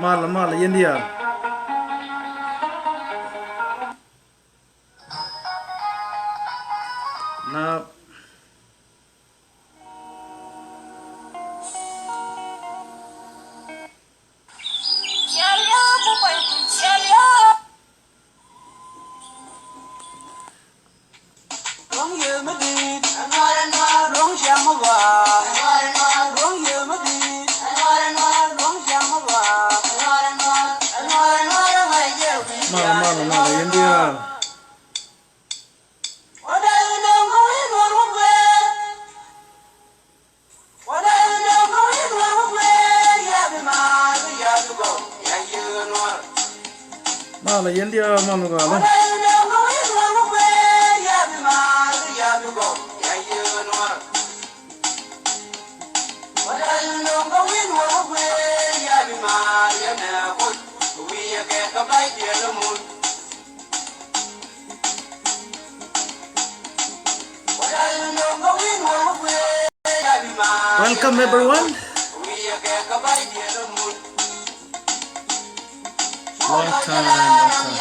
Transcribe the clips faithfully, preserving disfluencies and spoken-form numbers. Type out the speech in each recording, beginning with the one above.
Mal, mal, yɛn diaal. Na. Mal, mal, mal, yɛn diaal. Mal, yɛn diaal, mal, mal. Welcome, everyone. Long time, long time.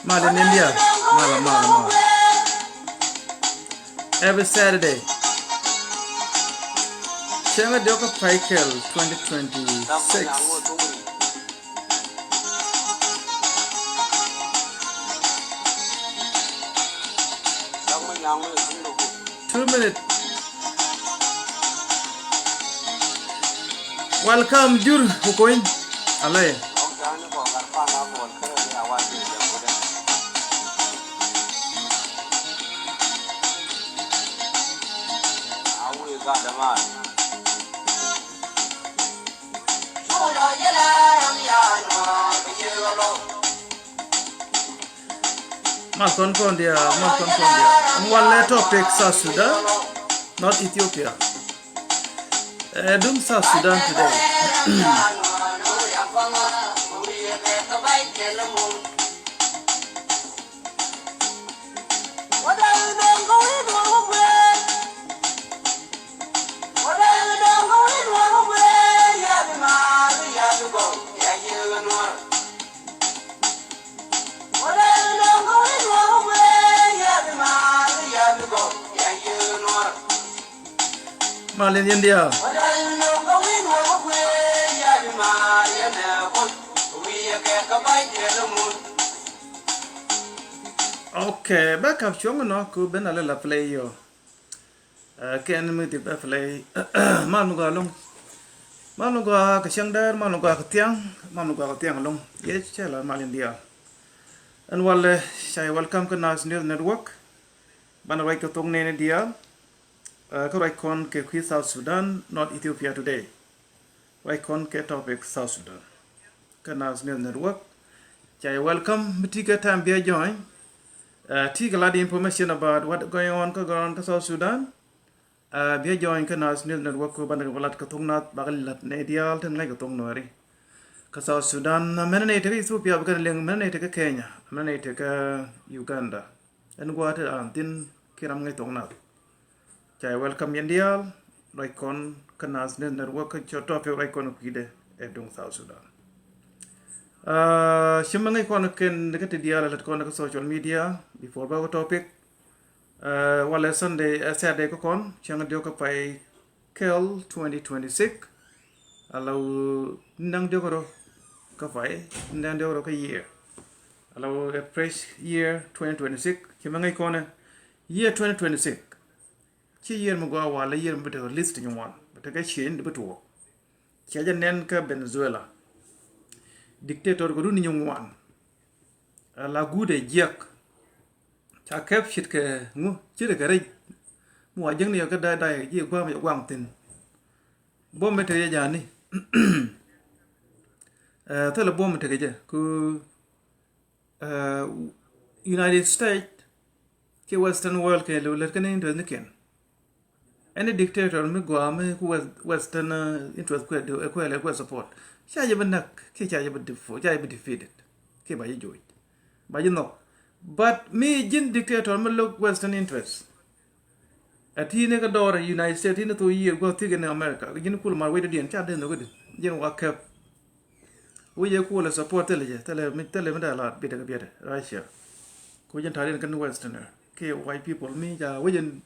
Mal in India. Mal, mal, mal. Every Saturday. Cäŋ a diɔk kä pay kɛl twenty twenty-six. Two minutes. Welcome, Jur Kukuny. Ale. Mal kɔn kɔn dia, mal kɔn kɔn dia. Ɛn walɛ topic South Sudan, not Ethiopia. Ɛ, duŋ South Sudan today. Mal in India. Okay, bɛ kap cuɔ̱ŋ nɔ ku ben a lɛ la play yɔ. Ɛ, kɛn mi ti bɛ play. Mal mi gɔaa loŋ. Mal mi gɔaa kɛ cäŋ däär, mal mi gɔaa kɛ thiaŋ, mal mi gɔaa kɛ thiaŋ loŋ. Yɛ cɛ la mal in diaal. Ɛn walɛ, ca yɛ welcome kä Nas News Network. Banɛ ruac kɛ thok nɛɛni diaal. Ɛ, kä ruac kɔn kɛ kui̱ South Sudan, not Ethiopia today. Ruac kɔn kɛ topic South Sudan. Kä Nas News Network. Ca yɛ welcome, mi ti kɛ time bia join. Ɛ, ti kɛ lat information about what going on kä ground kä South Sudan. Ɛ, bia join kä Nas News Network kɛ banɛ kɛ lat kɛ thok Nath, bakɛ lat nɛy diaal tin ŋa̱c kɛ thok Nuɛri. Kä South Sudan, mɛn nɛy tekä Ethiopia, bikɛn liŋ mɛn nɛy tekä Kenya, mɛn nɛy tekä Uganda. Ɛn gua̱a̱th ti an thi̱n kiɛ ram ŋäc thok Nath. Ca yɛ welcome yɛn diaal ruac kɔn kä Nas News Network kä cɔ topic ruac kɔn kui̱dɛ ɛ duŋ South Sudan. Ɛ, ci mɛ ŋäc kɔn kɛn kä ti diaal ɛ lät kɔn kä social media before bä kɛ topic. Ɛ, walɛ Sunday, ɛ, Saturday kä kɔn cäŋ diɔk kä pay kɛl twenty twenty-six. Ala wä naŋ diɔk rɔ kä pay, naŋ diɔk rɔ kä year. Ala wä ɛ fresh year twenty twenty-six. Ci mɛ ŋäc kɔn ɛ year twenty twenty-six. Ci year mi gɔaa walɛ year mi bi tekɛ list ti nyuɔn. Bi tekɛ change di bi tuɔɔk. Cia jɛ nɛn kä Venezuela. Dictator kɛ run ni nyuɔn. Ala guut ɛ jiɛk. Ca kɛp cit kɛ ŋu, cit kɛ rɛc. Mi wa jiäkni yɔ kɛ da̱y da̱y ji̱ gua̱a̱m yɛ gua̱a̱m thi̱n. Buɔ̱m mi tekɛ jɛ ja̱a̱ni. Ɛ, thilɛ buɔ̱m mi tekɛ jɛ ku, ɛ, United States kiɛ Western world kɛ lɛ lät kɛn interest ni kɛn. Any dictator mi gɔaa mi ku western interest kuɛ kuɛ lɛ kuɛ support, ca jɛ bi näk kiɛ ca jɛ bi defeated kiɛ ba jɛ joc, ba jɛ nhɔk. But mi ji̱n dictator mi lo̱k western interest, a ti ni kä dɔɔr United States, ti ni thok yiëë gua̱th ti kɛ ni America, ji̱n kul mar wecdä diɛn ca dee nhɔk i̱di, ji̱n wa kɛp. Wec ɛ kuɔlɛ support thilɛ jɛ, thilɛ mi, thilɛ mi dee lat biɛtɛ kɛ biɛtɛ Russia. Ku jɛn ta̱riɛn kɛn westerner kiɛ white people mi ca wec ɛn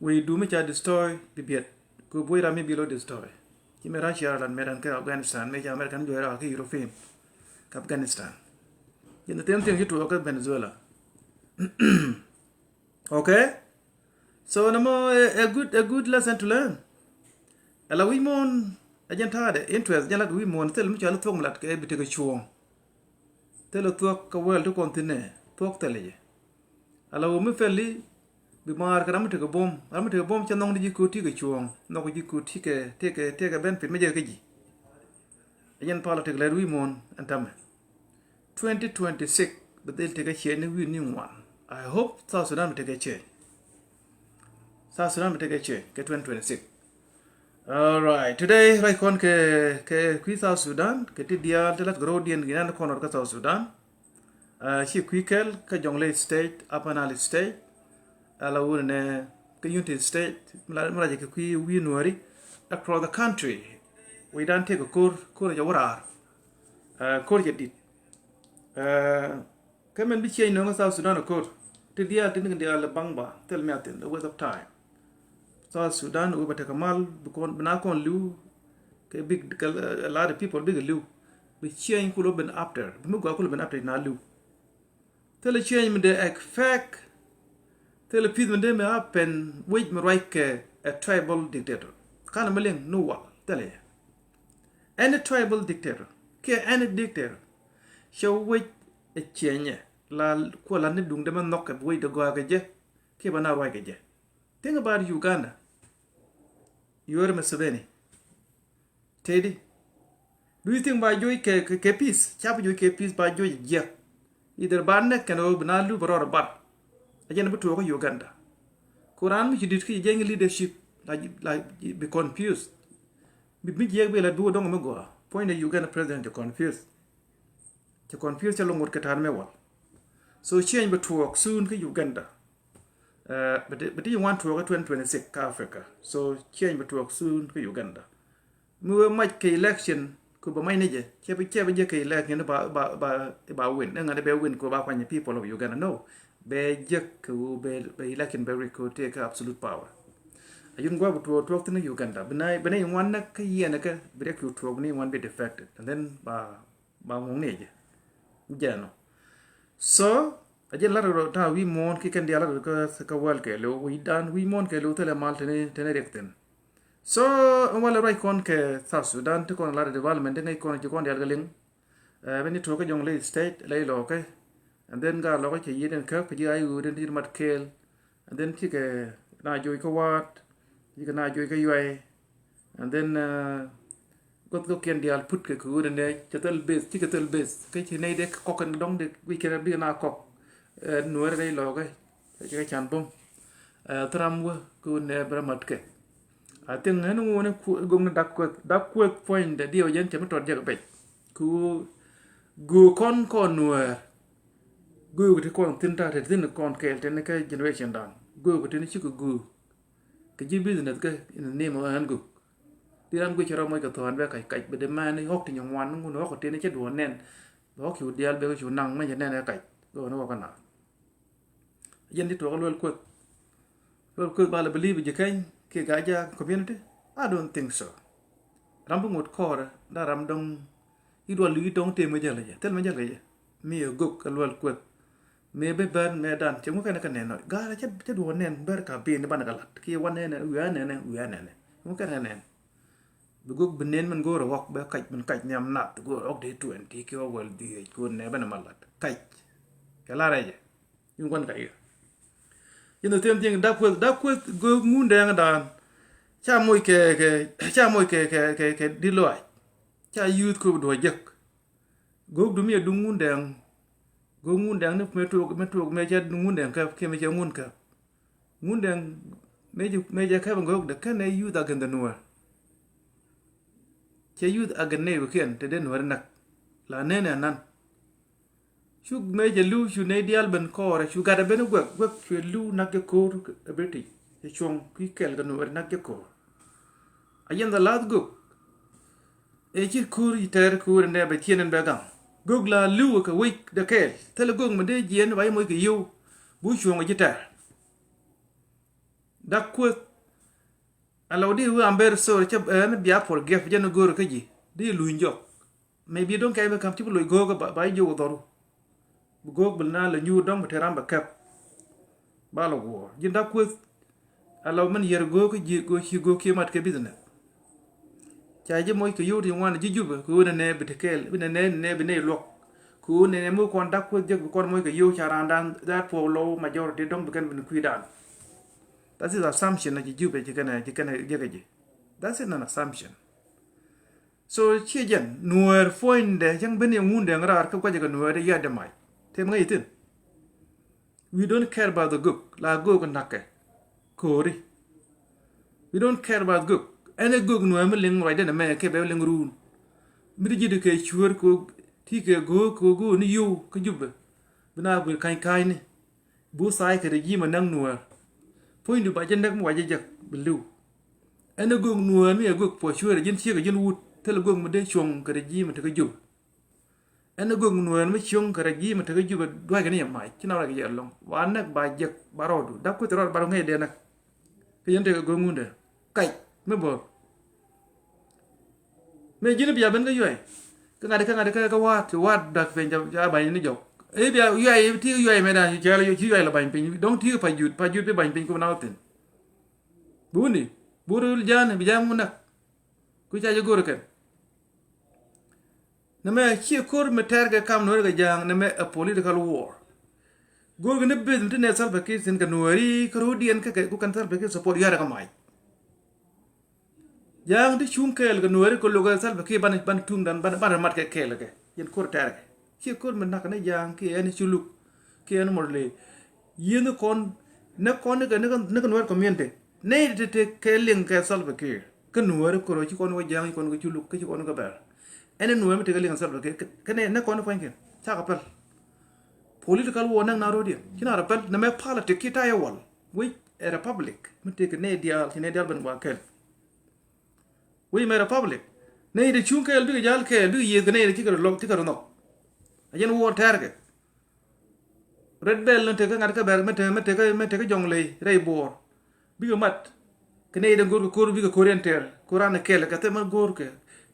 wec du mi ca destroy bi biɛt. Ku buɔy ram mi bi lo destroy. Ci mi Russia lat mɛt ɛn kɛ Afghanistan mi ca American juɔy rak ki European kɛ Afghanistan. Jɛn the same thing ci tuɔɔk kɛ Venezuela. Okay. So nɔmɔ a good, a good lesson to learn. Ala wi̱i̱ muɔ̱ɔ̱n a jɛn ta̱a̱dɛ interest jɛn la kɛ wi̱i̱ muɔ̱ɔ̱n thil mi cɔal thuɔ̱k mi lat kɛ bi tekɛ cuɔ̱ɔ̱ŋ. Thil thuɔ̱k kɛ wäl ti kɔn thi̱n ɛ thuɔ̱k thil jɛ. Ala wä mi pɛli bi maar kɛ ram mi tekɛ buɔ̱m, ram mi tekɛ buɔ̱m cɛ nhɔŋ di ji̱ ko̱ ti kɛ cuɔ̱ɔ̱ŋ, nhɔk ji̱ ko̱ ti kɛ tekɛ tekɛ benefit mi jɛ kɛ ji̱. A jɛn politics lɛt wi̱i̱ muɔ̱ɔ̱n ɛn tämɛ. Twenty twenty-six bi dhil tekɛ ciɛ ni wi̱i̱ ni ŋuan. I hope South Sudan bi tekɛ ciɛ. South Sudan bi tekɛ ciɛ kɛ twenty twenty-six. Alright, today ruac kɔn kɛ kɛ kui̱ South Sudan kɛ ti diaal ti lat kɛ ro̱o̱diɛn ginan kɔn rɔt kä South Sudan. Ci kui̱ kɛl kä Jonglei State, Upper Nile State, ala wun nɛ kä Unity State, mi la mi la jɛ kɛ kui̱ wi̱i̱ nuɔri across the country. Wi̱i̱ dan tëë kɛ ko̱r, ko̱r jɛ wä raar. Ko̱r jɛ dit. Kä mɛn bi ciɛny nöŋä South Sudan a ko̱r ti diaal ti ni kɛ diaal baŋ ba thil mi a thin, a waste of time. South Sudan wä ba tekɛ mal bi kɔn bi na kɔn li̱w kɛ big kɛ a lot of people bikɛ li̱w. Bi ciɛny kulɔ ben after, bi mi gɔaa kulɔ ben after na li̱w. Thilɛ change mi dee expect. Thilɛ peace mi dee mi happen wec mi ruac kɛ a tribal dictator. Kanɛ mi liŋ ni wal thilɛ yɛ. Any tribal dictator kiɛ any dictator cɛ wec ɛ ciɛnyɛ la kuɔ la ni duŋdɛ mi nhɔk kɛ bi wec dee gɔaa kɛ jɛ kiɛ ba na ruac kɛ jɛ. Think about Uganda. Yoweri Museveni. Tëëdi. Do you think ba joc kɛ kɛ peace? Cap joc kɛ peace ba joc jiɛk. Either ba nɛk kɛn ɣöö bi na lup rɔɔd bar. A jɛn bi tuɔɔk kä Uganda. Ku raan mi ci dit ki jɛny leadership la la bi confused. Bi mi jiɛk bi la bi wä dɔŋ mi gɔaa. Puɔ̱nydɛ Uganda president ci confused. Ci confused cɛ lɔ ŋot kɛ ta̱a̱n mɛ wal. So change bi tuɔɔk soon kä Uganda. Bi ti ŋuan tuɔɔk kä twenty twenty-six kä Africa. So change bi tuɔɔk soon kä Uganda. Mi wee mac kɛ election ku bɛ mac ni jɛ cɛ bi cɛ bi jɛ kɛ election ba ba ba ba win. Ɛŋa ni bɛ win ku ba kuany people of Uganda, no. Bɛ jɛ kɛ wee bɛ election bɛ rik ku tëë kɛ absolute power. A yun guɔ bi tuɔɔk tuɔɔk thin Uganda bi na bi na ŋuan na kä yɛn kɛ bi rɛ kiw tuɔɔk ni ŋuan bi defected and then ba ba ŋuŋ ni jɛ. Jɛ nɔ. So a jɛ lar rɔ ta wi̱i̱ muɔ̱ɔ̱n ki kɛn diaal lar rɔ kä wäl kɛ lo̱w wi̱i̱ dan wi̱i̱ muɔ̱ɔ̱n kɛ lo̱w thilɛ mal tini tini riɛk thin. So in walɛ ruac kɔn kɛ South Sudan ti kɔn lar development ti ŋäc kɔn ci kɔn diaal kɛ liŋ. Bɛ ni tuɔɔk kä Jonglei State lɛ ilɔɔkɛ. And then gaa lɔɔkɛ cɛ yiet in käp kɛ ji̱ a i̱ ɣöö den ti mat kɛɛl. And then cikɛ na joc kä waat. Cikɛ na joc kä yuay. And then guth kä kiɛn diaal put kɛ kɛ ɣöö den dee cɛ thil beth cikɛ thil beth kä ci nɛy dee kɔk kɛn dɔŋ dee wi̱c kɛn bikɛ na kɔk. Nuäärɛ dee ilɔɔkɛ cikɛ can bum. Thil ram wä kɛ ɣöö nɛ bɛ rɛ mat kɛ. I think ɣän ŋuuni gök ni dak kueth dak kueth puɔ̱nydɛ diɛw jɛn cɛ mi tɔt jɛ kɛ bec. Kɛ ɣöö göök kɔn kɔn nuäär. Göök ti kɔn thin ta̱a̱ te thin kɔn kɛɛl tini kä generation dan göök ti ni cikɛ göök. Kɛ ji̱ business kä in the name of ɣän göök. Di ran guic cɛ rɔ moc kɛ thɔɔn bɛ kac kac bɛ dee mɛn ni ɣɔk ti nyɛ ŋuan ni ŋun ɣɔk ti ni cɛ duɔ̱ɔ̱n nɛn. Bɛ ɣɔk cu diaal bɛ ɣä cu naŋ mɛ cɛ nɛn ɛ kac bɛ ɣä ni ɣɔk kä naath. Jɛn ti tuɔɔk luel kueth. Luel kueth ba lɛ believe ji̱ keny kiɛ gaja community. I don't think so. Ram bi ŋot kɔɔrɛ da ram dɔŋ. I̱ dual i̱ dɔŋ tëë mi jäl kɛ jɛ thil mi jäl kɛ jɛ. Mi ɛ gök kɛ luel kueth. Mi bi bɛn mi dan cɛ ŋu kɛn kɛ nɛn nɔ ga̱a̱r cɛ duɔ̱ɔ̱r nɛn bɛr ka bin ban kɛ lat kiɛ wan nɛn wiaa nɛn wiaa nɛn. Ŋu kɛn kɛ nɛn. Bi gök bi nɛn min go̱o̱r ɛ ɣɔk bɛ kac min kac nhiam nath go̱o̱r ɣɔk dee twenty kiɛ ɣɔk wäl dhiec go̱o̱r nɛ bɛn ma lat kac. Kɛ lar ɛ jɛ. Yun guan ka yɛ. Yɛn the same thing dak kueth dak kueth go̱o̱k ŋun dɛɛŋ dan. Ca moc kɛ kɛ ca moc kɛ kɛ kɛ kɛ di lɔac. Ca yuuth kop duɔ̱ɔ̱c jek. Go̱o̱k du mi a duŋ ŋun dɛɛŋ. Go̱o̱k ŋun dɛɛŋ ni mi tuɔɔk mi tuɔɔk mi cɛ duŋ ŋun dɛɛŋ kɛp kiɛ mi cɛ ŋun kɛp. Ŋun dɛɛŋ Mëë jɛ, mëë jɛ kɛp in gök dee kɛn ɛ youth against the Nuäär. Cɛ youth against neighbour kiɛn te dee Nuäär näk. La nɛn ɛ nan. Cu mëë cɛ li̱w cu nɛy diaal ben kɔɔrɛ cu gat ɛ ben guɛk guɛk cuɛ li̱w näk jɛ ko̱o̱r ɛ British. Cɛ cuɔ̱ŋ kui̱ kɛl kɛ Nuäär näk jɛ ko̱o̱r. A yɛn the last gök. Ëë ci ko̱o̱r ci tɛɛr ko̱o̱r ɛnɛ bɛ ciɛn ɛn bɛ gaŋ. Gök la li̱w kɛ wec dee kɛɛl thilɛ gök mi dee jiɛn ba ci moc kɛ yio̱w. Bu cuɔ̱ŋ ɛ ji̱ tɛɛr. Dak kueth. Alɔ di wi, I'm very sorry, cä ɛn bia forgive jɛn go̱o̱r kä ji̱ di luny jɔk. Maybe dɔ̱ŋ kɛn bi ka̱m ci bi loc go̱o̱k ba, ba jiök dhɔru. Bi go̱o̱k bi na lɛ nyuur dɔ̱ŋ bi te ram bɛ kɛp. Ba lɔ guɔ̱ɔ̱r ji̱n dak kueth. Alɔ min yɛr go̱o̱k kä ji̱ go̱o̱k ci go̱o̱k kiɛ mat kɛ business. Ca ji̱ moc kɛ yio̱w ti ŋuan ji̱ Jubɛ kɛ ɣöö nɛnɛ bi te kɛɛl, bi nɛnɛ, nɛnɛ bi nɛy luɔk. Kɛ ɣöö nɛnɛ mi kɔn dak kueth jek bi kɔn moc kɛ yio̱w ca raandan that poor low majority dɔ̱ŋ bi kɛn bi ni kui̱dan. That is assumption na ci Jubɛ ci kɛn, ci kɛn jek ɛ ji̱. That's an assumption. So ciɛ jɛn Nuäär puɔ̱nydɛ cäŋ ben yɛ ŋundɛ ŋäraar kä guacɛ kɛ Nuäär dee yɛt dɛ mac. Tëë mi ŋäc ithin. We don't care about the gök. La gök na̱kɛ. Ko̱ri. We don't care about gök. Ɛn ɛ gök Nuäär mi liŋ ruacdɛ nɛ mɛ kɛ bɛ liŋ ruun. Mi ti ji̱ di kɛ cuäär kɛ ti kɛ go̱o̱k kɛ go̱o̱k ni yio̱w kä Jubɛ. Bi na guir ka̱ny ka̱nyni. Bu thaay kɛ regime a näk Nuäär. Puɔ̱nydu ba jɛ näk mi wa jɛ jek bi li̱w. Ɛn ɛ gök Nuäär mi ɛ gök puɔ̱ cuäärɛ ji̱n ciek ɛ ji̱n wut thilɛ gök mi dee cuɔ̱ŋ kɛ regime a tekä Jubɛ. Ɛn ɛ gök Nuäär mi cuɔ̱ŋ kɛ regime a tekä Jubɛ duackɛ ni yɛ mac ci na ruac kɛ jɛ ɛlɔ̱ŋ wa näk ba jek ba rɔɔdu dak kueth rɔɔd ba rɔ ŋäc dee näk. Kɛ yɛn tekɛ gök ŋundɛ kac mi bo̱r. Mëë ji̱n bia ben kä yuay. Kä ŋa̱t kä ŋa̱t kä kä wa̱a̱t wa̱a̱t dak piny ca ca ba̱ny ni jɔk. Ëë bia yuay ti yuay mëë dan ci cɛɛl ci yuay la ba̱ny piny dɔ̱ŋ ti pa jut pa jut bi ba̱ny piny kum na wä thin. Bi wuni bi wuni ja̱a̱n bi ja̱a̱n wun nak. Ku ca jɛ go̱r kɛn. Nɛmɛ ciɛ ko̱r mi tɛr kɛ kam Nuäär kɛ ja̱a̱ŋ nɛmɛ a political war. Go̱r kɛ ni beth mi ti nɛ Salva Kiir thin kɛ Nuääri kä ro̱o̱diɛn kä kɛ ku kɛn Salva Kiir support yua̱rɛ kɛ mac. Ja̱a̱ŋ ti cuŋ kɛɛl kɛ Nuääri kɛ lo̱kɛ Salva Kiir ban ban tuŋdan ban ban mat kɛ kɛɛl kɛ yɛn ko̱r tɛr kɛ. Ciɛ ko̱r mi nak ni ja̱a̱ŋ kiɛ ɛn Culuk kiɛ ɛn Murle. Yieth ni kɔn ni kɔn ni kɛ ni kɛ Nuäär community ni ti ti kɛ liŋ kɛ Salva Kiir. Kä Nuääri kɛ rɔ ci kɔn wä ja̱a̱ŋ ci kɔn kɛ Culuk kä ci kɔn kɛ bɛr. Ɛn ni Nuäär mi ti kɛ liŋ kɛ Salva Kiir kä ni ni kɔn ni pua̱nykiɛn cakɛ päl. Political war näk na ro̱diɛn ci na rɔ päl nɛmɛ politic ki tayɛ wal. Wec ɛ republic mi tëëk nɛy diaal ci nɛy diaal ben gua̱a̱k kɛl. Wec mɛ republic nɛy ti cuŋ kɛɛl bikɛ ja̱l kɛɛl bikɛ yiëëth kɛ nɛy ti cikɛ rɔ lɔk cikɛ rɔ nhɔk. A jɛn wuɔ̱ɔ̱r tɛ̈rkɛ. Red Belt ni tekä ŋa̱t kä bɛr mi tekä mi tekä mi tekä jɔŋ ley rɛy buɔɔr. Bikɛ mat kɛ nɛy ti go̱o̱r kɛ ko̱r bikɛ ko̱r yɛn tɛɛr ko̱r an kɛɛl kɛ thil mɛ go̱o̱r kɛ.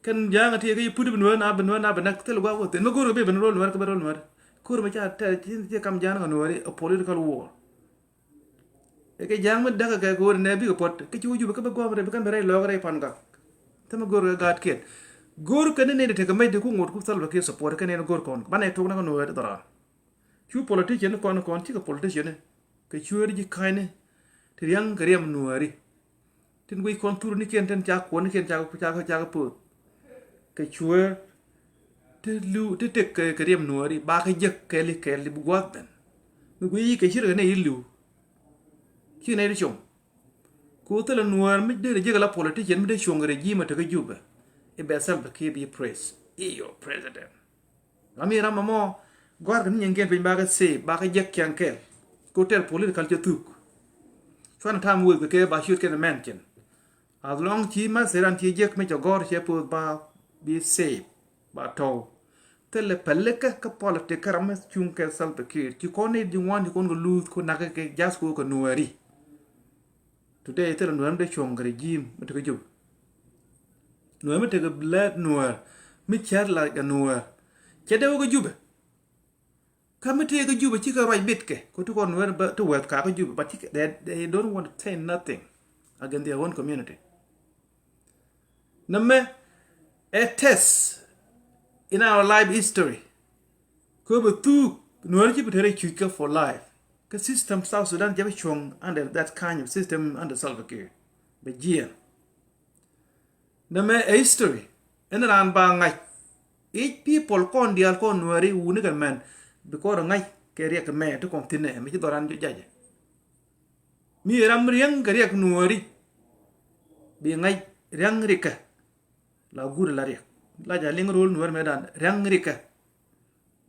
Kɛn ja̱a̱ŋ ti kɛ yi put bi nuäär na bi nuäär na bi näk thil gua̱a̱k wä thin mɛ go̱o̱r kɛ bi ben ro̱l nuäär kɛ ben ro̱l nuäär. Ko̱r mɛ ca tɛɛr ci ci kam ja̱a̱ŋ kɛ nuääri a political war. Ɛ kɛ ja̱a̱ŋ mi däk kɛ kɛ ɣöö nɛ bikɛ puɔ̱t kä ci wä Jubɛ kä bi gua̱a̱m rɛy bi kɛn bi rɛy lɔɔk rɛy pan gak. Thimɛ go̱r kɛ gaatkiɛn go̱r kɛn ni nɛy ti tekɛ mec di ku ŋot ku Salva Kiir support kɛn ni go̱r kɔn banɛ tok ni kɛ Nuääri dhɔran. Cu politician kɔn kɔn cikɛ politician kɛ cueeri ji̱ ka̱nyni ti ria̱ŋ kɛ riɛm Nuääri. Tin guic kɔn thurnikiɛn tin ca kuɔnikiɛn ca ca ca poth. Kɛ cueer ti li̱w ti tek kɛ kɛ riɛm Nuääri ba kɛ jek kɛɛli kɛɛli bi gua̱a̱th ben. Mi guic kɛ cirkɛ nɛy ti li̱w. Ci nɛy ti com. Ku thilɛ Nuäär mi dee jek la politician mi dee cuɔ̱ŋ regime tekä Jubɛ. I̱ bɛ Salva Kiir bi praise i̱ your president. Ram i̱ ram ɛmɔ gɔ̱a̱rkɛ ni nyiŋkiɛn piny bakɛ save bakɛ jek kiɛŋ kɛl. Ku tɛl political cɛ thuk. Cuanɛ tam wëëth kɛ kɛ ba ciöt kɛn mɛn cin. As long ci message ran ci jek mi cɛ gɔ̱r cɛ poth ba bi save ba tɔw. Thilɛ pälikä kä politic kä ram mi cuŋ kɛ Salva Kiir ci kɔn ni ji̱ ŋuan ci kɔn kɛ luth ku nakä kɛ just ku kɛ Nuääri. Today thilɛ Nuäär mi dee cuɔ̱ŋ kɛ regime mi tekä Jubɛ. Nuäär mi tekɛ blɛt Nuäär mi cär la kɛ Nuäär. Cɛ dee wä kä Jubɛ. Kä mi tëë kä Jubɛ cikɛ ruac bitkɛ kɛ ti kɔn Nuäär bä ti wɛth kakä Jubɛ but cikɛ they, they don't want to say nothing against their own community. Nɛmɛ ɛ test in our life history. Kɛ bɛ thuk Nuäär ci bi te rɛy cuc kɛ for life. Kä system South Sudan jɛ bi cuɔ̱ŋ under that kind of system under Salva Kiir. Bɛ jiɛn. Nɛmɛ ɛ history ɛn raan ba ŋa̱c. Each people kɔn diaal kɔn Nuääri wuni kɛ mɛn bi kɔn rɔ ŋa̱c kɛ riɛk kɛ mɛ ti kɔn thi̱n ɛ mi ci dhɔran jɔ jajɛ. Mi ram riäŋ kɛ riɛk Nuääri, bi ŋa̱c riäŋ rikä. La guur la riɛk. La ca liŋ ro̱l Nuäär mëëdan riäŋ rikä.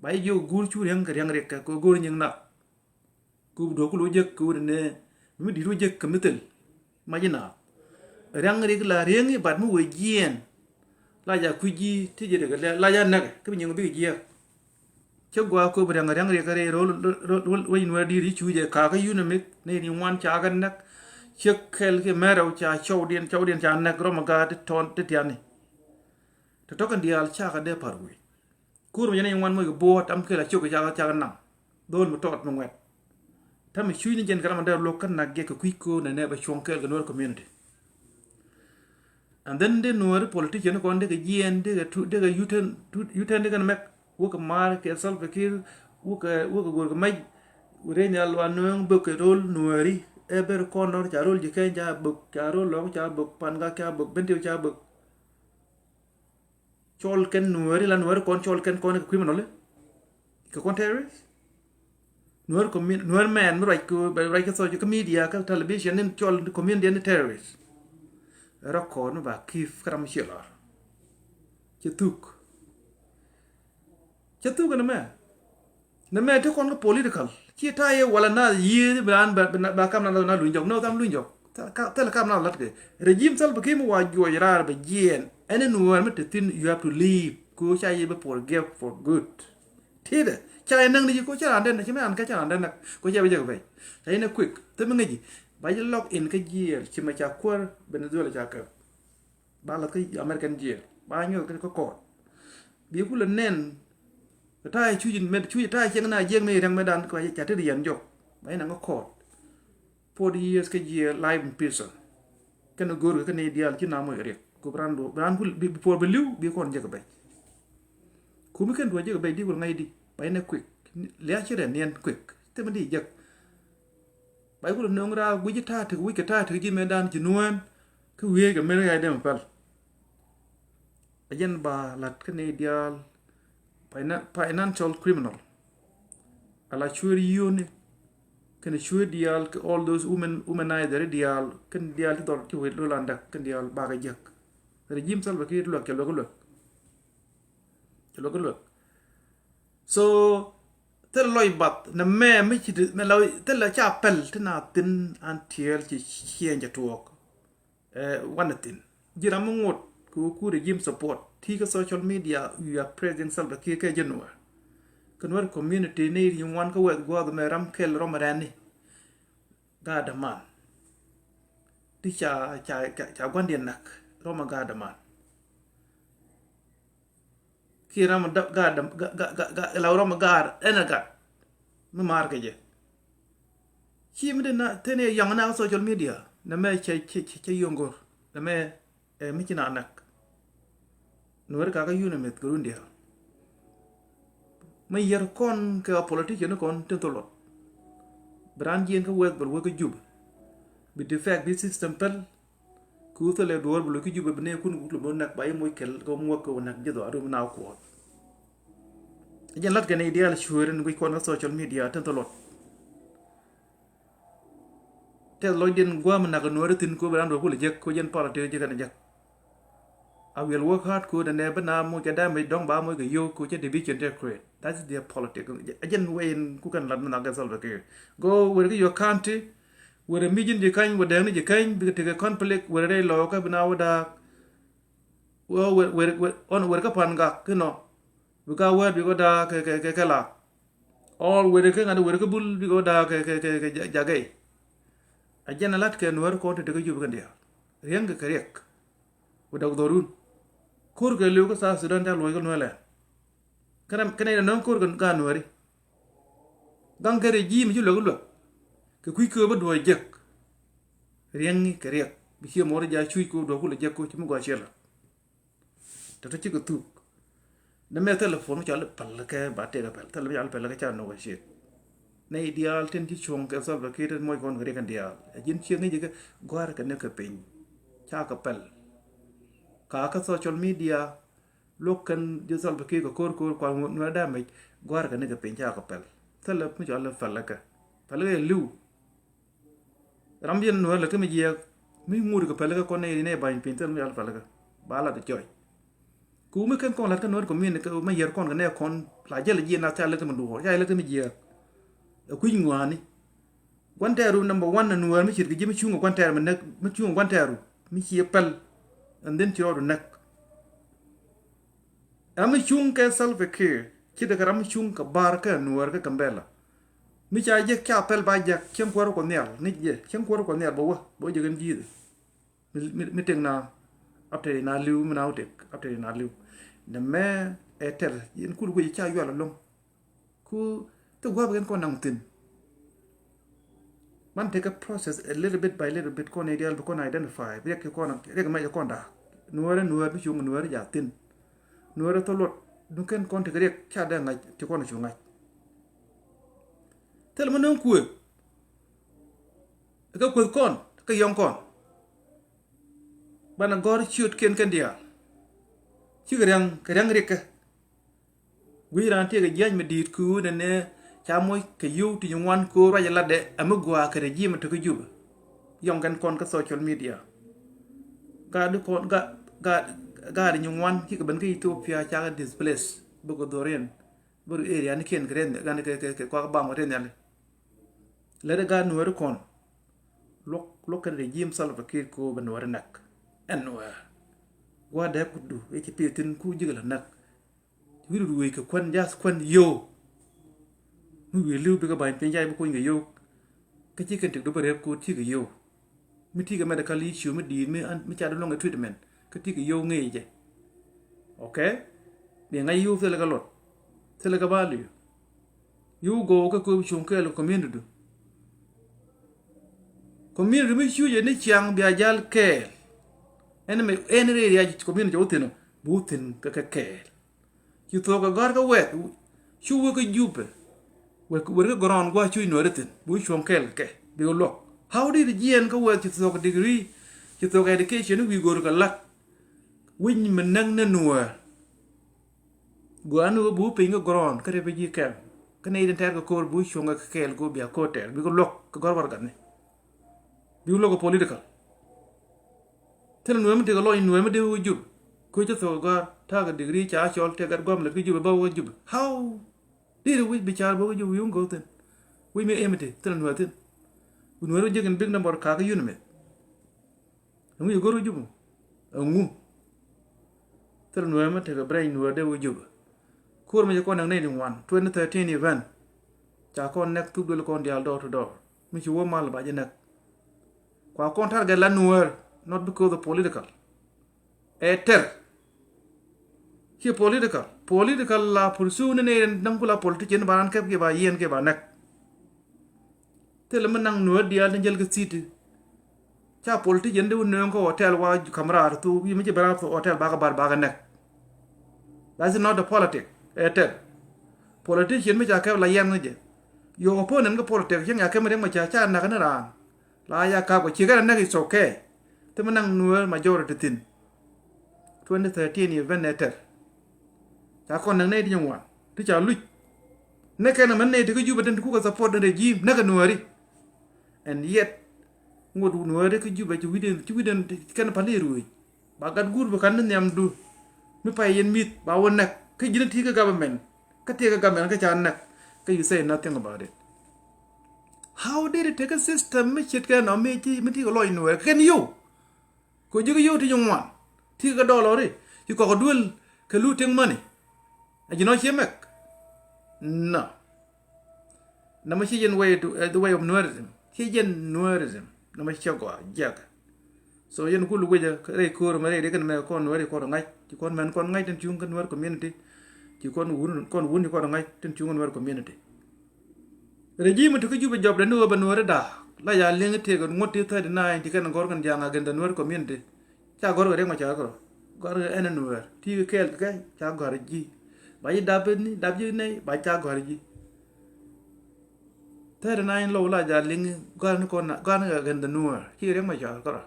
Ba jiök guur cu riäŋ kɛ riäŋ rikä kɛ go̱o̱r nyiŋ nath. Kɛ duɔ̱k kul wä jek kɛ wä ni nɛ mi di̱t wä jek kɛ mi thil. Mac ina riaŋ rik la riäŋ i̱ bat mi wee jiɛɛn. La ja kui̱ ji̱ ti ji̱ rik la ja näk kä bi nyiŋ bik jiɛɛk. Cä gua köp riaŋ riaŋ rik kɛ ri ro̱l ro̱l wec Nuäär di̱i̱t i̱ cuuc ɛ kakä yun ɛ mik ni ni ŋuan ca kɛ näk. Ciek kɛl ki mɛrɛw ca cɔwdiɛn cɔwdiɛn ca näk rɔm ɛ gaat ti tɔn ti tiani. Tɔ̱tɔ̱ kɛn diaal ca kɛ dee pa̱r wec. Kur mi jɛ ni ŋuan moc kɛ bo̱o̱t tam kɛl a ciök kɛ cak cak naŋ. Dhol mi tɔɔt mi ŋuɛt. Tam mi cuc ni jɛn kɛ ram a dee luɔk kä nak jɛ kɛ kui̱ ko̱o̱n nɛ nɛ bɛ cuɔ̱ŋ kɛɛl kɛ Nuäär community. And then dee Nuääri politician kɔn dee kɛ jiɛɛn dee kɛ tu dee kɛ yutɛn yutɛn dee kɛ mɛk. Wä kɛ maar kɛ Salva Kiir wä kɛ wä kɛ go̱r kɛ mɛc. Rɛy nhial luan nööŋ bök kɛ ro̱l Nuääri ɛ ber kɔn nɔr ca ro̱l ji̱ kɛn ca bök ca ro̱l lɔk ca bök pan gak ca bök ben tiw ca bök. Cɔl kɛn Nuääri la Nuääri kɔn cɔl kɛn kɔn kɛ criminal. Kɛ kɔn terrorist. Nuäär commun Nuäär mɛn mi ruac kɛ ruac kɛ social media kɛ television ni cɔl community ni terrorist. Record mi ba kif kɛ ram ciɛ lɔr. Cɛ thuk. Cɛ thuk ni mɛ. Nɛ mɛ ti kɔn kä political ci ta̱a̱ yɛ wala na yiëë bi raan ba kam na na luny jɔk no kam luny jɔk. Thil kam na lat kɛ regime Salva Kiir mi wa juɔc raar bɛ jiɛɛn ɛn in wɛɛr mi te thin you have to leave ko ca yɛ bɛ forgive for good. Titɛ ca yɛ näŋ ni ji̱ ko ca raan den ci mɛ an kä ca raan den nak ko ca bɛ jɛ kɛ bɛc ca yɛ nɛ quick thim mi ŋäci ba ji̱ lɔk in kä jiɛɛl ci mɛ ca kuäär Venezuela ca kɛ. Ba lath kä American jail ba nyuɔth kä kɔɔt. Bi kulɛ nɛn. Ta̱a̱ cuc in met cuc ta̱a̱ cieŋ na jiɛk ni riɛŋ met dan kua ca tet yɛn jɔk ba inɛ ŋä kɔɔt. Forty years kä jiɛ life in prison. Kɛn go̱o̱r kɛ kɛn idial ci na moc riɛk ku bi ran duɔ bi ran kul bi puɔr bi li̱w bi kɔn jek bɛc. Kumi kɛn duɔ jek bɛc di kul ŋa̱c di ba inɛ quick. Liac ci rɛn niɛn quick thimɛ di jek. Ba i̱ kulɛ nöŋ raar guic i̱ ta̱a̱ tek wi̱c kɛ ta̱a̱ tek ji̱ mëëdan ci nuään. Kä wiee kɛ mëë ɣa̱c dee mi päl. A jɛn ba la̱t kä nɛy diaal financial criminal. Ala cueer yio̱o̱ni kɛnɛ cueer diaal kɛ all those women womanizer diaal kɛn diaal ti dhɔr ti wet lo̱l andak kɛn diaal bakɛ jiäk. Regime Salva Kiir luäk cɛ luäk luäk. Cɛ luäk luäk. So thilɛ lɔc bath nɛ mɛ mi ci mɛ la thilɛ ca pɛl ti na thin an tiɛɛl ci ciɛɛn cɛ tuɔɔk. Wanɛ thin ji̱ ram mi ŋot kɛ wä ku regime support ti kä social media. You are praising Salva Kiir kɛ jɛ Nuäär. Kɛ Nuäär community ni ri ŋuan kä wɛth gua̱a̱th mɛ ram kɛl rɔm rɛni. Gaat däman ti ca ca ca gua̱ndiɛn nak rɔm a gaat däman. Kiɛ ram a gaat däm gaat gaat gaat la ram a gaat ɛn a gaat. Mi maar kɛ jɛ ci mi di na thin yɛ yaŋ na social media na mɛ cɛ cɛ cɛ yongor na mɛ. Ɛ mi ci na nak. Nuäri kakä unimith kɛ run diaal. Mi yɛr kɔn kɛ a politician kɔn tin thol luɔt. Bi raan jiɛn kä wɛth bɛl wek kä Juba. Bi defect bi system pɛl. Ku thilɛ duɔɔr bi loc kä Juba bi nee kun wut lomɔ nak ba yi moc kɛl kɛ muɔk kɛ wä nak ji̱ dhɔaru mi na kuɔth. Jɛn lat kɛ ni diaal cueeri ni guic kɔn kä social media tin thol luɔt. Tɛth lɔcdiɛn gua̱a̱m nak nuääri thi̱n ko bi raan duɔ̱p kulɛ jek ko jɛn pal a tëë jek kɛn jek. A will work hard ko dɛnɛ bi na moc kɛ damage dɔ̱ŋ ba moc kɛ yio̱w ko cɛ division tɛ create. That is their politic. A jɛn way in ku kɛn lat mi nak kɛ Salva Kiir. Go wër kä your country. Wër mi ji̱n ji̱ käny wër dɛɛŋni ji̱ käny bikɛ tekɛ conflict wër rɛy lɔɔkä bi na wä daak. Wä wër wër wër ɔn wër kä pan gak ki nɔ. Bi ka wɛɛt bi kɔ daa kɛ kɛ kɛ kɛ la. Ɔl wër kɛ ŋa̱t wër kɛ bul bi kɔ daa kɛ kɛ kɛ kɛ jagɛy. A jɛn a lat kɛ nuäär kɔn te te kä Juba kɛn diaal. Riɛŋ kɛ kɛ riɛk. Wä dak dhɔrun. Ko̱r kɛ liw kä South Sudan te a luɔc kä nuäär lɛ. Kɛnɛ kɛnɛ inɛ nɔŋ ko̱r kɛ gaat nuääri. Gaŋ kɛ regime ci luäk luäk. Kɛ kui̱ kööp a duɔ̱ɔ̱c jek. Riɛŋ kɛ riɛk bi ciɛ mɔr ja cuc ko duɔ̱ɔ̱k kulɛ jek ko ci mi gɔaa ciɛ la. Tɔ̱tɔ̱ cikɛ thuk. Nɛ mɛ telephone mi cɔal i̱ päl kɛ ba tëëk päl thilɛ mi cɔal i̱ päl kɛ ca negotiate. Nɛy diaal tin ci cuɔ̱ŋ kɛ Salva Kiir tin moc kɔn kɛ riɛk kɛn diaal ɛ ji̱n ciɛ ŋi̱c kɛ gɔ̱a̱r kɛ ni kɛ piny. Ca kɛ päl. Ka kä social media luɔk kɛn ji̱ Salva Kiir kɛ ko̱r ko̱r kuan nuɛ damage gɔ̱a̱r kɛ ni kɛ piny ca kɛ päl. Thilɛ mi cɔal i̱ päl kɛ päl kɛ li̱w. Ram yɛn Nuäär lät kä mi jiɛɛk mi ŋut kɛ pälikä kɔn nɛ yɛn nɛ ba̱ny piny thil mi yal pälikä ba lat cɔy. Ku mi ken kɔn lat kä Nuäär community kɛ mi yɛr kɔn kɛ nɛ kɔn la jɛl jiɛn na thil lät kä mi duɔɔr ca lät kä mi jiɛɛk. Ɛ kui̱ ŋuani. Guan tɛɛru number one na Nuäär mi ce̱tkɛ ji̱ mi cuŋ guan tɛɛru mi näk mi cuŋ guan tɛɛru mi ciɛ päl. And then ci rɔɔdu näk. Ram mi cuŋ kɛ Salva Kiir ci dee kɛ ram mi cuŋ kɛ bar kɛ Nuäär kɛ Gambɛla. Mi ca jek ca pɛl ba jak cieŋ kuäär kɔ nhial ni jɛ cieŋ kuäär kɔ nhial bä wä bä jek in ji̱i̱dhi. Mi, mi, mi tek na aptɛ na li̱w mi na wä tek aptɛ na li̱w. Nɛ mɛ ɛ tɛr in kul guic ca yual alɔŋ. Ku thik gua̱a̱p kɛn kɔn naŋ thi̱n. Man tekɛ process a little bit by little bit kɔn idial bi kɔn identify bi riɛk kɔn riɛk mɛc kɔn da̱a̱k. Nuäärä nuäär bi cuŋ nuäärä ja̱ thi̱n. Nuäärä thol luɔt dun kɛn kɔn tekɛ riɛk ca dee ŋa̱c ti kɔn cu ŋa̱c. Thil mi nöŋ kuëë kä kuëth kɔn kä yɔ̱ŋ kɔn. Banɛ gɔ̱r ciöt kiɛn kɛn diaal. Cikɛ riaŋ kɛ riaŋ riɛkä. Guic raan tiɛɛk jiac mi di̱i̱t kuun ɛn ɛ ca moc kɛ yio̱w ti nyin wan ko̱o̱r ruac latdɛ ɛ mi gua̱a̱ kɛ rɛ ji̱ mi tekä Jubɛ. Yɔŋ kɛn kɔn kä social media. Gaat kɔn gaat gaat nyin wan cikɛ ben kä Ethiopia cakɛ displace bikɛ dhoriɛn. Bikɛ area ni kiɛn kɛ rɛn gan kɛ kɛ kɛ kuak bam kɛ rɛn yali. Lɛ dɛ gaat Nuäär kɔn. Luɔk luɔk kɛn rɛ ji̱ mi Salva Kiir ko̱o̱r bɛ Nuäär näk. Ɛn Nuäär gua̱a̱r dee kutdu ɛ ci pi̱i̱ thi̱n ku ji̱ kɛ lɛ näk. Wi̱r ruëëc kɛ kuän jath kuän yio̱w. Mi wi̱i̱ li̱w bikɛ ba̱ny piny ca bi kuny kɛ yio̱w. Kä ci kɛn tik duɔ̱p bä rep ko̱o̱t ci kɛ yio̱w. Mi ti kɛ medical issue mi di̱i̱t mi an mi ca di luɔ̱ŋ kɛ treatment kä ti kɛ yio̱w ŋi̱i̱c jɛ. Okay. Bi ŋa̱c yio̱w thilɛ kɛ luɔt thilɛ kɛ ba li̱w. Yio̱w go̱o̱k kɛ ko̱o̱p cuŋ kɛɛl kɛ community du. Community mi cucɛ ni ciaŋ bia jal kɛɛl. Ɛn mi ɛn rɛy riac community cɛ wä thi̱n ɔ bi wä thi̱n kɛ kɛ kɛɛl. Ci thuɔ̱k kɛ gɔ̱r kä wɛth cu wek kä Jubɛ. Wek wek kä ground gua̱a̱ cuc Nuäärä thi̱n bi wä cuɔ̱ŋ kɛɛl kɛ kɛ bi wä luɔk. How did jiɛɛn kä wɛth ci thuɔ̱k degree ci thuɔ̱k education wi̱i̱ go̱o̱r kɛ la̱t. Wi̱ny mi näk ni Nuäär. Gua̱a̱ni wä bi wä piny kä ground kä refugee camp. Kä nɛy tin tɛɛr kɛ ko̱r bi wä cuɔ̱ŋ kɛ kɛɛl go̱o̱r bia ko̱r tɛɛr bikɛ luɔk kɛ gɔ̱r warɛgani. Bi wä luɔk kɛ political. Thilɛ Nuäär mi tekɛ lɔny Nuäär mi dee wä Jubɛ. Kuec cä thok gɔ̱a̱r ta̱a̱ kɛ degree ca cɔl tëë gat gua̱a̱m lät kä Jubɛ bä wä Jubɛ. How? Diri wi̱c bi ca̱a̱r bä wä Jubɛ wi̱i̱ wä go̱o̱k thi̱n. Wi̱c mi emiti thilɛ Nuäär thi̱n. Wi̱i̱ Nuäär wä jiäk in big number ka̱a̱k kä unit mɛ. Ɛŋu yɛ go̱r wä Jubɛ? Ɛŋu? Thil Nuäär mi tekɛ brɛny Nuäär dee wä Jubɛ. Ko̱r mi cɛ kɔn näk nɛy ti ŋuan twenty thirteen event. Ca kɔn näk thuk duël kɔn diaal door to door. Mi ci wä mal ba jɛ näk. Kua kɔn target la Nuäär, not because of political. Ɛ tɛr. Ci political. Political la pursue ni nɛy ti näŋ ku la politician ba ran kɛp kiɛ ba yiɛn kiɛ ba näk. Thilɛ mi naŋ Nuäär diaal tin jäl kä city. Ca politician di wä nööŋ kä hotel wa kamraar thok wi̱i̱ mi ci bɛ raar thok hotel bakɛ bar bakɛ näk. That's not the politic. Ɛ tɛr. Politician mi ca kɛp la yɛn ni jɛ. Your opponent kä politic cieŋ ya kɛm riɛŋ ma ca ca näk ni raan. La ya kap kɛ ci kɛn a näk, it's okay. Thimɛ naŋ Nuäär majority thi̱n. Twenty thirteen event ɛ tɛr. Ca kɔn näk nɛy ti nyin wan ti ca luc. Näk kɛn mɛn nɛy ti kä Jubɛ tin ti kukɛ support ni regime näk kɛ Nuääri. And yet ŋot Nuääri kä Jubɛ ci wi̱cdɛn ci wi̱cdɛn kɛn pali ruëëc. Ba gat guur bi kan ni nhiamdu mi pay yɛn mi̱th ba wä näk kä ji̱n ti kä government. Kä ti kä government kä ca näk kä you say nothing about it. How did it take a system mi ce̱t kɛn ɔ mi ti mi ti kɛ lɔc Nuääri kɛn yio̱w? Kɛ ji̱ kä yio̱w ti ci ŋuan ti kɛ dɔlɔri ci kɔk duel kɛ lu tiŋ mani. A ji̱ nɔ ciɛ mɛk. No. Namɛ ci jɛn way to, eh, the way of Nuerism. Ci jɛn Nuerism. Namɛ ci gɔaa jiɛk. So yɛn kul wecä rɛy ko̱r mɛ rɛy rikɛn mɛ kɔn Nueri kɔn ŋa̱c. Ci kɔn mɛn kɔn ŋa̱c tin cuŋ kä Nuer community. Ci kɔn wun kɔn wun ci kɔn ŋa̱c tin cuŋ kä Nuer community. Regime ti kä Jubɛ jɔpdɛ ni ɣöö bɛ Nuääri da̱a̱k la ya liŋ tëëk ŋuɔ̱t ti thirty nine ti kɛn gɔ̱r kɛn ja̱a̱ŋ against the Nuer community. Ca gɔ̱r kɛ Riek Machar kärɔ gɔ̱r kɛ ɛn Nuäär ti kɛ kɛɛl kɛ kɛ ca gɔ̱r ji̱. Ba ji̱ dap ni dap ji̱ nɛy ba ca gɔ̱r ji̱. Thirty nine lɔw la ja liŋ gɔ̱r ni kɔn gɔ̱r ni against the Nuäär ci Riek Machar kärɔ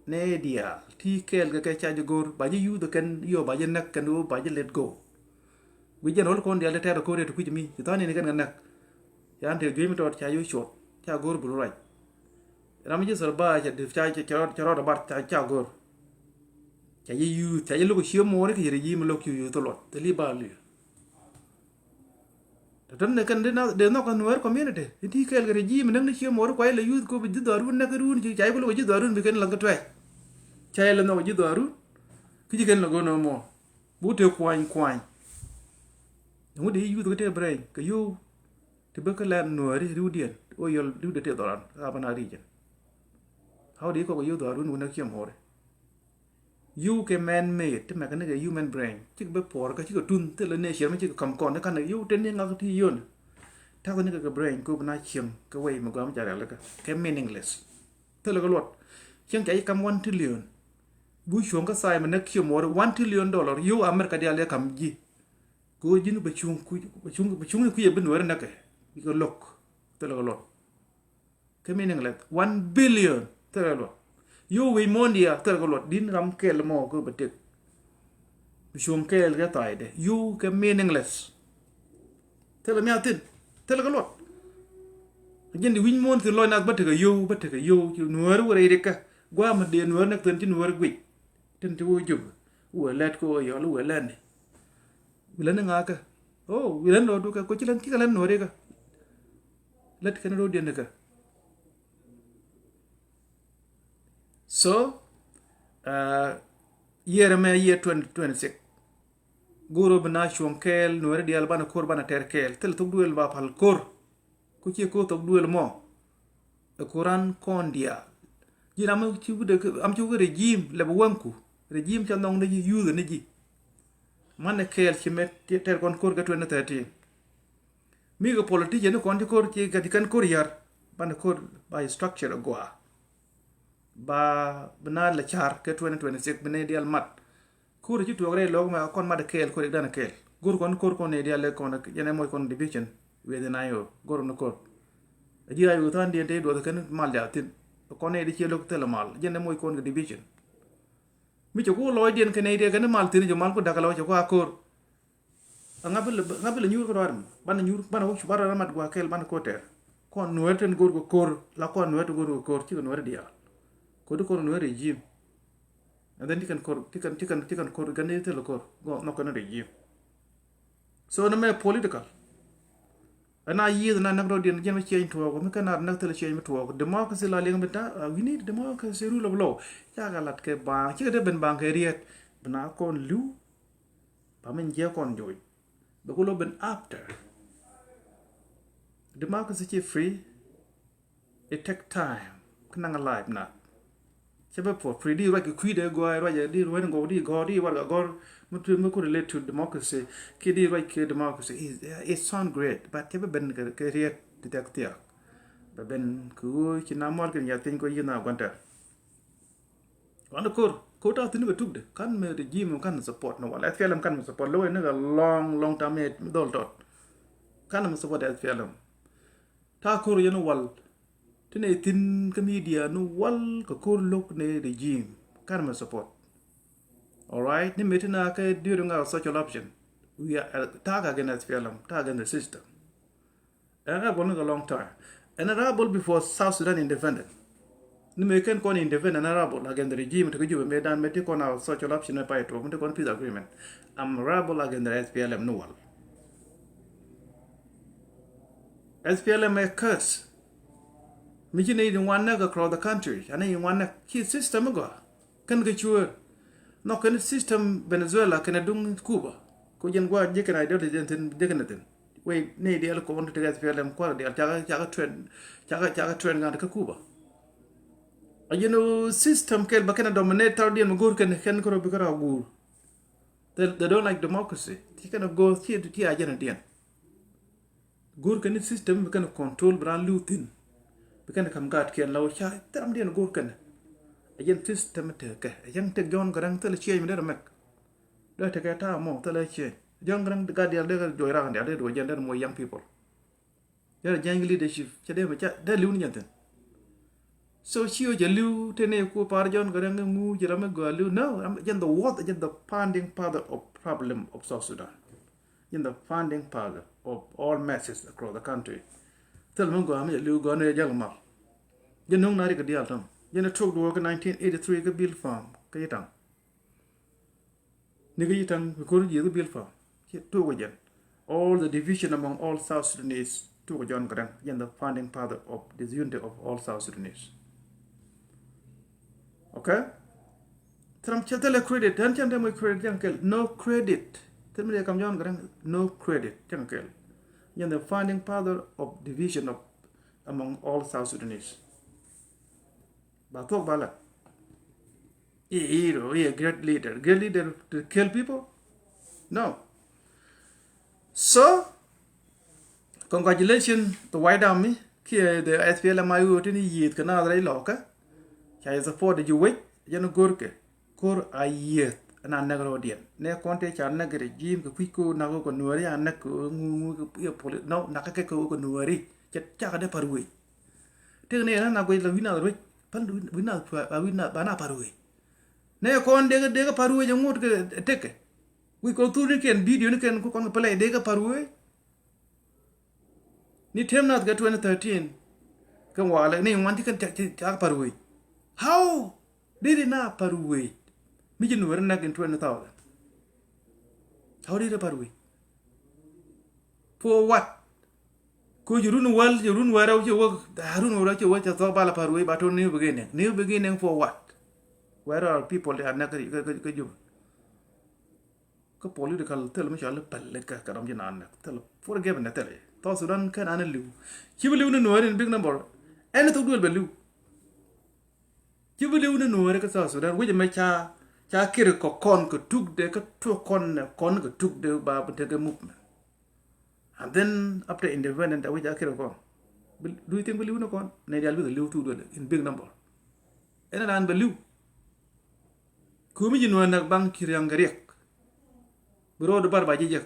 nɛy diaal ti kɛɛl kɛ kɛ ca ji̱ go̱r ba ji̱ yuuth kɛn yɔ ba ji̱ näk kɛn ɣöö ba ji̱ let go. Guic jɛn ro̱l kɔn diaal ti tɛɛr ko̱r yɛ ti kui̱c mi ci tha̱a̱n ni kɛn kɛ näk. Yan tëë juec mi tɔɔt ca yo̱c cuɔt ca go̱o̱r bul ruac. Ram ji̱ Salva ca dip ca ca rɔɔd ca rɔɔd bar ca ca go̱r. Ca ji̱ yuuth ca ji̱ lo̱k cië mo̱o̱ri kɛ ji̱ rɛ ji̱ mi lo̱k cië yuuth luɔt thil i̱ ba lui̱. Tɔ̱tɔ̱ ni kɛn dee nhɔk kɛ Nuɛɛr community i̱ ti kɛɛl kɛ rɛ ji̱ mi näk ni cië mo̱o̱ri kuay lɛ yuuth ko bi ji̱ dhɔaarun näk kɛ ruun ci ca ji̱ ku lo̱k ji̱ dhɔaarun bi kɛn laŋ kɛ tuɛɛc. Ca ji̱ lɛ nhɔk ji̱ dhɔaarun ki ji̱ kɛn lɛ go̱r nɔ mɔ. Bu tëë kuany kuany. Ɛŋu dee yuuth kä tëë brain kɛ yio̱w. Ti bä kä lɛn Nuääri riwdiɛn ɣöö yɔl riwdɛ tëë dhɔran kä Upper Nile region. How dee kɔk yio̱w dhɔran wun wun näk ciɛ mo̱o̱ri. Yio̱w kɛ man made ti mɛk ni kɛ human brain cikɛ bä puɔr kä cikɛ tun thilɛ nature mi cikɛ kam kɔn ni kan yio̱w te ni ŋak ti yio̱n. Ta̱th ni kɛ kɛ brain kɛ bi na cieŋ kɛ wei mi gɔam ca rialikä kɛ meaningless. Thilɛ kɛ luɔt cieŋ ca ci kam one trillion. Bu cuɔ̱ŋ kä tha̱a̱c mi näk ciɛ mo̱o̱ri one trillion dollar yio̱w America diaal yɛ kam ji̱. Kɛ ɣöö ji̱n bɛ cuŋ kui̱ bɛ cuŋ bɛ cuŋ ni kui̱ ɛ bi Nuääri näkɛ. Bikɛ lo̱k thilɛ kɛ luɔt. Kɛ meaningless one billion thilɛ kɛ luɔt. Yio̱w wi̱i̱ muɔ̱ɔ̱ndiɛ thilɛ kɛ luɔt di̱n ram kɛl mɔ kɛ bɛ tëk. Bi cuŋ kɛɛl kɛ tha̱a̱cdɛ yio̱w kɛ meaningless. Thilɛ mi a thi̱n thilɛ kɛ luɔt. Ji̱n di wi̱c muɔ̱ɔ̱n thi̱n lɔc nath bä tekɛ yio̱w bä tekɛ yio̱w ci Nuääri wä rɛy rikä. Gua̱a̱m dee Nuääri näk thi̱n ci Nuääri guic. Tin ti wä jop wä lɛt kɛ wä yɔl wä lɛn ni. Wi̱lä ni ŋakä. O wi̱lä ni rɔɔdu kɛ ko ci lɛn cikɛ lɛn Nuääri kä. Lät kɛn rɔɔdiɛn ni kä. So uh, year mɛ year twenty twenty six. Go̱o̱r ɔ bi na cuɔ̱ŋ kɛɛl Nuääri diaal banɛ ko̱r banɛ tɛr kɛɛl thil thok duëël ba pal ko̱r. Ku ciɛ ko̱r thok duëël mɔ. Ɛ ko̱ran kɔn diaal. Ji̱n am ci wudɛ am ci wudɛ regime lɛ bi wäŋku. Regime ca nhɔŋ ni ji̱ yuuth ni ji̱. Manɛ kɛɛl ci mɛ tɛr kɔn ko̱r kɛ twenty thirteen. Mi kɛ politician ni kɔn ci ko̱r ci kɛ ci kɛn ko̱r yar. Banɛ ko̱r ba structure agua. Ba bi na lɛ car kɛ twenty twenty six bi nɛ dial mat. Ko̱r ci tuɔk rɛy lɔk mɛ kɔn mat kɛɛl ko̱r ik dan kɛɛl. Go̱r kɔn ko̱r kɔn nɛ dial lɛ kɔn jɛn ɛ moc kɔn division. Within ayo go̱r ni ko̱r. A ji̱ ayo than diɛn te duɔth kɛn mal jal thin. Kɔn nɛ di ciɛ lɔk thilɛ mal jɛn ɛ moc kɔn kɛ division. Mi cɛ ku lɔcdiɛn kɛn nɛ diɛ kɛn mal thin jɛ mal ku dak lɔ cɛ ku a ko̱r. Ŋa bi lɛ ŋa bi lɛ nyuur kä ruaar mi banɛ nyuur banɛ wä cu banɛ mat gua̱a̱ kɛl banɛ ko̱r tɛr. Kɔn Nuɛɛr tin go̱r kɛ ko̱r la kɔn Nuɛɛr tin go̱r kɛ ko̱r cikɛ Nuɛɛr diaal. Ko̱r di ko̱r Nuɛɛr regime. And then cikɛn ko̱r cikɛn cikɛn cikɛn ko̱r gɛn di thil ko̱r gɔ nhɔk kɛn regime. So ni mɛ political. Ɛn a yiëëth na näk rɔ̱diɛn jiɛn mi ciɛny tuɔɔk mi kɛn a näk thil ciɛny mi tuɔɔk democracy la liɛŋ bi ta we need democracy rule of law. Cakɛ lat kɛ baaŋ cikɛ dee ben baaŋ kɛ riɛt. Bi na kɔn li̱w. Ba min jiɛ kɔn joc. Bɛ ku lo ben after. Democracy ci free. It take time. Kä naŋ life na. Cɛ bɛ for free di ruac kɛ kui̱dɛ gɔaa ruac di ruac gɔw di gɔw di warga gɔr. Mi tu mi ku relate to democracy. Ki di ruac kɛ democracy. It, it sound great but cɛ bɛ ben kɛ riet di tɛk thiak. Bɛ ben kɛ ɣöö ci na mual kɛ nyath piny kɔ yieth na guantɛ. Kɔn ko̱r ko̱r ta̱a̱ thi̱n kɛ tukdɛ kan mɛ regime kan support ni wal S P L M kan mɛ support lo̱k ni kɛ long long time mi dhol tɔt. Kan mɛ support S P L M. Ta̱a̱ ko̱r yɛn wal ti nɛ thi̱n kä media ni wal kɛ ko̱r lo̱k ni regime kan mɛ support. Alright ni mɛ ti na kɛ during our social option. We are attack against S P L M, attack against the system. Ɛn rebel ni kɛ long time. Ɛn rebel before South Sudan independent. Ni mëë kɛn kɔn independent ɛn rebel against the regime ti kä Juba mëë dan mëë ti kɔn a social option mëë pay tuɔk mëë ti kɔn peace agreement. I'm rebel against the S P L M ni wal. S P L M ɛ curse. Mi ci ni di ŋuan näk across the country. Ani ŋuan näk ci system mi gɔaa. Kɛn kɛ cuëër. Nhɔk kɛn system Venezuela kɛn a duŋ Cuba. Ko jɛn gua̱a̱ ji̱ kɛn a ideology jɛn thin ji̱ kɛn a thin. Wei ni diɛl kɔn ti S P L M kuar diɛl cakɛ cakɛ trend cakɛ cakɛ trend ŋa̱t kä Cuba. A jɛn system kɛl ba kɛn a dominate thar diɛn mi go̱o̱r kɛn kɛn kɛ rɔ bi kɛ rɔ guur. They, they don't like democracy. Ti kɛn a go̱o̱r ti ti a jɛn a diɛn. Go̱o̱r kɛn ni system bi kɛn control bi raan li̱w thi̱n. Bi kɛn kam gaat kiɛn la wä ca thɛram diɛn go̱o̱r kɛn. A jɛn system tekɛ a jɛn tek John Garang thilɛ change mi derɛ mɛk. Dee tekɛ ta̱a̱ mɔ thilɛ change John Garang gaat diɛl dee kɛ juɔc rak diɛl dee duɔ jɛn dee mɔ young people. Dee jɛn leadership cɛ dee mɛ ca dee li̱w ni jɛn thi̱n. So ci wä jɛ li̱w te ne ku par John Garang ŋu jɛ ram mi gɔaa li̱w no jɛn the worst jɛn the founding father of problem of South Sudan. Jɛn the founding father of all messes across the country. Thil mi gɔaa mi jɛ li̱w gɔaa ni jɛ jal mal. Jɛn no̱ŋ na rik kɛ diaal tɔ̱ŋ. Jɛn ɛ tuɔk duɔ̱ɔ̱k kä nineteen eighty-three kä Bilpam kä Yitaŋ. Ni kä Yitaŋ kɛ ko̱r ji̱ kä Bilpam. Ci tuɔk kɛ jɛn. All the division among all South Sudanese tuɔk kɛ John Garang. Jɛn the founding father of disunity of all South Sudanese. Okay? Thil ram cɛ thilɛ credit, tɛn cɛn tɛm credit cɛn kɛl, no credit. Thil mi dee kam John Garang, no credit cɛn kɛl. Yɛn the founding father of division of among all South Sudanese. Ba thuɔk ba la. He hero, he a great leader. Great leader to kill people? No. So, congratulations to White Army kiɛ the S P L M I O tin yieth kɛ na rɛy lɔkä. Ca yɛ support ju wec jɛn go̱rkɛ. Ko̱r a yieth ɛn a näk rɔɔdiɛn. Nɛ kɔn tëë ca näk regime kɛ kui̱ ko̱r nak ɣöö kɛ nuääri a näk kɛ ɣöö ŋuŋu kɛ poli. No, nak kɛ kɛ ɣöö kɛ nuääri. Cɛ cakɛ dee pa̱r wec. Tëk ni ɛn a nak guic la wi̱n nath ruec. Pal wi̱n nath, wi̱n nath ba na pa̱r wec. Nɛ kɔn dee kɛ, dee kɛ pa̱r wec ɛŋot kɛ tëkɛ. Wi̱c kɔn thurnikiɛn, videonikiɛn ku kɔn kɛ play dee kɛ pa̱r wee. Ni tem nath kɛ twenty thirteen. Kɛ walɛ ni ŋuan ci kɛn ca, ca, ca pa̱r wee. How did it na pa̱r wee? Mi ci nuɔr nak in twenty thousand. How did it pa̱r wee? For what? Ko ci run wäl, ci run wärä, ci wä, run wärä, ci wä, ca thɔk bal a pa̱r wee, ba to new beginning. New beginning for what? Where are people they are nak kä, kä, kä, kä Juba? Kä political thil mi cɔal päl lit kä, kä ram ci naan näk thil forgive nɛ thil. South Sudan kɛn an liw. Ci bi liw ni nuääri in big number. Ɛn thok duel bɛ liw. Ci bi liw ni nuääri kä South Sudan. Wi̱c ɛmɛ ca, ca kir kɔ kɔn kɛ tukdɛ kä tuɔk kɔn nɛ kɔn kɛ tukdɛ ba bi tekɛ movement. And then after independent, a wi̱c a kir kɔn. Bi, do you think bi liw ni kɔn? Nɛ dial bi liw thok duel in big number. Ɛn an bɛ liw. Kumi ji̱ nuɔ̱ɔ̱n näk baŋ ci ria̱ŋ kɛ riɛk. Bi ro̱o̱du bar ba ji̱ jek.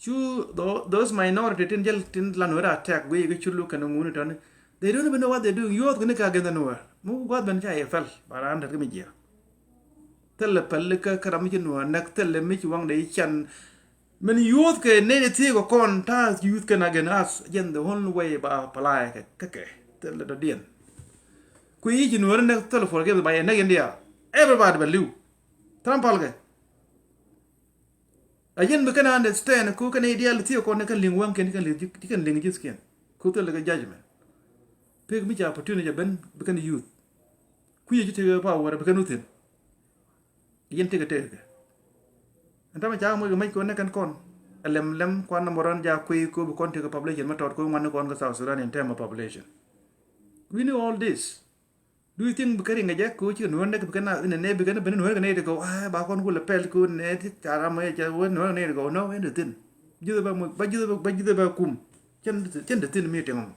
Cu tho-, those minority tin jäl tin la nuɔ̱ɔ̱r attack guiy kɛ culu kɛn ŋuni tɔni. They don't even know what they doing. Youth kini ka gɛn nuɔ̱ɔ̱r. Mu guath ben ca yɛ fɛl ba raan tɛt kɛ mi jiɛ. Thilɛ pɛl kä, kä ram mi ci nuɔ̱ɔ̱r näk, thilɛ mi ci waŋ de can. Min youth kɛ nɛy thiek kɛ kɔn ta̱a̱ youth kɛn again as jɛn the only way ba apply kɛ, kɛ, kɛ. Thilɛ dɔ̱diɛn. Ku yi ci nuɔ̱ɔ̱r näk thilɛ forgive ba yɛ näk in diaal. Everybody bɛ liw. Thil ram pal kɛ. A jɛn bi kɛn understand ku kɛn idial thiek kɔn ni kɛn liŋ wäŋ kɛn, kɛn liŋ ji̱, kɛn liŋ ji̱ thi̱kiɛn. Ku thil kɛ judgment. Pek mi ca opportunity ben bi kɛn youth. Ku yɛ ji̱ tekɛ power bi kɛn wuthin. Yɛn tekɛ tekɛ kɛ. Ɛn tamɛ ca moc kɛ mec kɔn ni kɛn kɔn. Ɛ lɛm lɛm kuan nɔmɔ rɔn ja kui̱ ko bi kɔn tekɛ population mɛ tɔt ko ŋuan ni kɔn kɛ South Sudan in term of population. We know all this. Do you think bi kɛ riŋ kɛ jɛ ko ci kɛ nuɔ̱ɔ̱r näk bi kɛ na, nɛ, nɛ, bi kɛ na ben nuɔ̱ɔ̱r kɛ nɛ ti gɔw, ah, ba kɔn kulɛ pɛl ko nɛ ti ca ram mɛ ca wä nuɔ̱ɔ̱r kɛ nɛ ti gɔw? No, ɛn ti thin. Ji̱th ba moc, ba ji̱th ba, ba ji̱th ba kum. Cɛn, cɛn ti thin mi tiŋ ɔmɔ.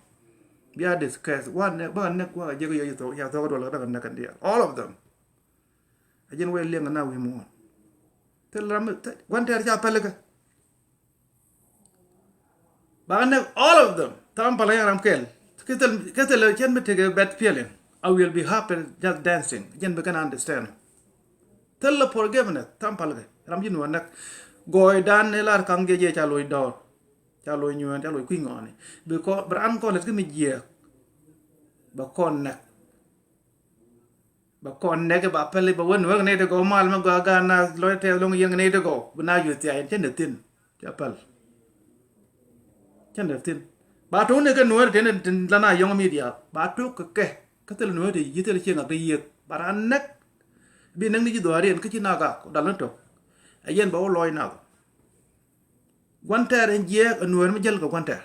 Bia discuss. Wa nɛ, ba nɛ, wa jɛ kɛ yɔ, yɔ thok, ya thok duɔl kɛ bɛ kɛ nɛ kɛn diaal. All of them. A jɛn wee liɛŋ na wi̱i̱ muɔ̱ɔ̱n. Thil ram, thil, gua̱n tɛɛr ca pɛl kɛ. Ba kɛ näk all of them. Thil ram pal kɛ ram kɛl. Kɛ thil, kɛ thil cɛn bi tekɛ bad feeling. I will be happy just dancing. Jɛn bi kɛn understand. Thil la forgiveness. Thil ram pal kɛ. Ram ji̱ nuɔ̱ɔ̱n näk. Gɔɔydan ni lar kaŋ jɛ jɛ ca loc dɔɔr. Ca loc nyuɛɛn, ca loc kui̱ ŋɔɔni. Because bi ran kɔn lät kä mi jiɛɛk. Ba kɔn näk. Ba kɔn nɛk ba pɛli ba wä nuɔ̱ɔ̱r kɛ nɛy ti gɔw mal mɛ gɔaa gaat na lɔc tɛth loŋ yɛn kɛ nɛy ti gɔw. Bi na yuɔth thiac cɛn dee thi̱n. Ca päl. Cɛn dee thi̱n. Ba to̱ŋ ni kɛ nuɔ̱ɔ̱r tin, tin la na yɔ̱ŋ mi diaal. Ba tok kɛ kɛ. Kä thil nuɔ̱ɔ̱r ti yi thil cieŋ ak ti yiëk. Ba raan nɛk. Bi nɛk ni ji̱ dhuaariɛn kä ci na gak dal ni tok. Ɛ yɛn ba wä lɔc nak. Gua̱n tɛɛr in jiɛɛk ɛ nuɔ̱ɔ̱r mi jäl kɛ gua̱n tɛɛr.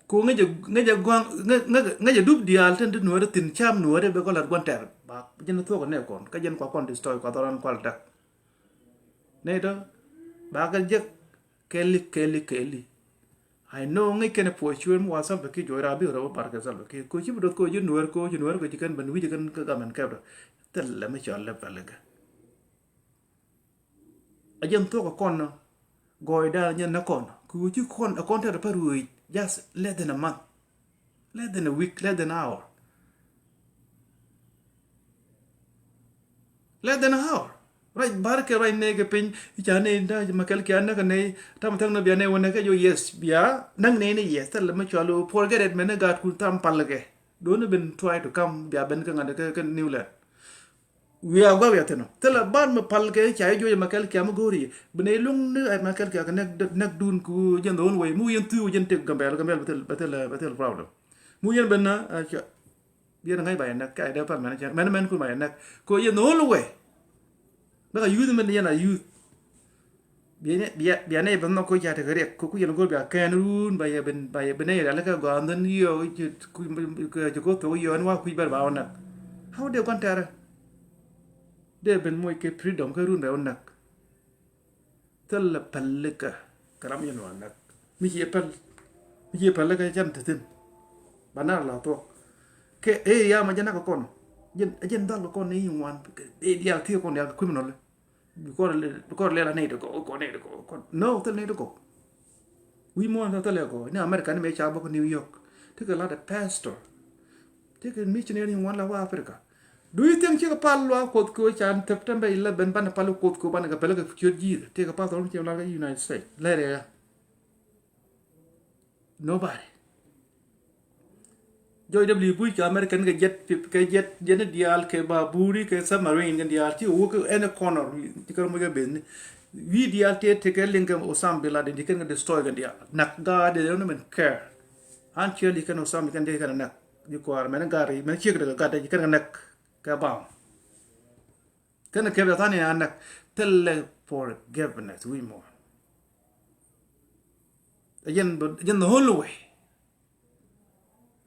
Ku ŋäcɛ, ŋäcɛ gua̱n, ŋä, ŋä, ŋäcɛ dup diaal tin ti nuɔ̱ɔ̱ri thi̱n cam nuɔ̱ɔ̱ri bɛ kɔ lat gua̱n tɛɛr. Ba jɛn thuɔ̱k ɛ nɛ kɔn, kä jɛn kua kɔn destroy kua dhɔran kual dak. Nɛ tɔ, ba kɛ jek, kɛli, kɛli, kɛli. I know ŋäc kɛn ɛ puɔc cuɛn mi wa Salva Kiir juɔc raa bi rɛw bar kɛ Salva Kiir. Ko ci bi doth ko ji̱ nuɔ̱ɔ̱r ko, ji̱ nuɔ̱ɔ̱r ko ji̱ kɛn ben wi̱c kɛn kä gamen kɛp dɔ. Thil lɛ mi cɔal lɛ pɛl kɛ. A jɛn thuɔ̱k ɛ kɔn nɔ. Gɔɔydan nyɛ nɛ kɔn. Kɛ ɣöö ci kɔn, ɛ kɔn tɛt ɛ pär ɣöö just less than a month. Less than a week, less than an hour. Less than an hour. Ruac bär kɛ ruac nɛy kɛ piny i̱ ca nɛy da̱a̱ ma kɛl kiɛ näk kɛ nɛy. Tam thäŋ ni bia nɛy wä näk kɛ jɔ, yes, bia näk nɛy ni, yes. Thilɛ mi cual wä forget it, mɛn ni gaatkun, tam pal kɛ. Don't even try to come, bia ben kä ŋa̱t kä, kä New Land. Wiaa gua̱a̱k wiaa thi̱n ɔ. Thilɛ bar mi pal kɛ ca i̱ juɔc ma kɛl kiam i̱ go̱o̱ri. Bi nɛy luŋ ni ɛ ma kɛl kiam kɛ näk, näk dun ku jɛn the whole way. Mi wi̱i̱ yɛn thui̱ wä jɛn tëk Gambɛl, Gambɛl bɛ thil, bɛ thil, bɛ thil problem. Mi wi̱i̱ yɛn ben na, ɛ, ca, bi yɛn ŋa̱c ba yɛ näk, ca yɛ dee pal mɛn cɛ, mɛn, mɛn kun ba yɛ näk. Kɛ yɛn the whole way. Bɛ ka youth mɛn yɛn a youth. Bia nɛ, bia, bia nɛ bɛ nhɔk ko ca tekɛ riɛk, ko ku yɛn go̱r bia kɛn run, ba yɛ ben, ba yɛ ben nɛ yɛ rial kɛ gɔaa, and then yɔ, ci, ku, ci ko thok yɔ, ɛn wa kui̱ bɛr ba wä näk. How dee gua̱n tɛrɛ? Dee ben moc kɛ freedom kɛ run bɛ wä näk. Thilɛ pälikä kɛ ram yɛn wa näk. Mi ci yɛ päl, mi ci yɛ pälikä cɛn te thi̱n. Ba nar la thuɔk. Kɛ area ma jɛ näk kɛ kɔn. Jɛn, jɛn dhal kɛ kɔn ni ŋuan. Area diaal thiek kɔn diaal kɛ criminal. Bi kɔr lɛ, bi kɔr lɛ la nɛy ti gɔw, kɔr nɛy ti gɔw, kɔr. No, thil nɛy ti gɔw. Wi̱i̱ muɔ̱ɔ̱n thil, thil ɛ gɔw. Ni America ni mëë ca bä kä New York. Tekɛ lat ɛ pastor. Tekɛ missionary ŋuan la wä Africa. Do you think cikɛ pal luaak Kuoth kɛ wä can September eleven banɛ pal Kuoth kɛ wä banɛ kɛ pɛlɛ kɛ ciöt ji̱? Tekɛ pastor mi ci lat kä United States. Lɛr ɛ ya. Nobody. George W Bush kɛ American kɛ jet, kɛ jet, jet ni diaal, kɛ baburi, kɛ submarine kɛ diaal, ti wuk any corner, ti kɛ muc kɛ ben ni. Wi̱i̱ diaal ti, ti kɛ liŋ kɛ Osama bin Laden, ti kɛn kɛ destroy kɛ diaal. Nak gaat, they don't even care. An ciɛ li kɛn Osama kɛn di kɛn nak. Di kuar mɛn gari, mɛn ciek dɛ gat, di kɛn kɛ nak kɛ bam. Kɛn kɛ bɛ thani a nak, thilɛ forgiveness wi̱i̱ muɔ̱ɔ̱n. Ɛ jɛn, ɛ jɛn the whole way.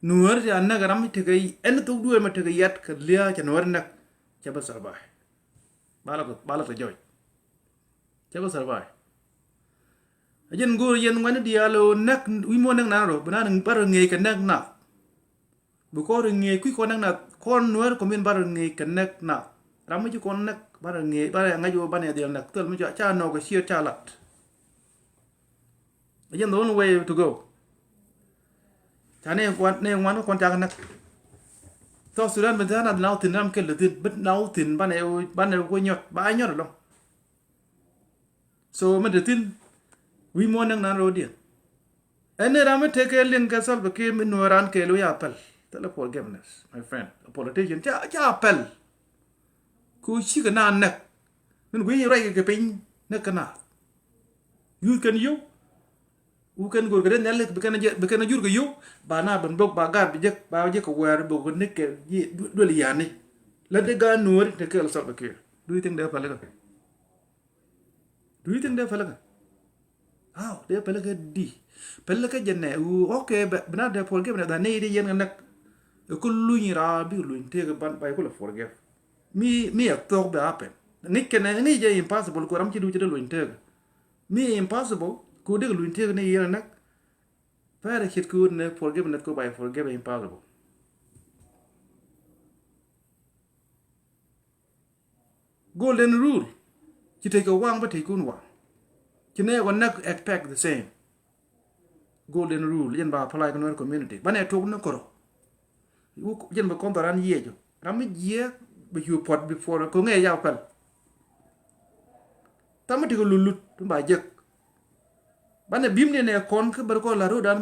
Nuäär ti a näk ram mi tekɛ, ɛn thok duëë mi tekɛ yat kɛ lia̱a̱ cɛ nuäär näk, cɛ bä survive. Ba la kɛ, ba la kɛ jɔc. Cɛ bä survive. Ɛ jɛn go̱o̱r yɛn ŋuɛ̈ni diaal ɣöö näk, wi̱i̱ muɔ̱ɔ̱n näk nan rɔ, bi nan bar rɔ ŋi̱eec kɛ näk nath. Bi kɔn rɔ ŋi̱eec kui̱ kɔn näk nath, kɔn nuäär kɔmin bar rɔ ŋi̱eec kɛ näk nath. Ram mi ci kɔn näk, bar rɔ ŋi̱eec, bar rɔ ŋa̱c ɣöö banɛ dhil näk, thil mi ca, ca nɔɔk kɛ ciöt ca lat. Ɛ jɛn the only way to go. Ca ni ŋuan, ni ŋuan kä kɔn cak näk. South Sudan ben tha̱a̱ŋ nath naw thi̱n ram kɛl thi̱n, bit naw thi̱n banɛ, banɛ ku nyɔt, ba nyɔt ɛlɔ̱ŋ. So mi te thi̱n, wi̱i̱ muɔ̱ɔ̱n näk nan ro̱o̱diɛn. Ɛn ni ram mi tekɛ liŋ kɛ Salva Kiir mi nuɔ̱ɔ̱ran kɛɛl wi̱i̱ a päl. Thilɛ forgiveness, my friend. A politician, ca, ca päl. Ku cikɛ naath näk. Min guic ruac kɛ piny näk kä naath. Youth kɛn yio̱w. Wuk kɛn go̱o̱r kɛ dee nhial bi kɛn a jɛ, bi kɛn a jur kɛ yio̱w. Ba naath ben bok ba gaat bi jek, ba jek kɛ wɛɛr bok kɛ näk kɛ duel yani. Lät dee gaat nuɔ̱ɔ̱ri te kɛɛl Salva Kiir. Do you think dee päl kɛ? Do you think dee päl kɛ? Aw, dee päl kɛ di. Päl kɛ jɛ nɛ, wu, okay, bɛ, bi naath dee forgive nɛ, dha nɛy di yɛn kɛ näk. Ɛ ku luny raa bi luny tëëk ban, ba yɛ ku lɛ forgive. Mi, mi ɛ thuɔ̱k bɛ happen. Ŋi̱c kɛn ɛ, ŋi̱c jɛ impossible, ku ram ci du ci dee luny tëëk. Mi impossible, ku dee luny tëëk ni yɛn kɛ näk. Pɛrɛ ce̱tkɛ wut ni forgiveness ku ba yɛ forgive impossible. Golden rule. Ci tëc kɛ waŋ bä tëckun waŋ. Ci nɛ kɔ näk expect the same. Golden rule, jɛn ba apply kɛ Nuer community. Banɛ tok ni koro. Wuk, jɛn bɛ kɔn dhɔran yiëë jɔ. Ram mi jiɛɛk bɛ cu puɔt before kɛ ŋɛ ya päl. Thamä ti kɛ lulut, ti ba jek. Banɛ bim ni nɛ kɔn kä bär kɔn la ro̱dan.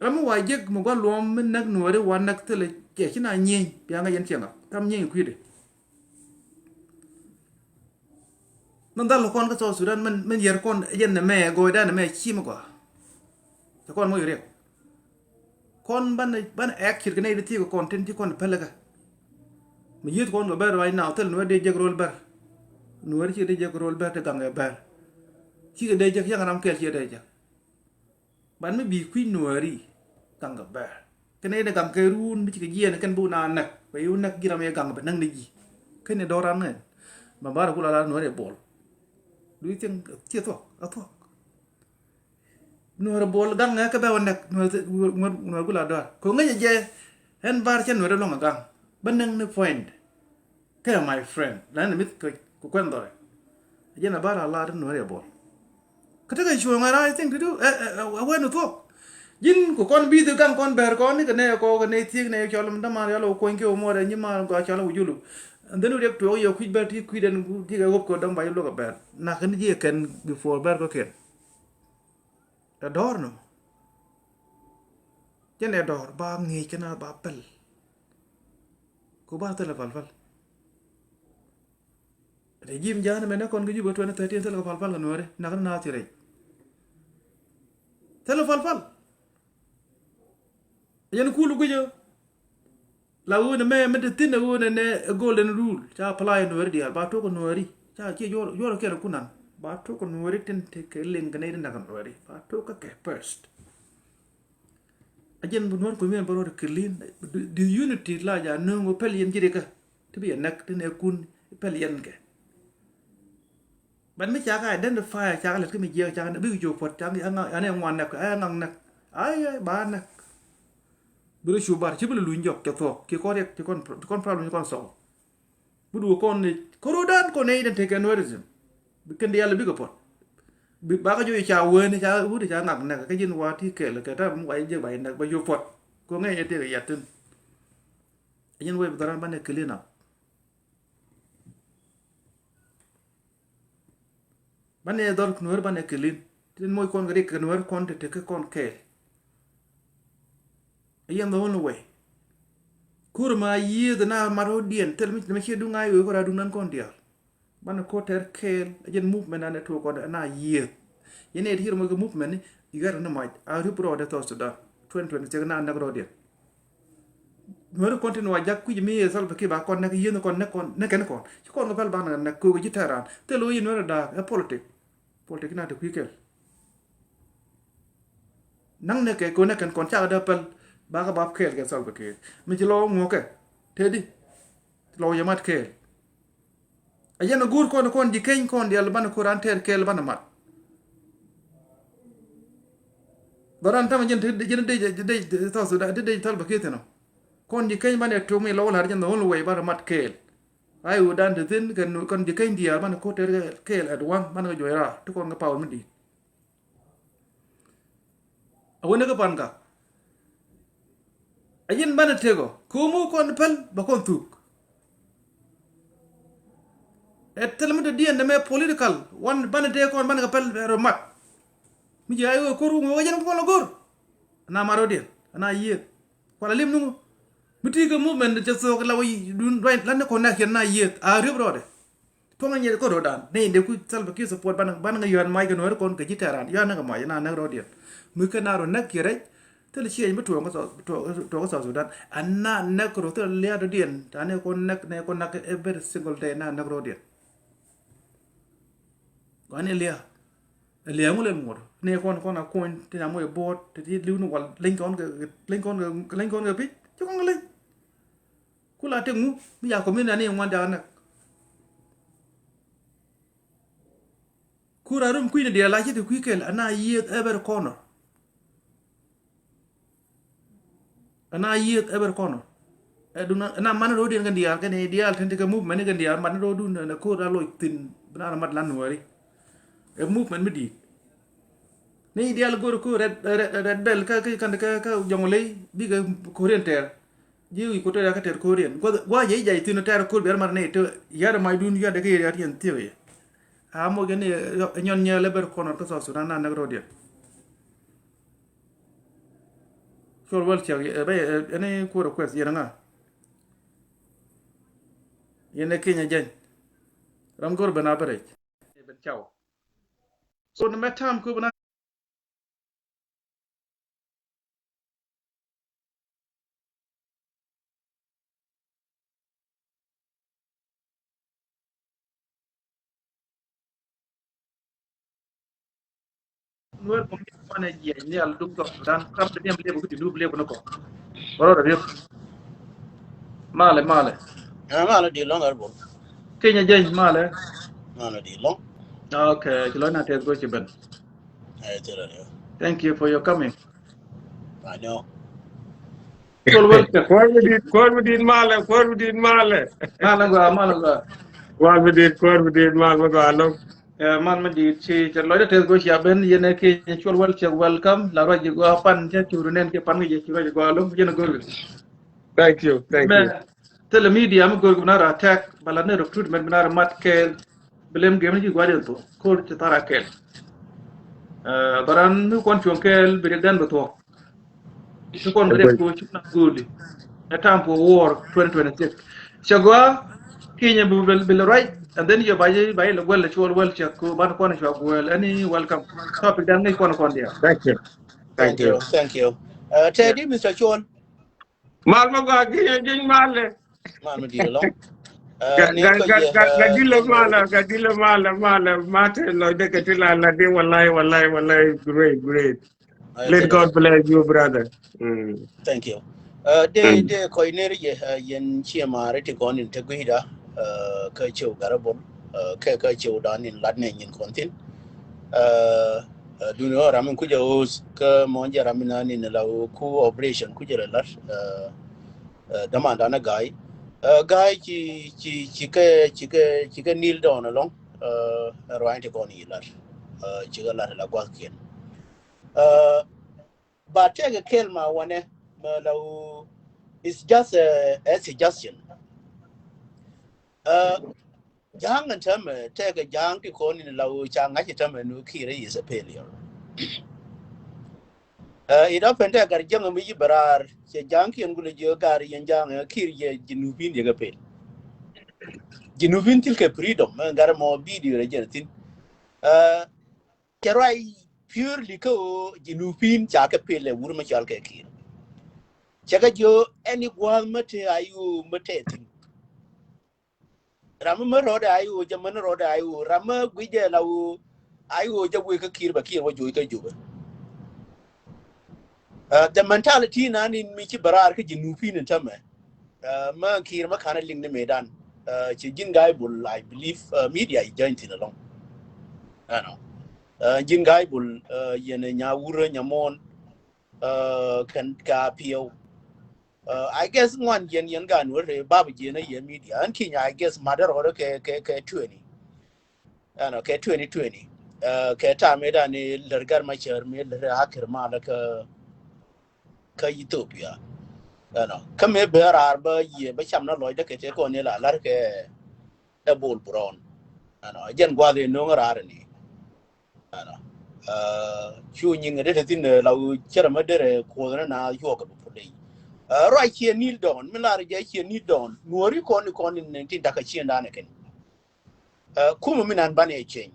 Ram mi wa jek mi gua luɔm mi näk nuɔri wa näk thilɛ cɛ ci na nyieny. Bia ŋa yɛn ciɛ ŋa. Tham nyieny kui̱dɛ. Min dhal kɔn kä South Sudan min, min yɛr kɔn yɛn nɛ mɛ gɔɔydan nɛ mɛ ci mi gua. Cɛ kɔn moc riɛk. Kɔn banɛ, banɛ action kɛ nɛy ti thiek kɔn tin ci kɔn pälikä. Mi yieth kɔn kɛ bɛr right now, thil nuɛr dee jek ro̱l bɛr. Nuɛr ci dee jek ro̱l bɛr ti gaŋ kɛ bɛr. Ci kɛ dee jek, yaŋ ram kɛl ci dee jek. Ban mi bi kui̱ nuɛri gaŋ kɛ bɛr. Kɛn nɛy dee gaŋ kɛ ruun mi ci kɛ jiɛɛn kɛn bi wun a näk. Bɛ yi wun näk ji̱ ram yɛ gaŋ bɛ näk ni ji̱. Kɛn ni dɔran ŋɛn. Bɛ bar kula la nuɛr yɛ bol. Do you think? Ci thuɔk, a thuɔk. Nuɔr bol gaŋ ŋɛ kä bɛ wä näk, nuɔr, nuɔr, nuɔr gula dɔar. Ko ŋäcɛ jɛ, ɛn bar cɛ nuɔr lɔŋ a gaŋ. Bä näk ni point. Kɛ my friend, la ni mith kɛ ku kuɛn dhɔrɛ. Jɛn a bar a lar nuɔr yɛ bol. Kä tekɛ cuɔ̱ɔ̱ŋ a right thing to do, ɛ, ɛ, ɛ, ɛ wɛn thuɔk. Ji̱n ku kɔn bi̱i̱th gaŋ kɔn bɛr kɔn ni kɛ nɛ kɔ kɛ nɛ thiek nɛ cɔl mi däman yal wä kuɔ̱ny kɛ wä muɔrɛ nyi ma gɔaa cɔl wä julu. And then wä riɛk tuɔɔk yɛ kui̱c bɛr ti kui̱dɛn ti kɛ ɣöp kɛ dɔ̱ŋ ba ji̱ luäk ɛ bɛr. Nak kä ni ji̱ ɛ kɛn before bɛr kɔ kɛn. Ɛ dɔ̱r nɔ. Jɛn ɛ dɔ̱r ba ŋi̱i̱c kɛn a ba pɛl. Ku ba thilɛ palpal. Regime ja̱a̱n mɛn ɛ kɔn kä Juba twenty thirteen thilɛ kɛ palpal kɛ Nuääri. Nak ni naath ci rɛy. Thilɛ palpal. Yɛn kul guic ɔ. La ɣöö nɛ mɛ mi te thi̱n ɛ ɣöö nɛ nɛ golden rule ca apply Nuääri diaal ba tok kɛ Nuääri ca ciɛ juɔr juɔr kɛn kunan ba tok kɛ Nuääri tin te kɛ liŋ kɛ nɛy ti nak kɛ Nuääri ba tok kɛ kɛ first. A jɛn bi Nuäär community bä rɔɔd clean. Disunity la ja nööŋ ɔ pɛl yɛn ji̱ rikä ti bi yɛ näk ti nɛ kun pɛl yɛn kɛ. But mi ca kɛ identify ca kɛ lät kä mi jiɛk ca kɛ bik jiök puɔt ca kɛ anɛ ŋuan näk ɛ ŋaŋ näk. Ay ay ba näk. Bi rɔ cu bar ci bi lɛ luny jɔk cɛ thuɔk ci kɔn riɛk ci kɔn ci kɔn problem ci kɔn solve. Bi duɔ kɔn ni korodan kɔn ni den tekɛ Nuärism. Bi kɛn diaal bikɛ puɔt. Bi bakɛ jɔc ca wen ca wut ca ŋak näk kä ji̱n wa ti kɛl kɛ tam wa jɛ ba näk ba jɔ puɔt. Ko ŋɛc yɛ tekɛ yat tin. Ji̱n wec bi dhɔran banɛ clean up. Banɛ dhɔr Nuäär banɛ clean. Tin moc kɔn kɛ rik kɛ Nuäär kɔn te te kä kɔn kɛɛl. Ɛ yɛn the only way. Kur ma yiëëth na mat rɔ̱diɛn thil mi ci duŋ a yo̱o̱k kɔn a duŋ nan kɔn diaal. Banɛ ko̱r tɛr kɛɛl ɛ jɛn movement anɛ tuɔɔk kɔn na yiëëth. Yɛn ɛ ti yɛr moc kɛ movement ni yɛr ni mac a rip rɔɔdɛ South Sudan. Twenty twenty six na näk rɔɔdiɛn. Nuäri kɔn tin wa jak kui̱c mi yɛ Salva Kiir ba kɔn näk yieth ni kɔn näk kɔn näk kɛn kɔn ci kɔn kɛ pɛl ba näk näk köök ji̱ tɛ̈ran thil ɣöö yi Nuäri da̱a̱k ɛ politik. Politik na te kui̱ kɛl. Näk näk kɛ köök näk kɛn kɔn cakɛ dee pɛl ba kɛ bap kɛɛl kɛ Salva Kiir mi ci lɔ ŋuɔ̱kɛ tëëdi. Lɔ yɛ mat kɛɛl. A jɛn a guur kɔn kɔn ji̱ keny kɔn diaal banɛ ko̱r an tɛɛr kɛɛl banɛ mat. Dhɔran tamɛ jɛn ti jɛn dec dec South Sudan ti dec Salva Kiir thin ɔ. Kɔn ji̱ keny banɛ tok mi lɔ wä la̱r jɛn the only way banɛ mat kɛɛl. Ay wä dan ti thin kɛn kɔn ji̱ keny diaal banɛ ko̱r tɛɛr kɛɛl at one banɛ kɛ juɔc raar ti kɔn kɛ power mi di̱i̱t. A wen kä pan ka a yin banɛ tek ɔ ko̱mu kɔn päl ba kɔn thuk. Ɛ thil mi te diɛn dɛ mɛ political wan banɛ tek kɔn banɛ kɛ päl rɔ mat. Mi ji̱ a i̱ wee ko̱r wä ŋuɛ wä jɛn kɔn la go̱r. Ana mat rɔ diɛn ana yiëëth. Kuala lim nuŋu mi ti kɛ movement cɛ thuɔk la wä dun ruac lan ni kɔn na kiɛn na yiëëth a riöp rɔɔdɛ. Tuɔŋ nyɛ kɛ ro̱dan ni de ku Salva Kiir support ban ban ŋa yuan mai kɛ nuɔri kɔn kɛ ji̱ tɛran yuan ni kɛ mai na näk rɔ̱diɛn. Mi kɛ na rɔ näk kiɛ rɛc thil ciɛny mi tuɔŋ kɛ South Sudan. Ana näk rɔ thil liaat rɔ̱diɛn ta ni kɔn näk ni kɔn näk every single day na näk rɔ̱diɛn. Gɔani liaat. Liaat ŋu lɛl muɔt ni kɔn kɔn a kuɔny ti na muɔc buɔt ti ti liw ni wal leny kɔn kɛ leny kɔn kɛ leny kɔn kɛ pi̱c ci kɔn kɛ leny. Ku la tek ŋu mi ca kɔmini ani ŋuan ca näk. Ku ra rum kui̱ni diaal la ci ti kui̱ kɛl ana yiëëth every corner. Ana yiëëth every corner. Ɛ dun ana man ro̱diɛn kɛn diaal kɛn diaal tin ti kɛ movement ni kɛn diaal man ro̱dun na ko̱r a loc thin bi na mat lan nuɔri. Ɛ movement mi di̱i̱t. Ni diaal go̱r ku red red red bell kä kä kä kä Jonglei bikɛ Korean tɛr. Ji̱ wi̱i̱ ku tɛr kä tɛr Korean gua jɛ jay thin tɛr kur biar mar ni tɛ yar ma dun yar de kɛ yar yar yɛn thiw yɛ. A mo gɛ ni nyɔn nyɛ lɛ ber kɔnɔ kä South Sudan na näk rɔdiɛn. Cuɔl wäl ciɛk ɛ bɛ ɛ ni ku request yɛn ŋa. Yɛn ɛ Kenya jɛny. Ram go̱r ben a bɛ rɛc. Bɛ caw. So ni mɛ tam ku bɛ na Nuer community man jiɛc nhial duk South Sudan kam te diɛm liep kä ti dup liep ni kɔ. Bä rɔ riep. Malɛ malɛ. Ɛ malɛ di lɔŋ ar bol. Kenya jɛny malɛ. Malɛ di lɔŋ. Okay, ci lɔny na tɛth go̱ ci ben. Ɛ ci rɔ riep. Thank you for your coming. I know. Kuɔr mi dit, kuɔr mi dit malɛ, kuɔr mi dit malɛ. Malɛ gua, malɛ gua. Kuɔr mi dit, kuɔr mi dit malɛ gua lɔŋ. Ɛ, man mi di̱i̱t ci cɛ lɔcdä tɛth go̱ cia ben yɛn ɛ Kenya cuɔl wäl cɛ welcome la ruac ji̱ gɔaa pan cɛ cur nɛn cɛ pan kɛ jɛ ci ruac ji̱ gɔaa lo̱ŋ yɛn ɛ go̱r. Thank you, thank you. Thilɛ media mi go̱o̱r kɛ bi na rɔ attack, bala ni recruitment bi na rɔ mat kɛɛl. Bi lem gem ni ci gua̱diɛn thuɔ̱k ko̱r ci thar a kɛɛl. Ɛ, bä ran ni kuɔn cuɔ̱ŋ kɛɛl bi riɛk dan bi thuɔ̱k. Ci kuɔn kɛ riɛk thuɔ̱k ci na go̱o̱li. Ɛ time for war twenty twenty-six. Cɛ gɔaa kinyɛ bi, bi, bi lɛ ruac, and then yɛ ba yɛ, ba yɛ lɛ guɛl lɛ cuɔl wɛl cɛ ko ban kuɔn cua guɛl. Any welcome. Topic dan ŋäc kuɔn kuɔn diaal. Thank you. Thank you. Thank you. Ɛ, Teddy, Mister Chol. Mal ma gɔaa, gi̱, gi̱ mal lɛ. Mal ma di̱i̱t ɛlɔ̱ŋ. Ga, ga, ga, ga, ga, ga, di̱t lɛ mal, ga di̱t lɛ mal, mal, mal te lɔcdɛ kɛ ti la la di, wallahi, wallahi, wallahi, great, great. Let God bless you, brother. Mm. Thank you. Ɛ, dee, mm, dee kɔc ner yɛ, ɛ, yɛn ciɛ maari ti kɔn in te gui̱da, ɛ, kä cɛw Garibol, ɛ, kɛ, kä cɛw dan in lat nɛ nyin kɔn thin. Ɛ, ɛ, duni ɔ ram in kucɛ host, kä mɔn jɛ ram in an in la ku operation kucɛ la lat, ɛ, ɛ, dämandan a Ga̱a̱y. Ɛ, Ga̱a̱y ci, ci, ci kɛ, ci kɛ, ci kɛ kneel down ɛlɔ̱ŋ, ɛ, ɛ ruany ti kɔn i̱ lat. Ɛ, ci kɛ lat la gua̱thkiɛn. Ɛ, ba tɛkɛ kɛl ma wanɛ, ma la wu, it's just a, a suggestion. Ɛ, ja̱a̱ŋ ɛn täämɛ, tɛkɛ ja̱a̱ŋ ti kɔn in la wu ca ŋa̱c ɛ täämɛ nu Kiir is a failure. Ɛ, it happen tɛ gar jiäŋ mi yi bɛ raar, cɛ ja̱a̱ŋkiɛn gulɛ jiö gar yɛn ja̱a̱ŋ, ɛ, Kiir yɛ Jinubin yɛ kɛ pel. Jinubin thil kɛ freedom, ɛ, gar mɔ video rɛ jɛn thin. Ɛ, cɛ ruac purely kä ɣöö Jinubin ca kɛ pel ɛ wur mi cɔal kɛ Kiir. Cɛ kɛ jiö ɛn i̱ gua̱a̱th mi te a yi ɣöö mi te thin. Ram mi rɔɔdɛ a yi ɣöö jɛ män rɔɔdɛ a yi ɣöö ram mi guic jɛ la ɣöö a yi ɣöö jɛ wëë kä Kiir bɛ Kiir wä joc kä Jubɛ. Ɛ, the mentality nan in mi ci bɛ raar kä Jinubin in tämɛ. Ɛ, mä Kiir mä ka̱n a liŋ ni mëëdan. Ɛ, ci ji̱n Ga̱a̱y Bul, I believe, ɛ, media yi jany thin ɛlɔ̱ŋ. Ɛnɔ. Ɛ, ji̱n Ga̱a̱y Bul, ɛ, yɛn ɛ Nyawurä Nyamɔn. Ɛ, kɛn ka piɛw. Ɛ, I guess ŋuan jiɛn yɛn gan wä rɛ bab jiɛn a yɛ media. Ɛn kinyɛ, I guess, madɛ rɔɔdɛ kɛ, kɛ, kɛ twenty. Ɛnɔ, kɛ twenty twenty. Ɛ, kɛ tam mëëdan ni lär gar ma cär mëë lär a kir malä kä, kä Ethiopia. Ɛnɔ, kä mëë bɛ raar bä yiëë bä cam na lɔcdä kɛ tëë kɔn ni la lar kɛ ɛ Bol Brown. Ɛnɔ, jɛn gua̱th in no̱o̱ŋ raar ni. Ɛnɔ. Ɛ, cu nyiŋ dee te thin, ɛ, la wu cärɛ mä derɛ kuɔth ni na yuɔk kɛ bä puley. Ɛ, ruac ciɛ kneel down, mi lar jɛ ciɛ kneel down. Nuɔri kɔn ni kɔn in tin dakä ciɛn danɛ kɛn. Ɛ, kumɛ mi nan banɛ change.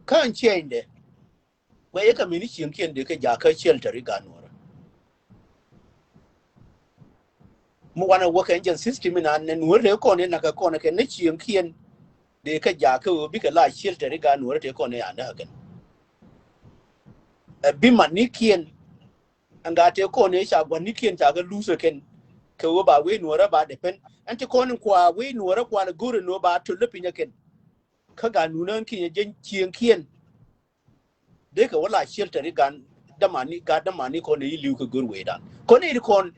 Kä ɛn change dɛ. Guɛ yɛ kɛ mi ni cieŋkiɛn dee kɛ jakä shelter i̱ gat nuɔrä. Mi wanɛ wä kɛ ɛn jɛn system inan nɛ nuɔrä tee kɔn in nakä kɔn kɛ ni cieŋkiɛn dee kɛ jakä ɣöö bikɛ la shelter i̱ gat nuɔrä tee kɔn in andä kɛn. Ɛ bi manikiɛn ɛn gat tee kɔn in ca guanikiɛn ca kɛ luth kɛn kɛ ɣöö ba wee nuɔrä ba depend ɛn ti kɔn in kua wee nuɔrä kualɛ go̱rɛ nuɔrä ba tolä piny kɛn. Kä gat nunä ɛn kinyɛ jɛn cieŋkiɛn. Dee kɛ wä la shelter i̱ gan dämani, gat dämani kɔn i̱ li̱w kɛ gör wecdan. Kɔn i̱ kɔn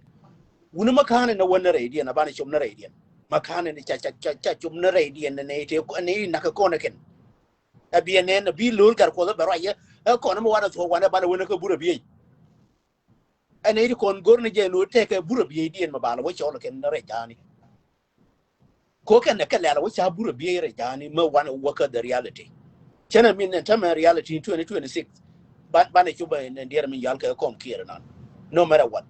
wuni mä ka̱n inɛ wä ni rɛydiɛn a banɛ cop ni rɛydiɛn. Mä ka̱n inɛ ca, ca, ca, ca cop ni rɛydiɛn inɛ i̱ te, inɛ i̱ nakä kɔn ikɛn. Ɛ bi ɛnɛn, ɛ bi lo̱l gat kuɔth ɛ bɛ ruac yɛ. Ɛ kɔn imɛ wanɛ thuɔ̱k wanɛ banɛ wä ni kä burɛ biey. Ɛn nɛy ti kɔn go̱r ni jɛ ni wä tɛkɛ burɛ bieydiɛn mɛ bal wä cɔl kɛn rɛy ja̱a̱ni. Ko kɛn nɛ kɛ lɛl wä ca burɛ biey rɛy ja̱a̱ni mɛ wan wä kä the reality. Cɛn ɛ min nɛ tämɛ reality twenty twenty-six. Ban, banɛ cop ɛ nɛ diɛr min yal kɛ kɔm kiɛr nan. No matter what.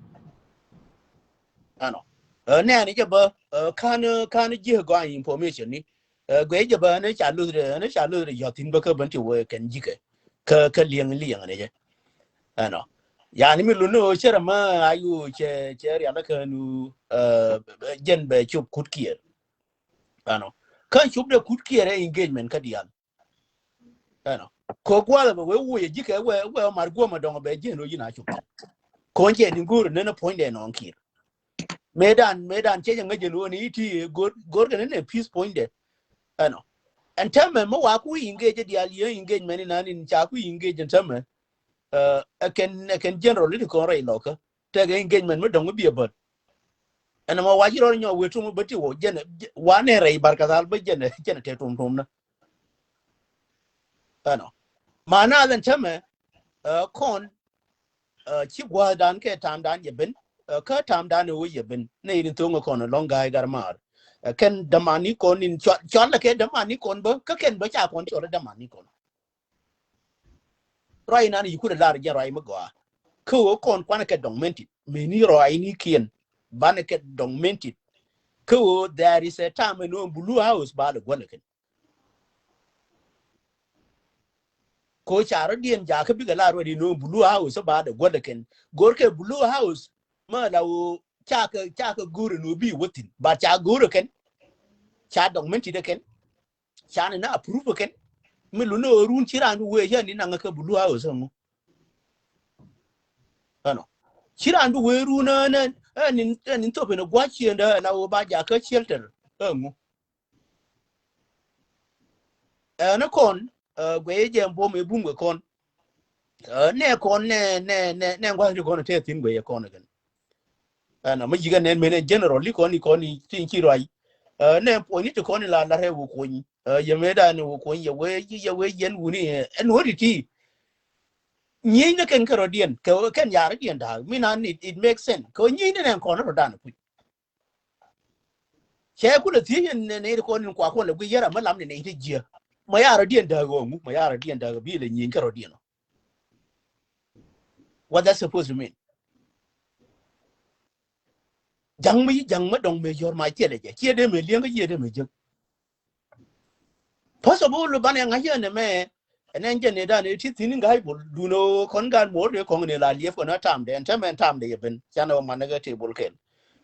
Ɛnɔ. Ɛ nɛɛni jɛ bä, ɛ, kan, kan ji̱ gɔaa information ni. Ɛ, guɛ jɛ bä ni ca luth, ni ca luth yɔthin bä kä bän ti wä kɛn ji̱kɛ. Kä, kä liɛŋ liɛŋ ni jɛ. Ɛnɔ. Yani mi luni ɣöö cɛ rɛ mä a yu cɛ, cɛ rial kä nu, ɛ, jɛn bɛ cop kut kiɛr. Ɛnɔ. Kä cop dɛ kut kiɛr ɛ engagement kä dial. Ɛnɔ. Ko gualɛ bɛ wee wuɔyɛ ji̱kɛ wee, wee mar guɔmɛ dɔŋ bɛ ji̱n ro yin a cop. Ko jɛ ni go̱o̱r nɛn a puɔ̱nydɛ nɔŋ kiɛr. Mëëdan, mëëdan cɛ jɛ ŋäc jɛ ni ɣöö ni iti go̱r, go̱r kɛn ni peace puɔ̱nydɛ. Ɛnɔ. Ɛn tämɛ mä wa ku engage dial yɛ engagement inan in ca ku engage ɛn tämɛ. Ɛ, ɛ kɛn, ɛ kɛn general ni ti kɔn rɛy lɔkä. Tɛkɛ engagement mi dɔ̱ŋ mi biɛ bät. Ɛn ɛmɔ wa ji̱ rɔɔd nyɔk wee tum bä ti wä jɛn, wa nɛ rɛy barkadhal bä jɛn, jɛn tɛ tum tum na. Ɛnɔ. Ma na lɛn tämɛ, ɛ, kɔn, ɛ, ci gua̱a̱thdan kɛ ta̱a̱mdan jɛ ben. Ɛ, kä tamdan ɛ wä yɛ ben nɛ in thoŋ kɔn lɔŋ ga̱a̱c gar maar. Ɛ, kɛn dämani kɔn in cɔl, cɔl kɛ dämani kɔn bä, kä kɛn bä ca kɔn cɔl dämani kɔn. Ruac inan yi kut lar jɛ ruac mi gɔaa. Kä ɣöö kɔn kuan kɛ dɔŋ mentit. Meni ruac ni kiɛn. Ban kɛ dɔŋ mentit. Kä ɣöö there is a time in ɣöö Blue House ba lɛ guäl kɛn. Ko ca rɔ diɛn jakä bikɛ la ruɛt in ɣöö Blue House ba lɛ guäl kɛn. Go̱r kɛ Blue House ma la ɣöö ca kɛ, ca kɛ go̱r in ɣöö bi wä thi̱n. But ca go̱r kɛn. Ca dɔŋ mentit kɛn. Ca ni na approve kɛn. Mi luni ɣöö run ci raan bi wee cä ni naŋ kɛ Blue House ɛŋu. Ɛnɔ. Ci raan bi wee run ɛ ni, ɛ ni, ɛ ni thop in gua̱c ciëndä ɛ la ɣöö ba jakä shelter ɛŋu. Ɛn kɔn, ɛ, guɛy jɛ buɔm ɛ bum kɛ kɔn. Ɛ, nɛ kɔn nɛ, nɛ, nɛ, nɛ gua̱th ti kɔn tɛ thi̱n guɛy kɔn kɛn. Ɛn, mɛ yikɛ nɛn mɛn ɛ general li kɔn i kɔn i tin ci ruac. Ɛ, nɛ puɔ̱ny ni ti kɔn i la la rɛ wä kuɔny. Ɛ, yɛ mɛ dan wä kuɔny yɛ wee, yɛ wee yɛn wuni, ɛ, ɛn wä ti ti. Nyieny ni kɛn kɛ rɔ diɛn, kɛ kɛn yarä diɛn da̱a̱k. Mi nan it, it makes sense. Kɛ nyieny ni nɛn kɔn rɔ dan kuc. Cɛ kulɛ thiec in nɛy ti kɔn in kua kɔn lɛ gui yɛr amä lam ni nɛy ti jiɛ. Ma yarä diɛn da̱a̱k ɣɔŋu, ma yarä diɛn da̱a̱k bi lɛ nyieny kɛ rɔ diɛn ɔ. What that supposed to mean? Ja̱ŋ mi, ja̱ŋ mi dɔŋ mi yɔr ma ciɛ lɛ jɛ. Ciɛ dee mi liɛŋ kä ciɛ dee mi jiäk. First of all, banɛ ŋa̱c yɛn ɛmɛ, ɛn ɛn jɛn ni dan ɛ ti thi̱n in ga̱a̱c bol, duno kɔn gan muɔr ni kɔŋ ni la liɛp kɔn ɛ tamdɛ, ɛn tɛmɛ ɛn tamdɛ yɛ ben, canɛ wä man ɛ kɛ table kɛl.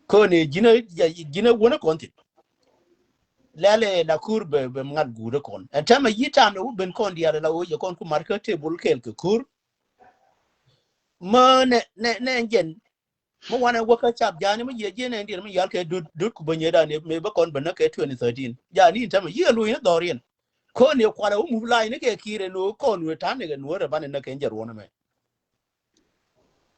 Kɔn ɛ ji̱n ɛ, ji̱n ɛ wun ɛ kɔn thi̱n. Lɛl ɛ la kur bɛ, bɛ ŋa̱t guut ɛ kɔn. Ɛn tɛmɛ yi tamdɛ wä ben kɔn diaal ɛ la wä yɛ kɔn ku mar kä table kɛl kɛ kur. Mä nɛ, nɛ, nɛ ɛn jɛn, mi wanɛ wä kä cap jani mi jiɛ jiɛ nɛ diɛn mi yal kɛ dut, dut ku bä nyɛ dan mi bä kɔn bä nä kɛ twenty thirteen. Jani in tämɛ yiɛ luny ni dhɔriɛn. Kɔn ni kualɛ wä mup lai ni kɛ kir ɛn wä kɔn wä tan ni kɛ nuɔrɛ banɛ nä kɛ jɛ ruɔn mɛ.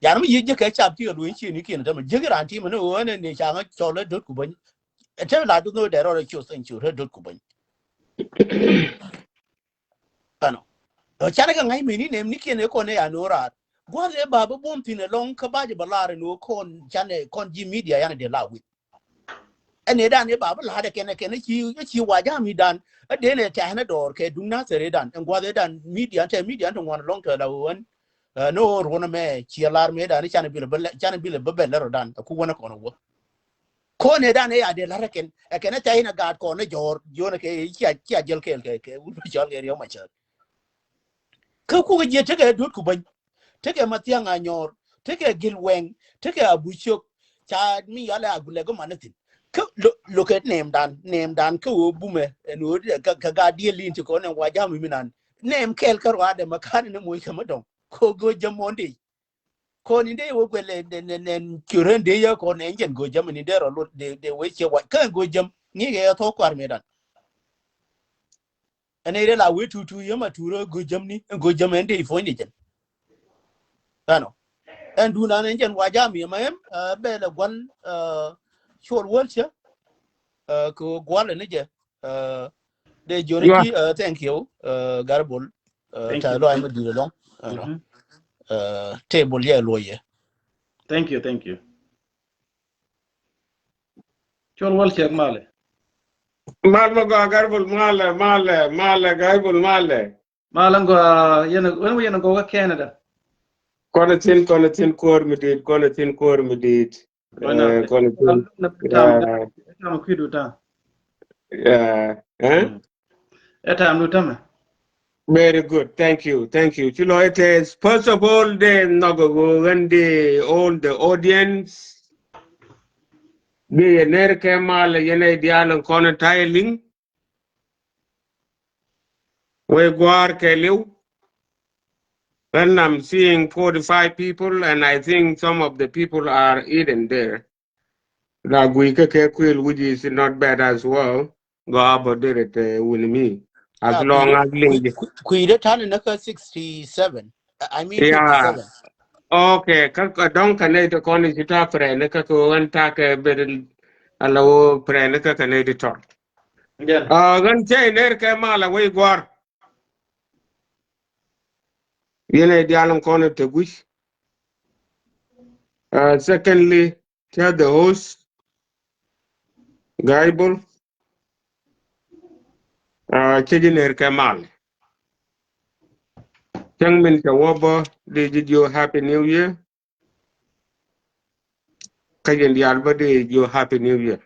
Jani mi yiɛ jiɛ kɛ cap ti kɛ luny ci ni kiɛn tämɛ jiɛ ran ti mɛ ni wä nɛ ni ca ŋä cɔl ɛ dut ku bä. Ɛ tämɛ la dut ni wä dɛ rɔ rɛ cios ɛn cios rɛ dut ku bä. Ɛnɔ. Ɛ canɛ kɛ ŋa̱c meni nɛm ni kiɛn ɛ kɔn ɛ ya ni wä raar. Gua̱th ɛ ba bä buɔ̱m thi̱n ɛlɔ̱ŋ kä ba jɛ bä lar ɛn wä kɔn canɛ kɔn ji̱ media yan ɛ dee la wi̱c. Ɛn ɛ dan ɛ ba bä lar ɛ kɛn ɛ kɛn ɛ ci, ɛ ci wa jami dan. Ɛ den ɛ tɛ̈n ɛ dɔɔr kɛ duŋ na thɛr ɛ dan. Ɛn gua̱th ɛ dan media tɛ media tɛ ŋuan ɛlɔ̱ŋ tɛ la wä wän. Ɛ ni wä ruɔn ɛmɛ ciɛ lar mɛ dan ɛ canɛ bilɛ bä lɛ, canɛ bilɛ bä bɛ lɛ rɔ dan. Ɛ ku wän ɛ kɔn ɛ wä. Kɔn ɛ dan ɛ ya dee la̱t ɛ kɛn, ɛ kɛn ɛ tɛy ni gaat kɔn ɛ jɔɔr, jiɔn ɛ kɛ cia, cia jɛl kɛɛl kɛ, kɛ wut bi cɔl kɛ Riɛk Macäär. Kä kukɛ jiɛ tekɛ Dut Kubäny, tekɛ Mathiaŋ Anyɔɔr, tekɛ Gil Wɛŋ, tekɛ Abu Ciök, ca mi yalɛ a gulɛ gä man ɛ thi̱n. Kä lo, lokɛ nɛɛmdan, nɛɛmdan kä ɣöö bumɛ, ɛn ɣöö kɛ, kɛ gaat diɛl in ti kɔn ɛn wa jam mi nan. Nɛɛm kɛɛl kä ruaadɛ mɛ ka̱n ni moc kɛ mi dɔ̱ŋ. Ko go̱o̱c jɛ mɔndɛ. Kɔn in dee wä guɛl nɛ, nɛ, nɛ, nɛ, kiören dee yɛ kɔn nɛ jɛn go̱o̱c jäm in dee rɔ lot dee, dee wee ciɛ wac. Kä go̱o̱c jäm ŋi̱i̱kɛ yɛ thok kuar mëëdan. Ɛn ɛ rɛ la wee tutu yɛ ma tuurä go̱o̱c jäm ni, go̱o̱c jäm ɛn dee i̱ puɔ̱ny dee jɛn. Ɛnɔ. Ɛn duun an ɛn jɛn wa jam yɛ ma ɛm, ɛ, bɛ lɛ gua̱l, ɛ, cuɔl wäl cä. Ɛ, kɛ gua̱l ɛn jɛ. Ɛ, dee jiɔni ti, ɛ, thank you, ɛ, Garbol. Ɛ, thank you. Ta luay mi di̱i̱t ɛlɔ̱ŋ. Ɛnɔ. Mhm. Ɛ, table yɛ luɔyɛ. Thank you, thank you. Cuɔl wäl cɛ malɛ. Mal ma gɔaa Garbol malɛ, malɛ, malɛ Garbol malɛ. Malɛ gɔaa yɛn, wän wä yɛn gɔaa Canada. Kɔn a thin, kɔn a thin kuɔr mi di̱i̱t, kɔn a thin kuɔr mi di̱i̱t. Ɛ, kɔn i̱ piny. Tam kui̱du tam. Yeah. Ɛ tam du tamɛ. Very good. Thank you. Thank you. Ci lɔ ite, first of all, dee nhɔk ɛ ɣöö ɣän dee all the audience. Dee yɛ ner kɛ mal yɛn ɛ diaal in kɔn in ta̱yɛ liŋ. Wee gua̱a̱r kɛ li̱w. And I'm seeing forty-five people, and I think some of the people are hidden there. La gui kɛ kɛ kuil, which is not bad as well. Go about it, uh, with me. As long as liŋ. Kui̱ de tan in kä sixty-seven. I mean, yeah. Fifty-seven. Okay, kä, kä dɔŋ kä nɛy ti kɔn i̱ ci ta̱a̱ prɛn kä kɛ ɣän ta̱a̱ kɛ ber ala wä prɛn kä kä nɛy ti tɔr. Yeah. Ɣän cɛ i ner kɛ mal a wei gua̱r. Yɛn ɛ diaal in kɔn in te gui̱c. Uh, secondly, tell the host, Gaibol, uh, cɛ ji̱ ner kɛ mal. Cäŋ min cɛ wä bä di ji̱ jiö Happy New Year. Kä ji̱n diaal bä di jiö Happy New Year.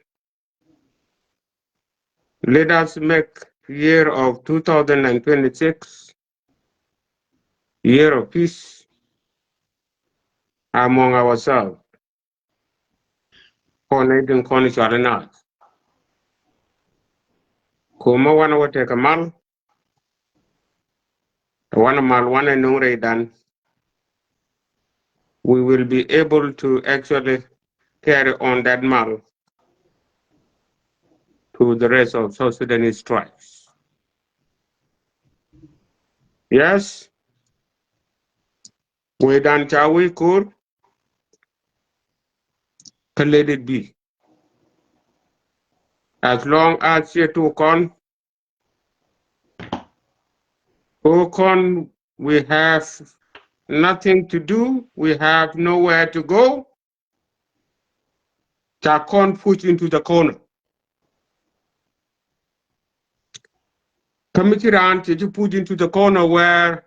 Let us make year of two thousand and twenty-six year of peace among ourselves. Kɔn nɛy tin kɔn cual i̱ naath. Kumä wanɛ wä tekɛ mal. Wanɛ mal wanɛ nuŋ rɛydan. We will be able to actually carry on that mal to the rest of South Sudanese tribes. Yes. Wecdan ca wi̱i̱ ko̱r. Kä let it be. As long as ciɛ tu kɔn, o kɔn, we have nothing to do, we have nowhere to go. Ca kɔn push into the corner. Kä mi ci raan cɛ ji̱ push into the corner where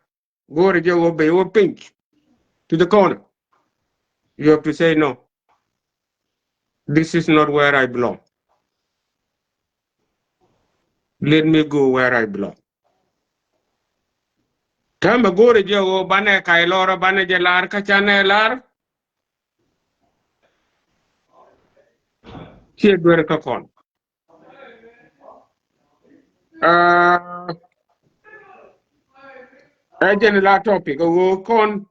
go̱o̱rɛ jɛ wä ben wä piny to the corner. You have to say, "No, this is not where I belong. Let me go where I belong." Täämɛ go̱o̱rɛ jɛ wä banɛ kac lɔrä banɛ jɛ lar kä canɛ lar. Ciɛ duer kä kɔn. Uh, ɛ jɛn la topic ɛ ɣöö kɔn,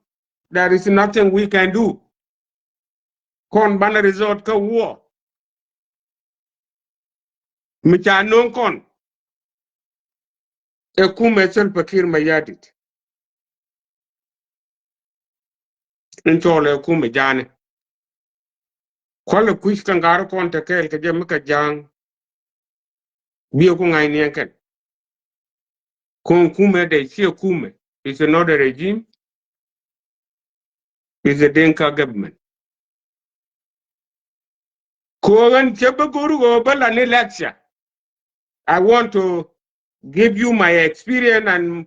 there is nothing we can do. Kɔn banɛ resort kä war. Mi ca no̱o̱ŋ kɔn ɛ kumɛ Salva Kiir Mayardit. In cɔɔl ɛ kumɛ ja̱a̱ni. Kualɛ kui̱c kä ŋa̱r kɔn te kɛɛl kɛ jɛ mi kɛ ja̱a̱ŋ. Biɛ ku ŋa̱c niɛn kɛn. Kɔn kumɛ dee ciɛ kumɛ. It's not a regime. It's a Dinka government. Kɛ ɣän cɛ bä go̱r ɣöö bä la ni lecture. I want to give you my experience and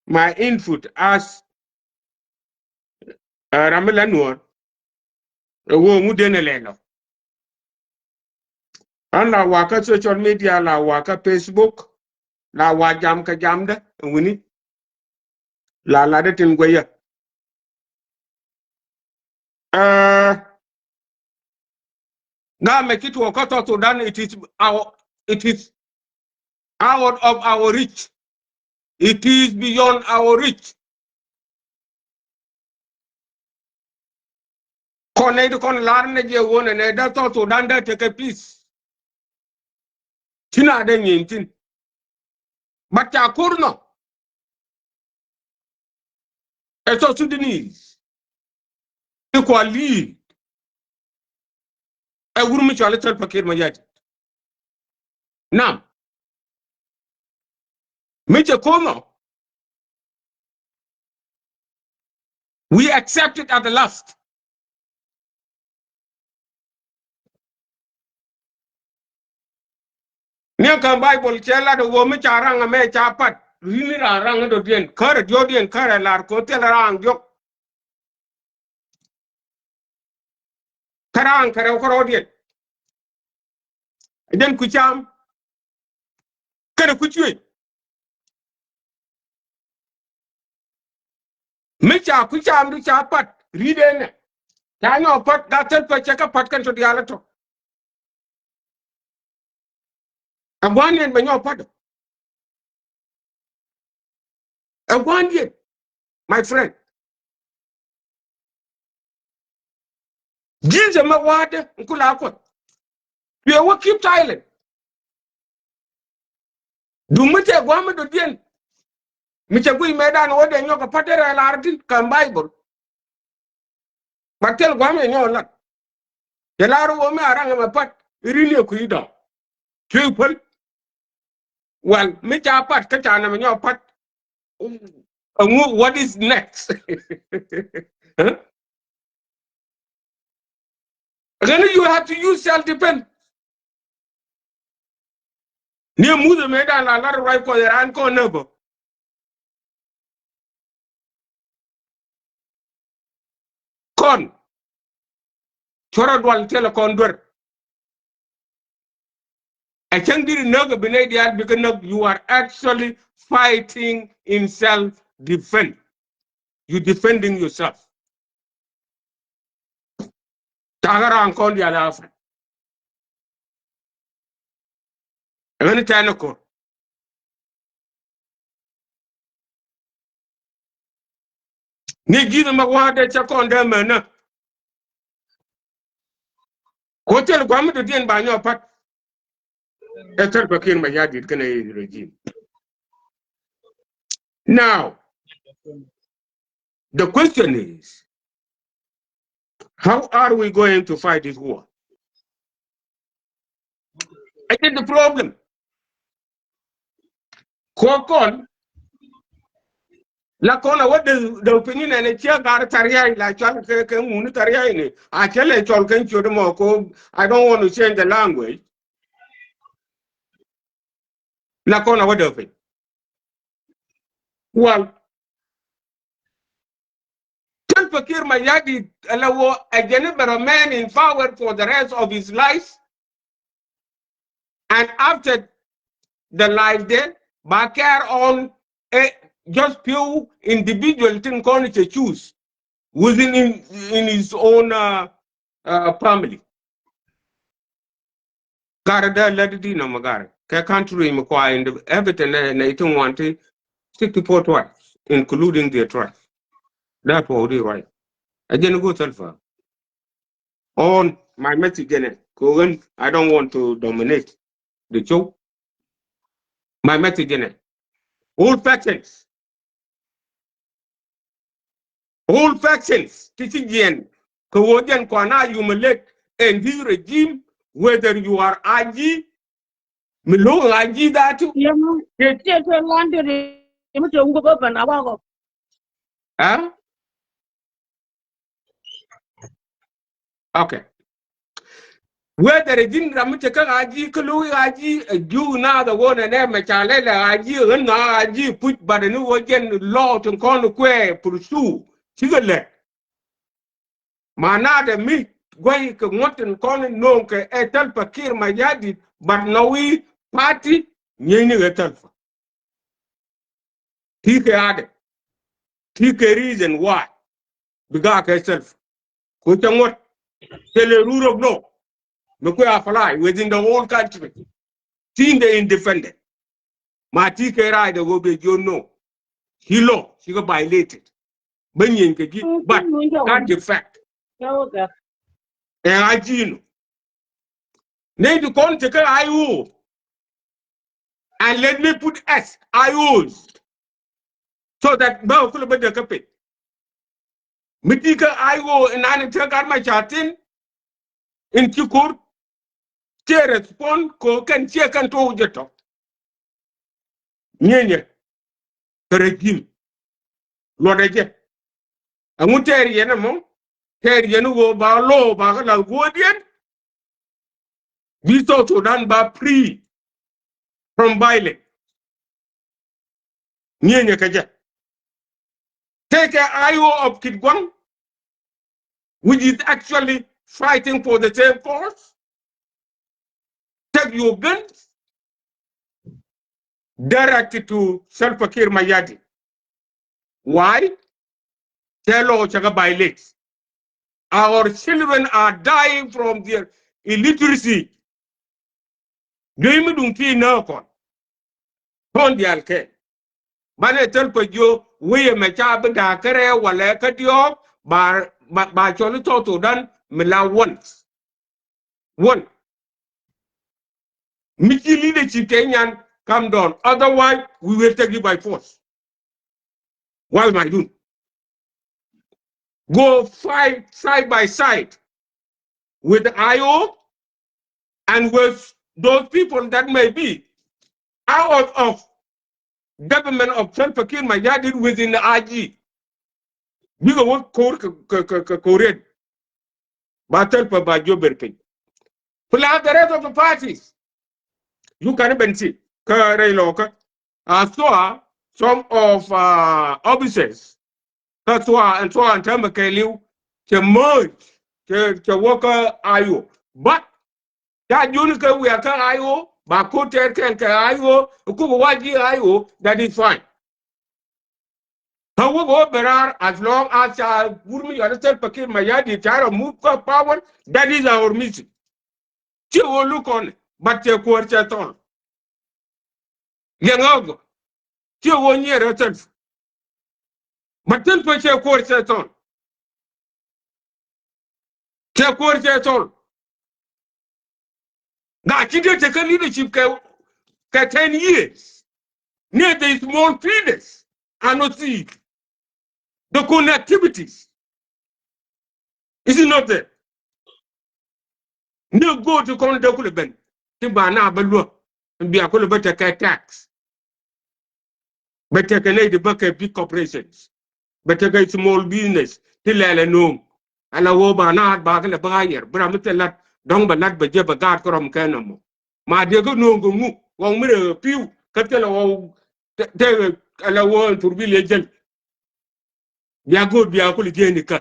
my input as, uh, ram mi la nuɔr. Ɛ ɣöö ŋu den ɛ lɛl ɔ. An la wakä social media, la wakä Facebook, la wa jam kä jamdä, ɛ wuni. La latdä tin guɛyä. Uh, Gamɛ ci tuɔɔk kä South Sudan, it is our, it is out of our reach. It is beyond our reach. Kɔn nɛy ti kɔn lar nɛ jɛ wonɛ nɛ dee South Sudan dee tekɛ peace. Ci na dee nyin tin. But ca kur nɔ. Ɛ South Sudanese. Equally. Ɛ wur mi cɔal i̱ Salva Kiir Mayardit. Nam. Mi cɛ ko̱o̱mɔ. We accept it at the last. Niɛ kä Bible cɛ lat ɣöö mi ca raŋ ɛmɛ ca pat. Rini ran raŋ dɔ̱diɛn kärɛ diɔ̱ɔ̱kdiɛn kärɛ lar ko̱ thil raŋ diɔ̱k. Kä raŋ kärɛ kärɔɔdiɛn. Jɛn ku cam. Kɛnɛ ku cuëc. Mi ca ku cam du ca pat ri̱t ɛnɛ. Ca nyɔk pat gat thil pɛ cɛ kä pat kɛn tɔ diaal ɛ tɔ. Ɛ gua̱ndiɛn bɛ nyɔk pat. Ɛ gua̱ndiɛn, my friend. Ji̱n jɛ mɛ wa̱a̱dɛ in ku la kuɔth. Cuɛ wä keep silent. Duŋ mi tɛ gua̱a̱m mi dɔ̱diɛn. Mi cɛ guic mɛ dan wä dee nyɔk kɛ pat dee rɛl ar tin kɛ Bible. Ba thil gua̱a̱m yɛ nyɔk lat. Cɛ lar wä mi a raŋ ɛmɛ pat i̱ rin yɛ kui̱ dɔ̱ŋ. Cuɛ i̱ päl. Well, mi ca pat kä ca nɛmɛ nyɔk pat. Ɛŋu, what is next? Huh? Ɣän you have to use self defense. Ni muth mëë dan la lar ruac Kuɔth ɛ raan kɔn nä bä. Kɔn cuɔrɛ dual thilɛ kɔn duer. Ɛ cäŋ diri näk ɛ bi nɛy diaal bikɛ näk, you are actually fighting in self defense. You defending yourself. Takä raan kɔn diaal a fɛ. Ɣän tɛn kor. Ni ji̱n mɛ wa̱a̱ dee cɛ kɔn dee mɛnä. Ko thil gua̱a̱m mi dɔ̱diɛn ba nyɔk pat. Ɛ Salva Kiir Mayardit kɛnɛ his regime. Now, the question is, how are we going to fight this war? Ɛ jɛn the problem. Kɔ kɔn la kɔn a wä dee dee piny nɛn ɛ ciɛ gar thariay la cual kɛ kɛ ŋuni thariay ni a cɛ lɛ cɔl kɛn ciöt mɔ ko, I don't want to change the language. La kɔn a wä dee piny. Well, Salva Kiir Mayardit ɛ lɛ wä ɛ jɛn bɛ remain in power for the rest of his life. And after the life then, ba care on a just few individual tin kɔn cɛ choose within in, in his own uh, uh, family. Garɛ dee lät di nɔmɔ garɛ kɛ country mi kua in the everything nɛ nɛ itin ŋuan ti sixty-four tribes, including their tribes. That was the right. Ɛ jɛn go Salva. On my message jɛnɛ kɛ ɣän, I don't want to dominate the show. My message jɛnɛ, all factions, all factions ti ci jiɛn kɛ ɣöö jɛn kɔn a humiliate in this regime, whether you are IG, mi lo̱k IG that too. Yɛmɛ tiɛ tiɛ landed yɛmɛ tiɛ ŋuɔk bä ben a wakɔ. Huh? Okay. Whether ji̱n ram mi cɛ kä IG kä lo̱k IG ɛ jiuk naath ɛ ɣöö nɛ nɛ mɛ ca lɛl ɛ IG ɣän nɔ IG puc, but ni ɣöö jɛn law tin kɔn kuɛ pursue cikɛ lɛ. Ma naadɛ mi guay kɛ ŋuɔ̱t tin kɔn no̱o̱ŋ kɛ ɛ Salva Kiir Mayardit, but nɔ wi̱i̱ party nyieeni kɛ Salva. Ti kɛ adɛ, ti kɛ reason why bi gak kɛ Salva. Ko cɛ ŋuɔ̱t cɛ lɛ rule of law mi kuɛ apply within the whole country. Ti in the independent. Ma ti kɛ right ɛ ɣöö bɛ jiön no. Ci law cikɛ violated. Bä nyieny kɛ ji̱, but that the fact. Ɛ IG no. Nɛy ti kɔn ti kɛ IO. And let me put as IOs so that bä kulɛ bä dee kä piny. Mi ti kä IO in an ti kä gat ma ca thin in ci kor ciɛ respond ko kɛn ciɛ kɛn to jɛ tɔ. Nyieny ɛ kɛ regime luɔt ɛ jɛ. Ɛŋu tɛɛr yɛn ɛmɔ? Tɛɛr yɛn ɣöö ba lo̱o̱ ba kä lath guɔ̱ɔ̱diɛn. Bi South Sudan ba free from violence. Nyieny ɛ kɛ jɛ. Tëëkɛ IO of Kitgwang, which is actually fighting for the same cause. Take your guns, direct it to Salva Kiir Mayardit. Why? Tɛ law cɛ kɛ violate. Our children are dying from their illiteracy. Dui̱ mi duŋ ti nä kɔn. Kɔn diaal kɛ. Banɛ thil pɛ jiö wee mɛ ca bi da̱a̱ kärɛ walɛ kä diɔ̱ɔ̱k ba, ba, ba cɔl i̱ South Sudan mi la once. One. Mi ci leadership kɛ nyan, come down. Otherwise, we will take you by force. Wal ma dun. Go fight side by side with the IO and with those people that may be out of government of Salva Kiir Mayardit within the IG. Bikɛ wä ko̱r kɛ, kɛ, kɛ, kɛ ko̱r yɛn. Ba thil pä ba jiök ben piny. Plus the rest of the parties. You can even see. Kä rɛy lɔkä. I saw some of, uh, officers. Kä saw, and saw and tɛmɛ kɛ liw. Cɛ merge. Cɛ, cɛ wä kä I O. But ca jun kɛ wiak kä I O. Ba ko̱r tɛɛr kɛn kɛ I O. Kuk wa ji̱ I O. That is fine. Kä wä bä raar as long as ca wur mi yɔt Salva Kiir Mayardit ca rɔ move kä power, that is our mission. Ciɛ wä luk kɔn, but cɛ kuäär cɛ thɔl. Liɛŋ ɣä gɔ. Ciɛ wä nyier ɛ Salva. But Salva cɛ kuäär cɛ thɔl. Cɛ kuäär cɛ thɔl. Gaa ci dee tekɛ leadership kɛ, kɛ ten years. Ni the small feeders are not see it. The connectivities is not there. Ni go̱o̱r ti kɔn dee kulɛ ben ti ba na bä luäk. Bia kulɛ bä tekɛ tax. Bɛ tekɛ nɛy ti bä kɛ big corporations. Bɛ tekɛ small business ti lɛl ɛ no̱o̱ŋ. Ala wä ba na ba kɛ lɛ bä ɣa̱ yɛr bi ram mi thil lat dɔ̱ŋ bɛ lat bɛ jɛ bɛ gaat kä rɔm kɛ nɔmɔ. Ma dee kä no̱o̱ŋ kɛ ŋu ɣɔw mi rɛ pi̱w kä thil ɛ ɣɔw te, te, ala wä ɛn thur bi lɛ jäl. Bia go̱o̱r bia kul jiɛni kä.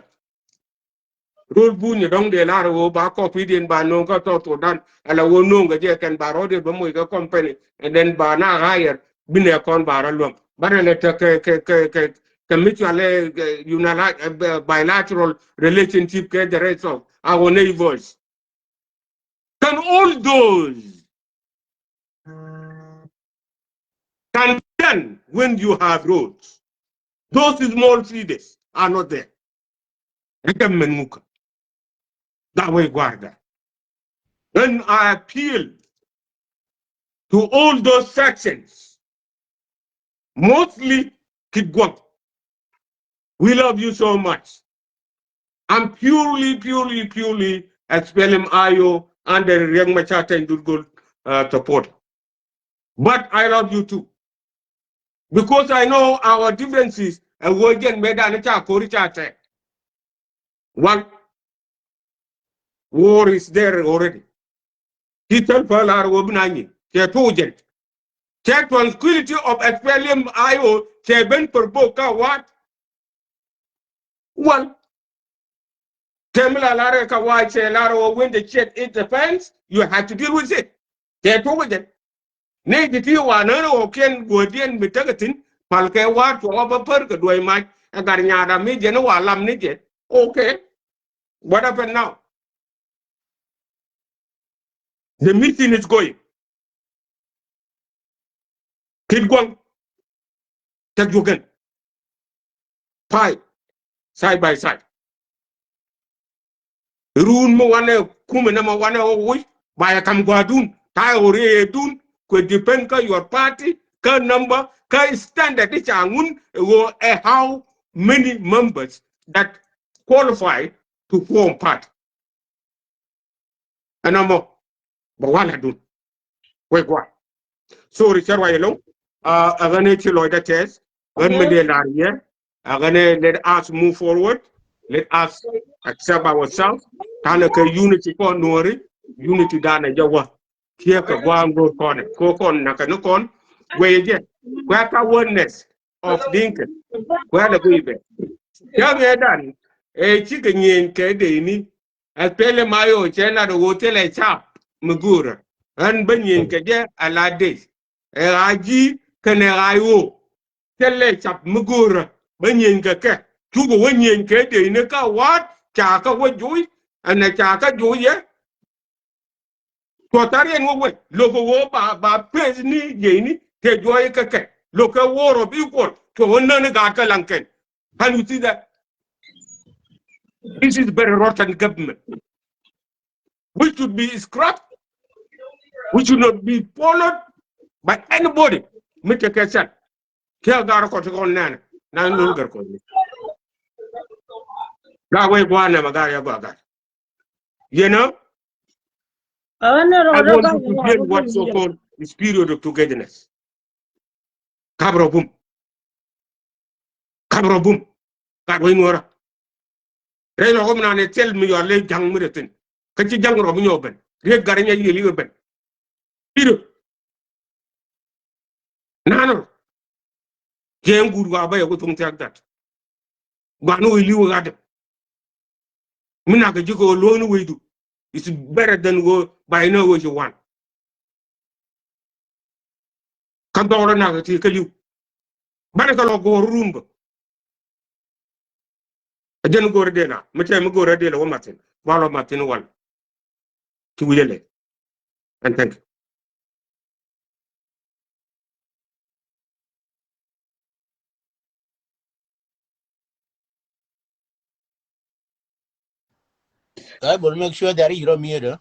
Rol buny dɔ̱ŋ dee lar ɣöö ba kɔpidiɛn ba no̱o̱ŋ kä South Sudan. Ala ɣöö no̱o̱ŋ kɛ jɛ kɛn ba rɔɔdiɛn ba moc kɛ company. And then ba na hire bi nɛ kɔn ba rɔ luäŋ. Ba rɛ lɛ tek kɛ, kɛ, kɛ, kɛ, kɛ mutual, eh, kɛ unila-, eh, bilateral relationship kɛ the rest of our neighbors. Can all those can done when you have roads. Those small cities are not there. Ɛ kɛ mɛn ŋukä. That way guarda. And I appeal to all those sections, mostly Kitgwang. We love you so much. I'm purely, purely, purely S P L M I O under Riek Machar Teny Dhurgol, uh, support. But I love you too. Because I know our differences, ɛ ɣöö jɛn mëë dan ca ko̱ri ca tɛk. One, war is there already. Ti thil pä lar ɣöö bi na nyin cɛ tuɔɔk jɛn. Cɛ tranquility of S P L M I O cɛ ben provoke kä what? One. Tɛm la lar ɛ kä what cɛ lar ɣöö when the shit hit the fans, you have to deal with it. Cɛ tuɔɔk jɛn. Ni ti ti wa nä ni ɣɔw kiɛn guɔ̱diɛn mi tekɛ thi̱n pal kɛ wa̱a̱ tuɔɔk a bä pär kɛ duɔ̱c mac ɛ gat nyaat a mi jɛn ni wa lam ni jɛ. Okay. What happened now? The meeting is going. Kitgwang. Tek juɔ̱kɛn. Pay. Side by side. Run mi wanɛ kumɛ nɛ ma wanɛ wä wi̱c ba yɛ kam gua̱dun ta̱yɛ wä riɛyɛ dun kuɛ depend kä your party kä number kä standard di ca ŋun ɛ wä ɛ how many members that qualify to form party. Ɛn amɔ bɛ wal adun. Wek wa. Sorry, cɛ ruac ɛlɔŋ. Ɛ ɣän ɛ ci lɔcdä tɛth ɣän mi dee lar yɛ. Ɛ ɣän ɛ let us move forward. Let us accept ourselves. Tanɛ kɛ unity kɔn nuɔri. Unity danɛ jɛ wä. Kiɛ kɛ gua̱a̱ŋ go̱o̱r kɔnɛ ko kɔn nakɛ ni kɔn. Wee jɛ kuɛ ka oneness of Dinka. Kuɛ lɛ guiy bɛ cä ŋɛ dan ɛ cikɛ nyieny kɛ dee ni. Ɛ pele ma yo cɛ lat ɣöö thilɛ cap mi go̱o̱rä. Ɣän bä nyieny kɛ jɛ a la dec ɛ ɣaa ji̱ kɛnɛ ɣaa i̱ ɣöö thilɛ cap mi go̱o̱rä bä nyieny kɛ kɛ. Cukɛ wä nyieny kɛ dec ni kä wa̱a̱t ca kä wä juuc ɛn ɛ ca kä juuc yɛ. Tuɔthariɛn wä wec lo̱kɛ ɣöö ba ba peth ni jiɛcni tëë juɔc kɛ kɛ lo̱kɛ war of equal tuɔk ɣän näni gaat kä laŋkɛn. Can you see that? This is very rotten government. We should be scrapped. We should not be followed by anybody. Mi tekɛ sɛn kiɛ gar kɔt kɔn nɛnɛ na lol gar kɔt ni. Gar wec gua̱a̱r nɛmɛ gar ya gua̱a̱r gar. You know? I want you to build what so-called spirit of togetherness. Kabrɔ bum. Kabrɔ bum. Gat wec nuɔrä. Rɛy lɔk mi naan ɛ thil mi yɔal lɛ ja̱ŋ mi rɛ thin. Kä ci ja̱ŋ rɔ mi nyɔk ben. Riet gat rɛ nyɛ yiël i̱ ben. Pir. Nanɔ. Jɛɛŋ guur wa bä yɛ ku thuŋ thiak that. Guan wec li̱w ɣa̱t. Mi nak kɛ ji̱ kɛ ɣöö luɔ̱ŋni wecdu. It's better than ɣöö ba inɔ ɣöö ci wan. Kä dhɔk rɔ nak kɛ ti kä li̱w. Banɛ kɛ lɔ go̱o̱r rum bä. A jɛn go̱o̱r dee na mi tɛm mi go̱o̱r dee lɛ wä mathin. Ba lɔ mathin wal. Ci wi̱c a lɛ. And thank you. I will make sure that you don't mute.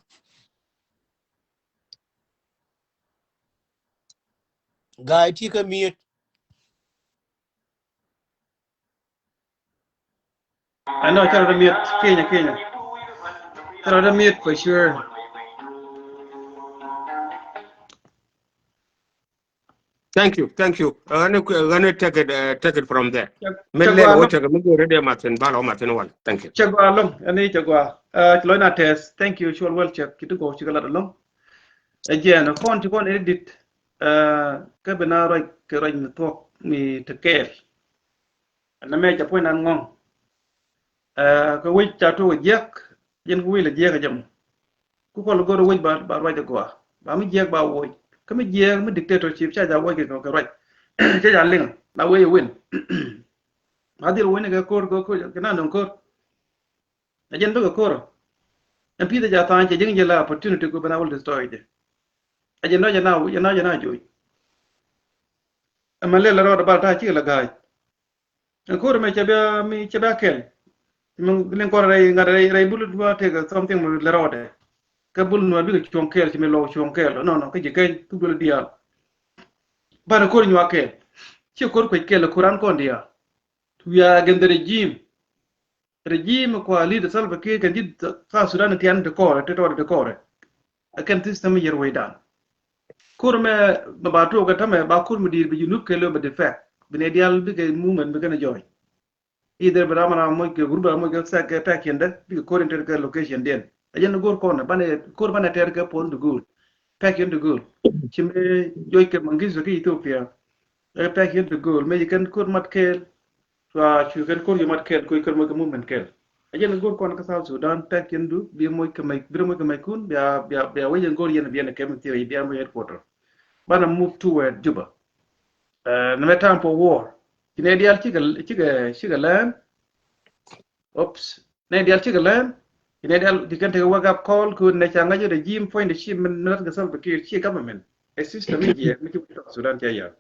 Guy, take a mute. I know, tell the mute. Kenya, Kenya. Tell the mute for sure. Thank you, thank you. Uh, gonna, gonna take it, uh, take it from there. Mɛ lɛ wä take it. Mi go̱o̱r dee mathin bal wä mathin wal. Thank you. Cɛ gɔaa lɔŋ, ɛn i̱ cɛ gɔaa. Uh, ci lɔc na tɛth. Thank you. Cuɔl wɛl cɛ ki ti gɔw ci kɛ lat alɔŋ. Ɛ jɛn kɔn ci kɔn edit. Uh, kä bi na ruac kɛ ruac mi thuɔk mi te kɛɛl. Ɛn mɛ ca puɔ̱ny nan ŋɔ̱ŋ. Ɛ, kɛ wec ca tuɔk jiɛk, jɛn kɛ wec lɛ jiɛk ɛ jɛ mɔ. Ku kɔl go̱r wec ba, ba ruac ɛ gɔaa. Ba mi jiɛk ba woc. Kä mi jiɛk mi dictatorship ca ja woc kɛ kɛ ruac. Ca ja liŋ na wec ɛ win. Ma dhil wec ni kɛ ko̱r kɛ ko̱r kɛ na nöŋ ko̱r. Ɛ jɛn bikɛ ko̱r. Ɛn pi̱th ɛ ja tha̱a̱ŋ cɛ ji̱ ŋi̱ jɛ la opportunity ku ben a wä destroy jɛ. Ɛ jɛn nɔ jɛ na, jɛ na, jɛ na joc. Ɛmɛ lɛl rɔɔdɛ bal ta̱a̱ cikɛ lɛ ga̱a̱c. Ɛn ko̱r ɛmɛ cɛ bia mi cɛ bia kɛl. Mi liŋ kɔn rɛy ŋa̱t rɛy, rɛy bul dua tëk something mi lɛ rɔɔdɛ. Kä bul nuɔr bikɛ cuɔ̱ŋ kɛl ci mi lɔw cuɔ̱ŋ kɛl. Nɔ nɔ kä ji̱ keny kä bul diaal. Banɛ ko̱r nyuak kɛl. Ci ko̱r kuec kɛl ko̱r an kɔn diaal. We are against the regime. Regime kua leader Salva Kiir kɛn ji̱ South Sudan tian ti kɔrɛ, ti tɔɔrɛ ti kɔrɛ. Ɛ kɛn system yɛr wecdan. Kur mɛ, mɛ ba tuɔk kɛ tämɛ, ba kur mi di̱i̱t bi Junub kɛ lö bɛ defect. Bi nɛ dial bikɛ movement bikɛ nɛ join. Either bi ram ram moc kɛ group ram moc kɛ sɛk kɛ pɛk yɛn dɛ, bikɛ kur in tɛr kɛ location diɛn. Ɛ jɛn go̱r kɔn, banɛ, kur banɛ tɛr kɛ pon di go̱r. Pɛk yɛn di go̱r. Ci mɛ joc kɛ Mengistu kɛ Ethiopia. Ɛ pɛk yɛn di go̱r. Mɛ ji̱ kɛn kur mat kɛɛl. Cua cu kɛn ko̱r yiomat kɛl, ko̱ kɛn moc kɛ movement kɛl. A jɛn go̱r kɔn kä South Sudan, pɛk yɛn du, bi moc kɛ mɛc, bi moc kɛ mɛc kun, bia, bia, bia wec yɛn go̱r yɛn, bi yɛn kɛ mi thiew, bia moc headquarter. Banɛ move toward Juba. Uh, nɛ mɛ time for war. Ci nɛ dial cikɛ, cikɛ, cikɛ lɛn. Oops. Nɛ dial cikɛ lɛn. Ci nɛ dial, ci kɛn tekɛ wake up call, kun nɛ ca ŋa̱c regime, point the ship, min, min lat kɛ Salva Kiir, ci government. A system in jiɛ, mi ci South Sudan ca yal.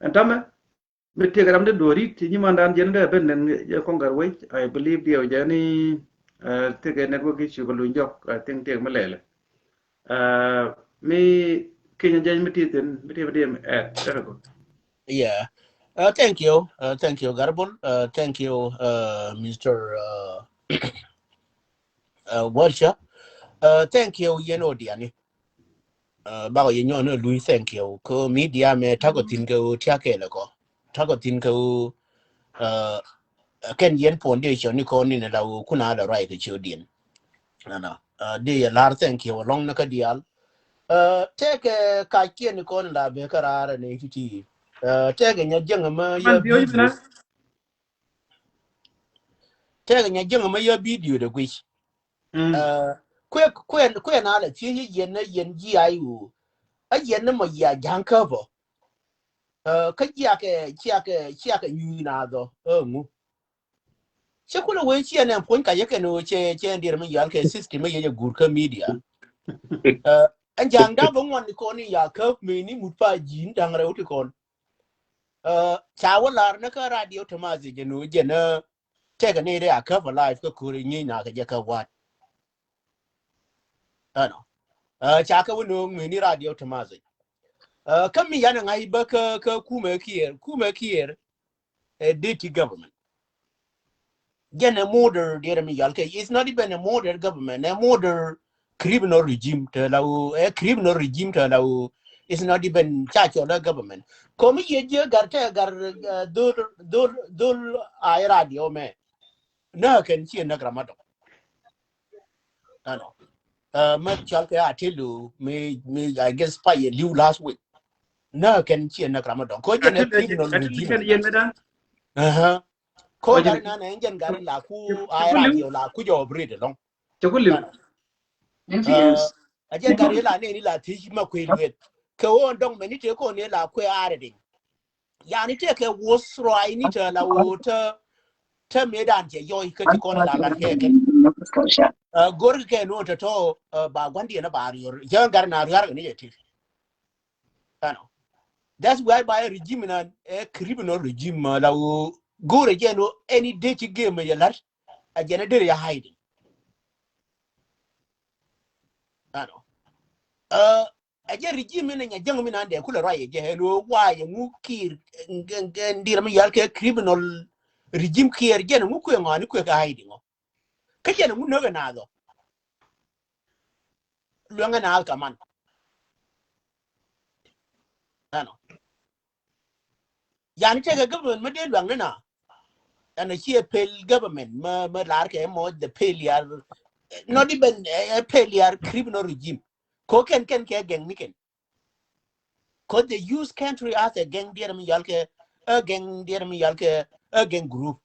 And tamɛ, mi tëëk ram dee duɔ̱ɔ̱r i̱t ti nyimandan jɛn dee ben nɛn jɛ kɔŋ gat wec, I believe diɛw jɛ ni, uh, tëëk network issue kɛ luny jɔk, I think tëëk mi lɛlɛ. Uh, mi Kenya jɛn mi ti thin, mi ti mi di mi ɛt, very good. Yeah. Uh, thank you. Uh, thank you, Garibal. Uh, thank you, uh, Mister, uh, uh, Walter. Uh, thank you, yɛn odiani. Uh, bakɔ yɛ nyɔn ni lui thank you. Ko media mɛ takɔ thin kɛ o tia kɛɛl kɔ. Takɔ thin kɛ o, uh, kɛn yɛn foundation ni kɔn ni la o kuna la right kɛ ciö diɛn. Nana. Uh, di yɛ lar thank you along na ka dial. Uh, tɛkɛ ka kiɛn ni kɔn la bɛ ka rara ni titi. Uh, tɛkɛ nya jɛŋ ma yɛ video. Tɛkɛ nya jɛŋ ma yɛ video de guic. Uh, kuɛ, kuɛ, kuɛ na la thiec yɛn na yɛn ji̱ a yu. A yɛn na mɔ yia ja̱ŋ kä bɔ. Uh, kä ciakɛ, ciakɛ, ciakɛ nyu na dhɔ. Ɛ ŋu. Cɛ kulɛ wee ciɛ nɛ puɔ̱ny ka yɛ kɛn o cɛ, cɛ ndier mi yal kɛ system mi yɛ jɛ gur kä media. Uh, ɛn ja̱ŋ da̱ŋ bä ŋuan ni kɔn ni ya käp mi ni mut pa ji̱n da̱ŋ rɛw ti kɔn. Uh, ca wä lar ni kä radio Thomas jɛ nu jɛ ni tɛkɛ ni ri a käp a live kä kuri nyi na kɛ jɛ kä wat. Ɛnɔ. Uh, ca kɛ wä nu mi ni radio Thomas. Uh, kä mi yan ŋa̱c bä kä, kä kumɛ Kiir, kumɛ Kiir. A dirty government. Jɛn a murder diɛrɛ mi yal kɛ. It's not even a murder government. A murder criminal regime. Te la u, a criminal regime te la u. It's not even church or government. Komi ye je gar te gar, uh, dul, dul, dul a radio mɛ. Nä kɛn ciɛ näk ram a dɔŋ. Ɛnɔ. Ɛ, mɛ cɔal kɛ Atelu, mi, mi, I guess, pay ɛ li̱w last week. Nä kɛn ciɛ näk ram a dɔŋ. Ko jɛn ɛ criminal regime. Ɛhä. Ko gari nan ɛ jɛn gari la ku a ra diɔ la ku jɔ breed lɔŋ. Cɛ ku li̱w. Ɛ, a jɛn gari la nɛni la thiec ma kuɛ luet. Kɛ ɣöö dɔŋ mɛni tëë kɔn ɛ la kuɛ a rɛ diŋ. Yani tëë kɛ wuɔth ruac ni tɛ la ɣöö tɛ, tɛ mëëdan cɛ yɔc kä ti kɔn la lat kɛ kɛn. Ɛ, go̱r kɛ kɛ nuɔ̱n tɛ tɔ, ɛ, ba gua̱ndiɛn ɛ ba riɔr. Jɛn gari na riɔr kɛ ni jɛ ti. Ɛnɔ. That's why by regime nan, ɛ, criminal regime, ɛ, la ɣöö go̱r ɛ jɛn ɣöö any day ci game ɛ jɛ lat. A jɛn ɛ derɛ ya hiding. Ɛnɔ. Ɛ, ɛ jɛ regime ni nya jäŋ mi nan dee kulɛ ruac ɛ jɛ ɛn ɣöö wa yɛ ŋu Kiir, ɛ, ɛ, ɛ, diɛɛr mi yal kɛ criminal regime Kiir jɛn ŋu kuɛ ŋɔani kuɛ kɛ hiding ɔ. Kä jɛn ŋu nökɛ naath ɔ. Luɛŋɛ naath kaman. Ɛnɔ. Yani tëëkɛ government mi dee luaŋni na. Ɛn a ciɛ pel government mi, mi lar kɛ mɔ the failure, not even a, a failure criminal regime. Ko kɛn kɛn kɛ gɛŋ ni kɛn. Ko they use country as a gang diɛɛr mi yal kɛ, a gang diɛɛr mi yal kɛ, a gang group.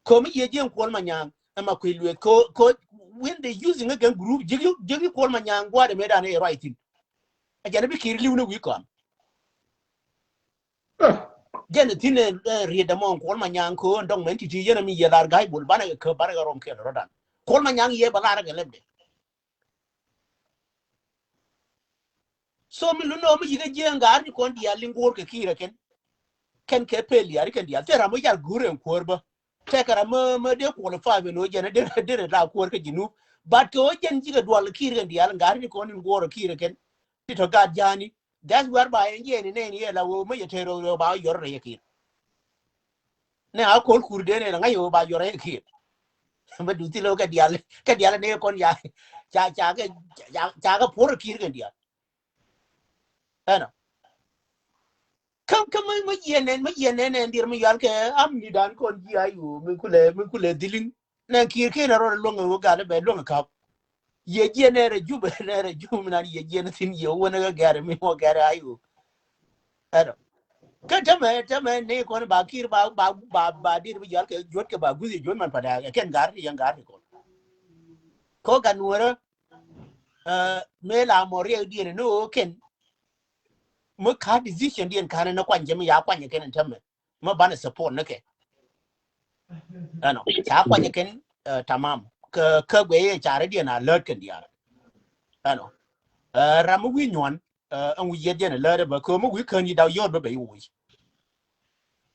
Ko mi yie jiɛn Kuɔl Manyaŋ, ɛma kui̱ lueth. Ko, ko, when they using a gang group, jigi, jigi Kuɔl Manyaŋ gua̱dɛ mëëdan ɛ ruac thi̱n. A jɛn bi Kiir li̱w ni wi̱i̱ kɔn. Jɛn thi̱n ɛ, ɛ, riet dämɔ Kuɔl Manyaŋ ko dɔŋ mɛn ti̱ti̱ yɛn a mi yɛ lar ga̱y bul banɛ kɛ banɛ kɛ rɔm kɛl rɔdan. Kuɔl Manyaŋ yɛ ba lar kɛ lɛpdɛ. So mi lun nɔ mi yikä jiɛ ŋa̱r ni kɔn diaal liŋ guɔ̱ɔ̱r kɛ Kiir ɛ kɛn. Kɛn kɛ pel yari kɛn diaal thil ram mi yal guur ɛn kuäär bä. Tɛkɛ ram mi, mi dee qualify ben ɣöö jɛn a derɛ, derɛ la kuäär kä Jinub. But kɛ ɣöö jɛn cikɛ dual Kiir kɛn diaal ŋa̱r ni kɔn in guɔ̱ɔ̱r ɛ Kiir ɛ kɛn. Ti tɔ gaat ja̱a̱ni. That's whereby ɛn jiɛn in nɛn yɛ la ɣöö mi yɛ tɛr ɣöö ba yɔr rɛy ɛ Kiir. Nɛ a kol kur den ɛn ŋa̱c ɣöö ba yɔr rɛy ɛ Kiir. Bä duthi lo kɛ dial, kɛ dial ni kɔn ya. Ca, ca kɛ, ca, ca kɛ puɔr Kiir kɛn dial. Ɛnɔ. Kä, kä mi, mi yiɛn nɛn, mi yiɛn nɛn ɛn diɛɛr mi yal kɛ am ni dan kɔn ji̱ ayu, mi kulɛ, mi kulɛ dhiliŋ. Nɛ Kiir ken a rɔ luɔŋ ɛ wä gal bɛ luɔŋ ɛ kap. Yɛ jiɛn nɛ rɛ jup, nɛ rɛ jup mi nan yɛ jiɛn thi̱n yɛ wä nɛ kɛ gɛr mi wä gɛr ayu. Ɛnɔ. Kä tämɛ, tämɛ ni kɔn ba Kiir ba, ba, ba, ba diɛɛr mi yal kɛ juɔt kɛ ba guthi juɔt man pa da kɛn gar ti yɛn gar ti kɔn. Ko gan wärä, ɛ, mëë la mɔ riɛk diɛn ni ɣöö kɛn mi ka decision diɛn kanɛ ni kuany jɛ mi ya kuany kɛn in tämɛ mi banɛ support ni kɛ. Ɛnɔ ca kuany kɛn, ɛ, tamam. Kä, kä guɛ yɛ carɛ diɛn a lät kɛn diaal. Ɛnɔ. Ɛ, ram mi wi̱i̱ nyuan, ɛ, ɛn wi̱i̱ yɛt diɛn a lät ɛ bä kä mi wi̱i̱ kän yi daw yɔt bä bɛ yi wi̱i̱.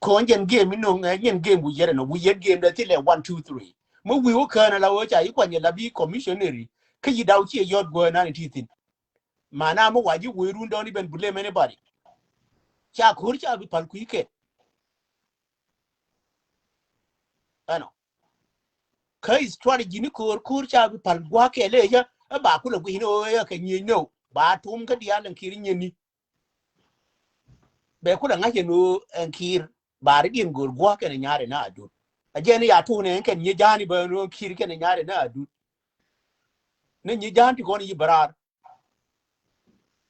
Kɔn jɛn game mi no̱ŋ, ɛ, jɛn game wi̱i̱ yɛt ɛnɔ wi̱i̱ yɛt game dɛ thilɛ one, two, three. Mi wi̱i̱ wä kään ala wä ca yi kuany ala bi commissionary. Kä yi daw ciɛ yɔt guä nan in ti thi̱n. Mana mi wa ji wee run dɔni ben blame anybody. Ca ko̱r ca bi pal kui̱ kɛ. Ɛnɔ. Kä strategy ni ko̱r, ko̱r ca bi pal gua̱ kɛ lɛ yä. Ɛ ba kulɛ gui̱n ɛ ɣöö yä kɛ nyieny nɛ ɣöö ba tum kä diaal ɛn Kiir nyieny ni. Bɛ kulɛ ŋa̱c ɛn ɣöö ɛn Kiir ba ri diɛn go̱r gua̱ kɛn ɛ nyaar ɛn a dut. A jɛn ya tuun ɛn kɛn nyi ja̱a̱n ibä ɛn ɣöö Kiir kɛn ɛ nyaar ɛn a dut. Ni nyi ja̱a̱n ti kɔn yi bä raar.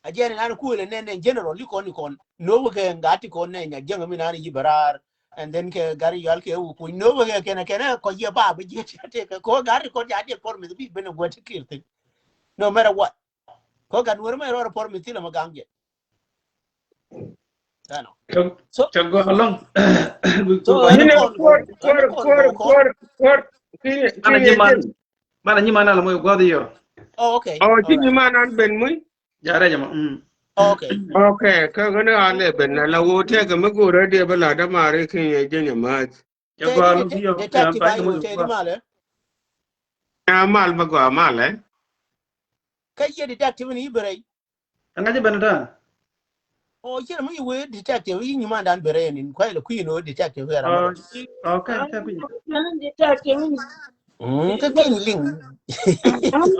A jɛn nan kuël ɛ nɛn nɛn general li kɔn ni kɔn. No̱o̱k kɛ ŋa̱t ti kɔn nɛn nya jäŋ mi nan yi bä raar. And then kɛ gar yɔal kɛ wä kuny. No̱o̱k kɛ kɛn ɛ kɛn ɛ kɔ yɛ ba bä jiɛ ti kɛ kɔ gar ti kɔn ja ti kɔn mi bi ben ɛ guɛ ti Kiir thin. No matter what. Kɔ gan wär mɛ rɔɔd pɔr mi thilɛ mɛ gaŋ jɛ. Ɛnɔ. So, cɛ gɔɔ alɔŋ. So, ɛnɔ kɔn, kuɔr, kuɔr, kuɔr, kuɔr, kuɔr. Kini, kini, kini. Mana nyi man ala moy guɔth yɔ. Oh, okay. Oh, kini man an ben muy. Jare jama. Mm. Oh, okay. Okay, kä gani ale ben na la wo te ka mi gura de bala da mare kini jenya mas. Cɛ gɔɔ alɔŋ yɔ. Detective ayo te ni male. Na mal ba gɔɔ male. Kä yɛ detective ni ibrei. Ɛŋa jɛ ben ɛ ta̱a̱? Ɔ, ciɛ mi wee detective, yi nyumandan ben rɛy ɛn in kuay lɛ kui̱ ni wee detective kɛ ram. Ɔ, kä, kä kui̱. Kä kui̱ ni liŋ.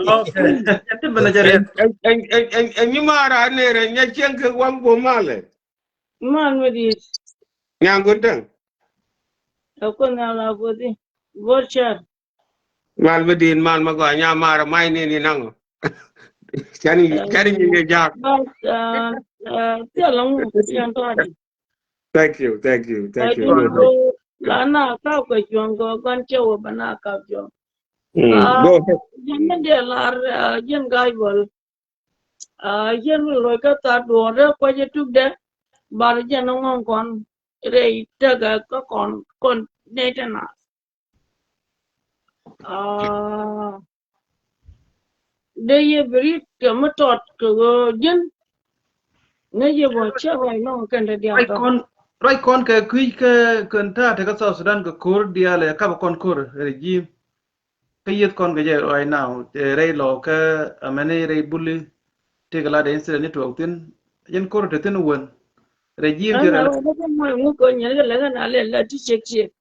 Okay. Ɛ ti ben ɛ jɛ rɛy. Ɛ, ɛ, ɛ, ɛ, ɛ, nyuman ran ni rɛy nya cieŋ kɛ waŋ bo malɛ. Man mi di. Nyaŋ gun däŋ. Ɛ kuoth nhial a puɔthi. Bor cɛr. Mal mi din mal ma gɔaa nya mar ma ini ni naŋ. Cani cani ni ni jak. But uh, uh, thil ŋu yan tɔdi. Thank you, thank you, thank you. Go ahead. La na ka kɛ juɔŋ gɔ gɔn cɛ wä ba na ka juɔŋ. Mm, go ahead. Jɛn mi dee lar jɛn guy bol. Jɛn mi loc kä tha duɔrɛ kuacɛ tukdɛ. Bar jɛn ŋɔŋ kɔn rɛy tekɛ kä kɔn kɔn nɛy te na. Dee yɛ bi rit kɛ mi tɔt kɛ ɣöö ji̱n. Ŋäc yɛ bɔ cɛ ruac nɔŋ kɛn te diaal tɔt. Ruac kɔn kɛ kui̱ kɛ kɛn ta̱a̱ tekä South Sudan kɛ ko̱r diaal ɛ kap kɔn ko̱r regime. Kä yieth kɔn kɛ jɛ right now rɛy lɔ kä amɛni rɛy buli. Tëëkɛ la dee incident ni tuɔɔk thi̱n. Jɛn ko̱r te thi̱n wän regime ti rɛl. Ŋu kɛ nyɛn kɛ lɛ kɛn a lɛ la ti ciek ciek.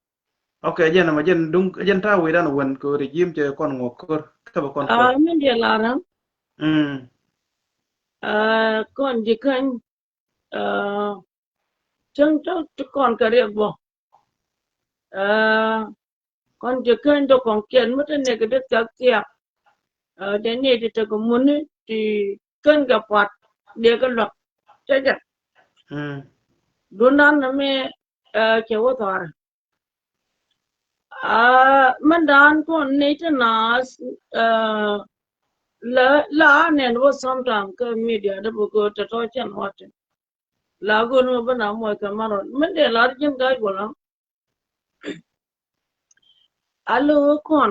Ok, jɛn ɛmɔ jɛn duŋ jɛn ta̱a̱ wecdan wän kɛ regime cɛ kɔn ŋuɔk ko̱r kä bɛ kɔn ko̱r. Min diɛ lar ɛ. Kɔn ji̱ käny. Cäŋ tɔ̱ ti kɔn kɛ riɛk bɔ. Kɔn ji̱ käny dɔ kɔn kiɛn mi te nɛk dee thiak thiak. Dee ni ti tekɛ muni ti kän kɛ puat dee kɛ luäk. Cɛ jɛ. Duundan mi cɛ wä thɔrɛ. Mɛn dan kɔn ni ti naath la la anɛn wä sometime kä media dee bä kɛ tɔtɔ cɛn wä ti. La go̱o̱r mi bä na muɔc kɛ marɔn mɛn dee lar ji̱n ga̱a̱c wä la. A lo̱o̱ kɔn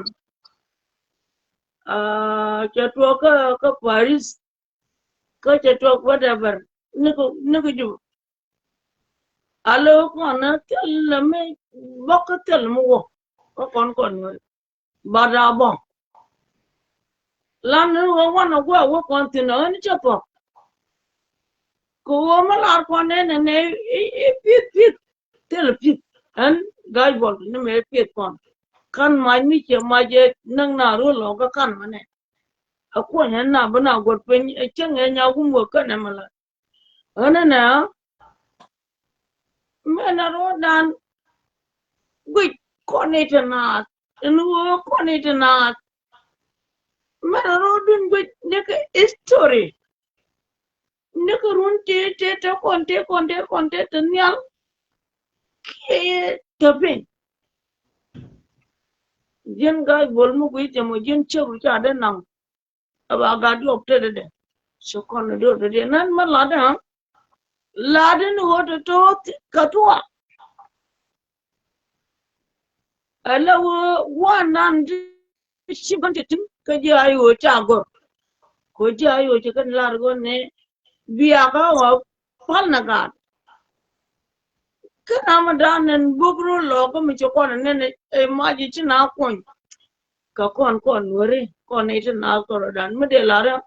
cɛ tuɔɔk kä kä Paris. Kä cɛ tuɔk whatever ni kä ni kä Juba. A lo̱o̱ kɔn na thil mi bɔk kä thil mi wä kä kɔn kɔn wä. But a bɔk lan ni wä wan a guɔ wä kɔn thin a ɣän cɛ pɔk. Kɛ wä mi lar kɔn nɛ nɛ nɛ i pith pith. Thil pith ɛn ga̱a̱c bɔl ni mɛ pith kɔn. Kan mac mi cɛ mac jɛ näŋ na ruɔl lɔ kä kan mɛ nɛ. A kuɔny ɛn na bi na guɔt piny ɛ cäŋ ɛ nya wum wä känɛ mi la. Ɣän ɛnɛ mɛn a ro̱o̱dan guic kɔn i̱ ti naath. Ɛn ɣöö kɔn i̱ ti naath. Mɛn a ro̱o̱dun guic ni kɛ history. Ni kɛ run tëë tëë tëë kɔn tëë kɔn tëë kɔn tëë ti nhial. Kiɛ tɛ piny. Ji̱n ga̱a̱c bol mi guic jɛ mɔ ji̱n cäk ru ca dee naŋ. Ɛ ba gat diɔp tetdɛ. Ci kɔn diɔp tetdɛ nan mɛ latdɛ. Latdɛ ni ɣöö tɛ to̱o̱th kä tuɔɔk. Ɛ lɛ ɣöö wan nan ti ci bän ti tin kä ji̱ a ɣöö ca gɔr. Kɛ ji̱ a ɣöö ci kɛn lar ɣöö ni bia kä ɣöö pal na gaat. Kä na ma dan nɛn buk ru lɔ kä mi ci kɔn nɛn ɛ mac ci na kuɔny. Kä kɔn kɔn weri kɔn ni ti na kɔn dan mi dee lar ya.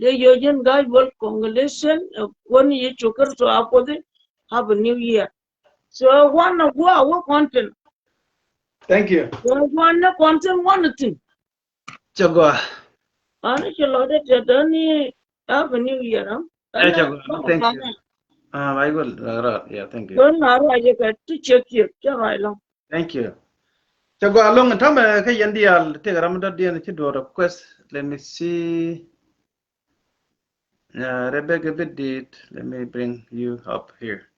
Dee yio̱ ji̱n ga̱a̱c bol congratulation ɛ kuän Yecu Kritho a kuothi. Happy New Year. So wan a guɔ a wä kɔn tin. Thank you. So wan ni kɔn tin wan a tin. Cɛ gɔaa. Ani ci lɔ dee tiɛt dee ni Happy New Year. Ɛ cɛ gɔaa. Thank you. Ah, I will. Yeah, thank you. Don na ruac kɛ ti ciek ciek cɛ ruac lɔ. Thank you. Cɛ gɔaa loŋ tamɛ kä yɛn diaal tëëkɛ ram dɔ̱diɛn ci duɔ̱ɔ̱r request. Let me see. Uh, Rebecca Bidit, let me bring you up here.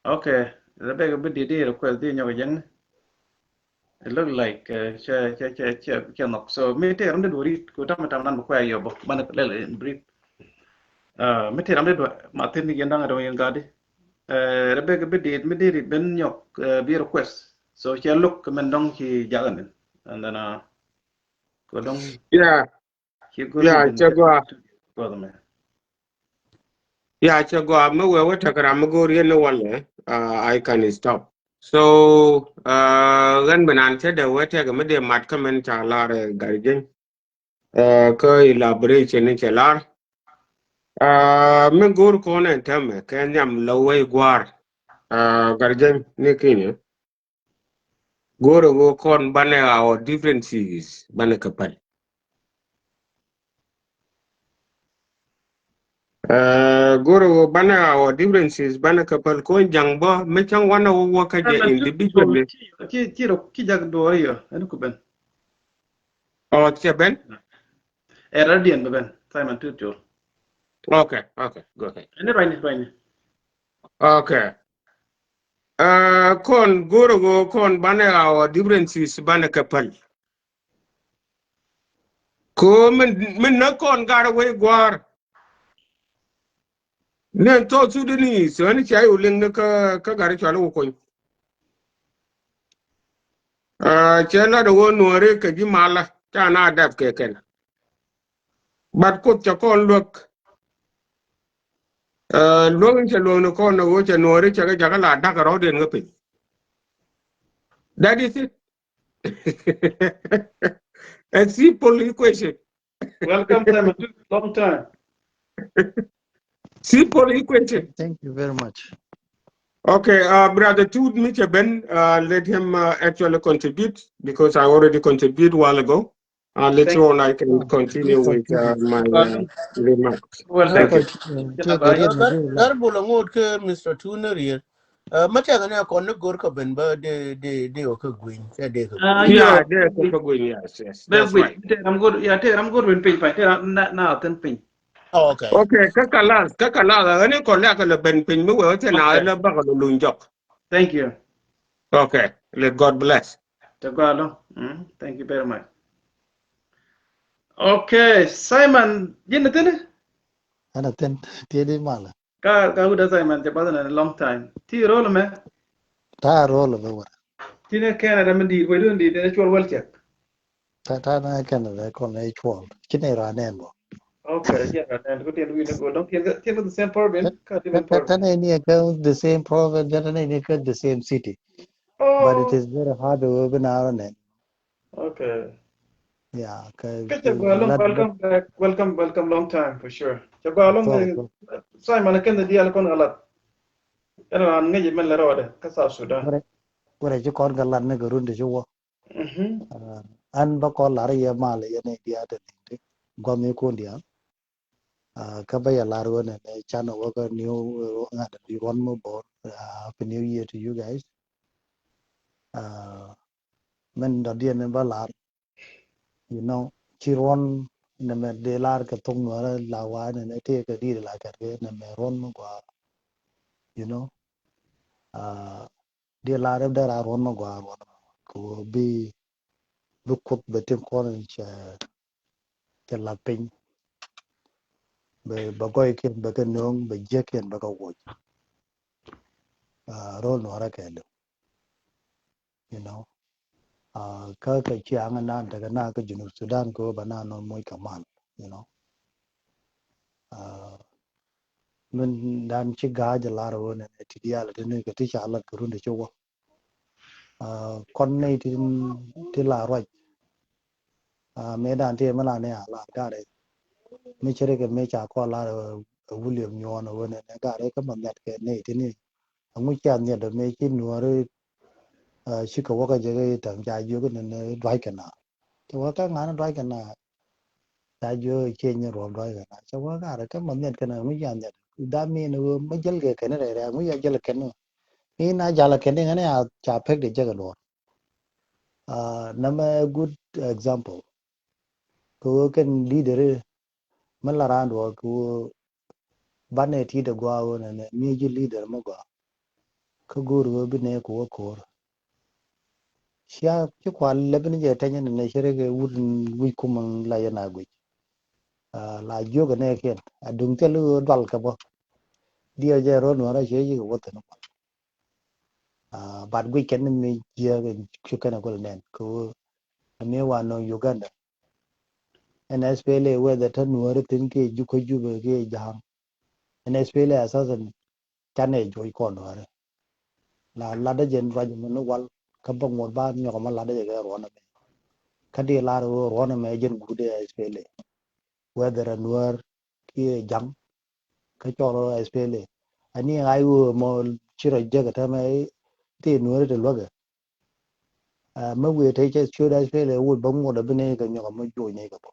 Okay, Rebecca Bidit, di request di nyɔk jɛŋ. It look like cɛ cɛ cɛ cɛ cɛ nɔk. So mi tëë ram di duɔri ku tam tam nan bä kuɛ yɔ bä man lɛl in brief. Mi tëë ram di duɔri ma thin yɛn daŋ a dɔŋ yɛn gadi. Rebecca Bidit mi di rit ben nyɔk bi request. So cɛ look mɛn dɔŋ ci jagan in and then uh, ku dɔŋ. Yeah. Ya cɛ gɔaa. Ya cɛ gɔaa mi wee wä tɛk ram mi go̱o̱r yɛn ni walɛ. I can stop. So ɣän bi nan cä dee wä tɛk mi dee mat kä min ca lar Garjeny. Kä elaboration ni cɛ lar mi go̱o̱r kɔn ɛn täämɛ kɛ nhiam lɛ wee gua̱a̱r. Garjeny ni kinyɛ. Go̱o̱rɛ ɣöö kɔn banɛ our differences banɛ kɛ päl. Go̱rɛ wä banɛ our differences banɛ kɛ päl ko̱n ja̱ŋ bä mi cäŋ wanɛ wä wä kä jɛ individually. Ci ci ci jak duɔri yɔ ɛn ku ben. Ɔ cɛ ben. Ɛ radian bɛ ben Simon Tut Col. Okay, okay, go ahead. Ɛn ruanyni ruanyni. Okay. Uh, kɔn go̱rɛ wä kɔn banɛ our differences banɛ kɛ päl. Ko min min nä kɔn gar wei guar. Nen tɔ Sudanese ɣän cia yo̱ liŋ ni kä kä gari cuali wä kony. Ah, cɛ lat wä nuɔri kɛ ji̱ malä ca na dap kɛ kɛn. But Kuoth cɛ kɔn luäk. Ah, luäk in cɛ luäk ni kɔn ni wä cɛ nuɔri cɛ kɛ jakä la dak rɔɔdiɛn kä piny. That is it. A simple equation. Welcome, Simon. Long time. Simple equation. Thank you very much. Okay, uh, brother Tut mi cɛ ben, uh, let him uh, actually contribute because I already contribute while ago. Uh, later on, I can continue with uh, my uh, remarks. Well, thank you. Dar bul ŋot ke Mister Tut ni rier. Mɛ tɛk ni kɔn ni go̱r kɛ ben bä de de de wä kä guiny cɛ de kɛ guiny. Yeah, de kɛ guiny, yes, yes. Bɛ guiny. Tɛk ram go̱r, ya tɛk ram go̱r ben piny pay tɛk ram na na thin piny. Oh, okay. Okay, kä kalas, kä kalas, ani kɔn lɛ kɛ lɛ ben piny mi wɛ wä tɛ na lɛ bak lɛ luny jɔk. Thank you. Okay, let God bless. Tɛ gɔalo. Mm, thank you very much. Okay, Simon, ji̱n ni thin? Ɛn a thin, tiɛ di malɛ. Ka ka wut a Simon cɛ bath in a long time. Ti rol mɛ? Ta rol mɛ wut. Ti ne Canada mi di̱i̱t wec dun di̱i̱t ne cuɔl wal cɛk. Ta ta ne Canada kɔn ne cuɔl. Ci ne ra nɛn bɔ. Okay, ci ra nɛn ko tien wi̱n ne go dɔŋ tien tien the same problem. Ka different problem. Ta ne ni ka the same problem. Ta ne ni ka the same city. But it is very hard to open our name. Okay. Yeah, okay. Kɛ cɛ gɔaa lɔŋ, welcome back, welcome, welcome, long time for sure. Cɛ gɔaa lɔŋ. Simon kɛn diaal kɔn a lat. Ɛn ran ŋäc mɛn lɛ rɔɔdɛ kä South Sudan. Wɛrɛ ci kɔn kɛ lat ni kɛ run ti ci wä. An bä kɔn lar yɛ mal yɛ ni diaal te ni ti guam ni kun diaal. Kä bä yɛ lar wä ni ni can wä kä new ŋa̱t di ruɔn mi bor. Happy New Year to you guys. Mɛn dɔ̱diɛn ni bä lar, you know, ci ruɔn nɛmɛ dee lar kɛ thok nuɔrɛ la wa nɛnɛ tëë kɛ di̱i̱t la kɛt kɛ nɛmɛ ruɔn mi gua, you know. Dee lar dee ra ruɔn mi gua ruɔn kɛ wä bi bi Kuoth bɛ tin kɔn cɛ cɛ lat piny. Bɛ bɛ gɔy kiɛn bɛ kɛ nööŋ bɛ jiäk kiɛn bɛ kɛ woc. Ruɔn nuɔrɛ kɛ liw. You know, kä kɛ ciaŋ nan tekɛ na kä Junub Sudan kɛ wä ba na nɔ moc kɛ mal, you know. Min dan ci ga̱a̱c lar wä nɛ ti diaal ti ni kɛ ti ca lat kɛ run ti ci wä. Kɔn ni ti ti la ruac. Mëë dan ti mi la ni a lar gari mi ci ri kɛ mi ca kɔ lar William Nyuɔn wä nɛ gari kä ma miat kɛ ni ti ni. Aŋu cia nhiet dɔ mëë ci nuɔri. Cikɛ wä kä jɛ kä itäm ca jiök ni ni duac kɛ na. Cɛ wä kä ŋa̱n duac kɛ na. Ca jiök cie nyi ruɔm duac kɛ na cɛ wä kä rɛ kä ma nhiet kɛ na aŋu cia nhiet. That mean wä ma jäl kɛ kɛn rɛ rɛ aŋu cia jäl kɛn. Ni na jal kɛn ni ŋäni a ca pek di jɛ kɛ luɔr. Nɛmɛ good example. Kɛ wä kɛn leader mi la raan duɔk kɛ wä banɛ ti dee gua wä nɛ nɛ mi ji̱ leader mi gua. Kä go̱o̱r wä bi nɛ kɛ wä ko̱o̱r. Cia ci kual lɛp ni jɛ tɛnyɛ nɛ nɛ ci rɛ kɛ wut wi̱c kum la yɛn a guic. La jiök kɛ nɛ kiɛn a duŋ thil wä dual kɛ bä. Diɛ jɛ rɔ nuɔrɛ ci ci kɛ wä thin kual. But guic kɛn ni mi jiäk in cu kɛn a kual nɛn kɛ wä mi wa nɔ Uganda. Ɛn S P L A whether te nuɔri thin kiɛ jukä jubɛ kiɛ ja̱a̱ŋ. Ɛn S P L A asasan canɛ juɔc kɔn nuɔri. La latdä jɛn ruac mi ni wal kä bä ŋuɔt ba nyɔk ma latdä jɛ kɛ ruɔn ɛmɛ. Kä di lar ruɔn ɛmɛ jɛn guut ɛ S P L A. Whether ɛ nuɔr kiɛ ja̱ŋ kä cɔl S P L A. Ani ŋa̱c wee mɔ ci rɔ jek ɛ tɛmɛ ti nuɔri ti luäkɛ. Mɛ wëë te cɛ ciöt S P L A wut bä ŋuɔt a bi nɛy kɛ nyɔk a mɛ juɔc nɛy kɛ bä.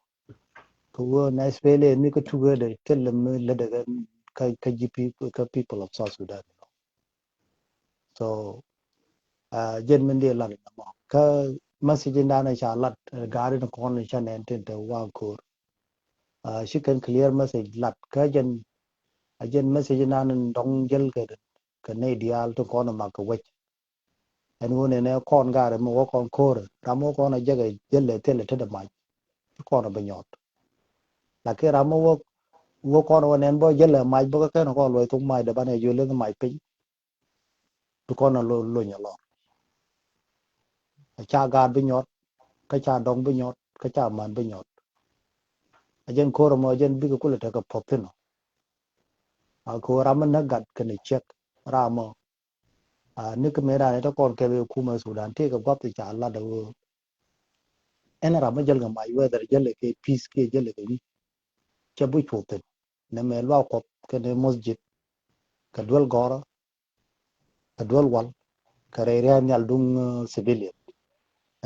Kɛ wee nɛ S P L A mi kä tuk ɛ dee thil mi lät ɛ kɛ kä, kä ji̱ peo-, kä people of South Sudan. So, uh, jɛn min dee lat in amɔ. Kä message in dan ca lat, uh, gaari ni kɔn ca nɛn tin te wa ko̱r. Uh, ci kɛn clear message lat. Kä jɛn, a jɛn message in dan in dɔŋ jäl kɛ, kɛ nɛy diaal tin kɔn mak kɛ wec. Ɛn ɣöö nɛnɛ kɔn gaari mi wä kɔn ko̱r. Ram wä kɔn a jɛ kɛ jäl lɛ thilɛ tetdɛ mac. Ci kɔn a bi nyɔt. Lakin ram mi wä, wä kɔn wä nɛn bä jäl lɛ mac bä kä kɛn kɔn luɔc thok mac dee banɛ jɔ leth mac piny. Bi kɔn a lo-, lony a lɔr. A ca gaat bi nyɔt, kä ca dɔŋ bi nyɔt, kä ca man bi nyɔt. A jɛn ko̱r ɛmɔ, a jɛn bikɛ kulɛ tekɛ puɔth thi̱n ɔ. A ko̱r ram mi näk gat kɛnɛ ciek ram ɔ. A ni kä mëë raan ɛ te kɔn kɛ bi kumɛ Sudan tëëkɛ gua̱th ca lat ɛ ɣöö ɛn ram mi jäl kɛ mac, whether jäl kɛ peace kiɛ jäl kɛ wi̱c. Cɛ bi cuɔth thi̱n. Nɛmɛ luaak Kuɔth kɛnɛ masjid, kɛ duel gɔ̱rä, kɛ duel wal, kɛ rɛy ria̱a̱c nhial duŋ, uh, civilian.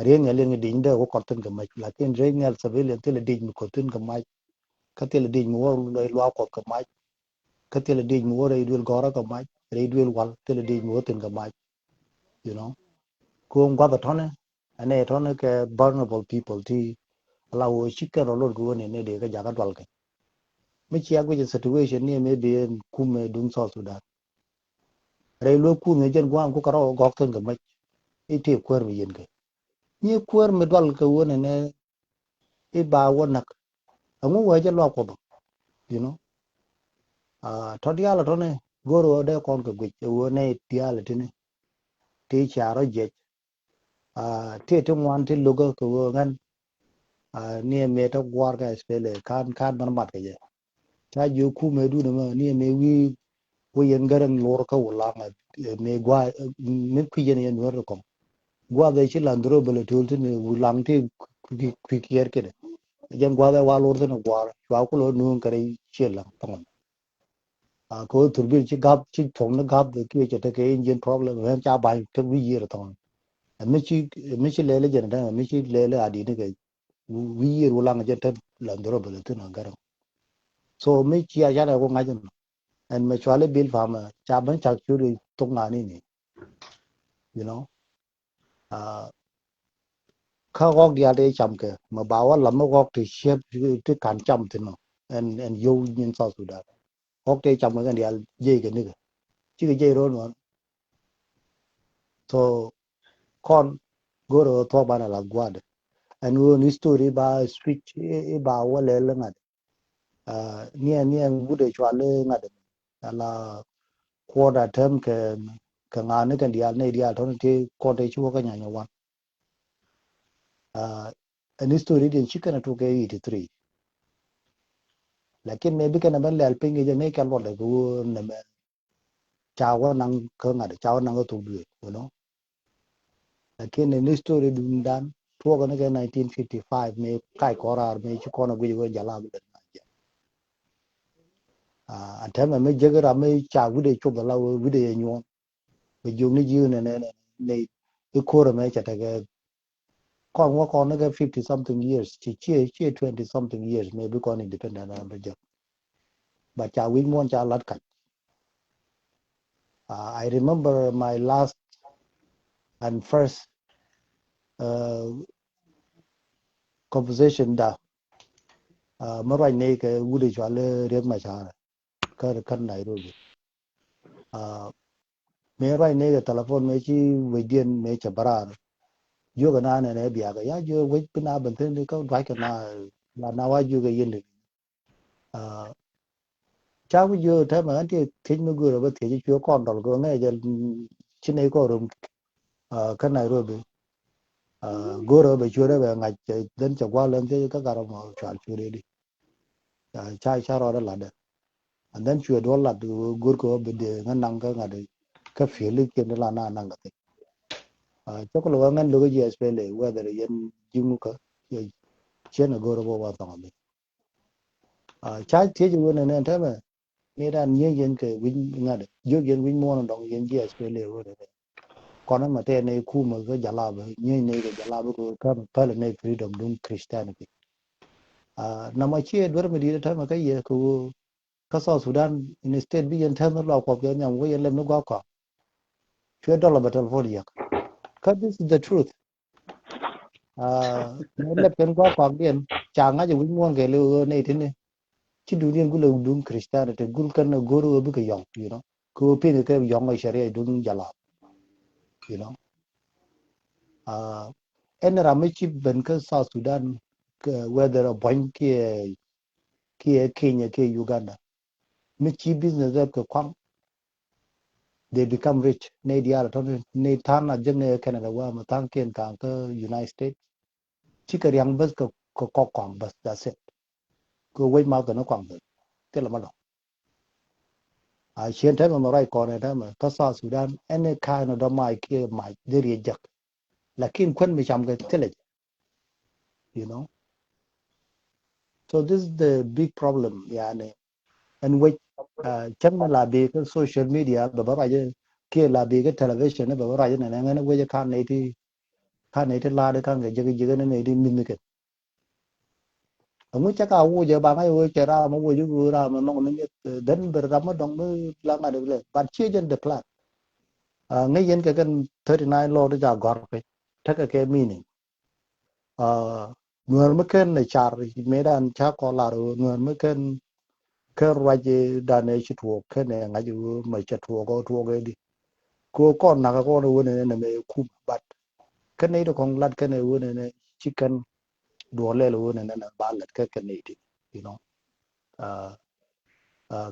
Ria̱a̱c nhial in dicni dee wä kɔt thi̱n kɛ mac, lakin ria̱a̱c nhial civilian thilɛ dic mi kɔt thi̱n kɛ mac. Kä thilɛ dic mi wä rɛy luaak Kuɔth kɛ mac. Kä thilɛ dic mi wä rɛy duel gɔ̱rä kɛ mac, rɛy duel wal thilɛ dic mi wä thi̱n kɛ mac. You know, ko̱o̱ŋ gua̱th ɛ tɔ̱nɛ, ɛn ɛ tɔ̱nɛ kɛ vulnerable people ti ala wä ci kɛn rɔ lot kɛ wä ni ni dee kä jakä dual kɛ. Mi cia guic ɛ situation ni maybe ɛn kumɛ duŋ South Sudan. Rɛy luek kun ŋi̱ jɛn gua̱a̱ŋ ku kɛ rɔ gɔ̱k thi̱n kɛ mec. I̱ tëë kuäär mi yɛn kɛ. Ni kuäär mi dual kɛ wä ni ni i̱ ba wä näk. Ɛŋu wee jɛ luak Kuɔth ɔ, you know. Ah, tɔ diaal ɔ tɔni go̱o̱r ɣöö dee kɔn kɛ guic ɛ ɣöö nɛy diaal ɛ tini ti ca rɔ jiɛc. Ah, ti ti ŋuan ti lokä kɛ ɣöö ŋän, ah, ni ɛ mëë tɔ gua̱a̱r kɛ S P L A kan, kan mɛn mat kɛ jɛ. Ca jiök kumɛ dun ɛmɛ ni ɛ mëë wi̱i̱ wä yɛn Gäräŋ lor kä Wulaŋ, ɛ, mëë gua̱a̱, ɛ, mi kui̱c yɛn yɛn Nuäär ti kɔŋ. Gua̱a̱th ɛ ci Land Rover bɛ lɛ to̱l thin Wulaŋ ti kui̱, kui̱ kiɛɛr kidɛ. Jɛn gua̱a̱th ɛ wa lor thin gua̱a̱r cua ku lɔ nuŋ kɛ rɛy ciɛ laŋ thɔŋ. A kɛ ɣöö thurbil ci ga̱th, ci thuɔ̱ŋ ni ga̱th kiɛ cɛ tekɛ engine problem, ɣän ca ba̱ny tek wi̱i̱ yiër thɔŋ. Ɛ mi ci, ɛ mi ci lɛl jɛn ɛ mi ci lɛl a di̱t ni kɛ wi̱i̱ yiër Wulaŋ jɛn te Land Rover bɛ lɛ thin a Gäräŋ. So mi ci a canɛ ku ŋa̱c ɛn. Ɛn mɛ cuali bil pamɛ ca ben cak cu di thok ŋa̱ni ni. You know. Ah, kä ɣɔk diaal ti cam kɛ mɛ ba wä lam mi ɣɔk ti ciep ti kan cam thin nɔ. Ɛn, ɛn yow nyin South Sudan. Ɣɔk ti cam kɛ kɛn diaal jiɛc kɛ nikɛ. Cikɛ jiɛc ro̱o̱n wan. So kɔn go̱rɛ ɣä thuɔk banɛ lath gua̱a̱dɛ. Ɛn ɣöö ni history ba switch i̱, i̱ ba wä lɛl ŋa̱t. Ah, niɛ, niɛ wut ɛ cual i̱ ŋa̱t. Ala kuɔt a tɛm kɛ, kɛ ŋa̱ni kɛn diaal ni diaal tɔni ti kɔn ti ci wä kä nyanya wan. Ah, ɛn history din ci kɛn a tuk kɛ eighty three. Lakin mɛ bi kɛn a ben lɛl piny kɛ jɛ ni kɛ luɔt dɛ kɛ wä nɛmɛ. Ca wä naŋ kä ŋa̱t, ca wä naŋ kä thok duëë, you know. Lakin in history dun dan tuɔk ni kɛ nineteen fifty five mi kac kɔn raar mi ci kɔn a guic wä jala bi lɛ na jɛ. Ah, an tɛmɛ mi jek ram mi ca wi̱dɛ cop ala wi̱dɛ yɛ nyuɔn. Bi jiök ni ji̱ ni, ni, ni, ni i̱ ko̱r ɛmɛ cɛ tekɛ kɔn wä kɔn ni kɛ fifty something years, ci, ci, ci twenty something years, maybe kɔn independent an bɛ jek. But ca wi̱c muɔ̱n ca lat kac. Uh, I remember my last and first, uh, conversation da, uh, mi ruac ni kɛ wut i̱ cual i̱ Riek Machar kä, kä Nairobi. Ah, mëë ruac ni kɛ telephone mëë ci wecdiɛn mëë cɛ bä raar. Jiök kɛ na nɛnɛ biakɛ ya jiök wec bi na ben thi̱n kä duackɛ na, la na wa jiök kɛ yɛn. Ah, ca ku jiök tɛmɛ ɣän ti thiec mi go̱o̱rä bä thiec cuɛ kɔn dɔl kɛ ŋɛ jɛ, mm, ci nɛy kɔn rom, ah, kä Nairobi. Ah, go̱o̱rä bɛ cuɛ rɛ bɛ ŋa̱c cɛ dhän cɛ gua̱l lɛn thiec kä gat rɔ mɔ cual cuɛ rɛ di. Ah, ca, ca rɔɔdɛ latdɛ. And then cuɛ duɔl lat go̱o̱r kɛ wä bi dee ŋä naŋ kä ŋa̱t kä pi̱el i̱ kiɛn di la na naŋ kɛ thiec. Ah, cä kulɛ wä ŋän lo̱k ji̱ S P L A whether yɛn ji̱ ŋukä, yɛ ciɛn ɛ go̱o̱r ɛ bä wä thɔŋ ɛ bi. Ah, ca thiec wen ɛn ɛn tɛmɛ ni dan nyiey yɛn kɛ wi̱c ŋa̱t, jiök yɛn wi̱c muɔ̱ɔ̱n dɔŋ yɛn ji̱ S P L A wen ɛn ɛn. Kɔn ɛmɛ tɛɛr ni kumɛ kä jalabä, nyiey ni kɛ jalabä kɛ kä päl ni freedom duŋ Christianity. Ah, namɔ ciɛ duer mi di̱t tɛmɛ kä yɛ kɛ ɣöö Kä South Sudan, instead bi yɛn tɛth ni luak Kuɔth kɛ nhiam, wee yɛn lɛp ni gua̱a̱k kɔaŋ. Cuɛ dɔlɔ bɛ telephone yɛk. Kä this is the truth. Mɛ lɛp kɛn gua̱a̱k kɔaŋdiɛn ca ŋa̱c ɛ wi̱c muɔ̱ɔ̱n kɛ li ɣöö nɛy tini. Ci duŋdiɛn gulɛ duŋ Christianity, gul kɛn ɛ go̱r ɣöö bikɛ yɔ̱ŋ, you know. Kɛ ɣöö pi̱n kɛ yɔ̱ŋ ɛ sharia duŋ jalap, you know. Ɛn ram mi ci ben kä South Sudan, kɛ whether ɛ buɔ̱ny kiɛ, kiɛ Kenya kiɛ Uganda, mi ci business dɛp kɛ kuaŋ, they become rich. Nɛy diaal tɔ̱ ni, nɛy tha̱a̱ŋ a jek ni Canada wä, mi tha̱a̱ŋ kiɛn ka̱a̱ŋ kä United States. Cikɛ riaŋ bäth kɛ, kɛ kɔk kɔaŋ bäth, that's it. Kɛ wec ma kɛ ni kɔaŋ bäth. Thilɛ ma lɔ. A cien tɛmɛ mɛ ruac kɔn ɛ tɛmɛ kä South Sudan, any kind of dɔ̱ mac kiɛ mac dee riɛ jek. Lakin kuän mi cam kɛ thilɛ jɛ. You know. So this is the big problem, yani. Ɛn wec, cäŋ mi la bi kä social media bɛ bä ruacä, kiɛ la bi kä television bɛ bä ruacä nɛnɛ, ŋän wec kan nɛy ti, kan nɛy ti la̱a̱dä kan kɛ jiäk jiäk nɛnɛ ti mi̱th ni kɛn. Ɛŋu cä ka wucɛ ba ŋa̱c wee cɛ ram mi wucɛ wee ram mi nɔŋ ni nyeth, then bɛ ram mi dɔŋ mi la ŋa̱t ilɛ, but ciɛ jɛn the plan. Ŋäc yɛn kɛ kɛn thirty nine law ti ca gɔ̱r piny, tekɛ kɛ meaning. Nuäär mi ken ɛ car mëëdan ca kɔ lar ɣöö nuäär mi ken, ken ruac dan ɛ ci tuɔɔk ken ɛ ŋa̱c ɣöö mɛ cɛ tuɔɔk ɔ tuɔɔk ɛ di. Kɛ ɣöö kɔn nakä kɔn ɛ ɣöö nɛnɛ nɛmɛ ɛ kum, but ken nɛy ti kɔŋ lat ken ɛ ɣöö nɛnɛ ci kɛn duɔl lɛl ɣöö nɛnɛ nɛ ba lat kɛ kɛn nɛy ti, you know.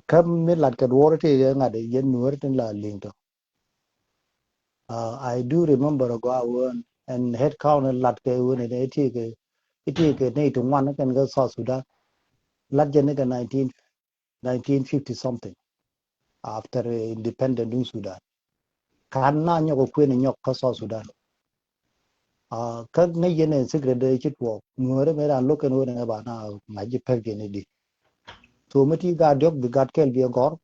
Kä mi lat kɛ duɔɔr ti ɛ ŋa̱t ɛ yɛn nuäär tin la liŋ tɔ. I do remember a gɔaa wään ɛn head count in lat kɛ wään in itiekɛ, itiekɛ nɛy ti ŋuan kɛn kä South Sudan. Lat jɛ ni kɛ nineteen, nineteen fifty something, after independent in Sudan. Kan na nyɔk kuën nyɔk kä South Sudan. Kä ŋäc yɛn in secret dee ci tuɔɔk nuäärä mëë ran lo̱k kɛn wään in ba na ŋa̱c ji̱ pek jɛ ni di. So mi ti gaat diɔ̱k bi gaat kɛl bi a gɔr.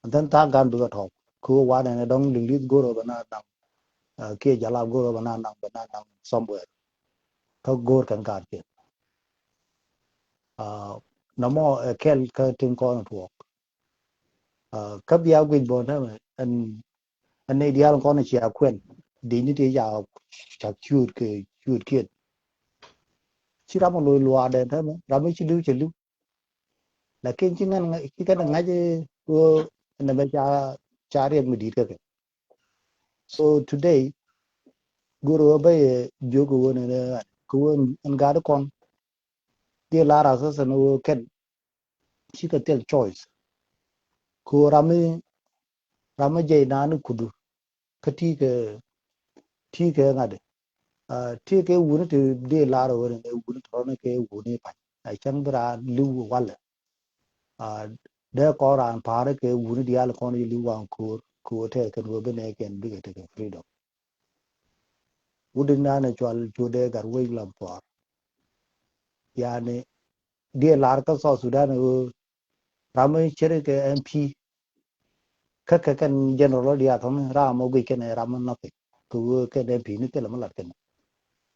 And then tha̱a̱ŋ gan bikɛ tɔ̱ɔ̱k. Kɛ ɣöö wanɛ ni dɔ̱ŋ li̱ŋ li̱th go̱r ɣöö bɛ na naŋ. Kiɛ jalap go̱r ɣöö bɛ na naŋ, bɛ na naŋ somewhere. Kä go̱r kɛn gaat kiɛn. Nɔmɔ ɛ kɛl kä tin kɔn tuɔɔk. Kä bia guic bɔ nɛmɛ ɛn, ɛn nɛy diaal kɔn cia kuɛn. Di̱cni ti ca cak ciööt kɛ ciööt kiɛn. Ci ram ɔ loc luaadɛ nɛmɛ, ram mi ci li̱w cɛ li̱w. Lakin ci ŋän, ci kɛn ŋa̱c ɣöö nɛmɛ ca, ca riɛk mi di̱i̱t kä kɛ. So today go̱r ɣöö bä yɛ jiök ɣöö nɛnɛ ɣän kɛ ɣöö ɛn gaat kɔn. Diɛ lar assassin ɣöö kɛn cikɛ thil choice. Kɛ ɣöö ram mi, ram mi jɛy naan ni kudu. Kä ti kɛ, ti kɛ ŋa̱t. Ti kɛ wuni ti dee lar ɣöö ni wuni tɔrɔni kɛ wuni pa̱ny. A cäŋ bi raan li̱w walɛ. Dee kɔn raan pa̱a̱ri kɛ wuni diaal kɔn yi li̱w waŋ ko̱o̱r, ko̱o̱r tɛɛr kɛn ɣöö bi nɛɛkiɛn bikɛ tekɛ freedom. Wut in naan ɛ cual cu dee gat wec lam pua̱a̱r. Yani, diɛ lar kä South Sudan ɣöö ram mi ceri kɛ M P. Kä kɛ kɛn general diaal thɔni ram mɔ guic kɛn ɛ ram mɔ nothing. Kɛ ɣöö kɛn M P ni thilɛ mi lat kɛn.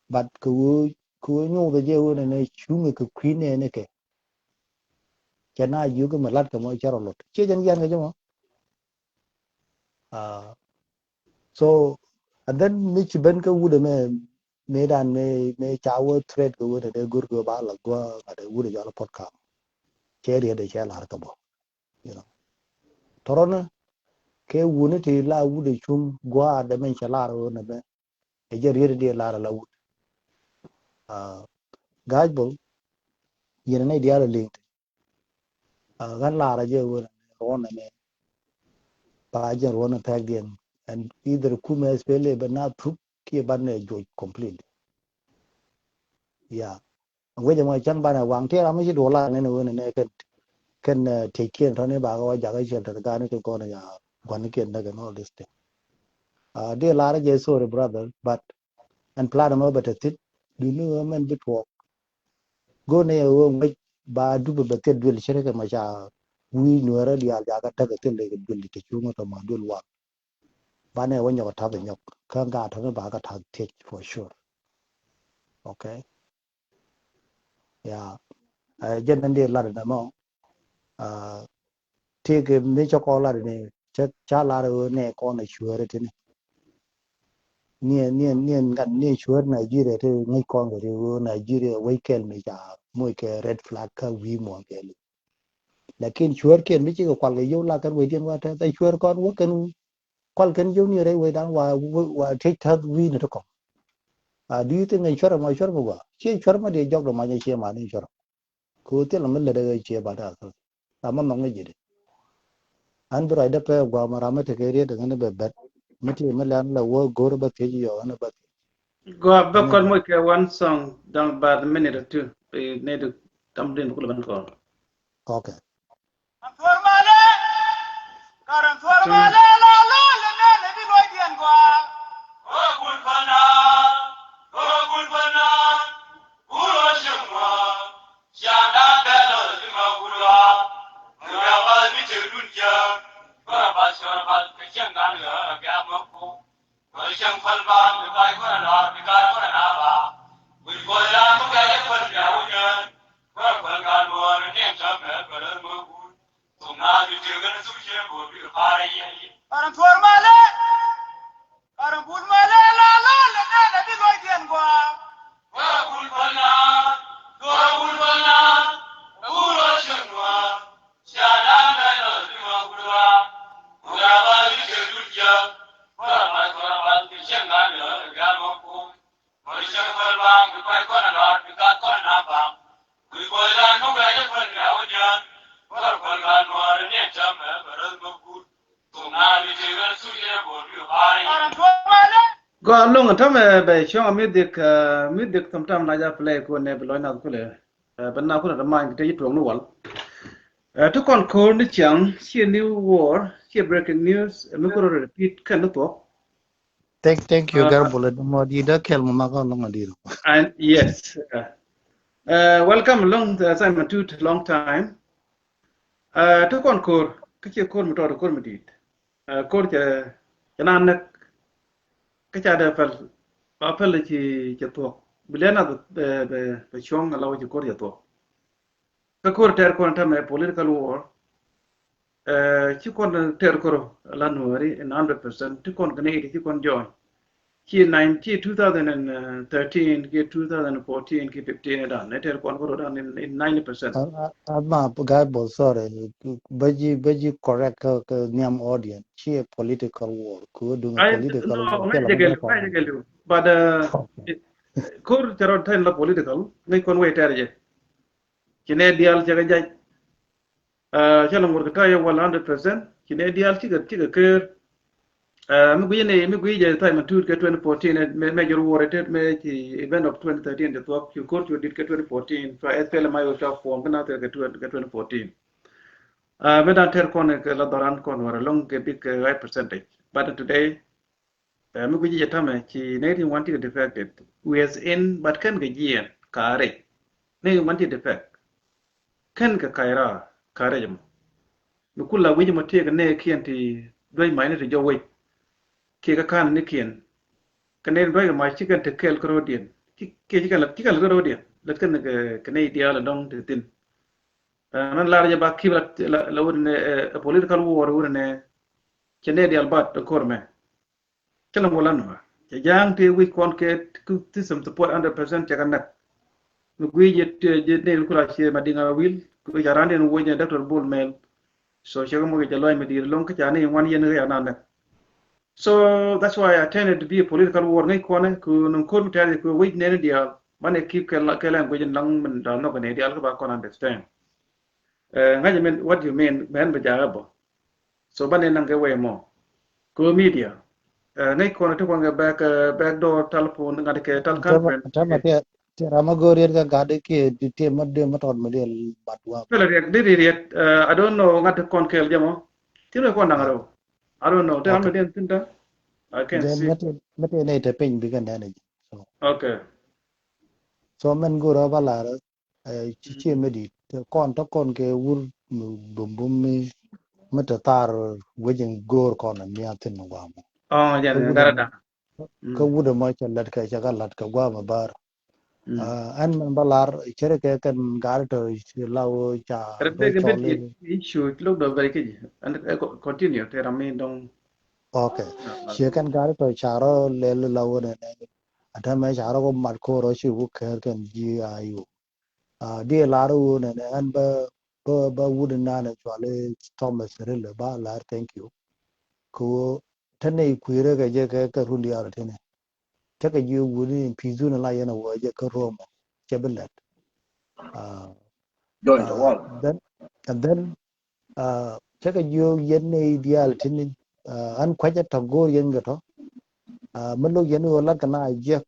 But kɛ ɣöö, kɛ ɣöö nyuuth jɛ ɣöö nɛnɛ cuŋ kɛ kui̱ nɛɛni kɛ. Cɛ na jiök mi lat kɛ mɔ cɛ rɔ lot. Ciɛ jɛn jian kɛ jɛ mɔ. So, and then mi ci ben kä wut ɛmɛ, mëëdan mëë, mëë ca wä threat kɛ wut ɛmɛ, go̱r kɛ ba la gua ŋa̱t ɛ wut ɛ jɔl pot kam. Cɛ riet ɛ cɛ lar kɛ bɔ. You know. Tɔrɔni kɛ wuni ti la wut ɛ cuŋ gua dɛ mɛn cɛ lar wut ɛmɛ. Ɛ jɛ riet ɛ di lar la wut. Ga̱a̱c bol yɛn ɛ nɛy diaal ɛ liŋ ti. Ɣän lar ɛ jɛ wut ɛ ruɔn ɛmɛ. Ba jɛ ruɔn ɛ pɛk diɛn. And either kumɛ S P L A bɛ na thuk kiɛ banɛ joc completely. Yeah. Wec ɛmɔ cäŋ banɛ waŋ ti ram mi ci duɔl la nɛn wen nɛ kɛn, kɛn tiec kiɛn tɔni ba kɛ wa jakä ciɛl tɔni gani ti gɔn ya guani kiɛn däk and all this thing. Di lar jɛ, sorry brother, but ɛn plan ɛmɔ bɛ te thin. Duni wee mɛn bi tuɔɔk. Go̱n ɛ wee ŋuec ba dup bɛ thiet duel cɛ rɛ kɛ ma ca wi̱i̱ nuɛrɛ diaal jakä däk ɛ thil dee kɛ duel di te cuŋ tɔ ma duel wal. Banɛ wä nyɔk tath nyɔk kä gat tɔni ba kɛ tath thiec for sure. Okay. Yeah. Jɛn ɛn di lat ɛn ɛmɔ. tëëkɛ mi cä kɔn lar ni, cä, cä lar ɣöö nɛ kɔn ɛ cuäärä tini. Niɛ, niɛ, niɛ ŋuan, niɛ cuäär Nigeria ti ŋäc kɔn kɛ ti ɣöö Nigeria wec kɛl mi ca moc kɛ red flag kä wi̱i̱ muɔ̱ɔ̱n kɛɛliw. Lakin cuäär kiɛn mi cikɛ kual kɛ yio̱w la kɛn wecdiɛn wa tɛth, ɛ cuäär kɔn wä kɛn kual kɛn yio̱w ni rɛy wecdan wa, wa, wa tëc täth wi̱i̱ ni ti kɔn. A, do you think ɛ cuäär mɔ, cuäär mɔ gua? Ciɛ cuäär mɔ diɛ jɔk dɔ ma jɛ ciɛ ma ni cuäär. Kɛ ɣöö thilɛ mi lätdɛ ɣä ciɛ ba da̱a̱ thok. Ram mi nhɔk ni ji̱dɛ. Ɣän bi ruacdä pɛɛ gua̱a̱ ma ram mi tekɛ riet ɣän bɛ bɛt. Mi ti mi lɛn la wä go̱r bä thiec yɔ ɣän bä thiec. Gua bä kɔn moc kɛ one song da̱ŋ ba the minute or two. Bi ni di tam din kulɛ ben kɔn. Okay. Thuɔr malɛ, karɛ thuɔr malɛ la lɔ lɛ nɛ lɛ di luɔcdiɛn gua. Ɣöö gul pänä, ɣöö gul pänä, gul ɣöö cieŋ ŋuan, ciaŋdan bɛ lɔ lɛ di ma gul ɣöö. Ŋuɛ̈ ba mi cieŋ dun jiäk, bä rɔ ba cɔr ba kɛ cieŋ gan ɣöö gɛ mɔ ku. Ɣöö cieŋ päl ba mi bac kɔn ɛ lɔr mi gat kɔn ɛ na ba. Gul pänä mi gɛ jɛ päl bia wä nyäär, bä rɔ päl gan luɔr ni ɛn täämɛ bä lɛ mɔ gul. Thok naath mi tiek ɣän thuk cieŋ go̱o̱r bikɛ pa̱a̱r ɛ yɛn. Karɛ thuɔr malɛ, karɛ bul malɛ la la lɛ nɛ lɛ di luɔcdiɛn gua. Wä bul päl naath, wä bul päl naath, ɛ bul rɔ cieŋ nuaar. Cia naath mɛ lɔ di ma bul ba. Wä ba di tiek dul jiäk. Wä ba kɔn ba di cieŋ gan lɔ di gan mɔ kum. Gɔaa ɛlɔ̱ŋ, tämɛ bɛ cuɔ̱ŋ a music, uh, music sometime na ja play kun nɛ bi lɔc nath kulɛ. Uh, bɛ na kulɛ remind kɛ te ji̱ tuɔɔk ni wal. Uh, ti kɔn ko̱r ni ciaŋ, ciɛ new war, ciɛ breaking news, uh, mi kulɛ repeat kɛn ni thuɔ̱k. Thank, thank you, uh, Garbula. Mɔ di da kɛl mɔ ma kɔn lɔŋ a di ro. And yes, uh, uh, welcome along the assignment to long time. Uh, ti kɔn ko̱r, kä ciɛ ko̱r mi tɔt ko̱r mi dit. Uh, ko̱r cɛ, cɛ na näk, kä ca dee pɛl, ba pɛl ci cɛ thuɔk. Bi lɛ na bɛ, bɛ, bɛ cuɔ̱ŋ a la wä ci ko̱r cɛ thuɔk. Kä ko̱r tɛr kɔn tämɛ political war. Eh, ci kɔn tɛr kɔr la Nuääri in hundred percent. Ti kɔn kɛ ni ti ci kɔn join. Ci nine, ci two thousand and thirteen, ki two thousand and fourteen, ki fifteen dan. Ne tɛr kɔn kɔr dan in, in ninety percent. A, a, a ma guy bo, sorry. Bä ji̱, bä ji̱ correct kä, kä nhiam audience. Ci a political war. Ku duŋ a political war. But, uh, ko̱r cɛ rɔ tɛn la political. Ŋäc kɔn wee tɛr jɛ. Ci nɛ diaal cɛ kɛ jac. Ah, cä lɛ ŋuɔ̱t kɛ ta̱yɛ wal hundred percent. Ci nɛ diaal cikɛ, cikɛ ker. Ah, mi gui̱c ni, mi gui̱c jɛ tha̱a̱c ma tuut kɛ twenty fourteen, mɛ, mɛ jɔr wuɔr tet, mɛ ci event of twenty thirteen ti thuɔ̱k, ci ko̱r cu dit kɛ twenty fourteen, cua S P L M I O cua form, kɛ na thil kɛ twenty, kɛ twenty fourteen. Ah, mɛ dan tɛr kɔn kɛ la dhɔran kɔn wär ɛlɔ̱ŋ kɛ bik kɛ high percentage. But today, Eh, mi guici jɛ tämɛ ci nɛy tin wan ti kɛ defected. Wiɛth in, but kɛn kɛ jiɛn ka rɛc. Nɛy tin wan ti defect. Kɛn kɛ ka̱c raar ka rɛc mɔ. Mi kula wi̱c mɔ tiɛɛk nɛɛkiɛn ti duec mac ni ti jɔw wec. Kiɛ kɛ ka̱n nikiɛn. Kɛ nɛy tin duec kɛ mac ci kɛn te kɛɛl kä ro̱o̱diɛn. Ci, kiɛ ci kɛn la, ci kɛn la kä ro̱o̱diɛn. Lät kɛn kɛ, kɛ nɛy diaal ɛlɔ̱ŋ ti thi̱n. Eh, nan lar jɛ ba ki̱p la, la, la wut nɛ, eh, political war wut nɛ. Cɛ nɛy diaal bat ɛ ko̱r mɛ. Cä lɛ ŋuɔl an ɣöö cɛ ja̱a̱ŋ tëë wi̱c kɔn kɛ system support hundred percent cɛ kɛ näk. Mi gui̱c jɛ, jɛ nɛy kula ciɛ Madiŋ Awil, guic a randin wuɔ̱c jɛ Doctor Bol Mel. So cɛ kɛ moc jɛ lɔc mi di̱i̱t ɛlɔ̱ŋ kä ca ni ŋuan yɛn ɣɛɛ ana näk. So that's why I tended to be a political war ŋäc kɔnɛ kɛ nɔŋ ko̱r mi tɛ̈r jɛ kɛ wi̱c nɛn diaal banɛ keep kɛ la, kɛ language in laŋ min da̱a̱l nhɔk kɛ nɛy diaal kä ba kɔn understand. Eh, ŋa̱c min, what do you mean? Mɛn bɛ jakä bä. So banɛ naŋ kɛ wee mɔ. Kɛ media. Eh, ŋäc kɔn ti kɔn kɛ back, eh, back door telephone, ŋa̱t kɛ tel conference. Tama tiɛ, tiɛ ram a go̱o̱r yet kɛ gat kiɛ ti, tiɛ ma dee ma tɔt ma dee mat wa. Pɛlɛ riɛk, di di riɛk. Eh, I don't know ŋa̱t kɔn kɛɛl jɛ mɔ. Ti mi kɔn naŋ rɛw. I don't know. Ti ram mi dee tin ta. I can't see. Mɛ ti, mɛ ti nɛ ti piny bi kɛ nɛn ji. So. Okay. So mɛn go̱o̱r a ba lar. Eh, ci, ci mi di̱i̱t. Te kɔn, te kɔn kɛ wur mi bum bum mi, mi te thar wec in go̱o̱r kɔn in nhial thi̱n mi guam. Oh, jɛn ŋa̱rä da̱ŋ. Kä wut ɛmɔ cɛ lät kɛ, cɛ kɛ lät kɛ guam ɛ bär. Ɛn mɛn bä lar cɛ rɛ kɛ kɛn gat tɔ ci la wä ca rɛ bɛ kɛ bit cɔl i̱ cu lok dɔ bɛ kɛ ji̱. Ɛn ɛ continue te ram mi dɔŋ. Ok. Ciɛ kɛn gat tɔ ca rɔ lɛl la wä nɛ nɛ. Atɛ mɛ ca rɔ kɔ mat ko rɔ ci wä kɛr kɛn ji̱ a yu. Di lar wä nɛ nɛ ɛn bä bä bä wut nan cuali Thomas Rilɛ ba lar thank you. Kɛ wä tɛnɛ kuirɛ kɛ jɛ kɛ kɛ run diaal tɛnɛ. Tekɛ jiök wuni in pi̱i̱th wuni la yɛn a wä jɛ kä Roma cɛ bi lɛt. Join the world. Then and then tekɛ jiök yɛn ni diaal tini an kuacɛ tɔk go̱o̱r yɛn kɛ tɔ. Mi lo̱k yɛn wä lat kɛ na jiɛk.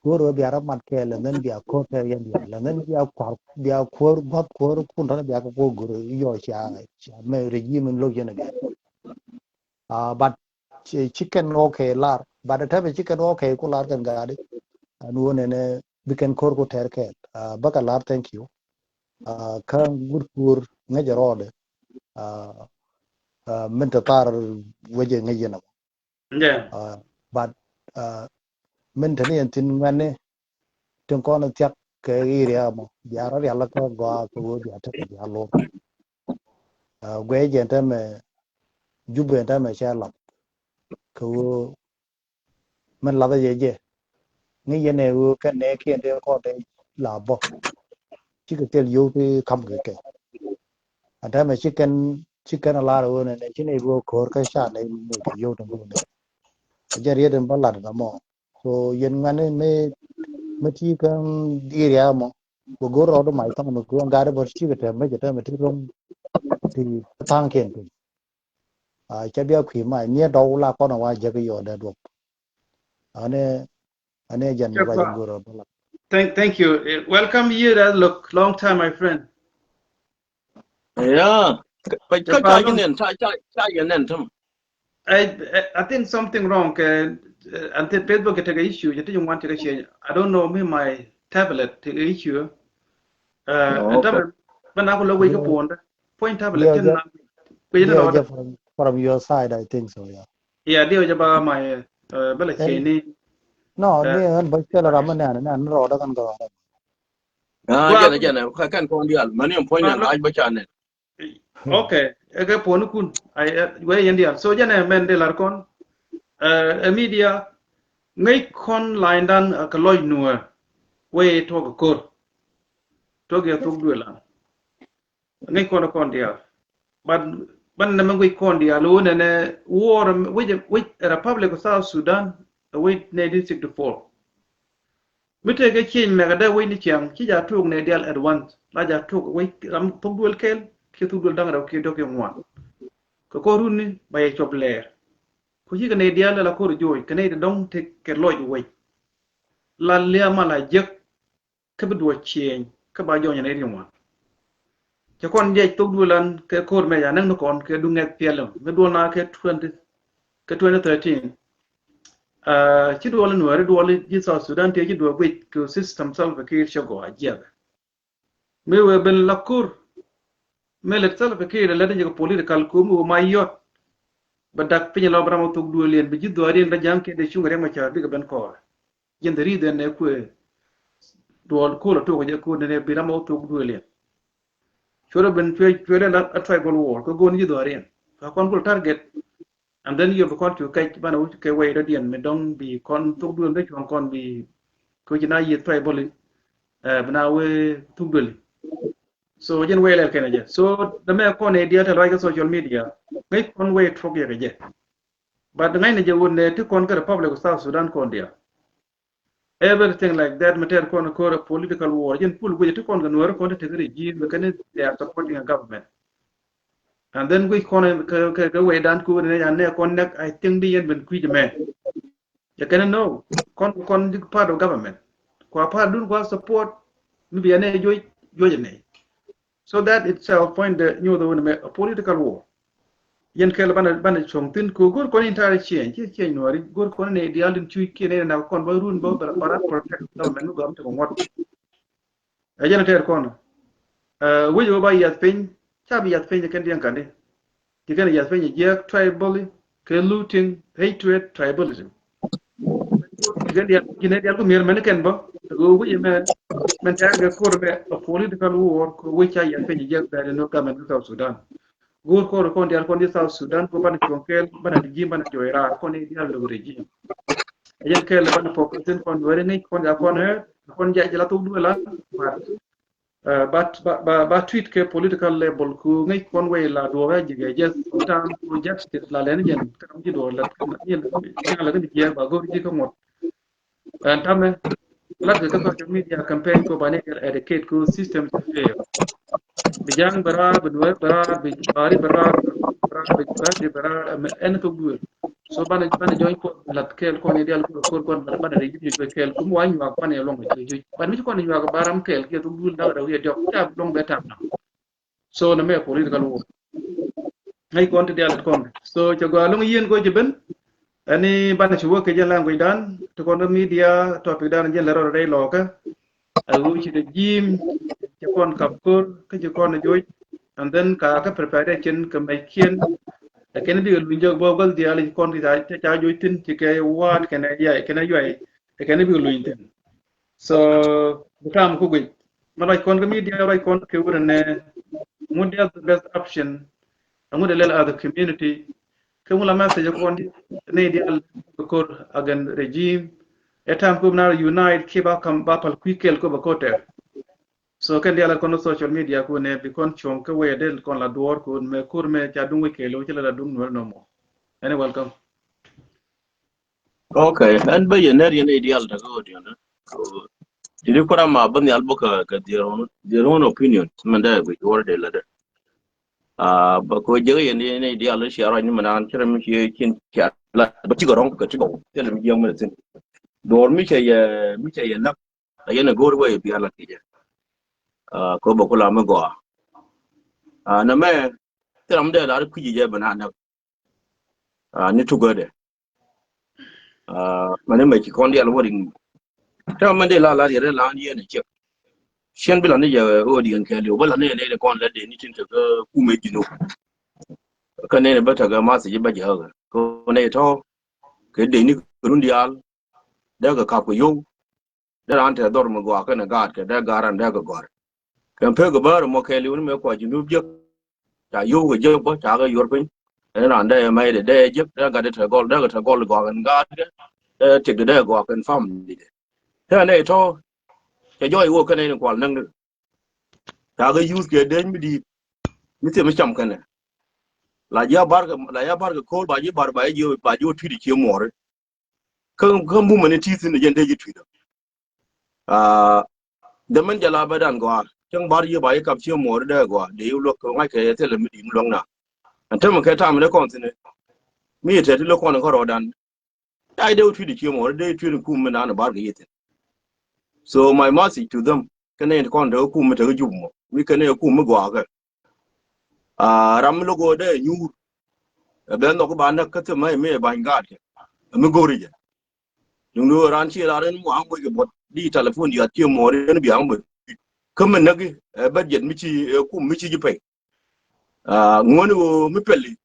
Go̱o̱r wä bia rɔ mat kɛɛl and then bia ko̱r kɛ yɛn diaal and then bia kuar bia kuäär gua̱th kuäär kun tɔni bia kɛ kuäär go̱o̱r yɔ cia cia mɛ regime in lo̱k yɛn a bia. But ci kɛn ɣɔk kɛ lar, but a tɛmɛ ci kɛn ɣɔk kɛ ku lar kɛn gaadi. Ɛn wä nɛnɛ bi kɛn ko̱r ku tɛr kɛɛl. Bä kɛ lar thank you. Kä gut kuur ŋäcɛ rɔɔdɛ. Min te thar wecɛ ŋäc yɛn ɛmɔ. But min te ni yɛn thin ŋuɛni tin kɔn thiak kɛ area mɔ bia rɔ rial kä gɔaa kɛ wä bia tekɛ bia lor. Guɛ jɛ tɛmɛ jup jɛ tɛmɛ cɛ lap kɛ wä min lathä jɛ jɛ. Ŋäc yɛn ɛ wä kɛn nɛ kiɛn dee kɔn dee la bä. Cikɛ thil yio̱w ti kam kɛ kɛ. An tɛmɛ ci kɛn ci kɛn a lar wä nɛ nɛ ci nɛ wä ko̱r kä ca nɛ mɛ kɛ yio̱w ti mɛ nɛ. Jɛ riet in bä lat na mɔ. So yɛn ŋuɛni mi mi ti kä area mɔ. Bä go̱r rɔɔdu mac thɔŋ mi kuɔn gat bä ti kɛ tɛm mi jɛ tɛm mi ti ro̱ŋ ti thaŋ kiɛn piny. Ca bia kui̱ mac niɛ dɔw la kɔn a wa jek yɔ dɛ duɔp. Ani ani jɛn mi wa jɛ go̱r rɔɔdu la. Thank thank you. Welcome here. That look long time, my friend. Yeah. Kä ca yɛ nɛn ca ca ca yɛ nɛn tɛm. I, I, I think something wrong kɛ an te Facebook kɛ tekɛ issue jɛ ti jɛ ŋuan tekɛ change. I don't know mi my tablet tekɛ issue. Ɛn tamɛ bä na ku lä wec kä puɔndä. Puɔny tablet kɛn na kuec ni rɔɔdä. From your side I think so, yeah. Yeah, diɛ wec ɛ ba my bä lɛ change ni. No ni ɣän bä cɛ lɛ ram mi nɛn nɛn rɔɔdä kɛn kɛ rɔɔdä. Jɛn jɛn kɛn kɔn dial mani puɔny nɛn lac bä ca nɛn. Ok, ɛ kɛ puɔnikun wee yɛn diaal. So jɛn ɛ mɛn dee lar kɔn ɛ media ŋäc kɔn lanydan kɛ lɔc nuäär wee tuɔk ɛ ko̱r. Tuɔk yɛ thok duël an ŋäc kɔn ɛ kɔn diaal. But ban nɛ mɛ ŋäc kɔn diaal wee nɛnɛ war wec wec Republic of South Sudan ɛ wec nineteen sixty-four. Mi tëëkɛ ciëny mɛkɛ dee wec ni ciaŋ ci ja tuuk nɛ dial at once la ja tuuk wec ram thok duël kɛl kiɛ thok duël da̱ŋ rɛw kiɛ dɔ̱k kiɛ ŋuan. Kɛ kɔn run ni ba yɛ cuɔp lɛɛr. Ku cikɛ nɛ dial la ko̱r joc kɛ nɛ ti dɔ̱ŋ tekɛ lɔc wec. La lia̱a̱ ma la jek kä bi duɔc ciëny kä ba jɔny nɛ ti ŋuan. Cɛ kɔn jiɛc thok duël an kɛ ko̱r mɛ ya näk ni kɔn kɛ duŋ ŋɛk piɛl mi duɔl na kɛ twenty kɛ twenty thirteen. Ci duɔl nuääri duɔl ji̱ South Sudan tëë ci duɔl guic kɛ system Salva Kiir cɛ gɔaa jiɛk. Mi wee ben la kur mi lɛt Salva Kiir lɛt ni jɛ kɛ political ku mi wee ma yɔt. Bɛ dak piny lɔ bi ram wä thok duël yɛn bi ji̱ dhuaar yɛn bɛ ja̱ŋ kɛ dee cuŋ rɛm a ca̱r bikɛ ben kɔɔr. Jɛn the reason nɛ kuëë duɔl ko̱l a tok jɛ ko̱r nɛ bi ram wä thok duël yɛn. Cuɛ ben cuɛ cuɛ lɛ la a tribal war kɛ go̱o̱n ji̱ dhuaar yɛn. Ka kɔn kul target. And then yop kɔn cu kɛc banɛ wä kɛ wɛy dɔ̱diɛn mi dɔ̱ŋ bi kɔn thok duël dee cuɔ̱ŋ kɔn bi kɛ wä ci na yieth tribal. Bi na wee thok duël. So jɛn wee lɛl kɛn jɛ. So dämɛ kɔn ɛ diɛl tɛ luac kɛ social media. Ŋäc kɔn wee tuɔk yɛ kɛ jɛ. But ŋäcnɛ jɛ wun nɛ ti kɔn kä Republic of South Sudan kɔn diaal. Everything like that mi tɛɛr kɔn kɔr a political war. Jɛn pul guic ti kɔn kɛ nuɔri kɔn ti tekɛ regime kɛn they are supporting a government. And then guic kɔn kɛ kɛ wee dan ku wun nɛ yan nɛ kɔn nɛk I think di yɛn ben kui̱c mɛ. Jɛ kɛn no kɔn kɔn di part of government. Kua part dun kua support mi bi anɛ juɔc juɔc nɛ. So that itself point the nyuɔth wun mɛ a political war. Yɛn kɛl banɛ banɛ cuɔ̱ŋ thin ko go̱r kɔn in ta̱rɛ ciɛny ci ciɛny nuɔri go̱r kɔn in diaal din cuc kiɛn in na kɔn ba run ba ba rat protect government mi gɔam ti kɔ ŋuɔt. Ɛ jɛn tɛɛr kɔn. Wec wä ba yath piny ca bi yath piny kɛn diɛn kandi. Ci kɛn yath piny jiɛk tribally kɛ looting, hatred, tribalism. Ci kɛn diaal ci nɛ diaal ku mier mɛn kɛn ba. Ɣöö wi̱c ɛmɛ, mɛn tɛ̈rkɛ ko̱r ɛmɛ a political war, kɛ wi̱c ca yɛn piny jɛ bɛ̈t ɛn ɣöö government kä South Sudan. Go̱o̱r ko̱r kɔn diaal kɔn di South Sudan, kɛ banɛ cuɔ̱ŋ kɛɛl, banɛ di ji̱, banɛ jɔɔc raar kɔn di diaal lo̱k regime. Ɛ jɛn kɛɛl banɛ focus in kɔn weri ŋi̱c kɔn ja kɔn ɛ, kɔn ja jɛ la thok duël an, but, uh, but, but, but, but tweet kɛ political level ku ŋi̱c kɔn wei la duɔk ɛ jɛ kɛ jɛ, tam ku justice la lɛn jɛn, kam ji̱ duɔk la, jɛn, jɛn la kɛ ni jiɛ ba go̱o̱r ji̱ kä ŋuɔt. Ɛn tamɛ lat kɛ kä social media campaign ko banɛ kɛ educate ko system to fail. Bi ja̱a̱ŋ bɛ raar, bi nuɛɛr bɛ raar, bi bari bɛ raar, bɛ raar, bi bari bɛ raar, ɛmɛ ɛn thok duël. So banɛ, banɛ jɔny kɔn lat kɛɛl kɔn idial kɔn kɔn kɔn banɛ, banɛ rɛ ji̱ juc bɛ kɛɛl kum wa nyuak banɛ luɔŋ bɛ juc. Ban mi ci kɔn nyuak ba ram kɛɛl kiɛ thok duël dak rɛ wiɛ diɔk ca luɔŋ bɛ tam na. So nɛ mɛ political war. Ŋäc kɔn ti dial kɔn. So cɛ gɔaa loŋ yien go̱o̱c ben. Ɛni banɛ ci wä kɛ jɛn language dan ti kɔn media topic dan jɛn lɛ rɔɔdɛ rɛy lɔɔkä. A ɣöö ci regime ci kɔn kap ko̱r kä ci kɔn joc. And then ka kä preparation kɛ mɛc kiɛn. Ɛ kɛn bikɛ luny jɔk bä gua̱th dial ci kɔn ti ca, ca joc thin ci kɛ waat kɛnɛ yay kɛnɛ yuay. Ɛ kɛn bikɛ luny thin. So bi tam ku guic. Ma ruac kɔn kä media, ruac kɔn kɛ wut ɛnɛ ŋut dial the best option. Ŋut ɛ lɛl as a community. Kɛ ŋut la message kɔn di ni dial kɛ ko̱r against regime. Ɛ tam ku na unite ki ba kam ba pal kui̱ kɛl ko ba ko̱r tɛr. So kɛn dial kɔn social media ku nɛ bi kɔn cuɔ̱ŋ kä wee del kɔn la duɔr ku mɛ ko̱r mɛ ca duŋ wee kɛl wee ci la la duŋ nuɛr nɔmɔ. Ɛnɛ welcome. Okay, ɛn bä yɛ nɛr yɛn idial ta kä odion. Ti di kura ma bä nhial bä kä, kä their own, their own opinion. Mɛn dɛ bi wor de la dɛ. Ah, bä ko jɛ yɛn ni idial shi ara ni mɛn an kira mi shi kin kya la bä ti gɔrɔŋ kä ti gɔrɔŋ. Tɛl mi jiɛŋ mɛn tin. Dor mi cɛ yɛ, mi cɛ yɛ nak. A yɛn a go̱r wɛ bi ala ki jɛ. Ah, ko bä kula mi gɔa. Ah, na mɛ tɛl mi dɛ la ri kuji jɛ bɛ na nak. Ah, ni tugädɛ. Ah, mani mɛ ci kɔn dial wä ring. Tɛ mɛn de la la yɛrɛ la an yɛn cɛ. Cien bi la ni jɛ odiɛn kɛ liw bä la ni lɛ kɔn lɛ de ni tin te kä kumɛ jinu. Kä ni bä te kä masi ji bä jɛ kä ko ni tɔ. Kɛ de ni run dial. Dɛ kä kap ko yow. Dee raan te dhɔr mi gɔaa kɛnɛ gaat kɛ dee gaat ran dee kɛ gɔ̱r. Kɛn pek kɛ bäär mɔ kɛɛliw ni mɛ kua ji̱ nup jiäk. Ca yio̱w kɛ jiäk bä ca kɛ yuɔr piny. Ɛn raan dee mɛy dee dee jiäk dee gat dee te gɔl dee kɛ te gɔl gɔaa kɛn gaat kɛ. Dee tik dee gɔaa kɛn family dee. Te nɛ tɔ. Cɛ jɔɔc wok kɛnɛ ni kual näŋ ni. Ca kɛ yuth kɛ dee mi di̱i̱t. Mi thim mi cam kɛnɛ. La ji̱ a bar kɛ, la ji̱ a bar kɛ ko̱r ba ji̱ bar ba ji̱ ba ji̱ wä tui̱t i̱ cie muɔɔri. Kä, kä mumɛ ni ti thi̱n jɛn dee ji̱ tui̱t. Ah, dee mɛn jɛ la bɛ dan gɔaa cäŋ bar yiëë ba yi kap cie muɔɔri dee gɔaa dee yi luäk kɛ ŋa̱c kɛ yɛ thilɛ mi di̱i̱t mi luäk na. Ɛn tämɛ kɛ tam dee kɔn thi̱n mi yɛ tɛt ti lo̱k kɔn kä rɔɔdan. Ca yi dee wä tui̱t i̱ cie muɔɔri dee tui̱t i̱ kum mi naan bar kɛ yi thi̱n. So my message to them kɛn nɛy ti kɔn te kä kum mi te kä jup mɔ mi kɛn nɛy kum mi gɔaa kɛ. Ah, ram mi lo̱k ɣöö dee nyuur. Ɛ ben nhɔk ba näk kä thimä mi ɛ ba̱ny gaat kɛ. Ɛ mi go̱ri jɛ. Duŋdu ran ci lar in muaŋ wec kɛ buɔt di telephone diath ci muɔɔr in biaŋ bä. Kä mi näk ɛ budget mi ci ɛ kum mi ci ji̱ pɛy. Ah, ŋuɔ̱ni ɣöö mi pɛli.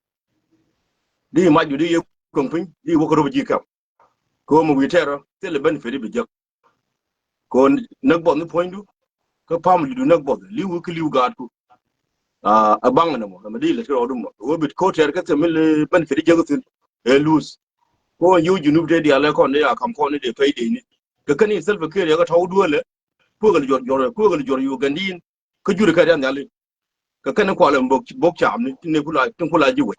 Di mac du di yɛ kueŋ piny di wä kä rop ji̱ kɛm. Kɛ ɣöö mi wi̱i̱ tɛrä thilɛ benefit i̱ bi jek. Kɛ ɣöö näk buɔth ni puɔ̱nydu kä family du näk buɔth li̱w kä li̱w gaatku. Ah, a baŋ ni mɔ ɛmɛ di lɛ ti rɔɔdu mɔ ɣöö bit ko̱ tɛr kä thil mi li benefit i̱ jek thi̱n. Ɛ luth. Kɛ ɣöö yiw Junub te diaal ɛ kɔn ni a kam kɔn ni dee pay dee ni kɛ kɛn in Salva Kiir yɛ kɛ tɔw dueelɛ. Kueek li juɔr juɔr kueek li juɔr Ugandin. Kä juri kɛ diaal nhiali. Kɛ kɛn kualɛ bok bok cam ni tin kula tin kula ji̱ wec.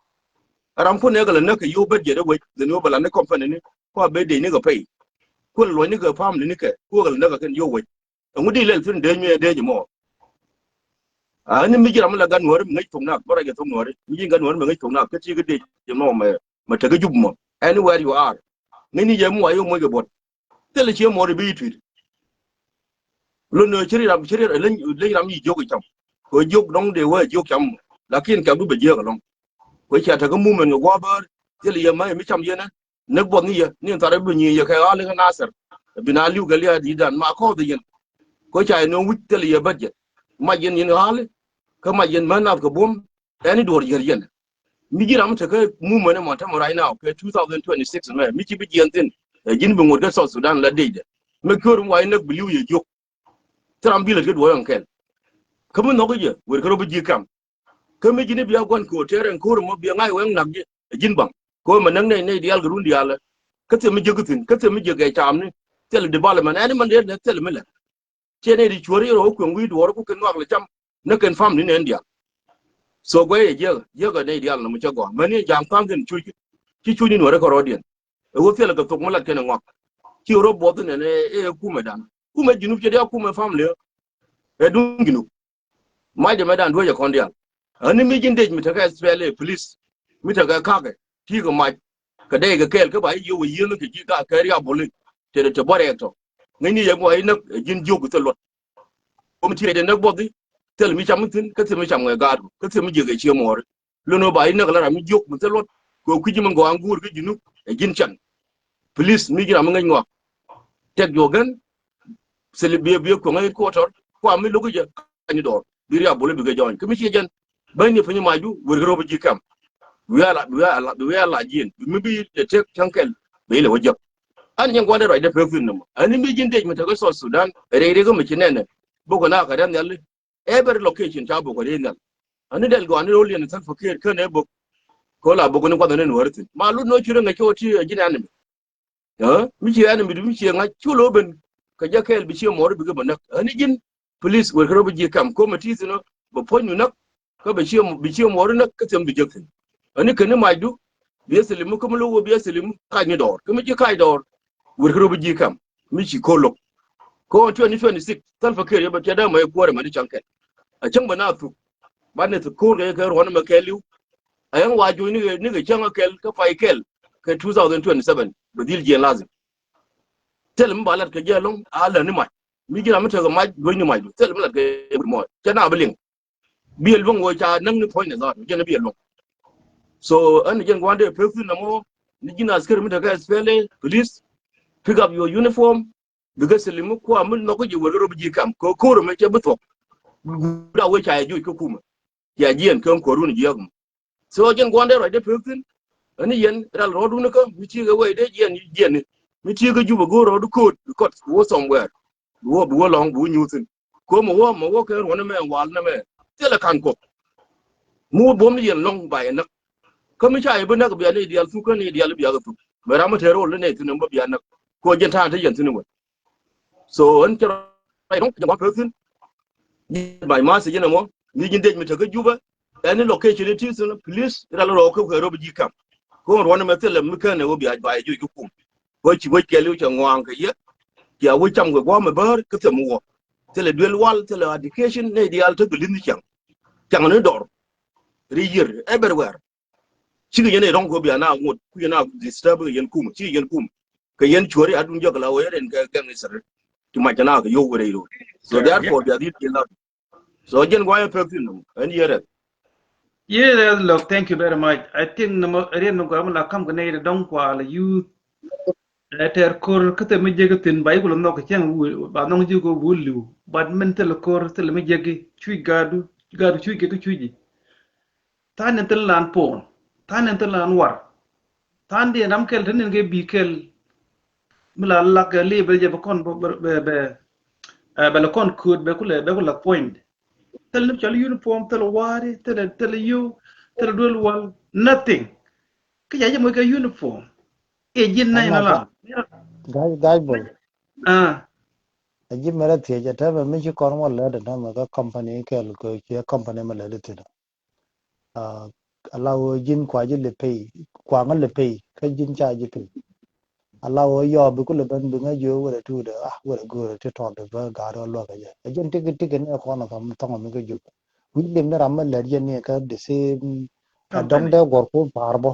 Ram kun nɛ kɛ lɛ näk kɛ yo̱w bɛt jɛ dee wec dee ni wä bɛ la ni company ni kua bɛ dee ni kɛ pay. Kuɛ lɛ luɔc ni kɛ family ni kɛ kuɛ kɛ lɛ näk kɛ kɛn yo̱w wec. Ɛŋu di lɛl fin dee mi dee ji̱ mɔ. A ni mi ji̱ ram mi la gan nuɔri mi ŋäc thok nak bä rɛc kɛ thok nuɔri mi ji̱ gan nuɔri mi ŋäc thok nak kä ti kɛ dee ji̱ mɔ mɛ mɛ te kä jup mɔ. Anywhere you are. Ŋäc ni jɛ mi wa yo̱w moc kɛ buɔt. Thilɛ cie muɔɔri bi tui̱t. Lon ni ci ri ram ci ri leny leny ram yi jiök i̱ cam. Kɛ jiök dɔ̱ŋ dee wee jiök cam. Lakin kɛ bi bɛ jiääk ɛlɔ̱ŋ. Kɛ cia tekɛ mumen kɛ gua̱a̱ bäär. Thilɛ yɛ ma̱c mi cam yɛn ɛ. Näk buɔth ni yɛ ni thar ɛ bi nyi yɛ kɛ ɣa̱li kä Nasir. Bi na li̱w kɛ lia̱a̱ di̱i̱t dan ma kɔɔth yɛn. Kɛ ca yɛ ni wi̱c thilɛ yɛ bätjɛ. Mac yɛn yɛn ɣa̱li. Kä mac yɛn män nath kɛ buɔ̱m. Ɛn i̱ duɔ̱ɔ̱r jiäl yɛn. Mi ji̱ ram mi tekä movement ɛmɔ tämɛ right now kɛ two thousand twenty-six mɛ mi ci bi jiɛn thi̱n. Ɛ ji̱n bi ŋot kä South Sudan la dec dɛ. Mi ko̱r mi wa inäk bi li̱w yɛ jiök. Thil ram bi lät kä duɔ̱ɔ̱r ɛn kɛl. Kä mi nhɔk i̱ jɛ wer kä rɔ bi ji̱ kam. Kä mi ji̱n i̱ bia gua̱n ko̱r tɛɛr ɛn ko̱r ɛmɔ bia ŋa̱c wɛŋ nak ji̱ ɛ ji̱n baŋ. Ko̱r mɛ näk nɛy nɛy diaal kɛ run diaal ɛ. Kä thil mi jiäk i̱ thi̱n kä thil mi jiäk ɛ camni. Thil development ɛn i̱ man dee lät thil mi lät. Ciɛ nɛy di cuɔ̱r i̱ rɔ wä kueŋ wi̱i̱ duɔ̱ɔ̱r ku kɛ nuak lɛ cam. Näk kɛn famni nɛn diaal. So guɛy ɛ jiäk jiäk ɛ nɛy diaal nɔmɔ cä gɔaa mäni ɛ ja̱a̱ŋ tha̱a̱ŋ kɛn cuc kɛ. Ci cuc ni nuɔ̱rɛ kɛ rɔɔdiɛn. Ɛ wä thilɛ kɛ thok mi lat kɛn ɛ ŋuak. Ci rɔ buɔth nɛn ɛ ɛ kumɛ dan. Kumɛ Junub cɛ diaal kumɛ family. Ɛ duŋ Junub. Mac dɛ mɛ dan duec ɛ kɔn diaal. Ani mi ji̱n dec mi tekɛ S P L A police. Mi tekɛ kakɛ. Ti kɛ mac. Kɛ dee kɛ kɛɛl kä ba i̱ yio̱w ɛ yieen kɛ ji̱ ka kɛ riaboli. Tɛ dee tɛ bɔ rɛɛk tɔ. Ŋäcni yɛ bɔ inäk ɛ ji̱n jiök thil luɔt. Kä mi ti rɛy dee näk buɔth i̱ thil mi cam mi thi̱n kä thil mi cam ŋɛ gaatku kä thil mi jiäk ɛ cie muɔɔri. Lon ɣöö ba inäk la ram mi jiök mi thil luɔt kɛ kui̱ci mi gɔaa ŋ guur kä Junub ɛ ji̱n can. Please mi ji̱ ram mi ŋäc ŋɔak. Tɛk juɔk gɛn. Thil biɛ biɛ kueŋ ɛ headquarter kua mi lo̱k i̱ jɛ kany dɔɔr bi riaboli bikɛ jɔɔny kä mi ciɛ jɛn. Bäny ni piny macdu wer kɛ rɔ bi ji̱ kɛm. Bi wiaa la bi wiaa la bi wiaa la jiɛn bi mi bi lɛ tek cäŋ kɛl. Bi lɛ wä jek. An nyɛn gua̱ndɛ ruacdɛ pek thi̱n nɔmɔ ani mi ji̱n dec mi tekɛ South Sudan rɛy rɛy kä mi ci nɛnɛ. Bok kɛ na kɛ rɛn nhiali. Every location ca bok kɛ rɛn nhial. Ani dɛl gɔaa ni ro̱l yɛn Salva Kiir kän ɛ bok. Kɛ la bok ni gua̱th ni nuɔ̱ri thi̱n ma lut ni wä ci rɛ ŋäc kɛ wä ti ji̱n enemy. Ɛ mi ci enemy du mi ci ŋa̱c cu lo̱ ben. Kɛ jɛ kɛɛl bi ci mɔɔri bi kɛ bä näk ani ji̱n. Please wer kɛ rɔ bi ji̱ kam ko̱mɛ ti thi̱n ɔ bɛ puɔ̱ny nu näk. Kä bɛ ci bɛ ci mɔɔri näk kä thiɛm bi jek thi̱n. Ani kɛn ni macdu bi ɛ thilim mi kä mi lo̱k wä bi ɛ thilim kac ni dɔɔr kä mi ci kac dɔɔr. Wer kɛ rɔ bi ji̱ kam mi ci ko̱r lo̱k. Kä ɣän twenty twenty six Salva Kiir yɛ bɛ tiɛt dämɛ yɛ kuäärɛ mɛ ni caŋ kɛl. A cäŋ bɛ na thuk. Banɛ thuk ko̱r kɛ kɛ ruɔ̱n mɛ kɛɛliw. A yɛn wa juɔ̱c ni kɛ ni kɛ cäŋ a kɛl kä pay kɛl kɛ two thousand twenty seven bɛ dhil jiɛn lazim. Thilɛ mi ba lat kɛ jɛ ɛlɔ̱ŋ a lät ni mac. Mi ji̱n ram mi tekɛ mac duec ni macdu thilɛ mi lat kɛ mɔc cɛ na bi liŋ. Bi ɛ luäŋ wä ca näk ni puɔ̱ny ni dhaat jɛn bi ɛ luäŋ. So ɛn jɛn gua̱ndɛ pek thi̱n nɔmɔ ni ji̱n askari mi tekɛ S P L A police. Pick up your uniform. Bikɛ thilim mi kua mi nhɔk kä ji̱ wer kɛ rɔ bi ji̱ kam kɛ ko̱r ɛmɛ cɛ bi thuɔ̱k. Guda wee ca yɛ juc kä kumɛ. Cia jiɛn kä ko̱run jiäk mɔ. So jɛn gua̱ndɛ ruacdɛ pek thi̱n. Ani yɛn ral rɔɔdun kä mi tiek ɛ wee dee jiɛn jiɛn ni mi tiek kä Jubɛ go̱o̱r rɔɔdu ko̱o̱t bi kɔt bi wä somewhere. Bi wä bi wä lɔ̱ŋ bi wä nyuuthin. Ko̱ mɛ wä mɛ wä kɛ ruɔ̱n ɛmɛ wal nɛmɛ. Thilɛ ka̱n Kuɔth. Mi wä buɔ̱m ni yɛn lɔ̱ŋ ba yɛ näk. Kä mi ca yɛ bi näk bia ni diaal thuk kä ni diaal bia kɛ thuk. Mɛ ram mi te rol ni nɛ thi̱n ɛmɔ bia näk. Ko̱ jɛn ta̱a̱ te yɛn thi̱n ɛwɛ. So ɛn cɛ rɔy dɔ̱ŋ jɛ gua̱n pek thi̱n. Ji̱ ba̱ny ma̱a̱th ji̱n ɛmɔ mi ji̱n dec mi tekä Jubɛ. Ɛn ni location i̱ ti thi̱n please ral rɔɔk kä kɛ rɔ bi ji̱ kam. Ko̱n ruɔ̱n ɛmɛ thilɛ mi kɛn ɛ wä bia ba yɛ juc kä kum. Wä ci wec kɛɛliw cɛ ŋɔaŋ kɛ yɛ. Cia wec cam kɛ gua̱a̱m ɛ bäär kä thɛm wä. Thilɛ duel wal thilɛ education nɛy diaal tekɛ li̱nh ni ciaŋ. Ciaŋ ni dɔr. Ri yier everywhere. Cikɛ yɛn ɛ rɔ̱ŋ kɛ bia na ŋot ku yɛn a disturb kɛ yɛn kum cikɛ yɛn kum. Kɛ yɛn cuɔri adun jɔk la wee ren kɛ gɛŋ Israel. Ti mac na kɛ yo̱w wee rɛy ro̱o̱. So therefore bia dhil jɛ lat. So jɛn guayɛ pek thin nom ɛn yɛ rɛth. Yɛ rɛth lɔk, thank you very much. I think nɔmɔ riɛn mi gɔaa mi la kam kɛ nɛy ri dɔŋ kua la youth. Ɛ tɛɛr ko̱r kä thɛm mi jek thi̱n ba yi kul nhɔk cɛŋ wul ba nhɔk ji̱ kɛ wul li̱w. But min thil ko̱r thil mi jek cuc gaadu gaadu cuc kɛ kä cuc ji̱. Tha̱a̱ŋ ni thil lan puɔ̱n. Tha̱a̱ŋ ni thil lan war. Tha̱a̱ŋ diɛn ram kɛl te nin kɛ bi kɛl. Mi la lak kɛ li bɛ jɛ bɛ kɔn bɛ bɛ bɛ bɛ la kɔn kööt bɛ kulɛ bɛ kulɛ point. Thil ni cɔl uniform thil wa̱a̱ri thil thil yio̱w thil duel wal nothing. Kä ca jɛ moc kɛ uniform. I̱ ji̱n nɛy na la. Ga̱a̱c ga̱a̱c bol. Ah. A ji̱ mɛrɛ thiec a tɛmɛ mi ci kɔn wä lɛt a tɛmɛ kä company kɛl kɛ ciɛ company mi lɛt ithin. Ala wä ji̱n kua ji̱ lɛ pay kua ŋä lɛ pay kä ji̱n ca ji̱ pay. Ala wä yɔ bi kulɛ ben bi ŋä jiö wärɛ tuudɛ ah wärɛ go̱o̱rɛ ti tɔt bä gaat wä luäk a jɛ a ji̱n tiki tiki ni kɔn a thɔm thɔŋ mi kä jup. Wi̱c lim ni ram mi lɛt jɛ ni kä the same. A dɔŋ dee guɔr ku pa̱a̱r bä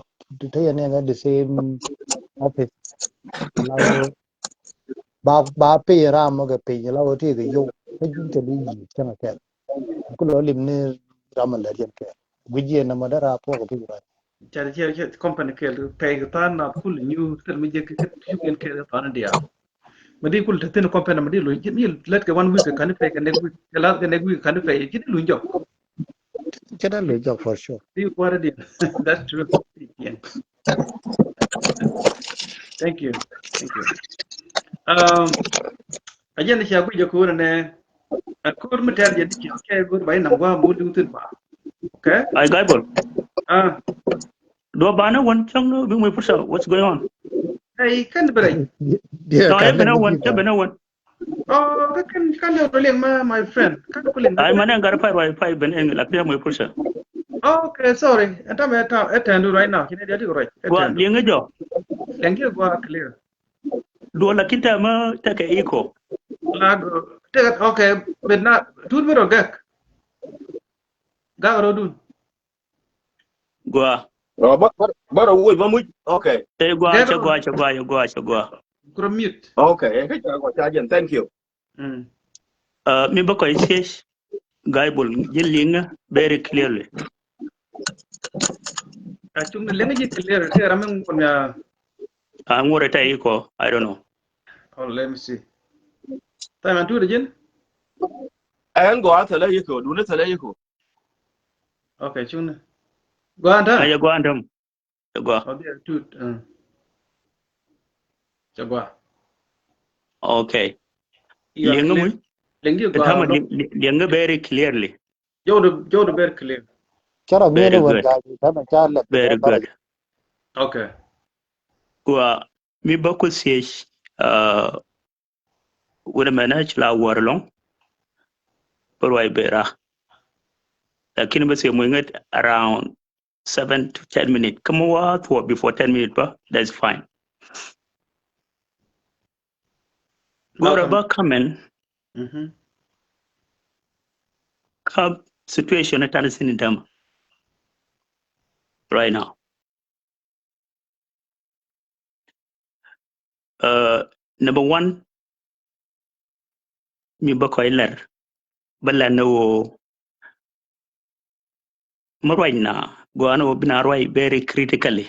te yɛ ni kä the same office. Ala wä ba ba piny ram mɔ kɛ piny la wä ti kɛ yow kä ji̱n kɛ li yi̱ cäŋ kɛl. Ku lɔ lim ni ram mɔ lɛt yɛn kɛl guic yɛn nɔmɔ dee ra puɔk kɛ piny ruac. Ca ca ca company kɛl pay kɛ than na kul nyu thil mi jek kɛ yuk yɛn kɛl than diaal. Ma di kul te thin company ma di luny ji̱n yil let kɛ one week kɛ kan pay kɛ next week kɛ la kɛ next week kan pay ji̱n luny jɔk. Cɛ dee lo̱c jɔk for sure. Di kuäärä di. That's true. Yeah. Thank you. Thank you. Um, Ɛ jɛn cia guic jɛ ko̱r ɛnɛ. Ɛ ko̱r mi tɛr jɛ ni ciɛ kɛ go̱r ba inam gua̱a̱ mul duŋ thin ba. Okay? Ay, Gaibol. Ah. Duɔ banɛ wän cäŋ ni bi muc pursa. What's going on? Ay, kɛn bi rɛy. Tɔ, ɛ ben ɛ wän, ɛ ben ɛ wän. Oh, kä kɛn, kɛn dee rɔ liŋ ma, my friend. Kɛn ku liŋ. Ay, manɛ ŋa̱r pay ruac pay ben ɛ ŋi̱ la kɛ muc pursa. Okay, sorry. Ɛ tam ɛ tam ɛ tɛn du right now. Kini dia di ruac. Ɛ tɛn du. Liŋ ɛ jɔ. Liŋ ɛ gua clear. Duɔ lakin tɛ mɛ tɛ kɛ echo. La tɛ, okay, bet na tut mi rɔ gɛk. Gak rɔ dun. Gua. Oh, ba, ba, ba rɔ wuc, ba muc. Okay. Tɛ gua, gak cɛ rɔ gua, dun. Cɛ gua, cɛ gua, cɛ gua. Gua mute. Okay, eh, cɛ gua, cɛ jɛn. Thank you. Mm. Uh, mi ba kɔc siec. Gaibol, ji̱ liŋä very clearly. A cuŋ ni liŋä ji̱ clear, kɛ ram mi ŋuɔn ya. A ŋuɔrɛ tɛ echo, I don't know. Oh, let me see. Tɛ man tuut ji̱n? Ɛn gɔaa thilɛ echo, duundɛ thilɛ echo. Okay, cuŋ ni. Gɔaa ɛn täämɛ? Ayɛ gɔaa ɛn täämɛ. Cɛ gɔaa. Oh, there, tut, uh. Cɛ gɔaa. Okay. Liɛŋä muc. Liɛŋä gɔaa. Tama liɛŋä very clearly. Jɔwdɛ, jɔwdɛ very clear. Cara miɛn wän. Very good. Tama ca lɛ. Very good. Okay. Gua mi ba ku siec, uh, wun mɛn ci la wär lɔŋ. Bä ruac bera. Lakin bä siec muc ŋät around seven to ten minutes. Kä mi wa thuɔ before ten minutes bä, that's fine. Go̱rä bä comment. Mm-hmm. Kä situation ɛ tan sin in tama right now. Uh, number one, mi bä kɔc lɛr bä lɛn ni ɣöö mi ruac na gɔaa ni ɣöö bi na ruac very critically,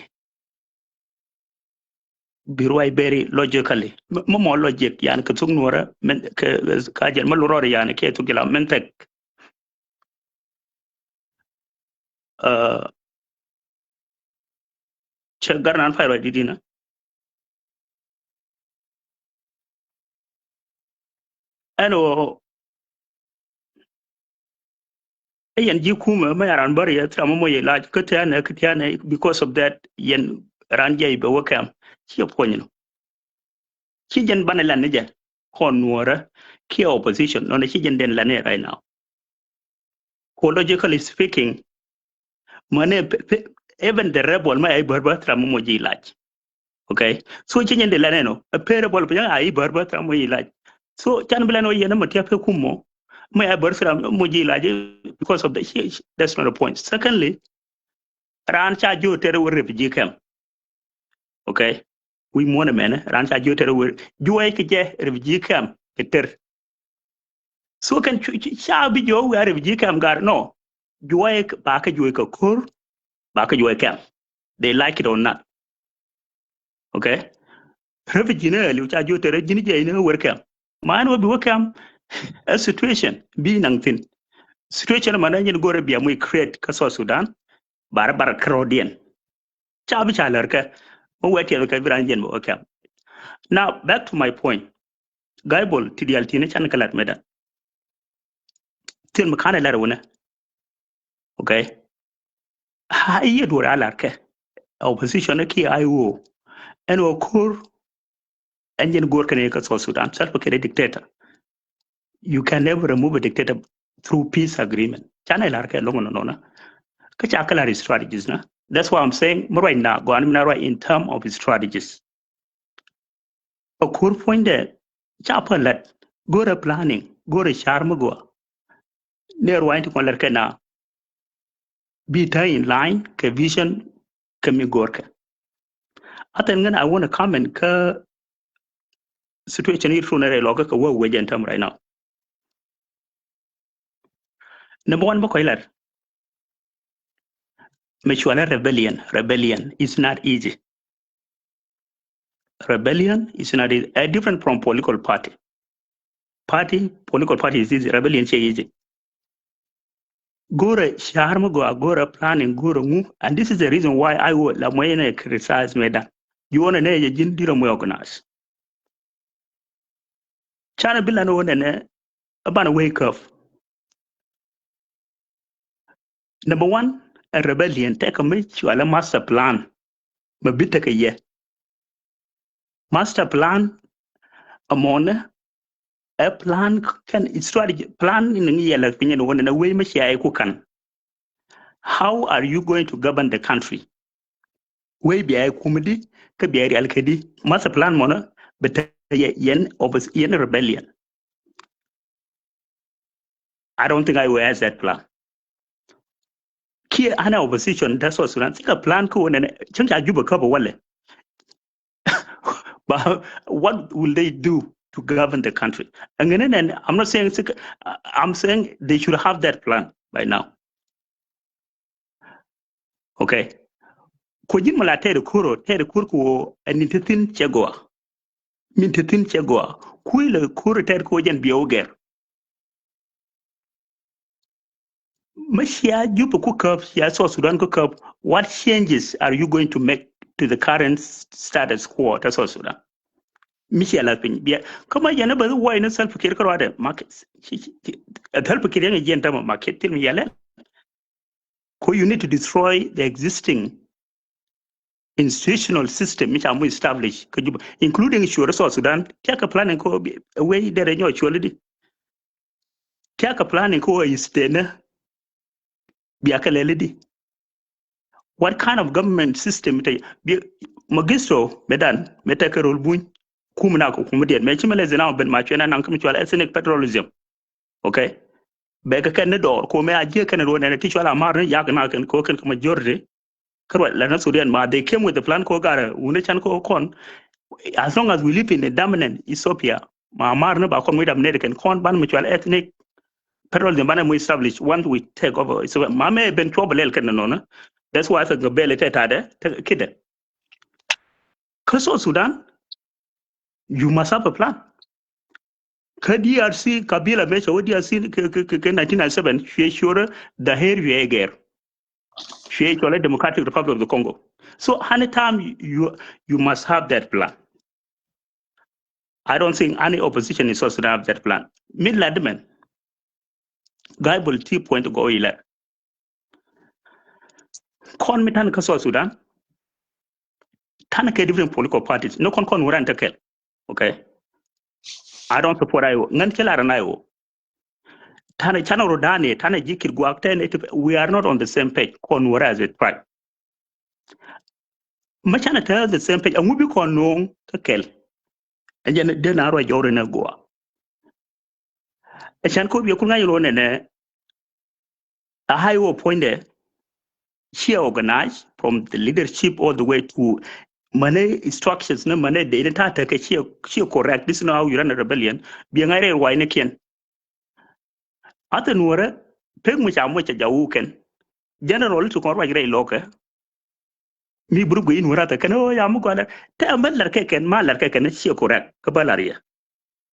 bi ruac very logically. Mi mɔ logic yani kɛ thuk nuɔrä, kɛ, kɛ jɛn mi lurɔr yani kɛ thuk jɛ la mentek. Uh, cɛ gar nan pay ruac didinä. Ɛn ɣöö ɛ yɛn ji̱ kumɛ mɛ yaran bär yɛ thira mɛ mɔ yɛ lac kä tianɛ kä tianɛ, because of that yɛn ran jiɛc bɛ wä kɛm. Ciɛ puɔ̱ny nɔ. Ci jɛn banɛ lan ni jɛ kɔn nuɔrä kiɛ opposition nɔnɛ ci jɛn den lan ni right now. Ko logically speaking, mane even the rebel ma ai bär bä thira mɔ mɔ ji̱ lac. Okay. So ci jɛn den lan ni nɔ a pe rebel piny ai bär bä thira mɔ ji̱ lac. So can bi lan ni wä yɛn mɛ tiap pe kum mɔ mɛ ai bär thira mɔ ji̱ lac because of the, that's not a point. Secondly, ran ca jiö tɛr wä refugee camp. Okay. Wi̱i̱ muɔ̱n ɛmɛnɛ ran ca jiö tɛr wä juɔc kɛ jɛ refugee camp kɛ tɛr. So kɛn ca bi jiö wä refugee camp gar nɔ. Juɔc ba kɛ juɔc kɛ ko̱r ba kɛ juɔc camp. They like it or not. Okay. Refugee ni liw ca jiö tɛr ji̱n jɛ in wä camp. Man wä bi wä camp. A situation bi naŋ thin. Situation man ɛn yin go̱rɛ bia muc create kä South Sudan. Bar bar kärɔ̱diɛn. Ca bi ca lär kɛ mi wɛ tiɛth kɛ bi ran jɛn bä wä kɛm. Now back to my point. Gaibol ti dial tini can kɛ lat mɛ dan. Thil mi kan lär wunɛ. Okay. Ha iye duɔr a lar kɛ opposition ki I O. Ɛn wä ko̱r. Ɛn jɛn go̱r kɛn kä South Sudan. Salva Kiir dictator. You can never remove a dictator through peace agreement. Canɛ lar kɛ loŋ nɔnɔ na. Kä ca kɛ lar strategies na. That's why I'm saying mi ruac na gɔan mi na ruac in term of strategies. A kur puɔ̱nydɛ ca pä lat go̱rɛ planning go̱rɛ car mi gɔa. Nɛ ruany ti kɔn lɛr kɛ na bi ta̱ in line kɛ vision kɛ mi go̱rkɛ. Athen ŋän I want to comment kä situation i̱ run rɛ lɔkä kɛ wä wecɛ in term right now. Number one bä kɔc lat. Mi cualɛ rebellion, rebellion is not easy. Rebellion is not easy. A different from political party. Party, political party is easy. Rebellion cɛ easy. Go̱rɛ car mi gɔaa, go̱rɛ planning, go̱rɛ ŋu. And this is the reason why I will la muɛy nɛ criticize mɛ dan. You wanna nɛ yɛ ji̱n dirɛ muɛy organize. Canɛ bi lan wä nɛnɛ, ɛ banɛ wee käp. Number one, ɛ rebellion, tɛkɛ mi cualɛ master plan. Mɛ bi tekɛ yɛ. Master plan, ɛmɔnɛ, ɛ plan kɛn strategy, plan ni ŋi̱i̱c yɛ lɛ piny ni wä nɛnɛ wee mi cia iku kan. How are you going to govern the country? Wee bia iku mi di, kä bia rial kɛ di. Master plan mɔnɛ, bɛ te yɛ, yɛn oppos-, yɛn rebellion. I don't think I will ask that plan. Kiɛ anɛ opposition, that's what Sudan. Thikɛ plan kä wä nɛnɛ, cäŋ ca Juba käp walɛ. But what will they do to govern the country? And then, and I'm not saying, I'm saying they should have that plan by now. Okay. Ko ji̱n mɛ la tɛɛr kuro, tɛɛr kur ko, ɛn ni ti thin cɛ gɔa. Min te thi̱n cɛ gɔaa. Kui̱ lɛ ko̱r tɛt kɛ wä jɛn biɛ wä gɛr. Mä cia Juba ku käp, cia South Sudan ku käp, what changes are you going to make to the current status quo te South Sudan? Mi cia lath piny bia kä mä jɛn ɛ bä wä inɛ Salva Kiir kä ruadɛ ma kɛ, Salva Kiir yɛn jiɛn tämɛ ma kɛ thil mi yɛlɛ. Ko you need to destroy the existing institutional system mi ca mu establish kä Juba, including cuɛ South Sudan. Tiakɛ planning ko a way derɛ nyɔ cuɛ lidi. Tiakɛ planning ko a state nɛ bia kɛ lɛ lidi. What kind of government system te bi Mengistu mɛ dan mɛ tekɛ rol buny kum na ko kum diɛn mɛ ci mɛ lɛ zinam ben ma cuɛ na naŋ kä mi cual ethnic federalism. Okay. Bɛ kɛ kɛn ni dɔɔr ko mɛ a jiɛ kɛn ruɔ nɛn ti cual a mar ni yak na kɛn ko kɛn kɛ majority. Kä ruɔ la na Sudan ma they came with the plan ko garɛ wuni can ko kɔn. As long as we live in a dominant Ethiopia ma mar ni ba kɔn wi dominate kɛn kɔn ban mi cual ethnic federalism ban mi establish once we take over Ethiopia. Ma mɛ ben cuɔ bɛ lɛl kɛn nɔnɔ. That's why I think bɛ lɛ tɛ tadɛ tɛ kidɛ. Kä South Sudan, you must have a plan. Kä D R C kabila mɛ cɛ wä D R C kɛ, kɛ, kɛ, kɛ nineteen ninety-seven cuɛ cuɛ the hair cuɛ gɛr. Cuɛ cuɛ Democratic Republic of the Congo. So anytime you, you must have that plan. I don't think any opposition in South Sudan have that plan. Min la di mɛn. Guy Bol ti point go ilɛ. Kɔn mi tan kä South Sudan. Tan kɛ different political parties. No kɔn kɔn wä ran tekɛl. Okay. I don't support I O. Ŋän kɛ la ran I O. Tan can ro dani, tan ji̱ kir guak tɛn, we are not on the same page. Kɔn wä as a tribe. Mä canɛ te the same page. Aŋu bi kɔn no̱o̱ŋ kä kɛl. Ɛn jɛn den a ruac jɔwri nɛ gua. Ɛ can ko biɛ kun ŋa̱c lo nɛnɛ. A high wä puɔ̱nydɛ. Ciɛ organize from the leadership all the way to mane instructions ni mane de ni ta̱a̱ tekɛ ciɛ, ciɛ correct. This is not how you run a rebellion. Biɛ ŋa̱c rɛy ruac ni kiɛn. Athɛ nuɔrɛ pek mi ca moc ca jawu kɛn. General ti kɔn ruac rɛy lɔkɛ. Mi buruk gui nuɔrɛ athɛ kɛn o ya mi gɔlɛ. Tɛ mɛ lar kɛ kɛn ma lar kɛ kɛn ciɛ correct kä bä lar yɛ.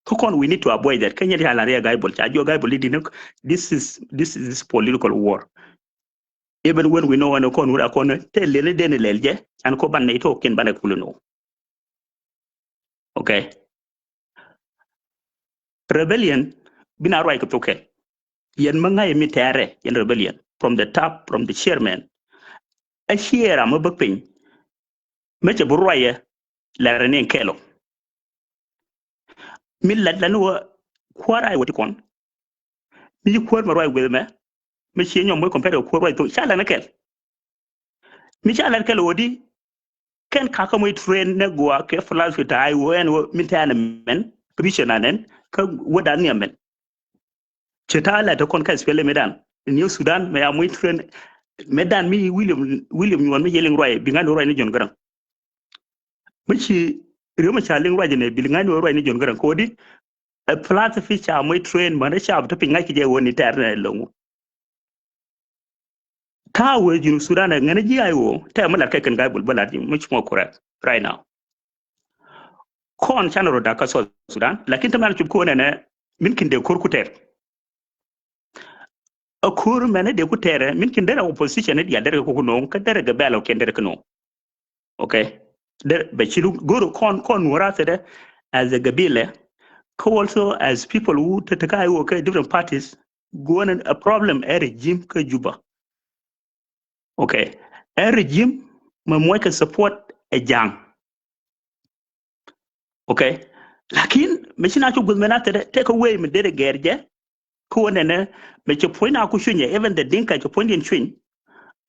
Kä kɔn we need to avoid that. Kä nyɛ ti ca lar yɛ Guy Bol ca juɔ Guy Bol di ni this is, this is this political war. Even when we know ɛn kɔn wur a kɔn tɛ lel ni den lɛl jɛ an kɔ ban nɛ ito kin ban ɛ kul no. Okay. Rebellion bina ruac kɛ thokɛ. Yɛn mä ŋa̱c mi tɛɛrɛ yɛn rebellion from the top, from the chairman. A chair a mä bä piny. Mä cɛ bi ruacɛ lɛr ni kɛlo. Mi lat lani wä kuäär a wä ti kɔn. Mi ci kuäär mɛ ruac weth mɛ. Mi ci nyɔm wä compare kuäär ruac thok ca lani kɛl. Mi ca lani kɛl wä di. Kɛn kakä mɔ train nɛ gua kɛ philosophy ta I O N wä mi tɛn mɛn vision anɛn kä wä dan ni mɛn. Cɛ ta̱a̱ la te kɔn kä S P L A M dan. New Sudan mɛ ya muc train mɛ dan mi William, William Nyuɔn mi yɛ liŋ ruac bi ŋa̱n ruac ni John Garang. Mi ci riw mi ca liŋ ruac ni bi ŋa̱n ruac ni John Garang kodi. Ɛ philosophy ca muc train mɛ ni ca bi te piny ŋa̱c ki jɛ wä ni tɛr ni loŋ. Ta̱a̱ wee Junub Sudan ɛ ŋäni ji̱ I O tɛ mi lat kɛ kɛn Guy Bol bä lat ji̱ mi ci mɔ correct right now. Kɔn canɛ rɔ dak kä South Sudan lakin te mɛn cop ko̱n ɛnɛ min kin dee ko̱r ku tɛr. A ko̱r mɛn dee ku tɛrɛ min kin derɛ opposition ni dial derɛ ku no̱o̱ŋ kä derɛ gɛ bɛl ɔ kiɛn derɛ ku no̱o̱ŋ. Okay. Derɛ bɛ ci lu go̱r kɔn kɔn nuɔra thedɛ as a gabila. Kä also as people who te te ka I O kɛ different parties, guɔn a problem ɛ regime kä Juba. Okay. Ɛ regime mɛ muɔc kɛ support ɛ ja̱a̱ŋ. Okay. Lakin mɛ ci na cu guth mɛ na te te kɛ wee mɛ derɛ gɛr jɛ. Kä wä nɛnɛ mɛ cɛ puɔ̱ny na ku cunyɛ, even the Dinka cɛ puɔ̱ny din cuny.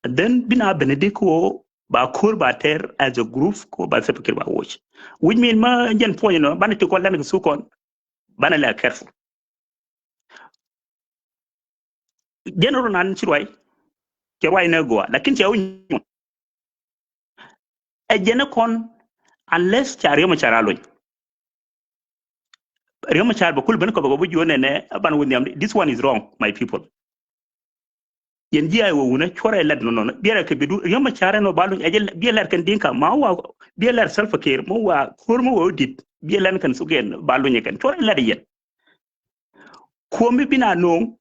And then bi na benedi kä wä ba ko̱r ba tɛr as a group kä wä ba sepikir ba woc. Which mean ma jɛn puɔ̱ny nɔ banɛ ti kɔn lɛn kɛ sukɔn banɛ lɛ careful. General nan ci ruay cɛ ruay nɛ gua lakin cɛ wä nyuɔn. Ɛ jɛn kɔn unless ca Riek Machar a lony. Riek Machar bɛ kul ben kɔbɛ kɔbɛ juɔn nɛnɛ aban wä nhiam. This one is wrong, my people. Yɛn ji̱ I O wunɛ cuɔrɛ lɛt nɔnɔ biɛrɛ kɛ bidu Riek Machar ɛn wä ba lony ɛ jɛ biɛ lɛt kɛn Dinka ma wä biɛ lɛt Salva Kiir ma wä ko̱r ma wä dit biɛ lɛn kɛn sugɛn ba lony kɛn cuɔrɛ lɛt yɛn. Kuɔmi bi na no̱o̱ŋ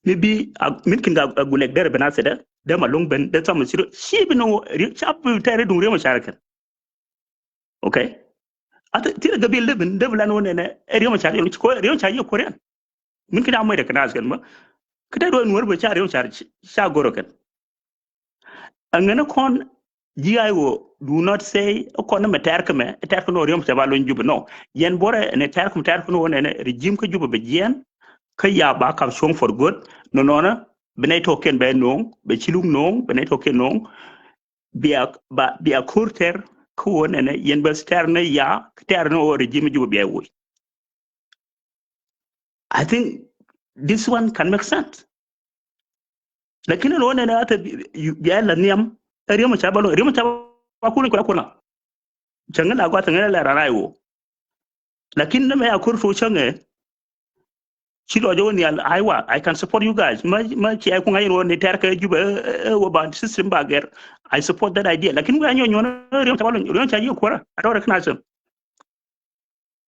mi bi a min kin ga a gulɛk derɛ ben a sedɛ dɛ ma loŋ ben dɛ thamɛ siro ci bi no̱o̱ŋ ri ca bi tɛri duŋ Riek Machar kɛn. Okay. Ati tiri gabil dɛ ben dɛ bi lan wä nɛnɛ ɛ Riek Machar yɛ ko Riek Machar yɛ Korean. Min kin a mɔy dɛ kɛn a sekɛn ma kä dɛ duɔ nuɔr bɛ ca Riek Machar ca goro kɛn. Aŋen kɔn ji̱ I O do not say kɔn mɛ tɛr kɛ mɛ tɛr kɛ nɔ Riek Machar ba lony Juba, no. Yɛn borɛ ni tɛr kɛ mɛ tɛr kɛ nɔ nɛ regime kä Juba bɛ jiɛn kä ya ba kam cuɔ̱ŋ for good. Nɔ nɔnɔ bɛ nɛ tɔkiɛn bɛ no̱o̱ŋ bɛ ci luk no̱o̱ŋ bɛ nɛ tɔkiɛn no̱o̱ŋ. Bia ba bia ko̱r tɛr kä wä nɛnɛ yɛn bɛ tɛr ni ya tɛr ni wä regime Juba bia woc. I think this one can make sense. Lakin ɛn wä nɛnɛ ate bia la nhiam ɛ Riek Machar ba lony Riek Machar ba kulɛ kula kula. Cäŋ la gua cäŋ la rara I O. Lakin ni mɛ a kur tu cäŋɛ. Ci lɔ jɛ wä nhial aiwa, I can support you guys. Ma ma ci ai kuŋ ayin wä ni tɛr kɛ Juba ɛ wä ba system ba gɛr. I support that idea. Lakin wä a nyɔ nyuɔn Riek Machar ba lony Riek Machar yɛ kuɔrä. I don't recognize him.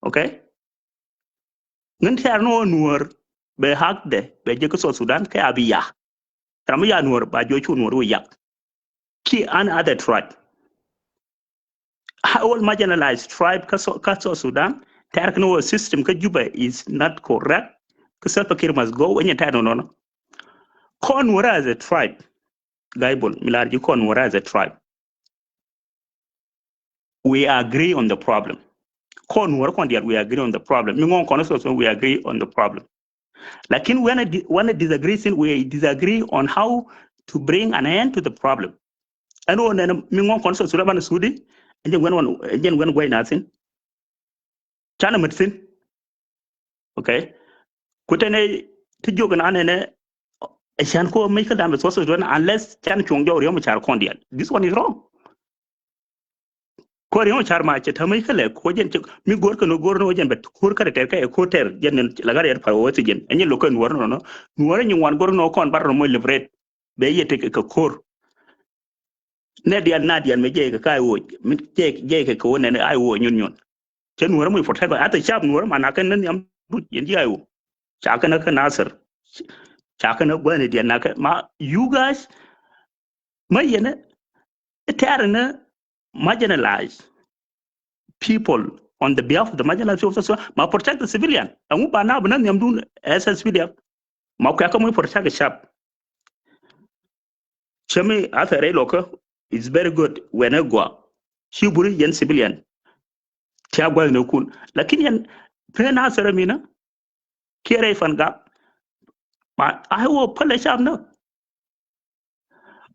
Okay. Ŋän tɛ̈r ni ɣöö nuɔ̱ɔ̱r bɛ hakdɛ bɛ jek kä South Sudan kɛ a bi ya. Ram mi ya nuɔ̱ɔ̱r ba jiɔ cu nuɔ̱ɔ̱r wä yak. Ki an other tribe. All marginalized tribe kä South Sudan tɛ̈r kɛ ni ɣöö system kä Juba is not correct. Kä Salva Kiir must go. Wä nyɛ tɛ̈r ni nɔnɔ. Kɔn nuɔ̱ɔ̱r as a tribe. Gaibol mi lar ji̱ kɔn nuɔ̱ɔ̱r as a tribe. We agree on the problem. Kɔn nuɔ̱ɔ̱r kɔn dial, we agree on the problem. Mi ŋɔŋ kɔn sɔ, we agree on the problem. Lakin when a di-, when a disagree sin, we disagree on how to bring an end to the problem. Ɛn wä nɛn mi ŋɔŋ kɔn sɔ sura ban sudi. Ɛn jɛn wen wan, ɛn jɛn wen guay na sin. Canɛ mät thi̱n. Okay. Kutɛnɛ ti jiök ɛn anɛnɛ ɛ can kɔ mec kä dam bɛ thuɔth ɛ duɔn unless can cuɔ̱ŋ jɔw Riek Machar kɔn dial. This one is wrong. Kɔ Riek Machar ma cɛ täämɛ kä lɛ kɔ jɛn cɛ mi go̱r kɛ nɔ go̱r nɔ jɛn bɛ ko̱r kä rɛ tɛr kä ɛ ko̱r tɛr jɛn la gat yɛr par wä thi jɛn. Ɛn jɛn lo̱k kä nuɔr nɔ nɔ nuɔr nyi ŋuan go̱r nɔ kɔn bar nɔ mɔ liberate. Bɛ yɛ tek kɛ ko̱r. Nɛ dial na dial mɛ jɛ kɛ ka I O mi jɛ jɛ kɛ kɛ wä nɛn I O nyun nyun. Cɛ nuɔrä mɔ protect. Ata cap nuɔrä ma na kɛ nɛ niam duc yɛn ji̱ I O. Ca kɛ nɛ kɛ Nasir. Ca kɛ nɛ guɛn dial na kɛ ma you guys. Ma yɛn ɛ tɛr nɛ marginalized people on the behalf of the marginalized people of South Sudan. Ma protect the civilian. Ɛŋu ba na bi nɛ niam dun S S P D F. Ma kuɛ kɛ mɔ protect cap. Cämi a thɛrɛ ilɔkä is very good. Wɛnɛ gua ci buri yɛn civilian. Tia gua̱th ni kun lakin yɛn pee na thɛrɛ mina. Kiɛ rɛy fan gak. Ma a wä pälɛ cap nä.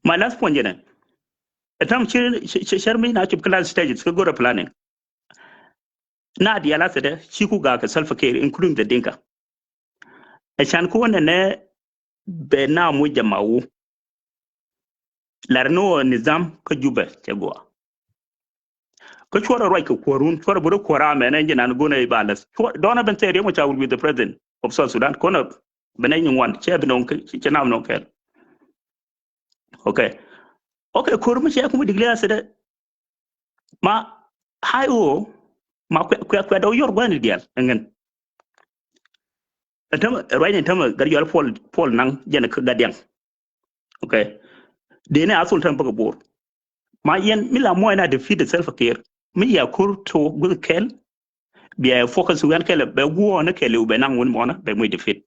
My last point jɛnɛ. Ɛ tam cir cir mi na cop class stages kä go̱rɛ planning. Na dial a thɛdɛ ci ku gak kɛ Salva Kiir including the Dinka. Ɛ can ku wä nɛnɛ bɛ na muc jɛ ma wu. Lar ni wä nizam kä Jubɛ cɛ gua. Kä cuɔrɛ ruac kɛ kuɔrun cuɔrɛ buri kuɔr amɛn ɛn jinan gunɛ ibalas. Dɔnɛ ben thɛr yom ca will be the president of South Sudan kɔnɛ ben ɛn ŋuan cɛ bi nɔŋ cɛ nam nɔŋ kɛl. Okay. Okay, kor mi cɛ kum declare sɛ dɛ. Ma I O ma kuɛ kuɛ dɔw yor guani dial ɛŋɛn. Ɛn tɛmɛ ruac ni tɛmɛ gar yɔl Paul Paul naŋ jɛn kä gadiɛŋ. Okay. Dee ni a thul tɛmɛ bäkɛ bor. Ma yɛn mi la muɔc na defeat Salva Kiir mi ya kur to guth kɛl. Bia focus wɛn kɛlɛ bɛ guɔɔnä kɛlɛ bɛ naŋ wun mɔnä bɛ muc defeat.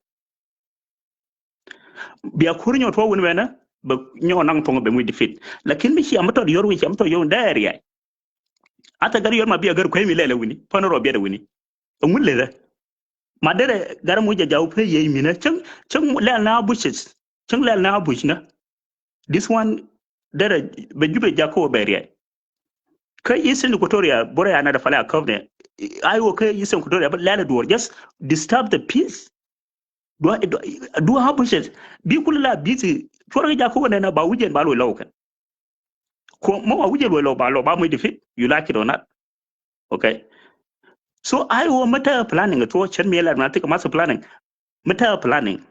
Bia kur nyɔ tuɔ wun mɛnä bɛ nyɔ naŋ thɔŋ bɛ muc defeat. Lakin mi cia mi tɔt yor win cia mi tɔt yor win dee riay. Ata gar yor ma bia gar kuɛ mi lɛlɛ wini pɔn rɔ biɛt wini. Ŋun lɛ dɛ. Ma derɛ gar muc jɛ jaw pɛ yɛ minä cäŋ cäŋ lɛl na bushes. Cäŋ lɛl na bush na. This one derɛ bɛ jupɛ jakä wä bɛ riay. Kä Eastern Equatoria borɛ ya na dɛ falɛ a köp nɛ. Ai wä kä Eastern Equatoria bä lɛl duɔr just disturb the peace. Dua dua dua ha bushes. Bi kul la busy. Cuɔr kɛ jakä wä nɛ na ba wijen ba lo lɔw kɛ. Ko mɔ wa wijen lo lɔw ba lɔw ba muc defeat. You like it or not. Okay. So I wä mɛ tɛ planning tuɔ cɛn mi lɛ na tik master planning. Mɛ tɛ planning.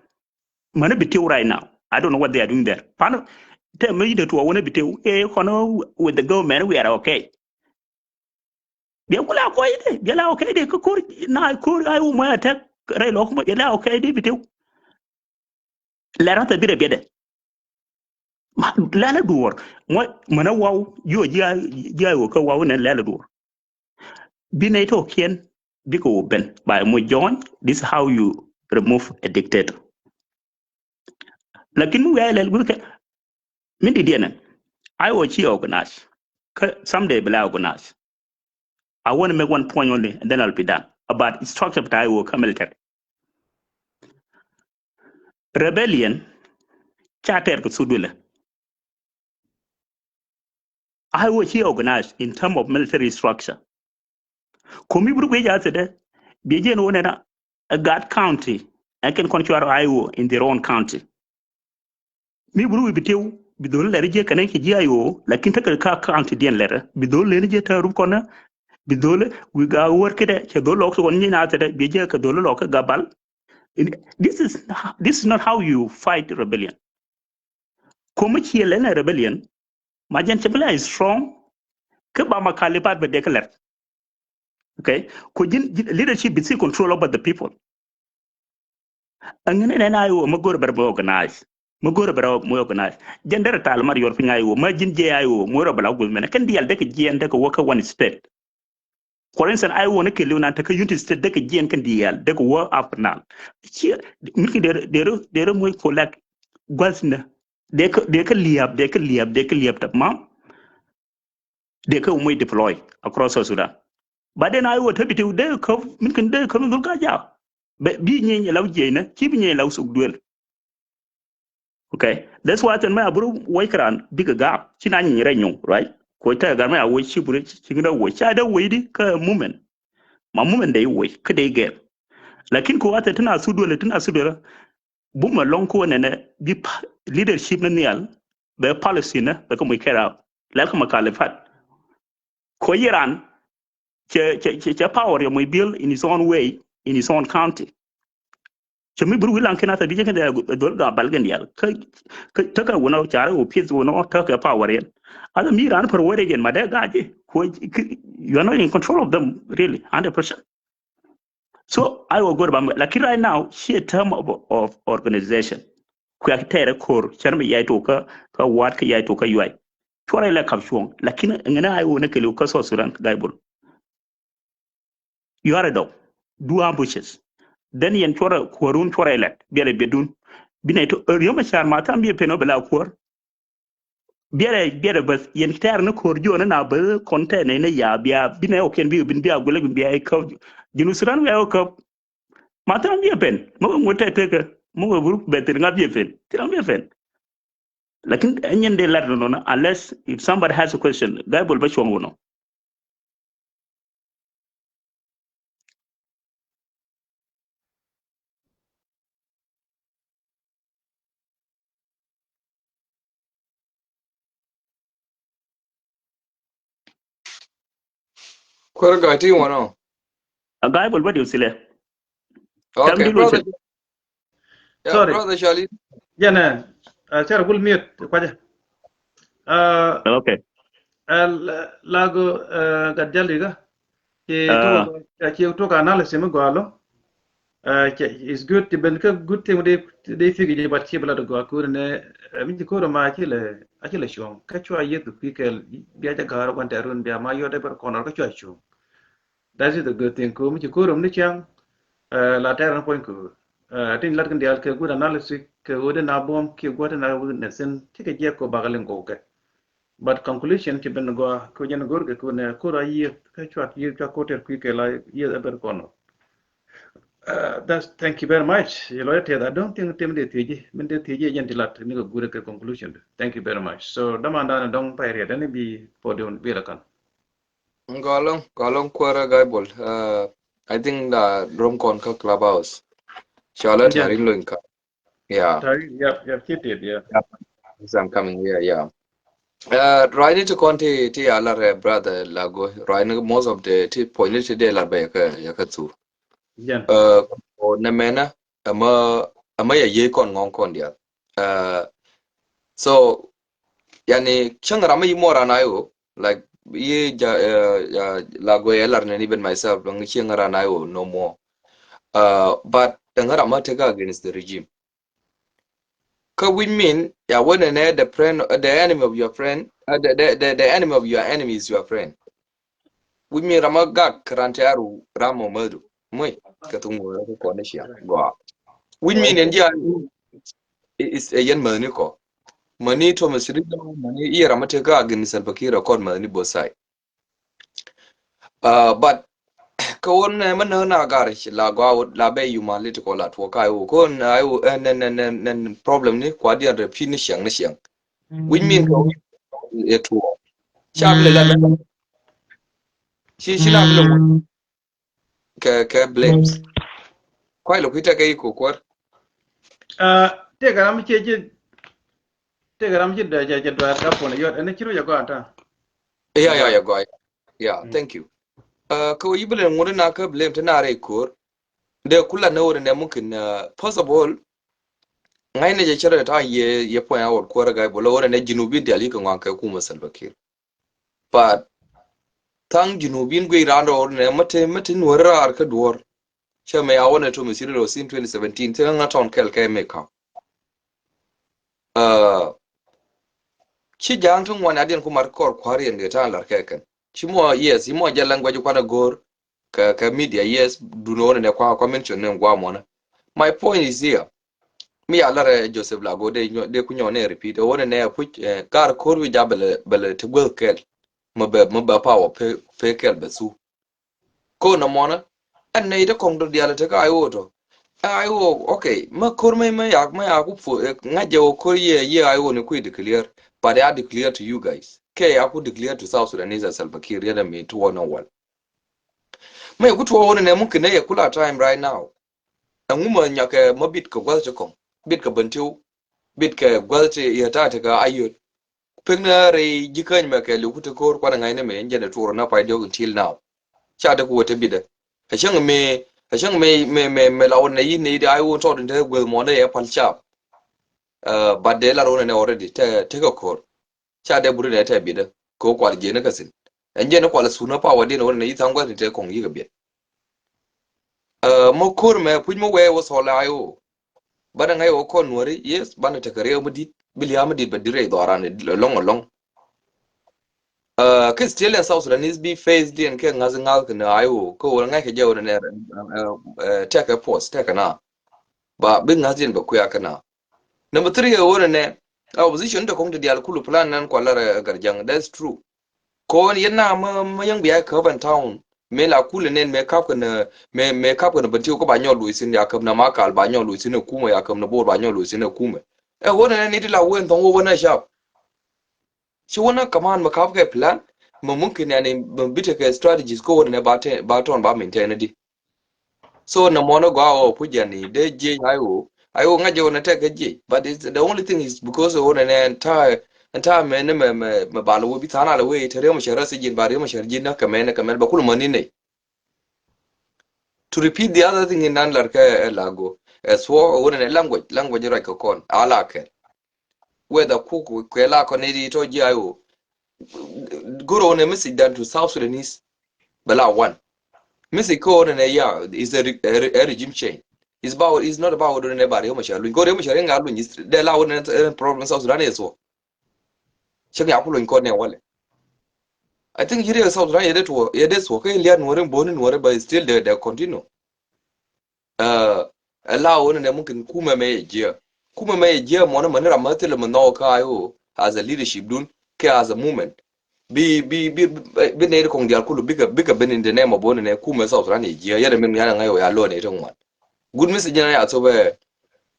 Mɛ ni bi tiw right now. I don't know what they are doing there. Pan tɛ mɛ yi de tuɔ wä ni bi tiw. Eh, kɔnɔ with the government we are okay. Bia kula kɔi de bia la okay de kä kor na kor ai wä mɛ tɛ rɛ lɔ kuma bia la okay de bi tiw. Lɛ ran tɛ bi de bia de. Ma lɛ la duɔr mɔ mɛ na waw yo jia jia wä kä waw ne lɛ la duɔr. Bi nɛy tɔkiɛn bikɛ wä ben by mu join. This is how you remove a dictator. Lakin mi wiaa ilɛl guth kɛ min di diɛnɛ. I O ci organize kä someday bila organize. I want to make one point only and then I'll be done about structure of I O kä military. Rebellion ca tɛr kɛ thuk duëlɛ. I O ci organized in term of military structure. Komi buru gwe ja tede bie jen wo nena a guard county and can control I O in their own county. Mi buru wi bitew bi dhol lɛr je kene ki ji I O lakin tekɛ ka county dien lɛr bi dhol len je ta rup kɔnɛ bi dhol wi ga wor kede ke dhol lok so kon nyina tede bie je ke dhol lok ke gabal. This is this is not how you fight rebellion. Komi ciɛ lɛn rebellion ma jɛn cɛ bi la strong. Kä ba ma kali bat bɛ dek lɛr. Okay. Ko jin leadership bi si control over the people. Ɛŋin ɛn ɛn I O mɛ gor bɛr mɛ organize mɛ gor bɛr mɛ organize. Jɛn derɛ tal mar yor piny I O mɛ jin jɛ I O mɛ rɔ bɛ la guth mɛn kɛn dial dek jiɛn dek wä kä one state. For instance, I O ni kɛ liw nan tekɛ Unity State dek jiɛn kɛn diɛl dek wä Upper Nile. Ciɛ mi ki der der der mui kolak guath ni dek dek liab dek liab dek liab tap mam. Dek mui deploy across South Sudan. But then I O te bi te dek kɛ min kin dek kɛ min dul ka ja. Bi nyɛ nyɛ law jiɛn ni ci bi nyɛ law suk duel. Okay. That's why tɛn mɛ a buru wec kɛ ran bikɛ gap ci na nyiny rɛ nyuŋ, right? Kuɔc tɛ gar mɛ a wec ci buru ci ŋin a wec ca dee wec di kä movement. Ma movement dee wec kä dee gɛr. Lakin ko a tɛ tin a thuk duel tin a thuk duel. Bum a lɔŋ ko nɛnɛ bi leadership ni nhial bɛ policy ni bɛ kä muc kɛr a lɛl kä ma kalifat. Ko yiran cɛ cɛ cɛ cɛ power yɛ mui build in his own way in his own county. Cɛ mi bur wilan kina tɛ bi jɛ kɛ dɛ dol ga bal gen yal kä kä tɛ kä wuna chare wo pieth wuna tɛ kä power yɛn. Ala mi ran per wɛrɛ yɛn ma dɛ gaji ko you are not in control of them really hundred percent. So I will go ba lakin right now ci a term of, of organization. Kuɛ tɛrɛ kor cɛn mi yai to kä kä wat kä yai to kä yuai. Cuɔrɛ lɛ kap cuɔŋ lakin ŋɛnɛ I O ni kɛliw kä South Sudan kä gaibul. Yuarɛ dɔk du ambushes. Then yɛn cuɔrɛ kuɔrun cuɔrɛ lɛt biɛlɛ biɛdun. Binɛ to riöm a car ma tham biɛ pen ɔ bɛ la kuɔr. Biɛrɛ biɛrɛ bäth yɛn tɛɛr ni ko̱r juɔni na bäth kɔn tɛɛr ni ni ya bia binɛ ɔ kiɛn bi bin bia gulɛ bin bia ikä. Jinu Sudan bia ikä. Ma tɛɛr bia pen mɛ wä ŋut tɛɛr tekä mɛ wä buru bɛ thir ŋa bia pen thir ŋa bia pen. Lakin ɛnyɛn dee lat nɔnɔ unless if somebody has a question guy bol bä cuɔŋ wunɔ. Kuɛrɛ gɔ̱a̱c ti wanɔ. A guy bol bä diw silɛ. Okay, brother. Yeah, sorry, brother Charlie. Jɛnɛ, uh, cɛrɛ gul miet kuacɛ. Uh, okay. Uh, lago, uh, gat jali ga. Ci tuk, ci tuk analysis mi gɔalo. Uh, it's good ti ben ka good thing de de figi ji bat ci bla de gɔa kur ne, uh, mi ci kur ma ci le a ci le chuong ka chua yet ku ki kel bia ja gar wan te run bia ma yo de ber kɔnor ka chua chuong. That is a good thing. Ku mi ci ko̱r rum ni ciaŋ, eh, la tɛr ni puɔ̱ny ku. Eh, tin lat kin dial kɛ good analysis kɛ ɣöö dee na buɔ̱m kiɛ gua̱t na witness in cikɛ jiɛk kɛ bakɛ liŋ kɛ. But conclusion ci ben gɔaa kɛ jɛn go̱r kɛ ku nɛ ko̱r a yieth kä cuat yieth cua ko̱r tɛr kui̱ kɛ la yieth a ber kɔn. Uh, that's, thank you very much. Yɛ lɔcdä tɛth, I don't think tim dee thieci, min dee thieci jɛn ti lat ni kɛ gurɛ kɛ conclusion. Thank you very much. So daman dan dɔŋ pay riɛt ɛn bi podium bi la kan. Gɔlɔŋ, gɔlɔŋ kuäärä Gaibol. Uh, I think the room kɔn kä Clubhouse. Cɔalɛ Jɛn. Tarin loin ka. Yeah. Tarin, yep, yep, ci tit, yeah. Yeah. Yes, I'm coming here, yeah. Uh, ruacni ti kɔn ti, ti a lar, eh, brother Lago. Ruacni most of the ti puɔ̱nyni ti dee lar bɛ yɛ kä, yɛ kä thur. Jɛn. Uh, ko nɛ mɛnä, ɛmɛ, ɛmɛ yɛ yiey kɔn ŋɔŋ kɔn diaal. Uh, so, yani, cäŋ ram mi yi mɔ ran a yo, like, yi ja, uh, uh, Lago yɛ lar nɛ ni ben myself, dɔŋ cäŋ ran a yo no more. Uh, but, dɔŋ ram mi tekɛ against the regime. Kä which mean, ya wä nɛ nɛ the friend, uh, the enemy of your friend, uh, the, the, the, the enemy of your enemy is your friend. Which mean ram a gak ran te aru ram mɔ mädu. Mui, kɛ thuk mɔ rɛ kɛ kɔn ni cia. Gɔaa. Which mean ɛn jia is a yɛn mäni kɔ. Mäni Thomas Cirillo, mäni iɛ ram a tekɛ against Salva Kiir kɔn mäni both side. Uh, but kä wun nɛ mɛ nä na gar ci la gua la bɛ humanity kɔ la tuɔ ka yo ko na yo en en en en problem ni kwa dian repeat ni siang ni siang. Which mean ko e tuɔ. Cha bile la bɛ. Ci ci la bile. Kɛ kɛ blames. Kɔc lɛ kui̱ tekɛ i̱ ko̱ kuäär. Tekɛ ram ci ci tekɛ ram ci dɛ cɛ cɛ duaar ka puɔn yɔt ɛn ci rɔ yɛ gɔaa ta. Ya ya ya gɔaa. Ya, thank you. Kɛ wä yi bi lɛ ŋut na kä blame ti na rɛy ko̱r. Dee kula ni wä ni nɛ mumkin, first of all, ŋa̱cnɛ jɛ cɛ rɔ ta yɛ yɛ puɔn a wä kuäär gai bolo wä ni nɛ Junubin dial yi kɛ ŋuan kɛ kumä Salva Kiir. But thaŋ Junubin guic raan rɔɔr nɛ mä te mä te nuɔ̱ri raar kä duɔ̱ɔ̱r. Cä mɛ a wä nɛ Thomas Cirillo sin twenty seventeen te ŋa tɔn kɛl kɛ mɛ ka̱m. Ci ja̱a̱ŋ ti ŋuan a diɛn ku mat kɔr kua̱r yɛn kɛ ta̱a̱ lar kɛ kɛn ci mɔ, yes, ci mɔ jɛ language kuan a go̱o̱r kɛ kɛ media, yes, dun wä nɛ kua kua mention nɛ gua mɔnɛ. My point is here. Mi ya larɛ Joseph Lago de nyɔ de ku nyɔ ne repeat wä nɛ ne puc kar kor wi ja bɛlɛ bɛlɛ ti gueth kɛl. Mɛ bɛ mɛ bɛ power pe pe kɛl bɛ su. Ko na mɔnɛ ɛn ne ite kɔŋ do dial te ka I O to. I O, okay. Mɛ kor mɛ mɛ ya mɛ ya ku pu ŋa jɛ wä kor yɛ yɛ I O ni ku declare, but I declare to you guys. Kɛ ya ku declare to South Sudanese as Salva Kiir yɛ mi tuɔ na wal. Mɛ ku tuɔ wä nɛ mumkin ne yɛ kula time right now. Ɛŋu mɛ nyakɛ mɛ bit kɛ gua̱th ti kɔŋ, bit kɛ Bentiu, bit kɛ gua̱th ti yɛ ta̱a̱ ti kɛ Ayöt. Pek ni rɛy ji̱ käny mɛ kɛ liw ku ti ko̱r kuan ŋa̱cni mɛ in jɛn ɛ tuɔr na pay diɔk until now. Ca dee ku wä te bitdä. Ɛ cäŋ mɛ ɛ cäŋ mɛ mɛ mɛ mɛ la wä nɛ yi nɛ yi di I O tɔt in te gueth mɔnɛ yɛ pal cap. But dee la run ɛnɛ already te te kɛ ko̱r. Ca dee buri nɛ tɛ bitdä kɛ wä kual jiɛn kä thin. Ɛn jiɛn kual thunä power diɛn wä nɛ yi tha̱a̱ŋ gua̱th ni te kɔŋ yi kɛ biɛt. Mɔ ko̱r mɛ puc mɔ wee wä thɔl I O. Banɛ ŋa̱c wä kɔn nuɔri, yes, banɛ tekɛ riɛw mi dit bi lia̱a̱ mi dit bɛ dit rɛy dhɔran lɔŋ lɔŋ. Kɛ still in South Sudanese bi face diɛn kɛ ŋa̱th ŋa̱th kɛ nɛ I O kɛ wä ŋa̱c kɛ jɛ wä nɛ tɛkɛ force tɛkɛ na. Ba bi ŋa̱th diɛn bɛ kuya kɛ na. Number three ɛ wä nɛ opposition te kɔŋ te dial kulu plan nan kua lar ɛ Garjaŋ. That's true. Kɔn yɛn na mä mä yäŋ bia kɛ urban town. Mëë la kulɛ nɛn mëë kap kɛn mëë mëë kap kɛn Bentiu kä ba nyɔl luɔc thin ya käp na Makal ba nyɔl luɔc thin ɛ kumɛ ya käp na Bor ba nyɔl luɔc thin ɛ kumɛ. Ɛ wä nɛ ni ti la wen thɔŋ wä wä na cap. Ci wä na kaman mɛ kap kɛ plan mɛ mumkin yani mɛ bitekɛ strategies kä wä nɛ ba tɛ ba tɔn ba maintain di. So nɛ mɔnɛ gɔaa wä puc jɛn ni dee jiec I O. I O ŋa̱c jɛ wä nɛ tɛk kɛ jiec. But it's, the only thing is because wä nɛ nɛ ɛn ta̱a̱ ɛn ta̱a̱ mɛ ni mɛ mɛ mɛ bal wä bi tha̱a̱n alɛ wee te riɛm cɛ rɛs ji̱n ba riɛm cɛ ji̱n na kɛ mɛ ni kɛ mɛ ni bɛ kulɛ mɔ ni nɛy. To repeat the other thing in nan lar kɛ ɛ Lago. Ɛ thuɔ wä nɛ nɛ language language ruac kɛ kɔn ala kɛ. Whether ku kuɛ la kɔn ni di tɔ ji̱ I O. Goro ne message dan to South Sudanese. Bɛ la one. Message ko ne ya is a, re, a, re, a regime change. It's about, it's not about ne ba Riek Machar luny. Ko Riek Machar nga luny is de la one problem South Sudan is wo. Cɛ ŋa ku luny ko ne wale. I think yiri South Sudan yɛ dee tuɔ, yɛ dee tuɔ kɛ liat Nuɔri, boni Nuɔri, but still they, they continue. Ɛ la wä ni nɛ mumkin kumɛ mɛ yɛ jiɛ. Kumɛ mɛ yɛ jiɛ mɔni mani ram ma thilɛ mi nhɔk kä I O as a leadership dun kɛ as a movement. Bi, bi, bi, bi nɛy ti kɔŋ dial kulu bikɛ, bikɛ ben in the name of boni nɛ kumɛ South Sudan yɛ jiɛ. Yɛ dɛ min ŋian ŋa̱c wä ya lɔ nɛy ti ŋuan. Good message na ya thop ɛ,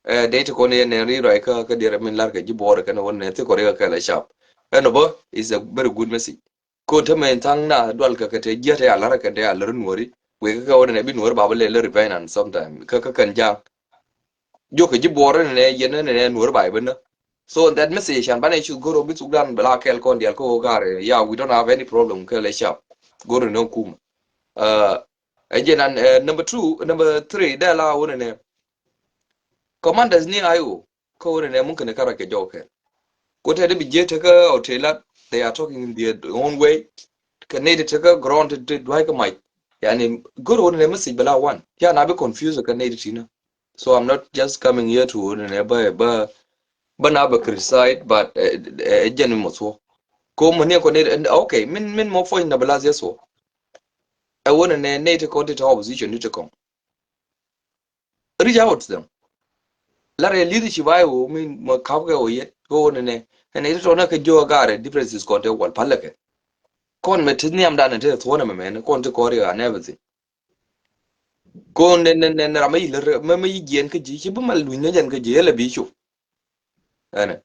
ɛ, dee ti kɔn yɛ nɛ ri rɔy kä, kä diɛrɛ min lar kɛ ji̱ Bor kɛn wä nɛ thi kɔri kä kɛl ɛ sharp. Ɛn ɔ bä is a very good message. Ko te mɛ thaŋ na dual kɛ kɛ te jiɛ te a lar kɛ te a lar Nuɔri. Wek kɛ wä nɛ bi Nuɔri ba bä lɛ lɛ revenge and sometime. Kä, kä kɛn jaŋ. Jok kɛ ji̱ Bor nɛ yɛn nɛ nɛ Nuɔri ba bä nä. So that message and banɛ chu goro bi thuk dan bɛ la kɛl kɔn dial ko gar. Yeah, we don't have any problem kɛ lɛ sharp. Goro nɛ kum. Uh, again and, uh, number two, number three, dɛ la wä nɛ. Commanders ni I O. Kä wä nɛ mumkin kɛ rɔ kɛ jɔw kɛ. Ko te de bi jiɛ te kä hotel la, they are talking in their own way. Kɛ nɛy te te kä ground te, te duay kä mac. Yani goro wä nɛ message bɛ la wan. Ya na bi confuse kɛ nɛy te ti na. So I'm not just coming here to wä nɛ bä, bä, bä na bɛ criticize, but, eh, eh, jɛn mi mɔ thwɔ. Ko mɔ ni ko nɛy, okay, min, min mɔ fɔny na bɛ la thia thwɔ. Ɛ wä nɛ nɛy te kɔn te te opposition ni te kɔn. Reach out to them. Larɛ leadership I O mi ma kap kɛ o yet ko nɛ nɛ. Ɛn ito tɔnɛ kɛ jiɔ garɛ differences kɔn te wal palɛ kɛ. Kɔn mɛ ti niam dan te thuɔnɛ mɛ mɛn kɔn te kɔri and everything. Kɔn nɛ nɛ nɛ ram mi lɛ mɛ mi jiɛn kɛ ji ci bi ma luny nɛ jɛn kɛ ji ɛlɛ bi cu. Ɛnɛ.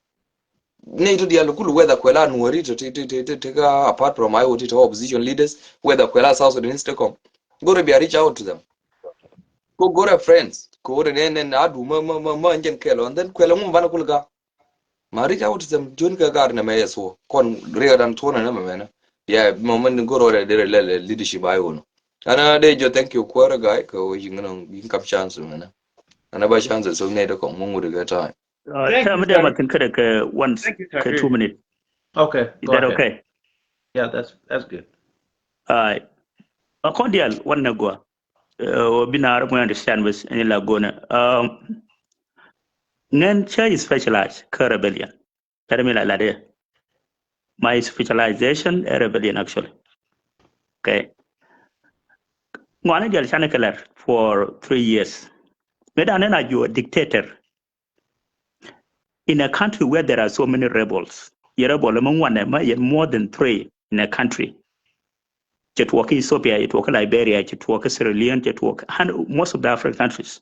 Ni to dial kulu whether kwɛla Nuɔri to, to, to, to, to, to, apart from I O ti to opposition leaders, whether kwɛla South Sudanese to come. Goro bia reach out to them. Ko goro friends, ko goro ne ne na du ma, ma, ma, ma njen kɛl ɔ, and then kwɛla ŋum bana kulu ga. Ma reach out to them, jun ka gar na mɛ yɛ so. Kɔn riga dan tuɔna na mɛ mɛ na. Yeah, ma mɛ goro de de le, le leadership I O no. Ana de jo, thank you, kwara guy, ko yin no, yin kap chance mɛ na. Ana ba chance so ne de ko mu ŋuri ga time. Uh, thank you, Tami, dɛ sir. Ma thin kɛ dɛ kɛ one, thank you, kɛ sir. Two minutes. Okay, is go that ahead. Okay? Yeah, that's, that's good. Ai. A kɔn dial wan nɛ gua. Uh, bi na rɛ mo understand with any la gona. Um, ŋɛn cha specialize kä rebellion. Tɛrɛ mi la la de. My specialization a rebellion actually. Okay. Ŋuani dial chani kɛ lɛr for three years. Mɛ dan nɛ na ju dictator. In a country where there are so many rebels, yɛ rebel mɛ ŋuanɛ mɛ yɛ more than three in a country. Cɛ tuɔk Ethiopia, cɛ tuɔk Liberia, cɛ tuɔk Sierra Leone, cɛ tuɔk han-, most of the African countries.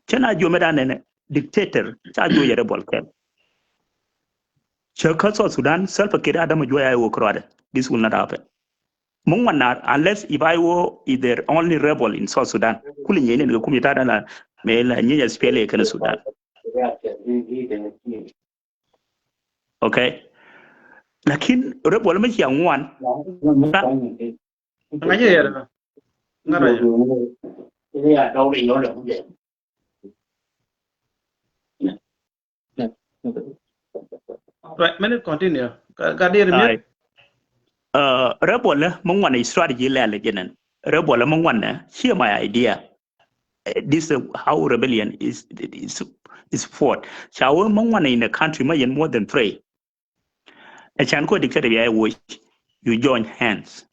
Cɛ na juɔ mɛ dan nɛnɛ dictator, ca juɔ yɛ rebel kɛl. Cɛ kä South Sudan, Salva Kiir Adam juɔ ya wä kɛ ruadɛ. This will not happen. Mung manar, unless if I O is the only rebel in South Sudan. Kuli nyɛ ni ni kum ita dana me la nyɛ nyɛ spele kɛn Sudan. Okay. Lakin rebel mi cia ŋuan. Ŋa nyɛ yɛrɛ. Ŋa rɛ. Right, mɛni continue. Ka, ka diri mi. Ai. Uh, rebel, eh, mɛ ŋuan strategy lɛ lɛ jɛnɛn. Rebel, eh, mɛ ŋuan, eh, share my idea. Eh, this is how rebellion is, is, is fought. Ca wä mɛ ŋuan in a country mɛ yɛn more than three. A can ko dictator bia wä, you join hands.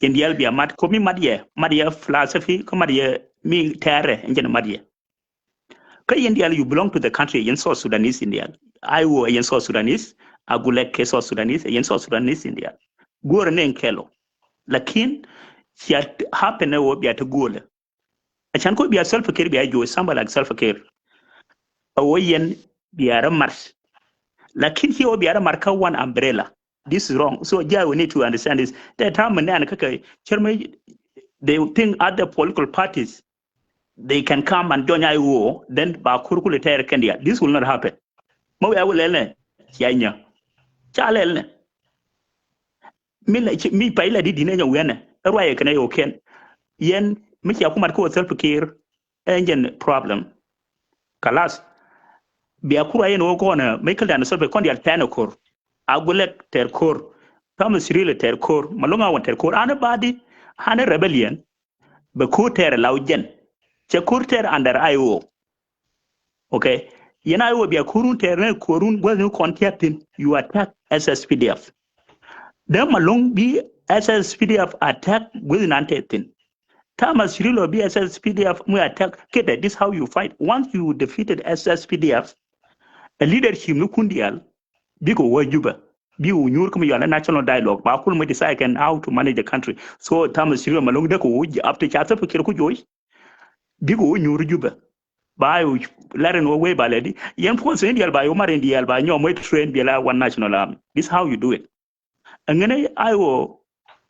Yɛn dial bia mat, ko mi mat yɛ, mat yɛ philosophy, ko mat yɛ mi tɛrɛ, ɛn jɛn mat yɛ. Kä yɛn dial, you belong to the country, yɛn South Sudanese yɛn dial. I O yɛn South Sudanese, Agulek kɛ South Sudanese, yɛn South Sudanese yɛn dial. Guɔrɛ ni kɛl ɔ. Lakin, cia happen ɛ wä bia te guɔlɛ. A can ko bia Salva Kiir bia juɔ, somebody like Salva Kiir. A wä yɛn bia rɛ mar. Lakin ci wä bia rɛ mar kä one umbrella. This is wrong. So, yeah, we need to understand this. The time ni an kake chairman, they think other political parties, they can come and join I O, then ba kur kuli tɛr kɛn dia. This will not happen. Ma wia wulɛ lɛ, cia nyɛ. Ca lɛ lɛ. Mi lɛ, mi pay lɛ di di nɛ nyɛ wiɛnɛ. Ruayɛ kɛnɛ yɛ wä kɛn. Yɛn, mi cia kumat kɛ wä Salva Kiir, engine problem. Kalas. Bia kur a yɛn wä kɔn, mi kɛl dan Salva kɔn dia tɛn kor. Agulek tɛr kor. Thomas Cirillo tɛr kor. Malonga wan tɛr kor. Anybody, any rebellion, bɛ ko̱r tɛɛr law jɛn. Cɛ ko̱r tɛɛr under I O. Okay. Yɛn I O bia ko̱run tɛɛr ni ko̱run guäth ni kɔn tia̱t thi̱n. You attack S S P D F. Dee Malong bi S S P D F attack with nante thin. Thomas Cirillo bi S S P D F mi attack kete. This how you fight. Once you defeated S S P D F, a leadership ni kun dial bi ko wä Juba, bi ko nyuur kä mi yɔal national dialogue, ba kul mi decide kɛn how to manage the country. So Thomas Cirillo Malong dee ko wä up to chatha pikir ku joy, bi ko wä nyuur Juba. Ba yo larin wä wei ba ledi. Yɛn force ni dial ba yo mar ni dial ba nyɔ mwe train bi la one national army. This how you do it. Ɛŋɛnɛ I O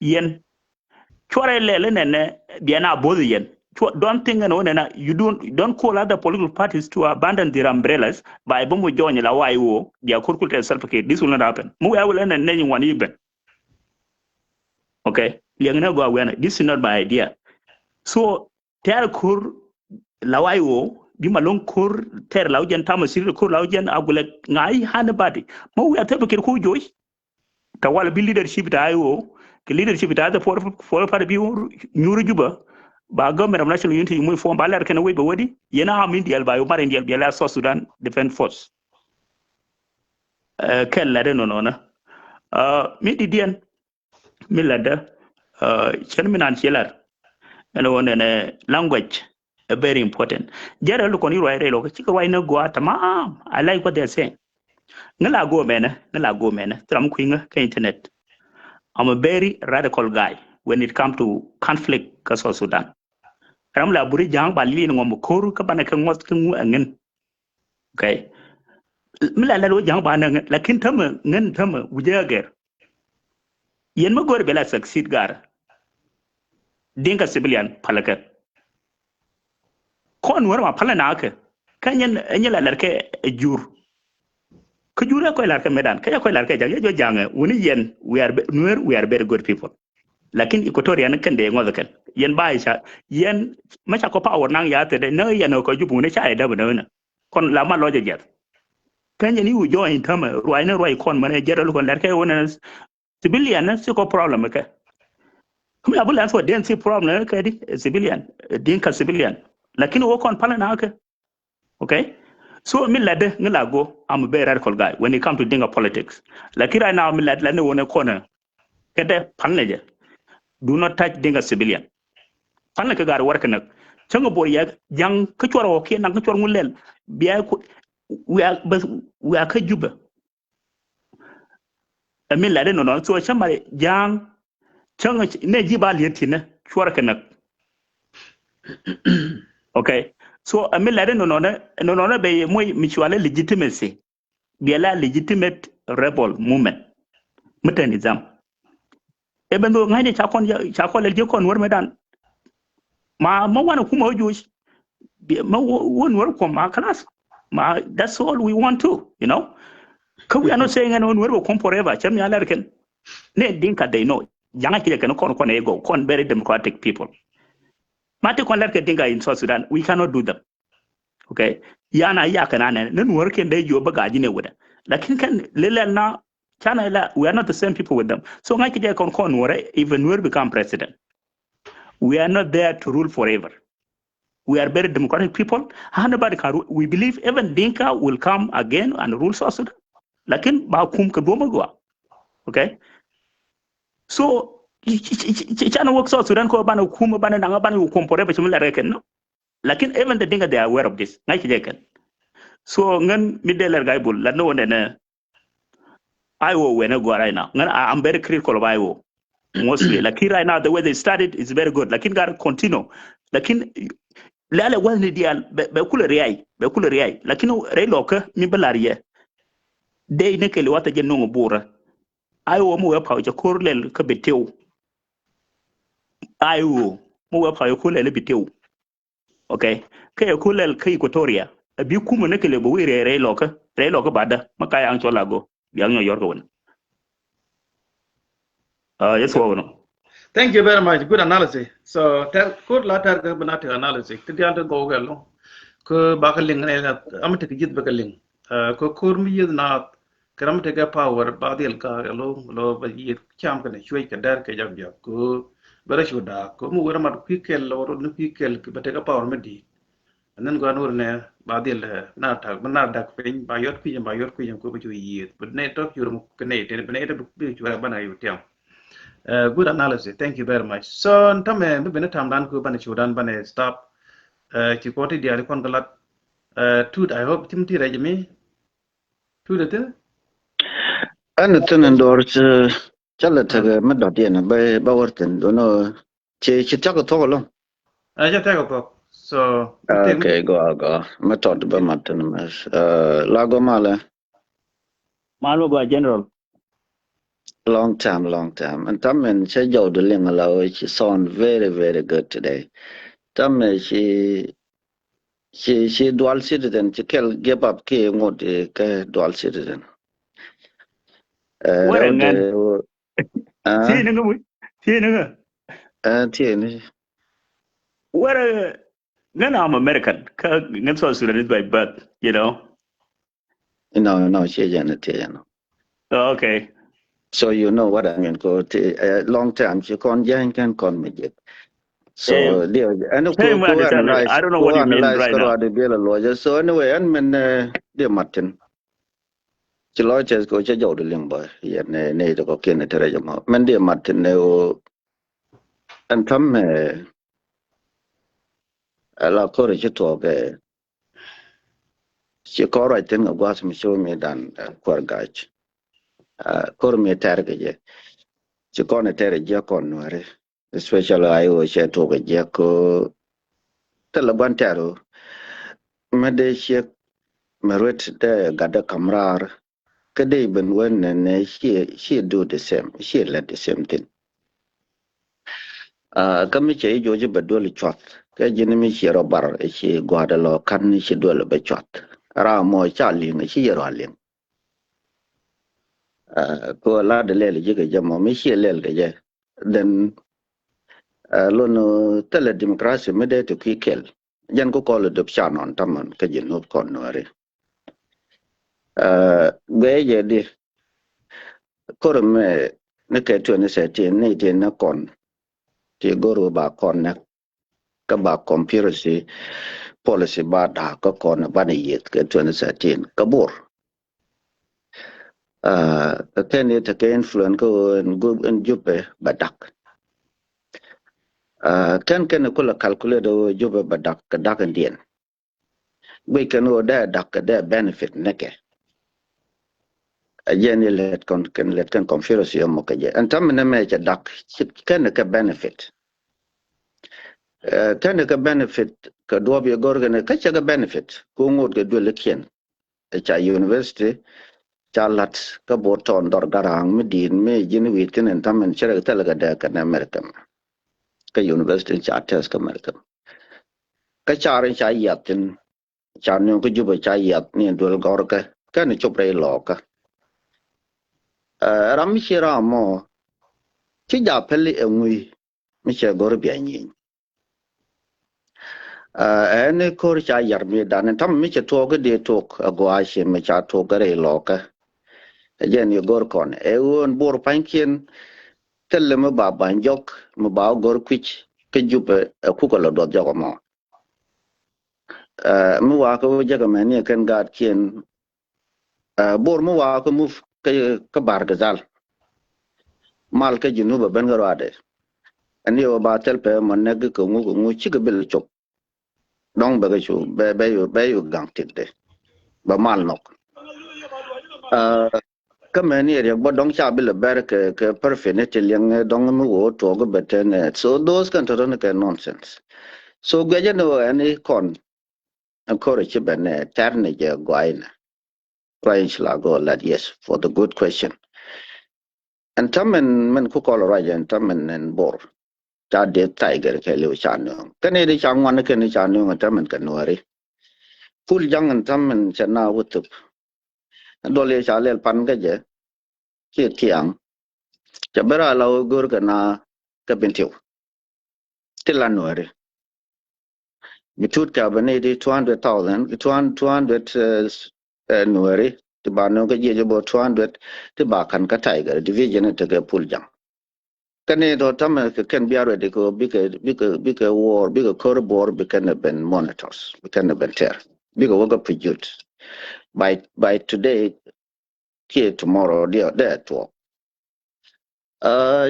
yɛn cuarɛ lɛl nɛnɛ biɛn a both yɛn. Don't think ɛn wä nɛnɛ, you don't, don't call other political parties to abandon their umbrellas by bomu join la wa I O bia kur kul tɛ Salva Kiir. This will not happen. Mu wɛ wul ɛn nɛn nɛn wan iben. Okay. Liɛŋ nɛ gɔaa wɛn. This is not my idea. So tɛr kur la wa I O bi Malong kur tɛr la wä jɛn Thomas Cirillo kur la wä jɛn a gulɛ ŋa i̱ anybody. Mu wɛ a thɛp kir ku joy. Ta wal bi leadership ta I O, ke leadership ta the four, four party bi nyuur Juba, ba government of national unity mu form ba lɛr kɛn wei ba wadi, yɛn a am in dial ba yo mar in dial bi la South Sudan Defense Force. Kɛl la de nɔnɔnɛ. Mi di diɛn, mi la de, cɛn mi nan ci lar. Ɛn wä nɛnɛ language a very important. Jɛrɛ lu kɔn i ruac rɛy lɔk cikɛ ruac ni gua tamam. I like what they are saying. Ŋä la go mɛnɛ, ŋä la go mɛnɛ. Thram kuiŋä kɛ internet. I'm a very radical guy when it come to conflict kä South Sudan. Ram la buri ja̱a̱ŋ ba lin ŋɔm ko̱r kä banɛ kɛ ŋuɔth kɛ ŋu ɛŋin. Okay. Mi la lɛl wä ja̱a̱ŋ ba nɛ ŋin, lakin tämɛ ŋin tämɛ wujɛ agɛr. Yɛn mi go̱o̱r bɛ la succeed gar. Dinka civilian palakɛ. Kɔn wär ma palɛ na kɛ. Kä nyɛn, nyɛn la lɛr kɛ jur. Kä jur ɛ kɔc lar kɛ medan, kä yɛ kɔc lar kɛ ja̱ŋ, yɛ jɔ ja̱ŋɛ wuni yɛn, we are, Nuer, we are very good people. Lakin Equatoria ni kɛn dee ŋɔth kɛn. Yɛn ba ica yɛn ma ca kɔ power naŋ ya thedɛ ni yɛn kɔ jup wuni ca yɛ däb ni. Kɔn la ma lɔcɛ jiɛth. Kä nyɛn iwu jɔ in tämɛ ruac ni ruac kɔn mɛn jɛt ɔl kɔn lɛr kɛ wuni civilian ni si kɔ problem kɛ. Kä mi a bi lɛn thok den si problem kɛ di civilian, Dinka civilian. Lakin wä kɔn palɛ na kɛ. Okay. So mi lat dee ŋä la go, I'm a very radical guy when it come to Dinka politics. Lakin right now mi lat lat ni wä ni kɔn kɛ dee palɛ jɛ. Do not touch Dinka civilian. Palɛ kɛ gar wär kɛ näk. Cäŋ bor yɛ ja̱ŋ kä cuɔr wä kiɛ naŋ kä cuɔr ŋu lɛl. Bia ku we are, we are kä Juba. Ɛ mi lat inɔnɔ so cä ma ja̱a̱ŋ cäŋ nɛ ji̱ ba liet tinɛ cuɔr kɛ näk. Okay. So ɛ mi lat inɔnɔ nɛ inɔnɔ nɛ bɛ moc mi cualɛ legitimacy. Biɛla legitimate rebel movement. Mi tɛ nizam. Even though ŋa̱cni ca kɔn ca kɔn lɛl ji̱ kɔn wär mɛ dan. Ma ma wanɛ kumɛ wä juuc. Ma wä nuɔr kuɔm ma kalas. Ma that's all we want to, you know. Kä we are not saying ɛn wä nuɔr bɛ kuɔm forever. Cɛ mi a lɛr kɛn. Nɛ Dinka they know. Jaŋa ci jɛ kɛn kɔn kɔn ɛ gɔw kɔn very democratic people. Ma ti kɔn lɛr kɛ Dinka in South Sudan, we cannot do them. Okay. Yana ya kɛn anɛ ni nuɔr kɛn dee jiɔ bä gaji ne wudɛ. Lakin kɛn lilɛl na China la, we are not the same people with them. So ŋa̱c kɛ jɛ kɔn kɔn nuɔrɛ, if a Nuer become president, we are not there to rule forever. We are very democratic people. Anybody can rule. We believe even Dinka will come again and rule South Sudan. Lakin ba kum kɛ duɔm gua. Okay. So chana wä South Sudan kɔ banɛ kum banɛ naŋ banɛ kum pore pɛ chum la rɛ kɛn no. Lakin even the Dinka they are aware of this. Ŋa̱c kɛ jɛ kɛn. So ŋän mi dee lɛr guy bul la no one ne. I will win a go right now. Ŋän, I, I'm very critical of I O mostly. Lakin right now the way they started is very good. Lakin got to continue. Lakin lɛl ɛ wäth ni dial bɛ kulɛ riay, bɛ kulɛ riay. Lakin rɛy lɔkä mi bä lar yɛ. Dey ni kɛl wath jɛ nuŋ burä. I O mi wee paw jɛ kor lɛl kä bi tiw. I O mi wee paw jɛ kor lɛl bi tiw. Okay. Kä yɛ kulɛl kä Equatoria. A bi kumä ni kɛ lɛ bä wi̱i̱ rɛy rɛy lɔkä rɛy lɔkä badä ma ka yaŋ cɔl ago biaŋ nyɔ yɔr kɛ wän. Yes, wä wän. Thank you very much. Good analysis. So tɛr kur la tɛr kɛ bä na tɛr analysis ti dial ti gɔw kɛ lɔ. Kä ba kɛ liŋ ni la am ti kɛ jith bä kɛ liŋ. Kä kur mi yith na kɛ ram ti kɛ power ba dhil ka kɛ lɔ lɔ ba yith cam kɛ ni cuec kɛ dɛr kɛ jak biak kä bä rɛ cu daak kä mi wä rɛ mat kui̱ kɛl lɔ rɔ ni kui̱ kɛl bä ti kɛ power mi di̱i̱t. Nän gɔaa ni wur nɛ ba dhil na tak ba na dak piny ba yɔt kui̱c ba yɔt kui̱c ko ba cu yieth. But nɛ tɔk yur mu kɛ nɛ tɛn ba nɛ tɔk bi cu rɛ ba na yu tiam. Good analysis. Thank you very much. So tamɛ mi bini tam dan ku ban cu dan ban stop. Ci kɔti diari kɔn galat. Tut, I hope tim ti rɛ jimi. Tut de tin. Ɛn tin ndor ci cala tege mi dɔt yɛn ba ba wur tin dono. Ci ci tiak thok lo. Ɛ, ca tɛk kɔk. So okay, go go. Mi tɔt ba mat tin mɛ. La go male. Malo go general. Long time, long time. And tam men cɛ jɔw di liŋ la, which sound very very good today. Tam men ci ci ci dual citizen, ci kɛl give up ki ŋot kɛ dual citizen. Wɛrɛ ŋɛn. Ti ni ŋa. Ti ni ŋa. Ti ni. Wɛrɛ ŋɛn, I'm American. Ŋɛn South Sudanese by birth, you know. No, no, ci jɛn ti jɛn. Okay. So you know what I mean. Ko ti long time ci kɔn jɛn kɛn kɔn mi jɛ. So dia ɛn ko ko analyze, I don't know what you mean right now. So anyway, ɛn men dia Martin. Ci lɔc tɛth kɛ ɣöö cä jɔwdɛ liŋ bä yɛn nɛ nɛ itɛ kɔ kiɛn ɛ tɛrɛ jɛ mɔ mɛn diɛ mat tin nɛ ɣöö ɛn tham ɛ la kɔrɛ ci tuɔɔk ɛ ci kɔr ruac thin kɛ gua̱th mi ci wä mi dan kuɛr gac. Kɔr mi tɛr kɛ jɛ ci kɔn ɛ tɛrɛ jiɛ kɔn nuɛri. Especially a iwä cɛ tuɔk a jiäk ko thilɛ gua̱n tɛ̈r ɣöö mi dee ciek mi ruet dee gat dee ka̱m raar. Kä dee ben wen nɛ nɛ ciɛ ciɛ do the same, ciɛ lät the same thing. Kä mi cɛ i̱ juɔc i̱ bɛ duel i̱ cuath kä ji̱n mi ciɛ rɔ bar i̱ ci gua̱a̱dɛ lɔ ka̱n i̱ ci duel i̱ bɛ cuath. Ram mɔ ca li̱ŋ i̱ ci yɛ rɔ a li̱ŋ. Ko la de lɛl ji̱ kɛ jɛ mɔ mi ciɛ lɛl kɛ jɛ. Then lon thilɛ democracy mi dee ti kui̱ kɛl jɛn ku kɔl dop ca nɔn tamän kä ji̱ nup kɔn nuɛri. Guɛ jɛ di kor mɛ ni kɛ twenty thirteen ni ti ni kɔn ti gor ba kɔn nɛ. Kä ba conspiracy policy ba da̱a̱k kä kɔn banɛ yieth kɛ twenty thirteen kä Bor. Kɛn i̱ tekɛ influence kä ɣöö ɛn Jubɛ bɛ dak. Kɛn kɛn i̱ kulɛ calculate ɣöö Jubɛ bɛ dak kɛ dak in diɛn. Guic kɛn ɣöö dee dak kɛ dee benefit nɛkɛ. Ɛ jɛn i̱ lɛt kɛn lɛt kɛn conspiracy ɔmɔ kɛ jɛ ɛn ta̱mɛ nɛmɛ cɛ dak kɛn kɛ benefit. Kɛn kɛ benefit kɛ duɔp yɛ gɔr kɛn kä cɛ kɛ benefit ku ŋot kɛ duel ikiɛn. Ca university ca lat kä Bor tɔn dhɔr Garaŋ mi di̱i̱t mi ji̱n wi̱i̱t kɛn in ta̱mɛn cɛ rɛ kɛ thɛl kɛ dee kɛn America. Kä university ca tɛth kä America. Kä car in ca yiath thin ca nööŋ kä Jubɛ ca yiath ni in duel gɔr kɛ kɛn cop rɛy lɔɔkä. Ram mi ci ram mɔ ci ja pɛli ɛ ŋui̱ mi cɛ go̱r bia nyieny. Ɛn ko̱r ca yar mi dan tam mi cɛ tuɔɔk di tuɔɔk a gua̱a̱ ci mi ca tuɔɔk rɛy lɔɔkä. Ɛ jɛn i̱ go̱r kɔn ɛ ɣöö ɛn Bor pa̱nykiɛn thilɛ mi ba ba̱ny jɔk mi ba go̱r kui̱c kä Jubɛ ɛ kukɛ lɔ duɔth jɔk ɛmɔ. Mi wakä wä jäkä mɛni kɛn gaatkiɛn. Bor mi wakä move kä Bar Gazal. Mal kä Junub a ben kä ruadɛ. Ɛn yɛ wä ba thil pɛ mɔ nɛk kɛ ŋu kɛ ŋu cikɛ bil cop. Dɔŋ bɛ kɛ cu bɛ bɛ yu bɛ yu gaŋ tikdɛ. Bɛ mal nɔk. Kä mɛni riɛk bä dɔŋ ca bi lɛ bɛr kɛ kɛ perfect ni ti liɛŋ dɔŋ mi wä tuɔk bɛ tɛn. So those kɛn tɔtɔ ni kɛ nonsense. So guɛcɛ ni wä ɛn ikɔn. Ɛn kɔrɛ ci bɛ nɛ tɛr ni jɛ guay nɛ. Ruac in ci la go lat yes for the good question. Ɛn ta̱mɛn mɛn ku kɔl ruac ɛn ta̱mɛn ɛn Bor. Ca dee tiger kɛ liw ca nööŋ kɛn i̱ di ca ŋuan kɛn i̱ ca nööŋ ɛn ta̱mɛn kɛ nuääri. Pul jaŋ ɛn ta̱mɛn cɛ na wä thup. Dɔl yɛ ca lɛl pan kä jɛ. Ci thiaŋ. Cɛ ben ra la wä go̱r kɛ na kɛ bin tiw. Ti la nuääri. Bi tut ka bɛ ni di two hundred thousand, two hundred, two hundred nuääri. Ti ba nööŋ kä jiɛ jɛ bɔ two hundred ti ba kan kä tiger division tekɛ pul jaŋ. Kɛn ni tɔ tamɛ kɛ kɛn bia ready kɛ bikɛ bikɛ bikɛ war bikɛ kör buɔr bikɛ nɛ ben monitors bikɛ nɛ ben tɛr bikɛ wä kɛ pujut. By by today kiɛ tomorrow diɛ dɛ tuɔk.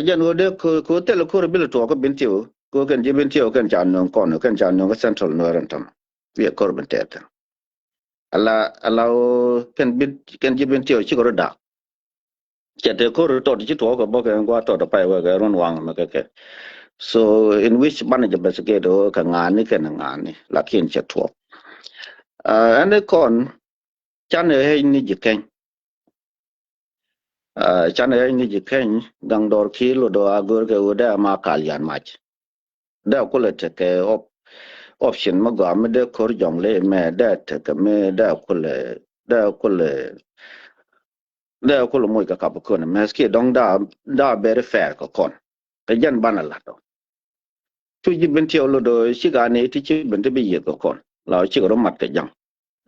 Jɛn wä dee kɛ thil kör bil tuɔk kɛ bin tiw kɛ kɛn ji̱ bin tiw kɛn ca nöŋ kɔn kɛn ca nöŋ kɛ central nuɛr ɛn tamɛ. Bia kör bin tɛr kɛn ala ala wä kɛn bin kɛn ji̱ bin tiw cikɛ rɔ dak. Cɛ te kor tɔt ci tuɔɔk kɛ bä kɛ gua tɔt pay wɛ kɛ run waŋ mɛ kɛ kɛ. So in which banɛ jɛ bɛs gɛ do kɛ ŋaani kɛ ni ŋaani lakin cɛ tuɔɔk. Ɛn kɔn canɛ hec ni ji̱ keny. Canɛ hec ni ji̱ keny gaŋ dɔr ki lo do a gör kɛ wä dɛ ma kal yan mac. Dɛ kulɛ tekɛ op option mi gɔaa mi dee kor jɔŋ le mɛ dɛ tekɛ mi dɛ kulɛ dɛ kulɛ dɛ kulɛ moc kɛ kap kön mɛs kiɛ dɔŋ da da very fair kɛ kɔn kɛ jɛn banɛ lat dɔ. Cu ji̱ bin tiɛw lo do cik a ni ti ci bin ti bi yieth kɛ kɔn la cik rɔ mat kɛ jaŋ.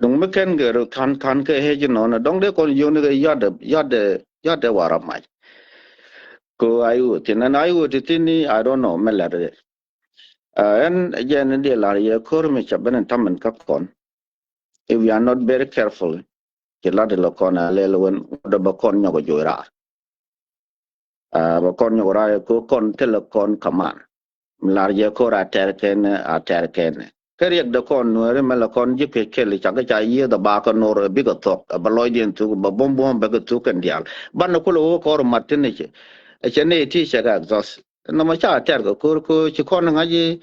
Duŋ mi kɛn gɛ rɔ kan kan kɛ hec nɔnɔ dɔŋ dee kɔn yio̱w ni kɛ yɔt dɛ yɔt dɛ yɔt dɛ warɔ mac. Ko a iwuɔ thin ɛn a iwuɔ ti thin ni I don't know mi lɛt dɛ. Ɛn jɛn in diɛ lar yɛ kor mi ca ben in tamin ka kɔn. If we are not very careful ci lat ilɛ kɔn a lɛl wen ŋuɔdɛ bɛ kɔn nyɔk joc raar. Bɛ kɔn nyɔk raar ko kɔn thilɛ kɔn kaman. Mi lar jɛ kor a tɛr kɛn a tɛr kɛn. Kä riɛk dɛ kɔn nuɛri mɛ lɛ kɔn ji̱ kɛ kɛl cak ca yieth a ba kɛ nor bikɛ thok bɛ lɔcdiɛn thuk bɛ buɔm buɔm bɛ kɛ thuk kɛn diaal. Banɛ kulɛ wä kɔr mat thin ice. Cɛ nɛy ti cɛ kɛ exhaust. Nɔmɔ ca tɛr kɛ kor ko ci kɔn ŋa̱c i̱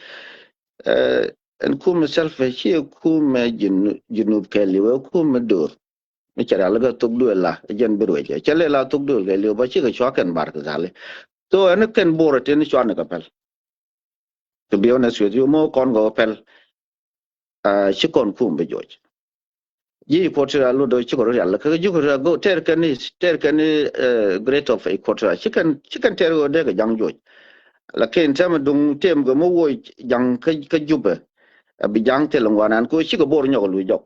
ɛn kumɛ self ci kumɛ Junub kɛ liwɛ kumɛ dor. Mi cɛ rial kɛ thok duël la jɛn bi ruec cɛ lɛ la thok duël kɛ liw ba cikɛ cua kɛn bar kɛ gali. So ɛn kɛn borɛ tin cuan kɛ pɛl. To be honest with you mɔ kɔn kɛ pɛl. Ci kɔn kum bi joc. Ji̱ Equatoria lo do cikɛ rɔ rial kɛ ji̱ Equatoria go tɛr kɛn ni tɛr kɛn ni great of Equatoria cikɛn cikɛn tɛr go dee kɛ jaŋ joc. Lakin tɛmɛ duŋ tɛm kɛ mɔ woc jaŋ kä Jubɛ. Bi jaŋ thil ŋuan an ko cikɛ bor nyɔk luc jɔk.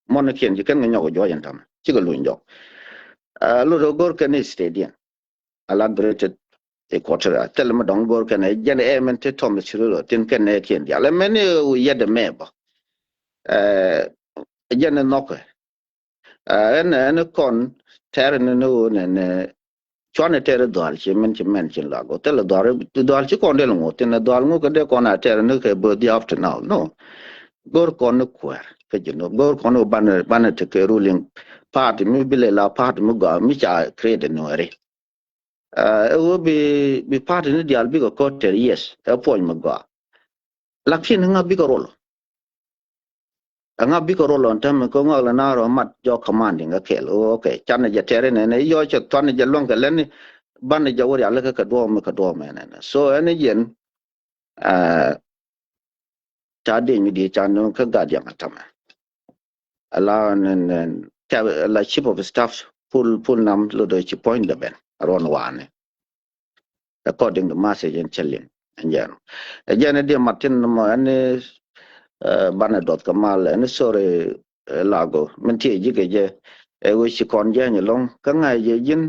Mɔn kiɛn ci kɛn kɛ nyɔk juɔc ɛn tamɛ cikɛ luny jɔk. Lot ɔ go̱r kɛn ni stadium ala greater Equatoria thil mi dɔŋ go̱r kɛn ɛ jɛn ɛ mɛn ti tɔm ci rilo thin kɛn ɛ kiɛn dial ɛ mɛn ni yɛt ɛ mɛ bɔ. Ɛ jɛn ɛ nhɔkɛ. Ɛn ɛn kɔn tɛr ni ni ɣöö nɛn cuanɛ tɛr dhual ci mɛn ci mɛn cin la go thilɛ dhual dhual ci kɔn del ŋu thin dhual ŋu kɛ dee kɔn a tɛr ni kɛ böth di after now no. Go̱r kɔn ni kuɛɛr kä ji̱ ni go̱r kɔn ni banɛ banɛ tekɛ ruling party mi bi lɛ la party mi gɔaa mi ca create nuɛri. Ɛ wä bi bi party ni dial bikɛ kɔn tɛr yes ɛ puɔny mi gɔaa. Lakin ŋa bikɛ rol Ɛŋa bikɛ rol ɔn tɛmɛ kä ŋɔak lɛ na rɔ mat jɔk commanding kä kɛl. Okay, canɛ jɛ tɛri nɛnɛ yɔ cɛ thuanɛ jɛ luäŋ kɛ lɛni banɛ jɛ wä rial kä kɛ duɔm mi kɛ duɔm ɛnɛnɛ. So ɛn jɛn ca dieny mi di ca nöŋ kä gat yaŋ a tɛmɛ. Ala nɛn nɛn kɛ la chief of staff pul pul nam lo do ci puɔ̱ny dɛ ben ruɔn wanɛ. According to message in chilling in general. Ɛ jɛn ɛ diɛ mat thin mɔ ɛn ni banɛ duɔth kɛ mal ɛn ni sorry. Lago min ti ji̱ kɛ jɛ ɛ wee ci kɔn jɛ nyɛ lɔŋ kä ŋa̱ jɛ ji̱n.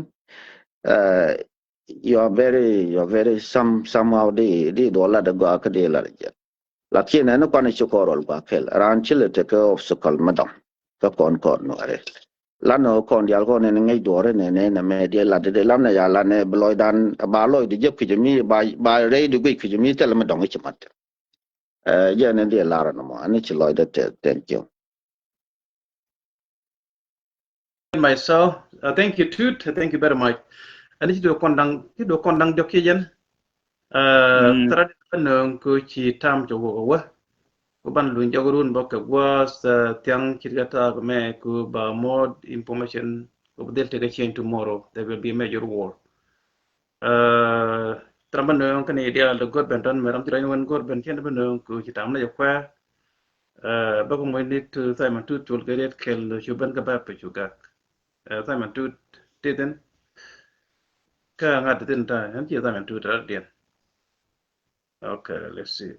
You are very you are very some somehow di di duɔ lat ɛ gɔaa kä di lat ɛ jɛ. Lakin ɛn kuan ci kɔn rɔl gua kɛl ran ci lɛ tekɛ obstacle mi dɔŋ kä kɔn kɔn nuɔri. Lan ɔ kɔn dial kɔn ɛn ŋäc duɔri nɛ nɛ nɛ mɛ diɛ lat di lan nɛ ya lan nɛ bi lɔcdan ba lɔc di jɛ kui̱c mi ba ba rɛy di guic kui̱c mi thɛl mi dɔŋ ci mat. Jɛ ɛn diɛ lar nɔmɔ ɛn ci lɔcdɛ tɛ thank you. Myself, thank you Tut, thank you very much. Ɛn ci do kɔn daŋ ci do kɔn daŋ jɔk ci jɛn. Thara di bä nööŋ kö ci tam cɛ wok a wä. Kö ban luny jɔk run bä kɛ gua̱a̱th thiaŋ ci kɛ taak mɛ kö ba more information kö bi dhil tekɛ change tomorrow. There will be a major war. Thara bä nööŋ kɛ ni diaal de go̱r ben tɔn mɛ ram ci rany wän go̱r ben cien bä nööŋ kö ci tam na jɛ kuɛɛr. Bä kɛ moc ni tu Simon Tut col kɛ riet kɛl cu ben kɛ bä pɛ cu gak. Simon Tut ti thin. Kä ŋa̱t ti thin ta ɛn ci Simon Tut rat diɛn. Okay, let's see.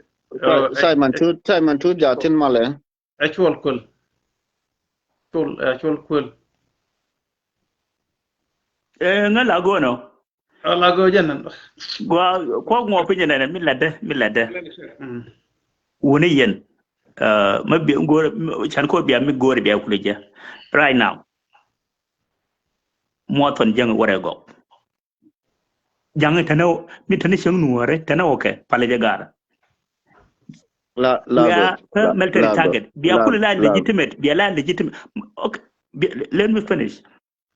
Simon Tut Simon Tut ja thin malɛ. Ɛ cuɔl kuel. Cuɔl ɛ cuɔl kuel. Ɛ ŋä la go̱o̱nɔ. Ala go jɛn. Gua, kua ŋuɔ piny nɛnɛ, mi ladɛ, mi ladɛ. Wuni yɛn. Mɛ bi go̱o̱r, can kɔ bia mi go̱o̱r bia kuli jɛ. Right now. Muɔthɔn jɛŋ wɛrɛ gɔk. Jaŋ tɛnɛ, mi tɛnɛ cieŋ nuɔrɛ, tɛnɛ okɛ, palɛ jɛ gar. La, la, military target. Bia kuli la legitimate, bia la legitimate. Okay, let me finish.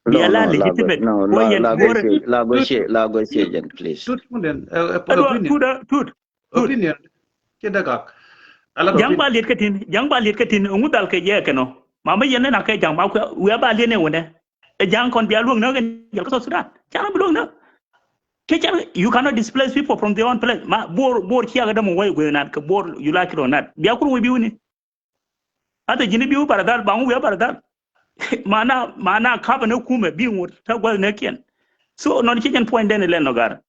Bia la legitimate. Ko yɛn la go cie, la go cie, la go cie jɛn, please. Tut, tut, tut. Opinion. Kɛ dagak. Jaŋ ba liet kä tin, jaŋ ba liet kä tin, ŋu dal kɛ jɛ kɛ nɔ. Mama yɛn nɛ na kɛ jaŋ ma kuɛ, wiɛ ba liet nɛ wunɛ. Ɛ ja̱a̱ŋ kɔn bia luäŋ näk in jɔl kä South Sudan. Canɛ bi luäŋ näk. Kɛ canɛ, you cannot displace people from their own place. Ma Bor, Bor ciak däm wä i̱ guiy nat kɛ Bor, you like it or not. Bia kur wä bi wuni. Ata ji̱n bi wä bara dhal, ba wä wia bara dhal. Mana, mana kap ni kumɛ bi ŋut ta gua̱th ni kiɛn. So nɔn ci jɛn point den ilɛl nɔ gar.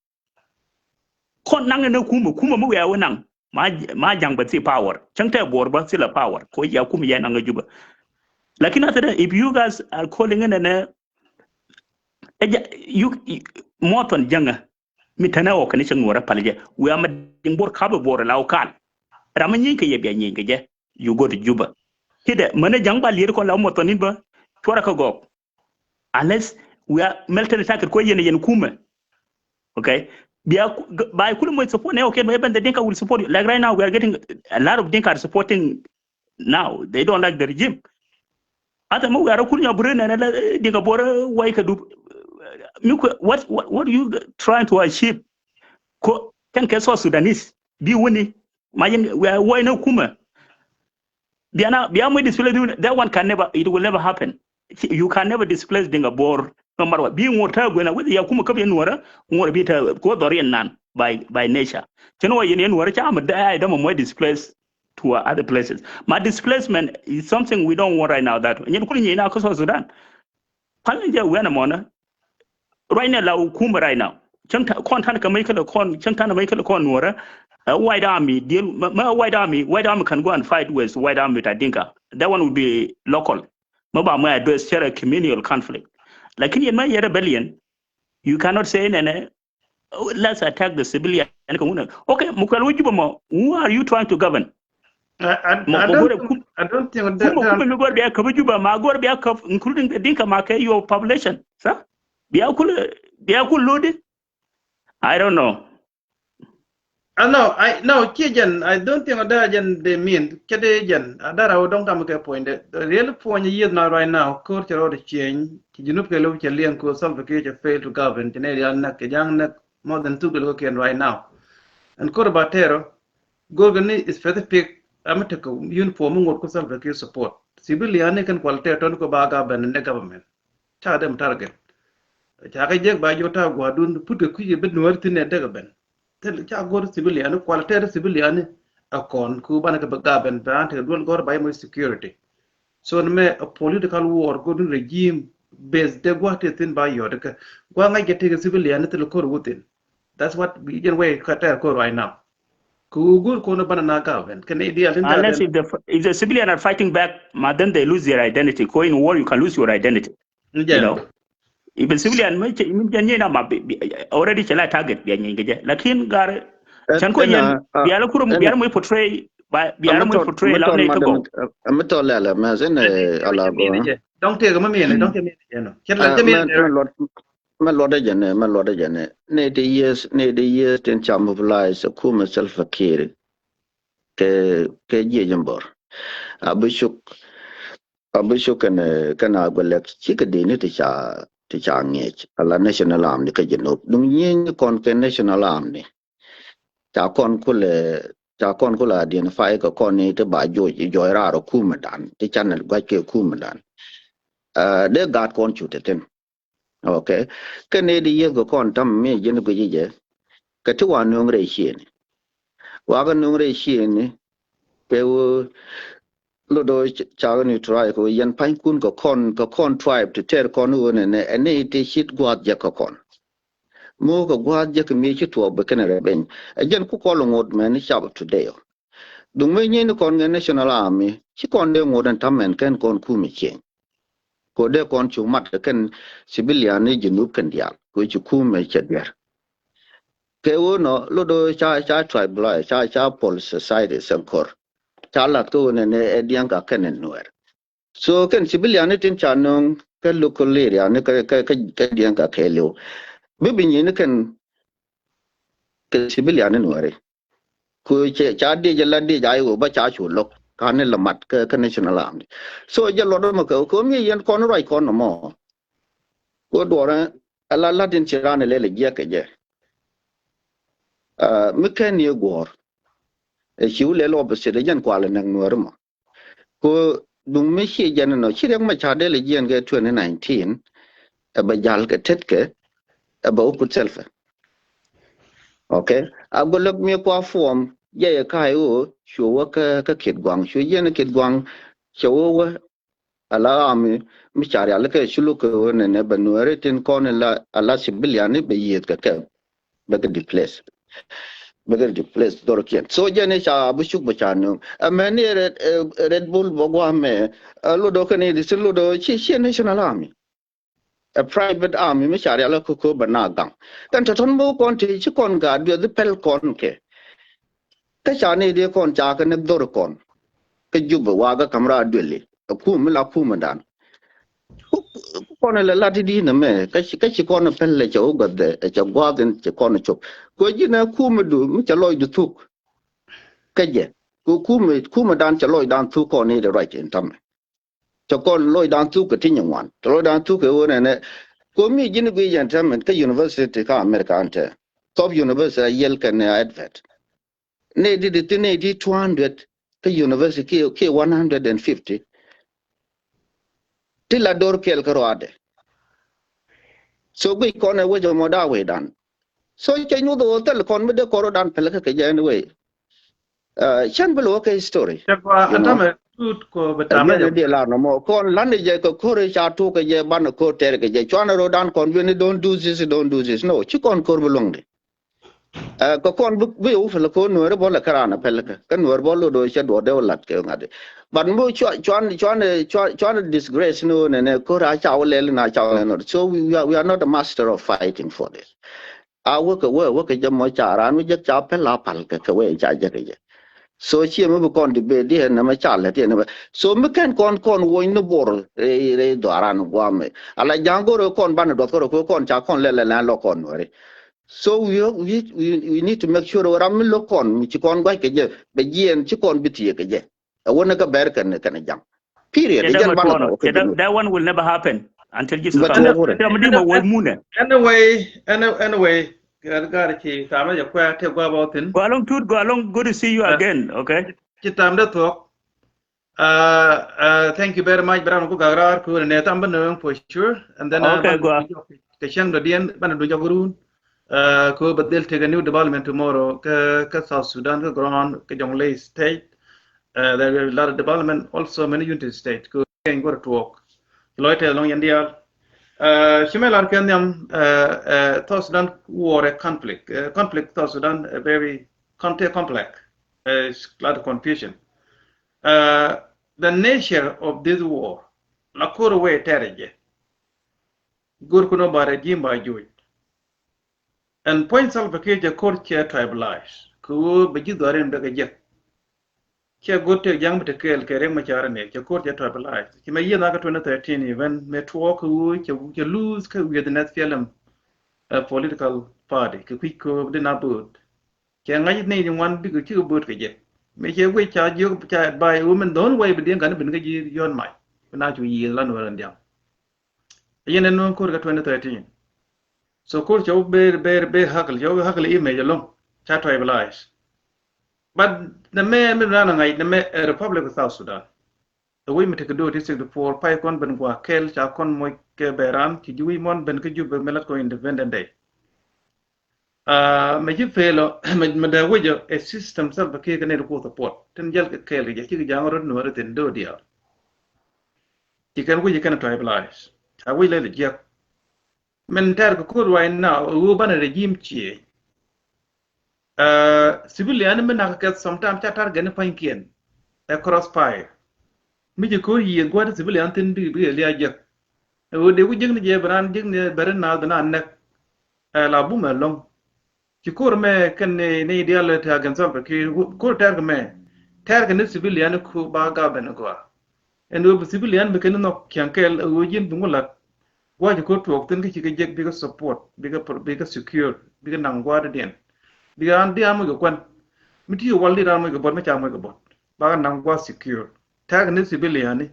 Kɔn naŋ ni kumɛ, kumɛ mi wiaa wä naŋ. Ma, ma ja̱ŋ bä thi power. Cäŋ tɛ Bor bä thi la power. Ko ya kumɛ ya naŋ Juba. Lakin ata dɛ, if you guys are calling in and, uh, ɛ ja, you, you, muɔthɔn ja̱ŋä. Mi tɛnɛ wä kɛn cäŋ nuɔrɛ pal jɛ. Wiaa ma diŋ Bor kap Bor la wä kal. Ram mi nyieny kɛ yɛ bia nyieny kɛ jɛ. You go to Juba. Kidɛ, mänɛ ja̱ŋ ba lier kɔn la muɔthɔn in bä. Cuarɛ kä gɔk. Unless we are military target ko yɛn, yɛn kumɛ. Okay? Bia ku-, g-, ba kul mo support ne, okay, even the Dinka will support you. Like right now, we are getting a lot of Dinka are supporting now. They don't like the regime. Ata mo we are kul nya bure na la, eh, Dinka Bor, eh, wai ka du. Mi ku, what, what, what are you trying to achieve? Ko, can kɛ South Sudanese. Bi wuni. Ma yɛn, we are wai na kumɛ. Biana, bia mo displace, that one can never, it will never happen. You can never displace Dinka Bor, no matter what. Bi ŋuɔr ta guena, whether ya kuma kabi nuɔra, ŋuɔr bi ta, ko dɔri nan by, by nature. Teno wa yɛn nuɔra cha ma da, I don't mo displace to other places. My displacement is something we don't want right now. That yɛn kuli yɛn na ko South Sudan. Pal ni jɛ wɛn mɔna. Right now, la hukuma right now. Cäŋ ta, kɔn tan ka mai kala kɔn, cäŋ tan mai kala kɔn nuɔra. A White Army deal, ma, ma White Army, White Army can go and fight with White Army ta Dinka. That one would be local. Ma ba ma address share a communal conflict. Lakin yɛn ma yɛ rebellion, you cannot say nene, "Oh, let's attack the civilian." Okay, mukwel wa Juba ma, who are you trying to govern? I, I, I don't think, I don't think that, kuma, kuma mi gor bia kap Juba, ma gor bia kap, including the Dinka ma kɛ your population. Sa? Bia kul, bia kul lodi. I don't know. I know, I know, ci jɛn, I don't think that jɛn they mean, kɛ de jɛn, a dara wä dɔŋ tam kɛ point de. The real point is not right now, kor cɛ rɔɔd change, ci Junub kɛ lɛw cɛ liɛŋ ko Salva Kiir cɛ fail to govern, ci ne rial nak, kɛ jaŋ nak, more than two billion kɛn right now. And kor ba tɛrɔ, Gor gɛ ni specific, ami tekɛ uniform mi ŋot ku Salva Kiir support. Civilian ni kɛn kual tɛ tɔn ko ba government ni government. Ca dem target. Ca kɛ jek ba jɔ ta guadun put kɛ kui̱ bit nuɔr thin ni dek ben. Thil ca gor civilian ni kual tɛ civilian ni a kɔn ku ban kɛ government ba an tekɛ dual gor ba mo security. So ni mɛ a political war gor ni regime based de gua te thin ba yɔt kɛ. Gua ŋa̱c kɛ tekɛ civilian ni thil kor wuthin. That's what we in way Qatar ko right now. Ku gur ko no bana na government. Can they deal in unless if the, if the civilian are fighting back, ma, then they lose their identity. Ko in war you can lose your identity. You know. If a civilian mi cɛ mi jɛ nyɛ na ma bi, bi, already cɛ la target bi nyɛ gɛ. Lakin gar chan ko yɛn bi ala kurum bi ala mo portray ba bi ala mo portray la ne to go. Am to la la ma zen ala go. Don't take a minute, don't take a minute. Kɛ la kɛ minute. Mɛ luɔtdä jɛ nɛ, mɛ luɔtdä jɛ nɛ. Nɛ ti yieth, nɛ ti yieth tin ca mobilize kumɛ Salva Kiir kɛ, kɛ jiec in Bor. A bi cuk, a bi cuk kɛn, kɛn a guɛ lɛk cikɛ dini ti ca, ti ca ŋiec. Ala national army ni kä Junub. Duŋ nyieny ni kɔn kɛ national army ni. Ca kɔn kulɛ, ca kɔn kulɛ identify kɛ kɔn ni ti ba joc, jɔc raar kumɛ dan, ti channel guac kɛ kumɛ dan. Dee gaat kɔn cu te thin. Okay. Kɛ ni di yieth kɛ kɔn tam mi jin guic jɛ. Kɛ ti wa nuŋ rɛy cieni. Wa kɛ nuŋ rɛy cieni. Kɛ wä lodo cak ni try kɛ wä yɛn pa̱ny kun kɛ kɔn, kɛ kɔn tribe ti tɛr kɔn wä nɛ nɛ ɛn ni ti cit guath jɛ kɛ kɔn. Mo kɛ guath jɛ kɛ mi ci tuɔk bɛ kɛn rɛ beny. Ɛ jɛn ku kɔl ŋot mɛ ni cap today. Duŋ mi nyin kɔn ŋɛ national army ci kɔn dee ŋot ɛn tam ɛn kɛn kɔn kumɛ cieny. Ko dee kɔn cu mat kɛ kɛn civilian ni Junub kɛn diaal ko ci kumɛ cɛ diɛr. Kɛ ɣöö nɔ lot ɣöö ca, ca tribalize, ca, ca politicized sɛn kɔr. Ca lath kä ɣöö nɛnɛ ɛ Diɛŋka kɛnɛ Nuɛɛr. So kɛn civilian ni tin ca nööŋ kä local area ni kä, kä, kä, kä Diɛŋka kɛɛliw. Bi bi nyi ni kɛn kɛ civilian ni Nuɛɛri. Ku cɛ, ca diec la diec a iwä ba ca cu lo̱k. Ka ni la mat kä, kä National Army. So jɛ luɔt mɛ kɛ, kɛ mi yɛn kɔn ruac kɔn nɔmɔ. Ku duɔrɛ, ala latin ci ran lɛ lɛ jiɛk kɛ jɛ. Ah, mi kɛn ni guɔr. Ɛ ci wulɛ lɔ bɛ sit jɛn kual nɛŋ Nuɛɛri mɔ. Ku duŋ mi ci jɛn nɔ, ci Riɛk Macar dee lɛ jiɛn kɛ twenty nineteen, ɛ bɛ jal kɛ tet kɛ, ɛ bɛ wä kut Salva. Okay. A gɔlɛk mi kua form, jɛ yɛ ka iwä, cu wä kä, kä Kitgwang. Cu jɛn Kitgwang, cɛ wä wä, ala ami, mi car yal kɛ cu luk kɛ wä nɛnɛ bɛ Nuɛɛri tin kɔn la, ala civilian ni bɛ yieth kɛ kɛ. Bɛ kɛ displace. Bɛ kɛ displace dhorkiɛn. So jɛn i̱ ca bi cuk bɛ ca nööŋ. Ɛ mɛn ni Red, eh, Red Bull bɛ gua̱a̱ mɛ. Ɛ lodɔ kɛn i̱ di si lodɔ ci, ci National Army. Ɛ private army mi car yal kɛ kɔ bɛ na gaŋ. Kɛn tɔ̱tɔ̱n bä kɔn ti ci kɔn gaat dueth pɛl kɔn kɛ. Kä ca ni di kɔn ca kɛ ni dhor kɔn. Kä Jubɛ wakä kam ra dueli. Ɛ kum mi la kum dan. Ku, ku kɔn lɛ lat di ni mɛ, kä ci, kä ci kɔn pɛl lɛ cɛ wä gɔth dɛ, cɛ guath in ci kɔn cop. Ku ji̱n ɛ kum du, mi cɛ lɔc du thuk. Kä jɛ. Ku kum, kum dan cɛ lɔc dan thuk kɔn ni di ruac in tamɛ. Cɛ kɔn lɔc dan thuk kɛ ti nyi ŋuan. Cɛ lɔc dan thuk kɛ wä nɛnɛ. Ku mi ji̱n gui yɛn tamɛ kä university kä America an tɛ. Top university a yɛl kɛ ni advert. Ni di di ti ni di two hundred kä university ki, ki one hundred and fifty. Ti la dor kɛl kä ruadɛ. So gui kɔn ɛ wec ɛ mɔ da wec dan. So cɛ nyuth ɛ wä thil kɔn mi dee kɔr dan pɛl kä kɛ jɛ anyway. Uh, cɛn bi lɛ wä kɛ history. Cɛ kua you know. Atamɛ tut kɔ bi tamɛ jɛ. Di la nɔ mɔ kɔn lan jɛ kɛ kore ca tuk kɛ jɛ ban kor tɛr kɛ jɛ cuan ro dan kɔn bi ni don't do this, don't do this. No, ci kɔn kor bi luŋ di. Ɛ, kɛ kɔn bi, bi wä pɛl kɛ Nuɛɛri bɔ lɛ kä raan pɛl kɛ. Kä Nuɛɛri bɔ lodɔ cɛ duɔ dee wä lat kɛ ŋa̱t. But mi cuan, cuan, cuan, cuan, cuan disgrace ni wä nɛnɛ kor a ca wä lɛl na ca wä lɛl nɔ. So we, we are, we are not a master of fighting for this. A wä kɛ wä, wä kɛ jɛ mɔ ca raan wä jɛ ca pɛl a pal kɛ, kɛ wä ca jɛ kɛ jɛ. So ciɛ mi bi kɔn di bee di hɛn nɛ mɛ ca lɛ ti hɛn nɛ mɛ. So mi kɛn kɔn, kɔn wä ni bor rɛy, rɛy dhɔaran guamɛ. Ala ja̱ŋ go̱r kɔn banɛ duɔth kɔr kɔn ca kɔn lɛ lɛ lɛ lɔ kɔn Nuɛɛri. So we, we, we, we need to make sure ram mi lo̱k kɔn mi ci kɔn gua̱c kɛ jɛ bɛ jiɛn ci kɔn bi thiee kɛ jɛ. Ɛ wä ni kä bɛr kɛn kɛn ja̱ŋ. Period. Ɛ jɛn banɛ kɔn kɛ jɛ. That one will never happen until Jesus comes. Tɛ mi di ma wä munɛ. Anyway, any, anyway, gar gar ci tamɛ jɛ kuɛ te gua̱ bä thin. Go along tut, go along, good to see you again, okay? Ci tam de thuɔk. Uh, uh, thank you very much. Bram ku gagrar ku ne tam ban nung for sure. And then, uh, okay, go. Ke chang do dien ban du jog run. Uh, ku but they'll take a new development tomorrow. Ke, ke South Sudan, ke ground, ke Jonglei State. Uh, there will be a lot of development. Also, many Unity State. Ku ken go to work. Loite long yandial. Uh, chime lar ken yam, uh, uh, South Sudan war a conflict. Uh, conflict South Sudan a very con-, complex. Uh, it's a lot of confusion. Uh, the nature of this war, la kor wee tɛrɛ jɛ. Gur kuno ba regime ba juj. And point Salva Kiir jɛ kor cɛ tribalize. Ku bɛ ji̱ dhɔrin bɛ kɛ jɛ. Cɛ gur tɛ ja̱ŋ bɛ tɛ kɛɛl kɛ Riek Machar ni cɛ kor cɛ tribalize. Ci mɛ yieth na kä twenty thirteen event mɛ tuɔɔk ku cɛ, cɛ lose kɛ wieth nɛ S P L M, uh, political party. Kɛ kui̱ ko di na boot. Cɛ ŋa̱c ni ŋuan bikɛ cikɛ bööt kɛ jɛ. Mi cɛ guic ca jiök ca advice wä min the only way bi diɛn kani bin kä ji̱ yɔn mac. Bi na cu yiëë lan wä lan diaŋ. Yɛn ɛn wä ko̱r kä twenty thirteen. So ko̱r cɛ wä ber, ber, ber hakil, cɛ wä hakil image alone. Ca tribalize. But the man mi ran a ŋa̱c the man a Republic of South Sudan. The way mi tekɛ do̱o̱ ti sixty-four pay kɔn ben gua kɛl ca kɔn moc kɛ bɛ ran ci ji̱ wi̱i̱ mɔn ben kä Jubɛ mi lat kɔn Independent Day. Ah, mɛ ci fail ɔ, mɛ, mɛ dee wi̱c ɔ, a system Salva Kiir kɛ nɛy ti ku support. Tin jäl kɛ kɛɛl kɛ jɛ, cikɛ ja̱a̱ŋ rot nuɔ̱ɔ̱ri thin do̱o̱ diaal. Ci kɛn wi̱c kɛn tribalize. Ca wi̱c lɛl jiɛk. Min tɛr kɛ ko̱r right now, ɣöö banɛ regime cie. Ah, civilian mi nak kɛ sometimes ca target ni pa̱nykiɛn. A crossfire. Mi ci ko̱r yiëë gua̱t civilian thin bi, bi lia jiɛk. Ɛ ɣöö dee ku jiäkni jɛ bi raan jiäkni bɛ ri naath bi naan nɛk. Ɛ la bumɛ ɛlɔ̱ŋ. Ci ko̱r mɛ kɛn ni, ni diaal ti against Salva Kiir, ko̱r tɛr kɛ mɛ. Tɛr kɛ ni civilian ku ba government gɔaa. Ɛn ɣöö bi civilian bi kɛn nhɔk kiɛŋ kɛɛl ɣöö ji̱n bi ŋu lat. Gua̱c ko̱r tuɔɔk thi̱n kä ci kɛ jek bikɛ support, bikɛ pro-, bikɛ secure, bikɛ naŋ gua̱a̱r diɛn. Bikɛ an di an moc kɛ kuan. Mi ti wal di an moc kɛ buɔt, mi ca moc kɛ buɔt. Bakɛ naŋ gua̱a̱r secure. Tɛr kɛ ni civilian ni.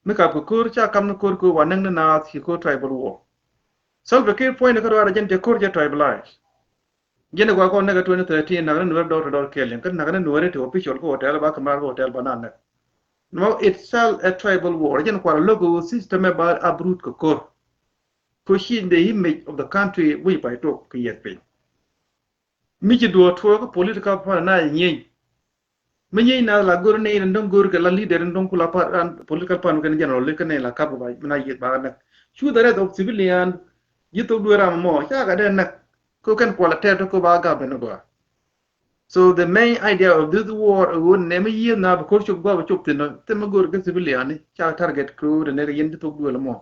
Mi kap kɛ ko̱r ca kam ni ko̱r ko̱r wa näk ni naath ci ko̱r tribal war. Salva Kiir puɔ̱ny ni kä ruaar jɛn cɛ ko̱r cɛ tribalize. Jɛn kua kɔn näk kä twenty thirteen näk ni nuɛr dɔr tɔ dɔr kɛɛl in kä näk ni nuɛr ti official kä hotel ba kɛ maar kä hotel ba na näk. Nɔ it's still a tribal war. Jɛn kua lo̱k kä system ɛ ba uproot kɛ ko̱r. Kä ci in the image of the country wi̱c pay tok kɛ yɛth piny. Mi ci duɔ̱ɔ̱r tuɔɔk kä political party na nyieny. Mi nyieny na la go̱r ni in dɔ̱ŋ go̱r kɛ la leader in dɔ̱ŋ kula pa-, an political party kɛn general li kɛn in la kap ba na yieth ba näk. Cu the rest of civilian, ji̱ thok duee ram mɔ ca kɛ dee näk. Ko kɛn kuɔl a tɛɛr tɔ ko ba gap in gɔaa. So the main idea of this war, ɣöö nɛ mi yieth na bi ko̱r cop gɔaa bi cop thin, thim mi go̱r kɛ civilian ni ca target ko the nɛ yɛn ji̱ thok duel mɔ.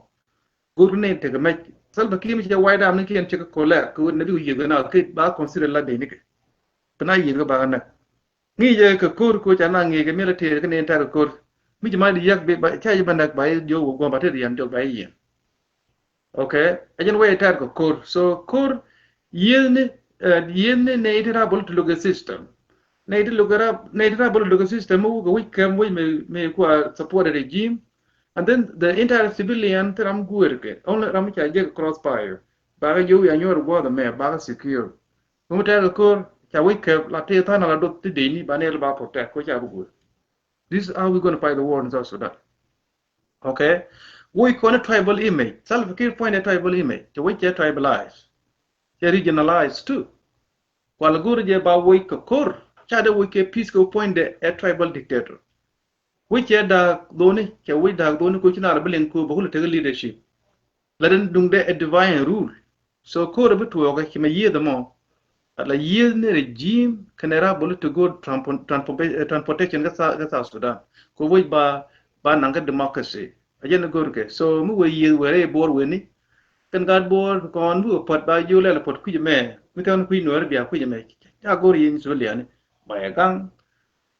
Go̱r ni tekɛ mɛc. Salva Kiir mi cɛ white army ni kiɛn cɛ kɛ kolɛr kɛ ɣöö nɛ bi yieth kɛ na kɛ ba consider la dee ni kɛ. Bi na yieth kɛ ba kɛ näk. Ŋi̱i̱cɛ kɛ ko̱r ko ca na ŋi̱i̱cɛ military kä ni tɛr kɛ ko̱r. Mi ci ma di yak bi ba ca yi ba näk ba yi jiök wä guɔ̱m ba tet yɛn jɔk ba yi yɛn. Okay. Ɛ jɛn wee tɛr kɛ ko̱r. So ko̱r yiethni, eh, yiethni nɛ iti rabol ti loke system. Nɛ iti loke rab, nɛ iti rabol ti loke system mi wukɛ wi̱c kɛm wi̱c mi, mi kua support regime. And then the entire civilian ti ram guer kɛ. Only ram ca jek crossfire. Bakɛ yow ya nyuɔr guɔth mɛ bakɛ secure. Ŋu tɛk ko̱r ca wec kɛp la tëë tha̱a̱n ala duɔth ti dec ni ba nɛɛl ba protect ko ca bi guur. This is how we gonna fight the war in South Sudan. Okay. Wec kɔn tribal image. Salva Kiir puɔ̱ny ɛ tribal image. Cɛ wec cɛ tribalize. Cɛ regionalize too. Kual go̱r jɛ ba wec kɛ ko̱r ca dee wec kɛ peace kɛ puɔ̱nydɛ ɛ tribal dictator. Wec cɛ da̱a̱k dhoni, cɛ wec da̱a̱k dhoni ko ci naar bi liŋ ko bä kulɛ tek leadership. La den duŋdɛ a divine rule. So ko̱r bi tuɔɔk ci mɛ yieth mɔ. La yieth ni regime kɛnɛ rabol ti go̱r transpor-, transpor-, eh, transportation kä Sa-, kä South Sudan. Ko wec ba, ba naŋ kä democracy. A jɛn go̱r kɛ. So mi wec yieth wɛrɛ i Bor weni. Kɛn gat Bor kɔn mi wä puɔt ba jiw lɛl puɔt kui̱c mɛ. Mi kɛn kui̱c nuɔr bia kui̱c mɛ. Ca go̱r yieny civilian ni. Ba yɛ gaŋ.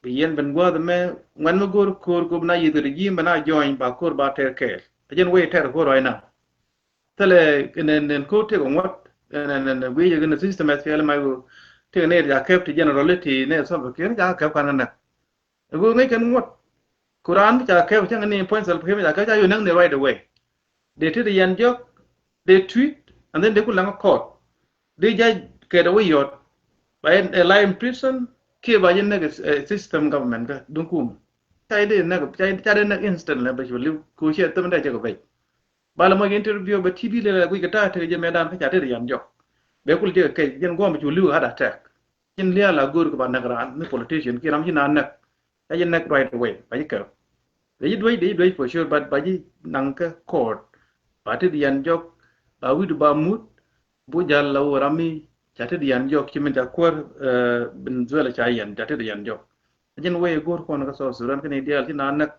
Bi yɛn ben gua̱a̱th mɛ ŋuɛn mi go̱r ko̱r go̱ bi na yieth regime bi na join ba ko̱r ba tɛr kɛɛl. A jɛn wee tɛr ko̱r right now. Thilɛ nɛn, nɛn ko̱r tëk ŋuɔ̱t nɛn, nɛn, nɛn guic yɛ gɛn system S P L M I O. Tëk nɛy ja kɛp ti general ti nɛy Salva Kiir ja kɛp kan kɛ näk. Ɛ go̱ ŋäc kɛn ŋuɔ̱t. Ku raan mi ca kɛp cäŋ ni puɔ̱ny Salva Kiir mi ca kɛp ca yɔ näk ni right away. Dee tet yɛn jɔk, dee tweet, and then dee ku laŋ court. Dee judge kɛt a wä yɔt. Ba yɛn, eh, life in prison, kiɛ ba yɛn näk, eh, system government kä duŋ kum. Ca yɛn dee näk, ca yɛn, ca dee näk instantly, bɛ cu liw, ku ciɛ thäm dee cɛ kɛ bɛc. Ba lɛ mɔc interview, bɛ T V lɛ lɛ guic kɛ ta̱a̱ tekɛ jɛ mɛ daan kä ca tet yɛn jɔk. Bɛ kul jɛ kɛ kɛc, jɛn guɔ̱m bɛ cu liw heart attack. Cin liaal a go̱o̱r kɛ ba näk raan ni politician, kiɛ ram ci na näk. Ca jɛ näk right away, ba ji̱ kɛp. Dee ji̱ duec, dee ji̱ duec for sure, but ba ji̱ naŋ kä court. Ba tet yɛn jɔk, ba wi̱du ba mut, bu jal la wä ram mi, ca tet yɛn jɔk, ci min ca kuäär, eh, Venezuela ca yɛn, ca tet yɛn jɔk. A jɛn wee go̱o̱r kɔn kä South Sudan, kɛn i̱ diaal ci na näk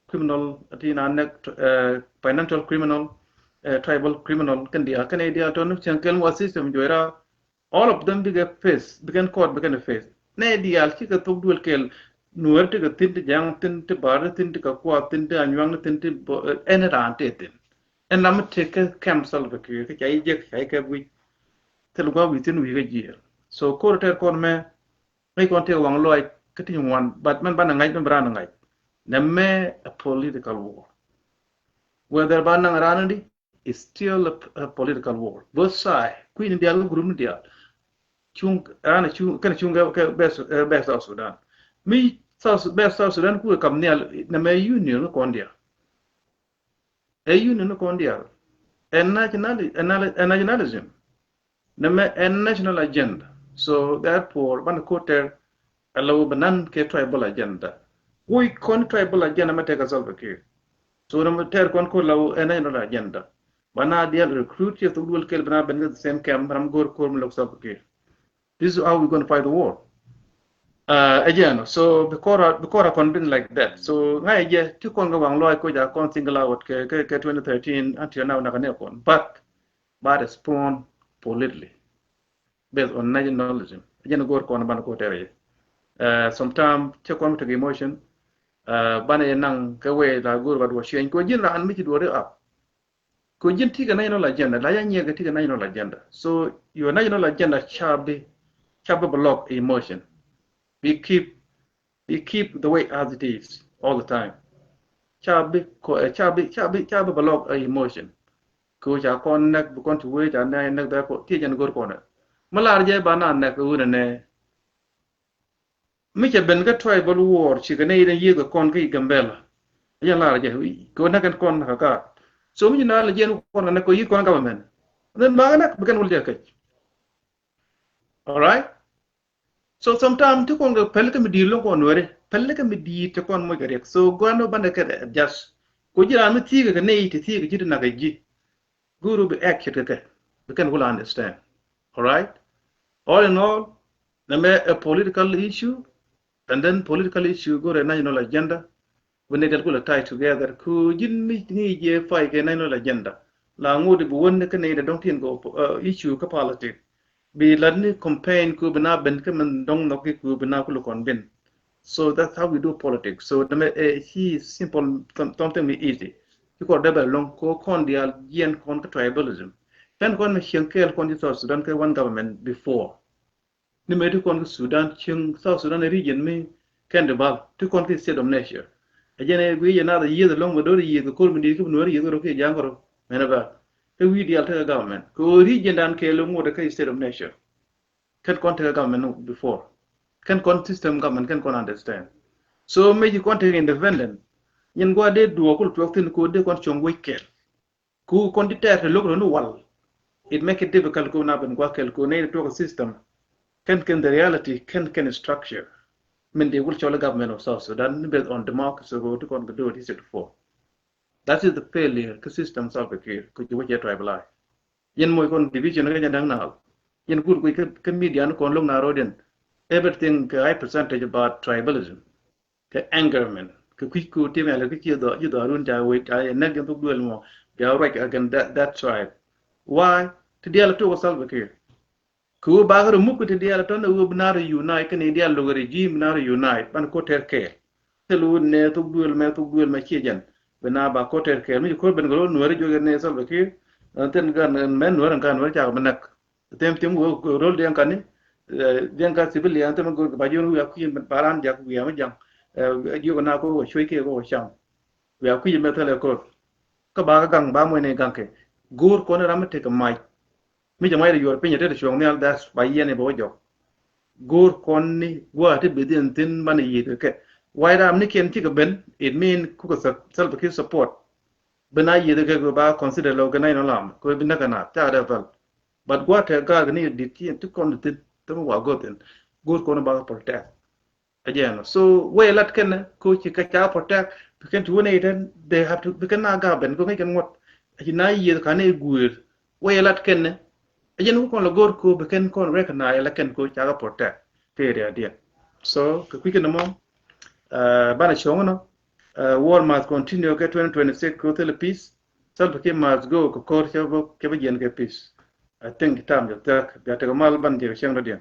criminal, ti na näk, eh, financial criminal, eh, tribal criminal, kɛn diaal, kɛn i̱ diaal tɔn cieŋ kɛl wa system juɛra, all of them bikɛ face, bikɛn court, bikɛn face. Nɛ diaal cikɛ thok duel kɛl, nuɛr tikɛ thin, ti jaŋ thin, ti bar thin, ti kakuath thin, ti anyuaŋ thin, ti bɔ, eh, ɛn raan tëë thin. Ɛn ram mi tëë kɛ kɛm Salva Kiir, kɛ ca i̱ jek, ca i̱ kɛ wi̱c. Thil gua̱a̱k wi̱i̱ thi̱n wi̱i̱ kä jiɛɛr. So ko̱r tɛɛr kɔn mɛ, ŋäc kɔn tëë waŋ lɔaac kä ti ŋuan, but mɛn banɛ ŋa̱c, mɛn bi raan ŋa̱c. Nɛmɛ a political war. Whether ba naŋ raan di, is still a, a political war. Both side, kui̱ ni diaal kä group ni diaal. Cuŋ, raan cuŋ, kɛn cuŋ kɛ, kɛ bɛ Su-, eh, bɛ South Sudan. Mi South, bɛ South Sudan kuɛ kam nhial, nɛmɛ union ni kɔn diaal. Ɛ union ni kɔn diaal. Ɛ nationali-, ɛ nali-, ɛ nationalism. Nɛmɛ ɛ national agenda. So therefore, banɛ ko̱r tɛr ɛ la wä bi nan kɛ tribal agenda. Wui kɔn tribal agenda mɛ tɛk ɛ Salva Kiir. So nɛmɛ tɛr kɔn ko̱r la wä ɛ national agenda. Ba na diaal recruit ciɛ thok duel kɛl bi na ben kɛ the same camp, ram go̱r ko̱r mi lok Salva Kiir. This is how we gonna fight the war. Uh, again, so bikɔra, bikɔra kɔn bin like that. So ŋa̱c jɛ ti kɔn kɛ waŋ lɔaac ko ja kɔn single out kɛ, kɛ, kɛ twenty thirteen until now, nak ni kɔn. But ba respond politically. based on nationalism. Jɛn go̱o̱r kɔn banɛ ko̱ tɛrɛ jɛ. Sometimes cɛ kɔn mi tekɛ emotion, banɛ jɛ naŋ kɛ wee la go̱o̱r ba duɔ change kɛ ji̱n raan mi ci duɔri up. Kɛ ji̱n tikɛ national agenda, la ya nyiɛ kɛ tikɛ national agenda. So your national agenda ca bi, ca bi block emotion. Bi keep, bi keep the way as it is all the time. Ca bi, ca bi, ca bi, ca bi block emotion. Kɛ ca kɔn nɛk bi kɔn ti wee ca nɛk nɛk dɛ kɔ ti jɛn go̱r kɔn. Mi lar jɛ ba na nɛk wunɛ nɛ. Mi cɛ ben kä tribal war cikɛ nɛy den yiëëkɛ kɔn kä Gambela. Yɛn lar jɛ kɛ wä näk kɛn kɔn kä gaat. So mi ci na lɛ jiɛn kɔn kɛ näk kɛ yiëëk kɔn government. Then ba kɛ näk bi kɛn wä lɛ jɛ kɛc. All right. So sometimes ti kɔn kɛ päl kä mi di̱i̱t loŋ kɔn weri päl kä mi di̱i̱t ti kɔn moc kɛ riɛk. So guan wä banɛ kɛ adjust. Ko ji̱ raan mi thi̱i̱kɛ kɛ nɛy ti thi̱i̱kɛ ji̱ ti nak kɛ ji̱. Guru bi act kɛ kɛ bi kɛn wula understand. All right. All in all, nɛ mɛ a political issue, and then political issue guru a national agenda. Bi nɛ dɛl kula tie together ku ji̱n mi ŋi̱i̱c jɛ fight kɛ national agenda. La ŋut bi wän ni kä nɛ dɛ dɔŋ tin kɛ issue kä politic. Bi lat ni campaign ku bi na ben kä min dɔŋ nhɔk ki ku bi na kulu kɔn ben. So that's how we do politics. So nɛ mɛ ɛ ci simple, something mi easy. Ci kɔr dee bɛ lɔŋ ko kɔn diaal jiɛn kɔn kä tribalism. Kɛn kɔn mi cieŋ kɛɛl kɔn ci South Sudan kɛ one government before. Ni mɛ ti kɔn kä Sudan cieŋ South Sudan region mi kɛn di bal ti kɔn kä state of nature. A jɛn ɛ gui jɛ nath a yieth alɔŋ mɛ do̱r yieth kɛ kor mi di̱i̱t kä bi nuɛr yieth kɛ rɔ kiɛ ja̱a̱ŋ kɛ rɔ mɛn a bal. Kä wi̱i̱ diaal tekɛ government kɛ ɣöö region dan kɛɛl ŋot kä state of nature. Kɛn kɔn tekɛ government before. Kɛn kɔn system government kɛn kɔn understand. So mëë ci kɔn tekɛ independent. Nyin gua̱a̱ dee duɔɔk kul tuɔɔk thi̱n ko̱ dee kɔn cuɔ̱ŋ wec kɛl. Ku kɔn ti tɛɛr te lo̱k rɔ̱ ni wal. It make it difficult ko̱ na ben gua̱a̱ kɛl ko̱ nɛy tuɔɔk system. Kɛn kɛn the reality kɛn kɛn structure. Min dee wul cɔl government of South Sudan ni based on democracy ko̱ ti kɔn kɛ do̱r ti sixty-four. That is the failure kä system Salva Kiir ku ci wä cɛ tribalize. Yɛn moc kɔn division kä jɛ da̱ŋ naal. Yɛn kur kuc kä media ni kɔn lo̱ŋ na road in. Everything kɛ high percentage about tribalism. Kɛ angerment kɛ kui̱ ku tim yalɛ kä ci dhɔ ci dhɔ run ca wec ca yɛ näk jɛn thuk duel mɔ. Bia ruac against that, that tribe. Why? Ti dial tuk Salva Kiir. Kɛ wä bakɛ remove kä ti dial tɔn wä bi na reunite kɛ ni dial logɛ regime bi na reunite ban ko ter kɛɛl. Thil wut nɛ thuk duël mɛ thuk duël mɛ ciɛ jɛn. Bi na ba ko̱r tɛr kɛɛl mi ci ko̱r ben kɛ ro̱l nuɛɛri juɔk yɛn nɛ Salva Kiir. Ɛn thin gan mɛ nuɛɛri ɛn gan nuɛɛri cakɛ bi näk. Them thing wä ro̱l diɛn kani diɛn ka civilian them go̱r kɛ ba jiɔn wiak kui̱ ba ran jak wiak mi jaŋ. Jiɔk na ko wä cuec kɛ ko wä cam. Wiak kui̱ mɛ thilɛ ko̱r. Kä ba kä gaŋ ba muɛni gaŋ kɛ go̱r kɔn ram mi tekɛ mac. Mi jɛ mac rɛ yuɔr piny a te te cuɔ̱ŋ nhial, that's ba yiɛn i̱ bɛ wä jɔk. Go̱o̱r kɔn ni gua̱a̱ te beth in thi̱n banɛ yiëth kɛ kɛ. Wa̱i̱ ram ni kiɛn cikɛ ben, it mean kukɛ Salva Kiir support. Ben a yiëth kɛ kɛ ba consider lɔ kɛ nɛy nɔ lam kɛ bi näk kɛ naath cakɛ dee päl. But gua̱a̱ te ga̱a̱k ni dit ci ti kɔn ti thi̱n te mi wa go̱o̱r thi̱n. Go̱o̱r kɔn ba kɛ protect. Ɛ jɛn ɔ. So wee lat kɛn ko ci kɛ ca protect bi kɛn ti wä nɛy tɛn, they have to bi kɛn na ga̱a̱ ben ko ŋäc kɛn ŋuɔ̱t. Ci na yiëth ka nɛy guëër. Wee lat kɛn ɛ jɛn wä kɔn la go̱r ko bi kɛn kɔn recognize la kɛn ko ca kɛ protect kɛ area diɛn. So kɛ kui̱ kɛn mɔ banɛ cuɔ̱ŋ nɔ. War must continue kɛ twenty twenty-six ko thil peace. Salva Kiir must go kɛ ko̱r cɛ bä jiɛn kɛ peace. I think time jɛ thiak bia tekɛ mal ban jɛ kɛ cieŋ dɔ̱diɛn.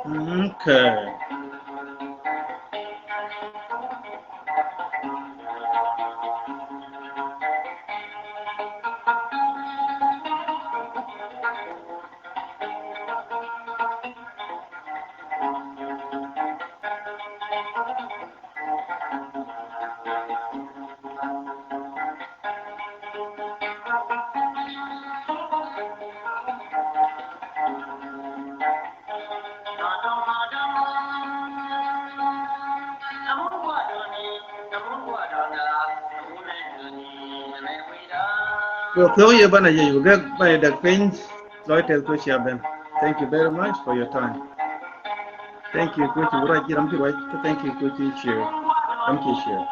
Okay. Kɛ thiɔk yɛ banɛ yɛ yuk dek banɛ dek piny. Lɔc tɛth kuec cia ben. Thank you very much for your time. Thank you kuec ci wurac ji̱ ram ci ruac. Thank you kuec ci share. Ram ci share.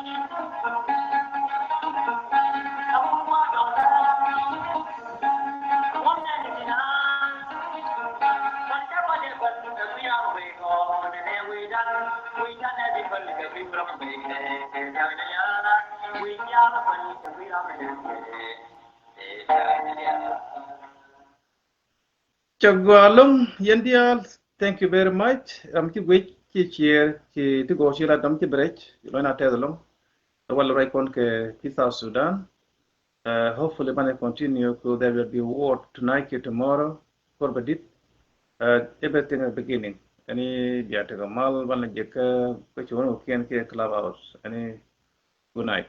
Cɛ gɔaa ɛlɔ̱ŋ yɛn diaal. Thank you very much. Ram ci guic ci share ci ti gɔɔ ci lat ram ci bɛ rɛc. Lɔc na tɛth ɛlɔ̱ŋ. Ɛ wal ruac kɔn kɛ ci South Sudan. Uh, hopefully banɛ continue ko there will be war tonight ki tomorrow. Kor bɛ dit. Uh, everything is beginning. Ɛni bia tekɛ mal banɛ jɛ kä kä ci wän wä kiɛn kiɛ Clubhouse. Ɛni good night.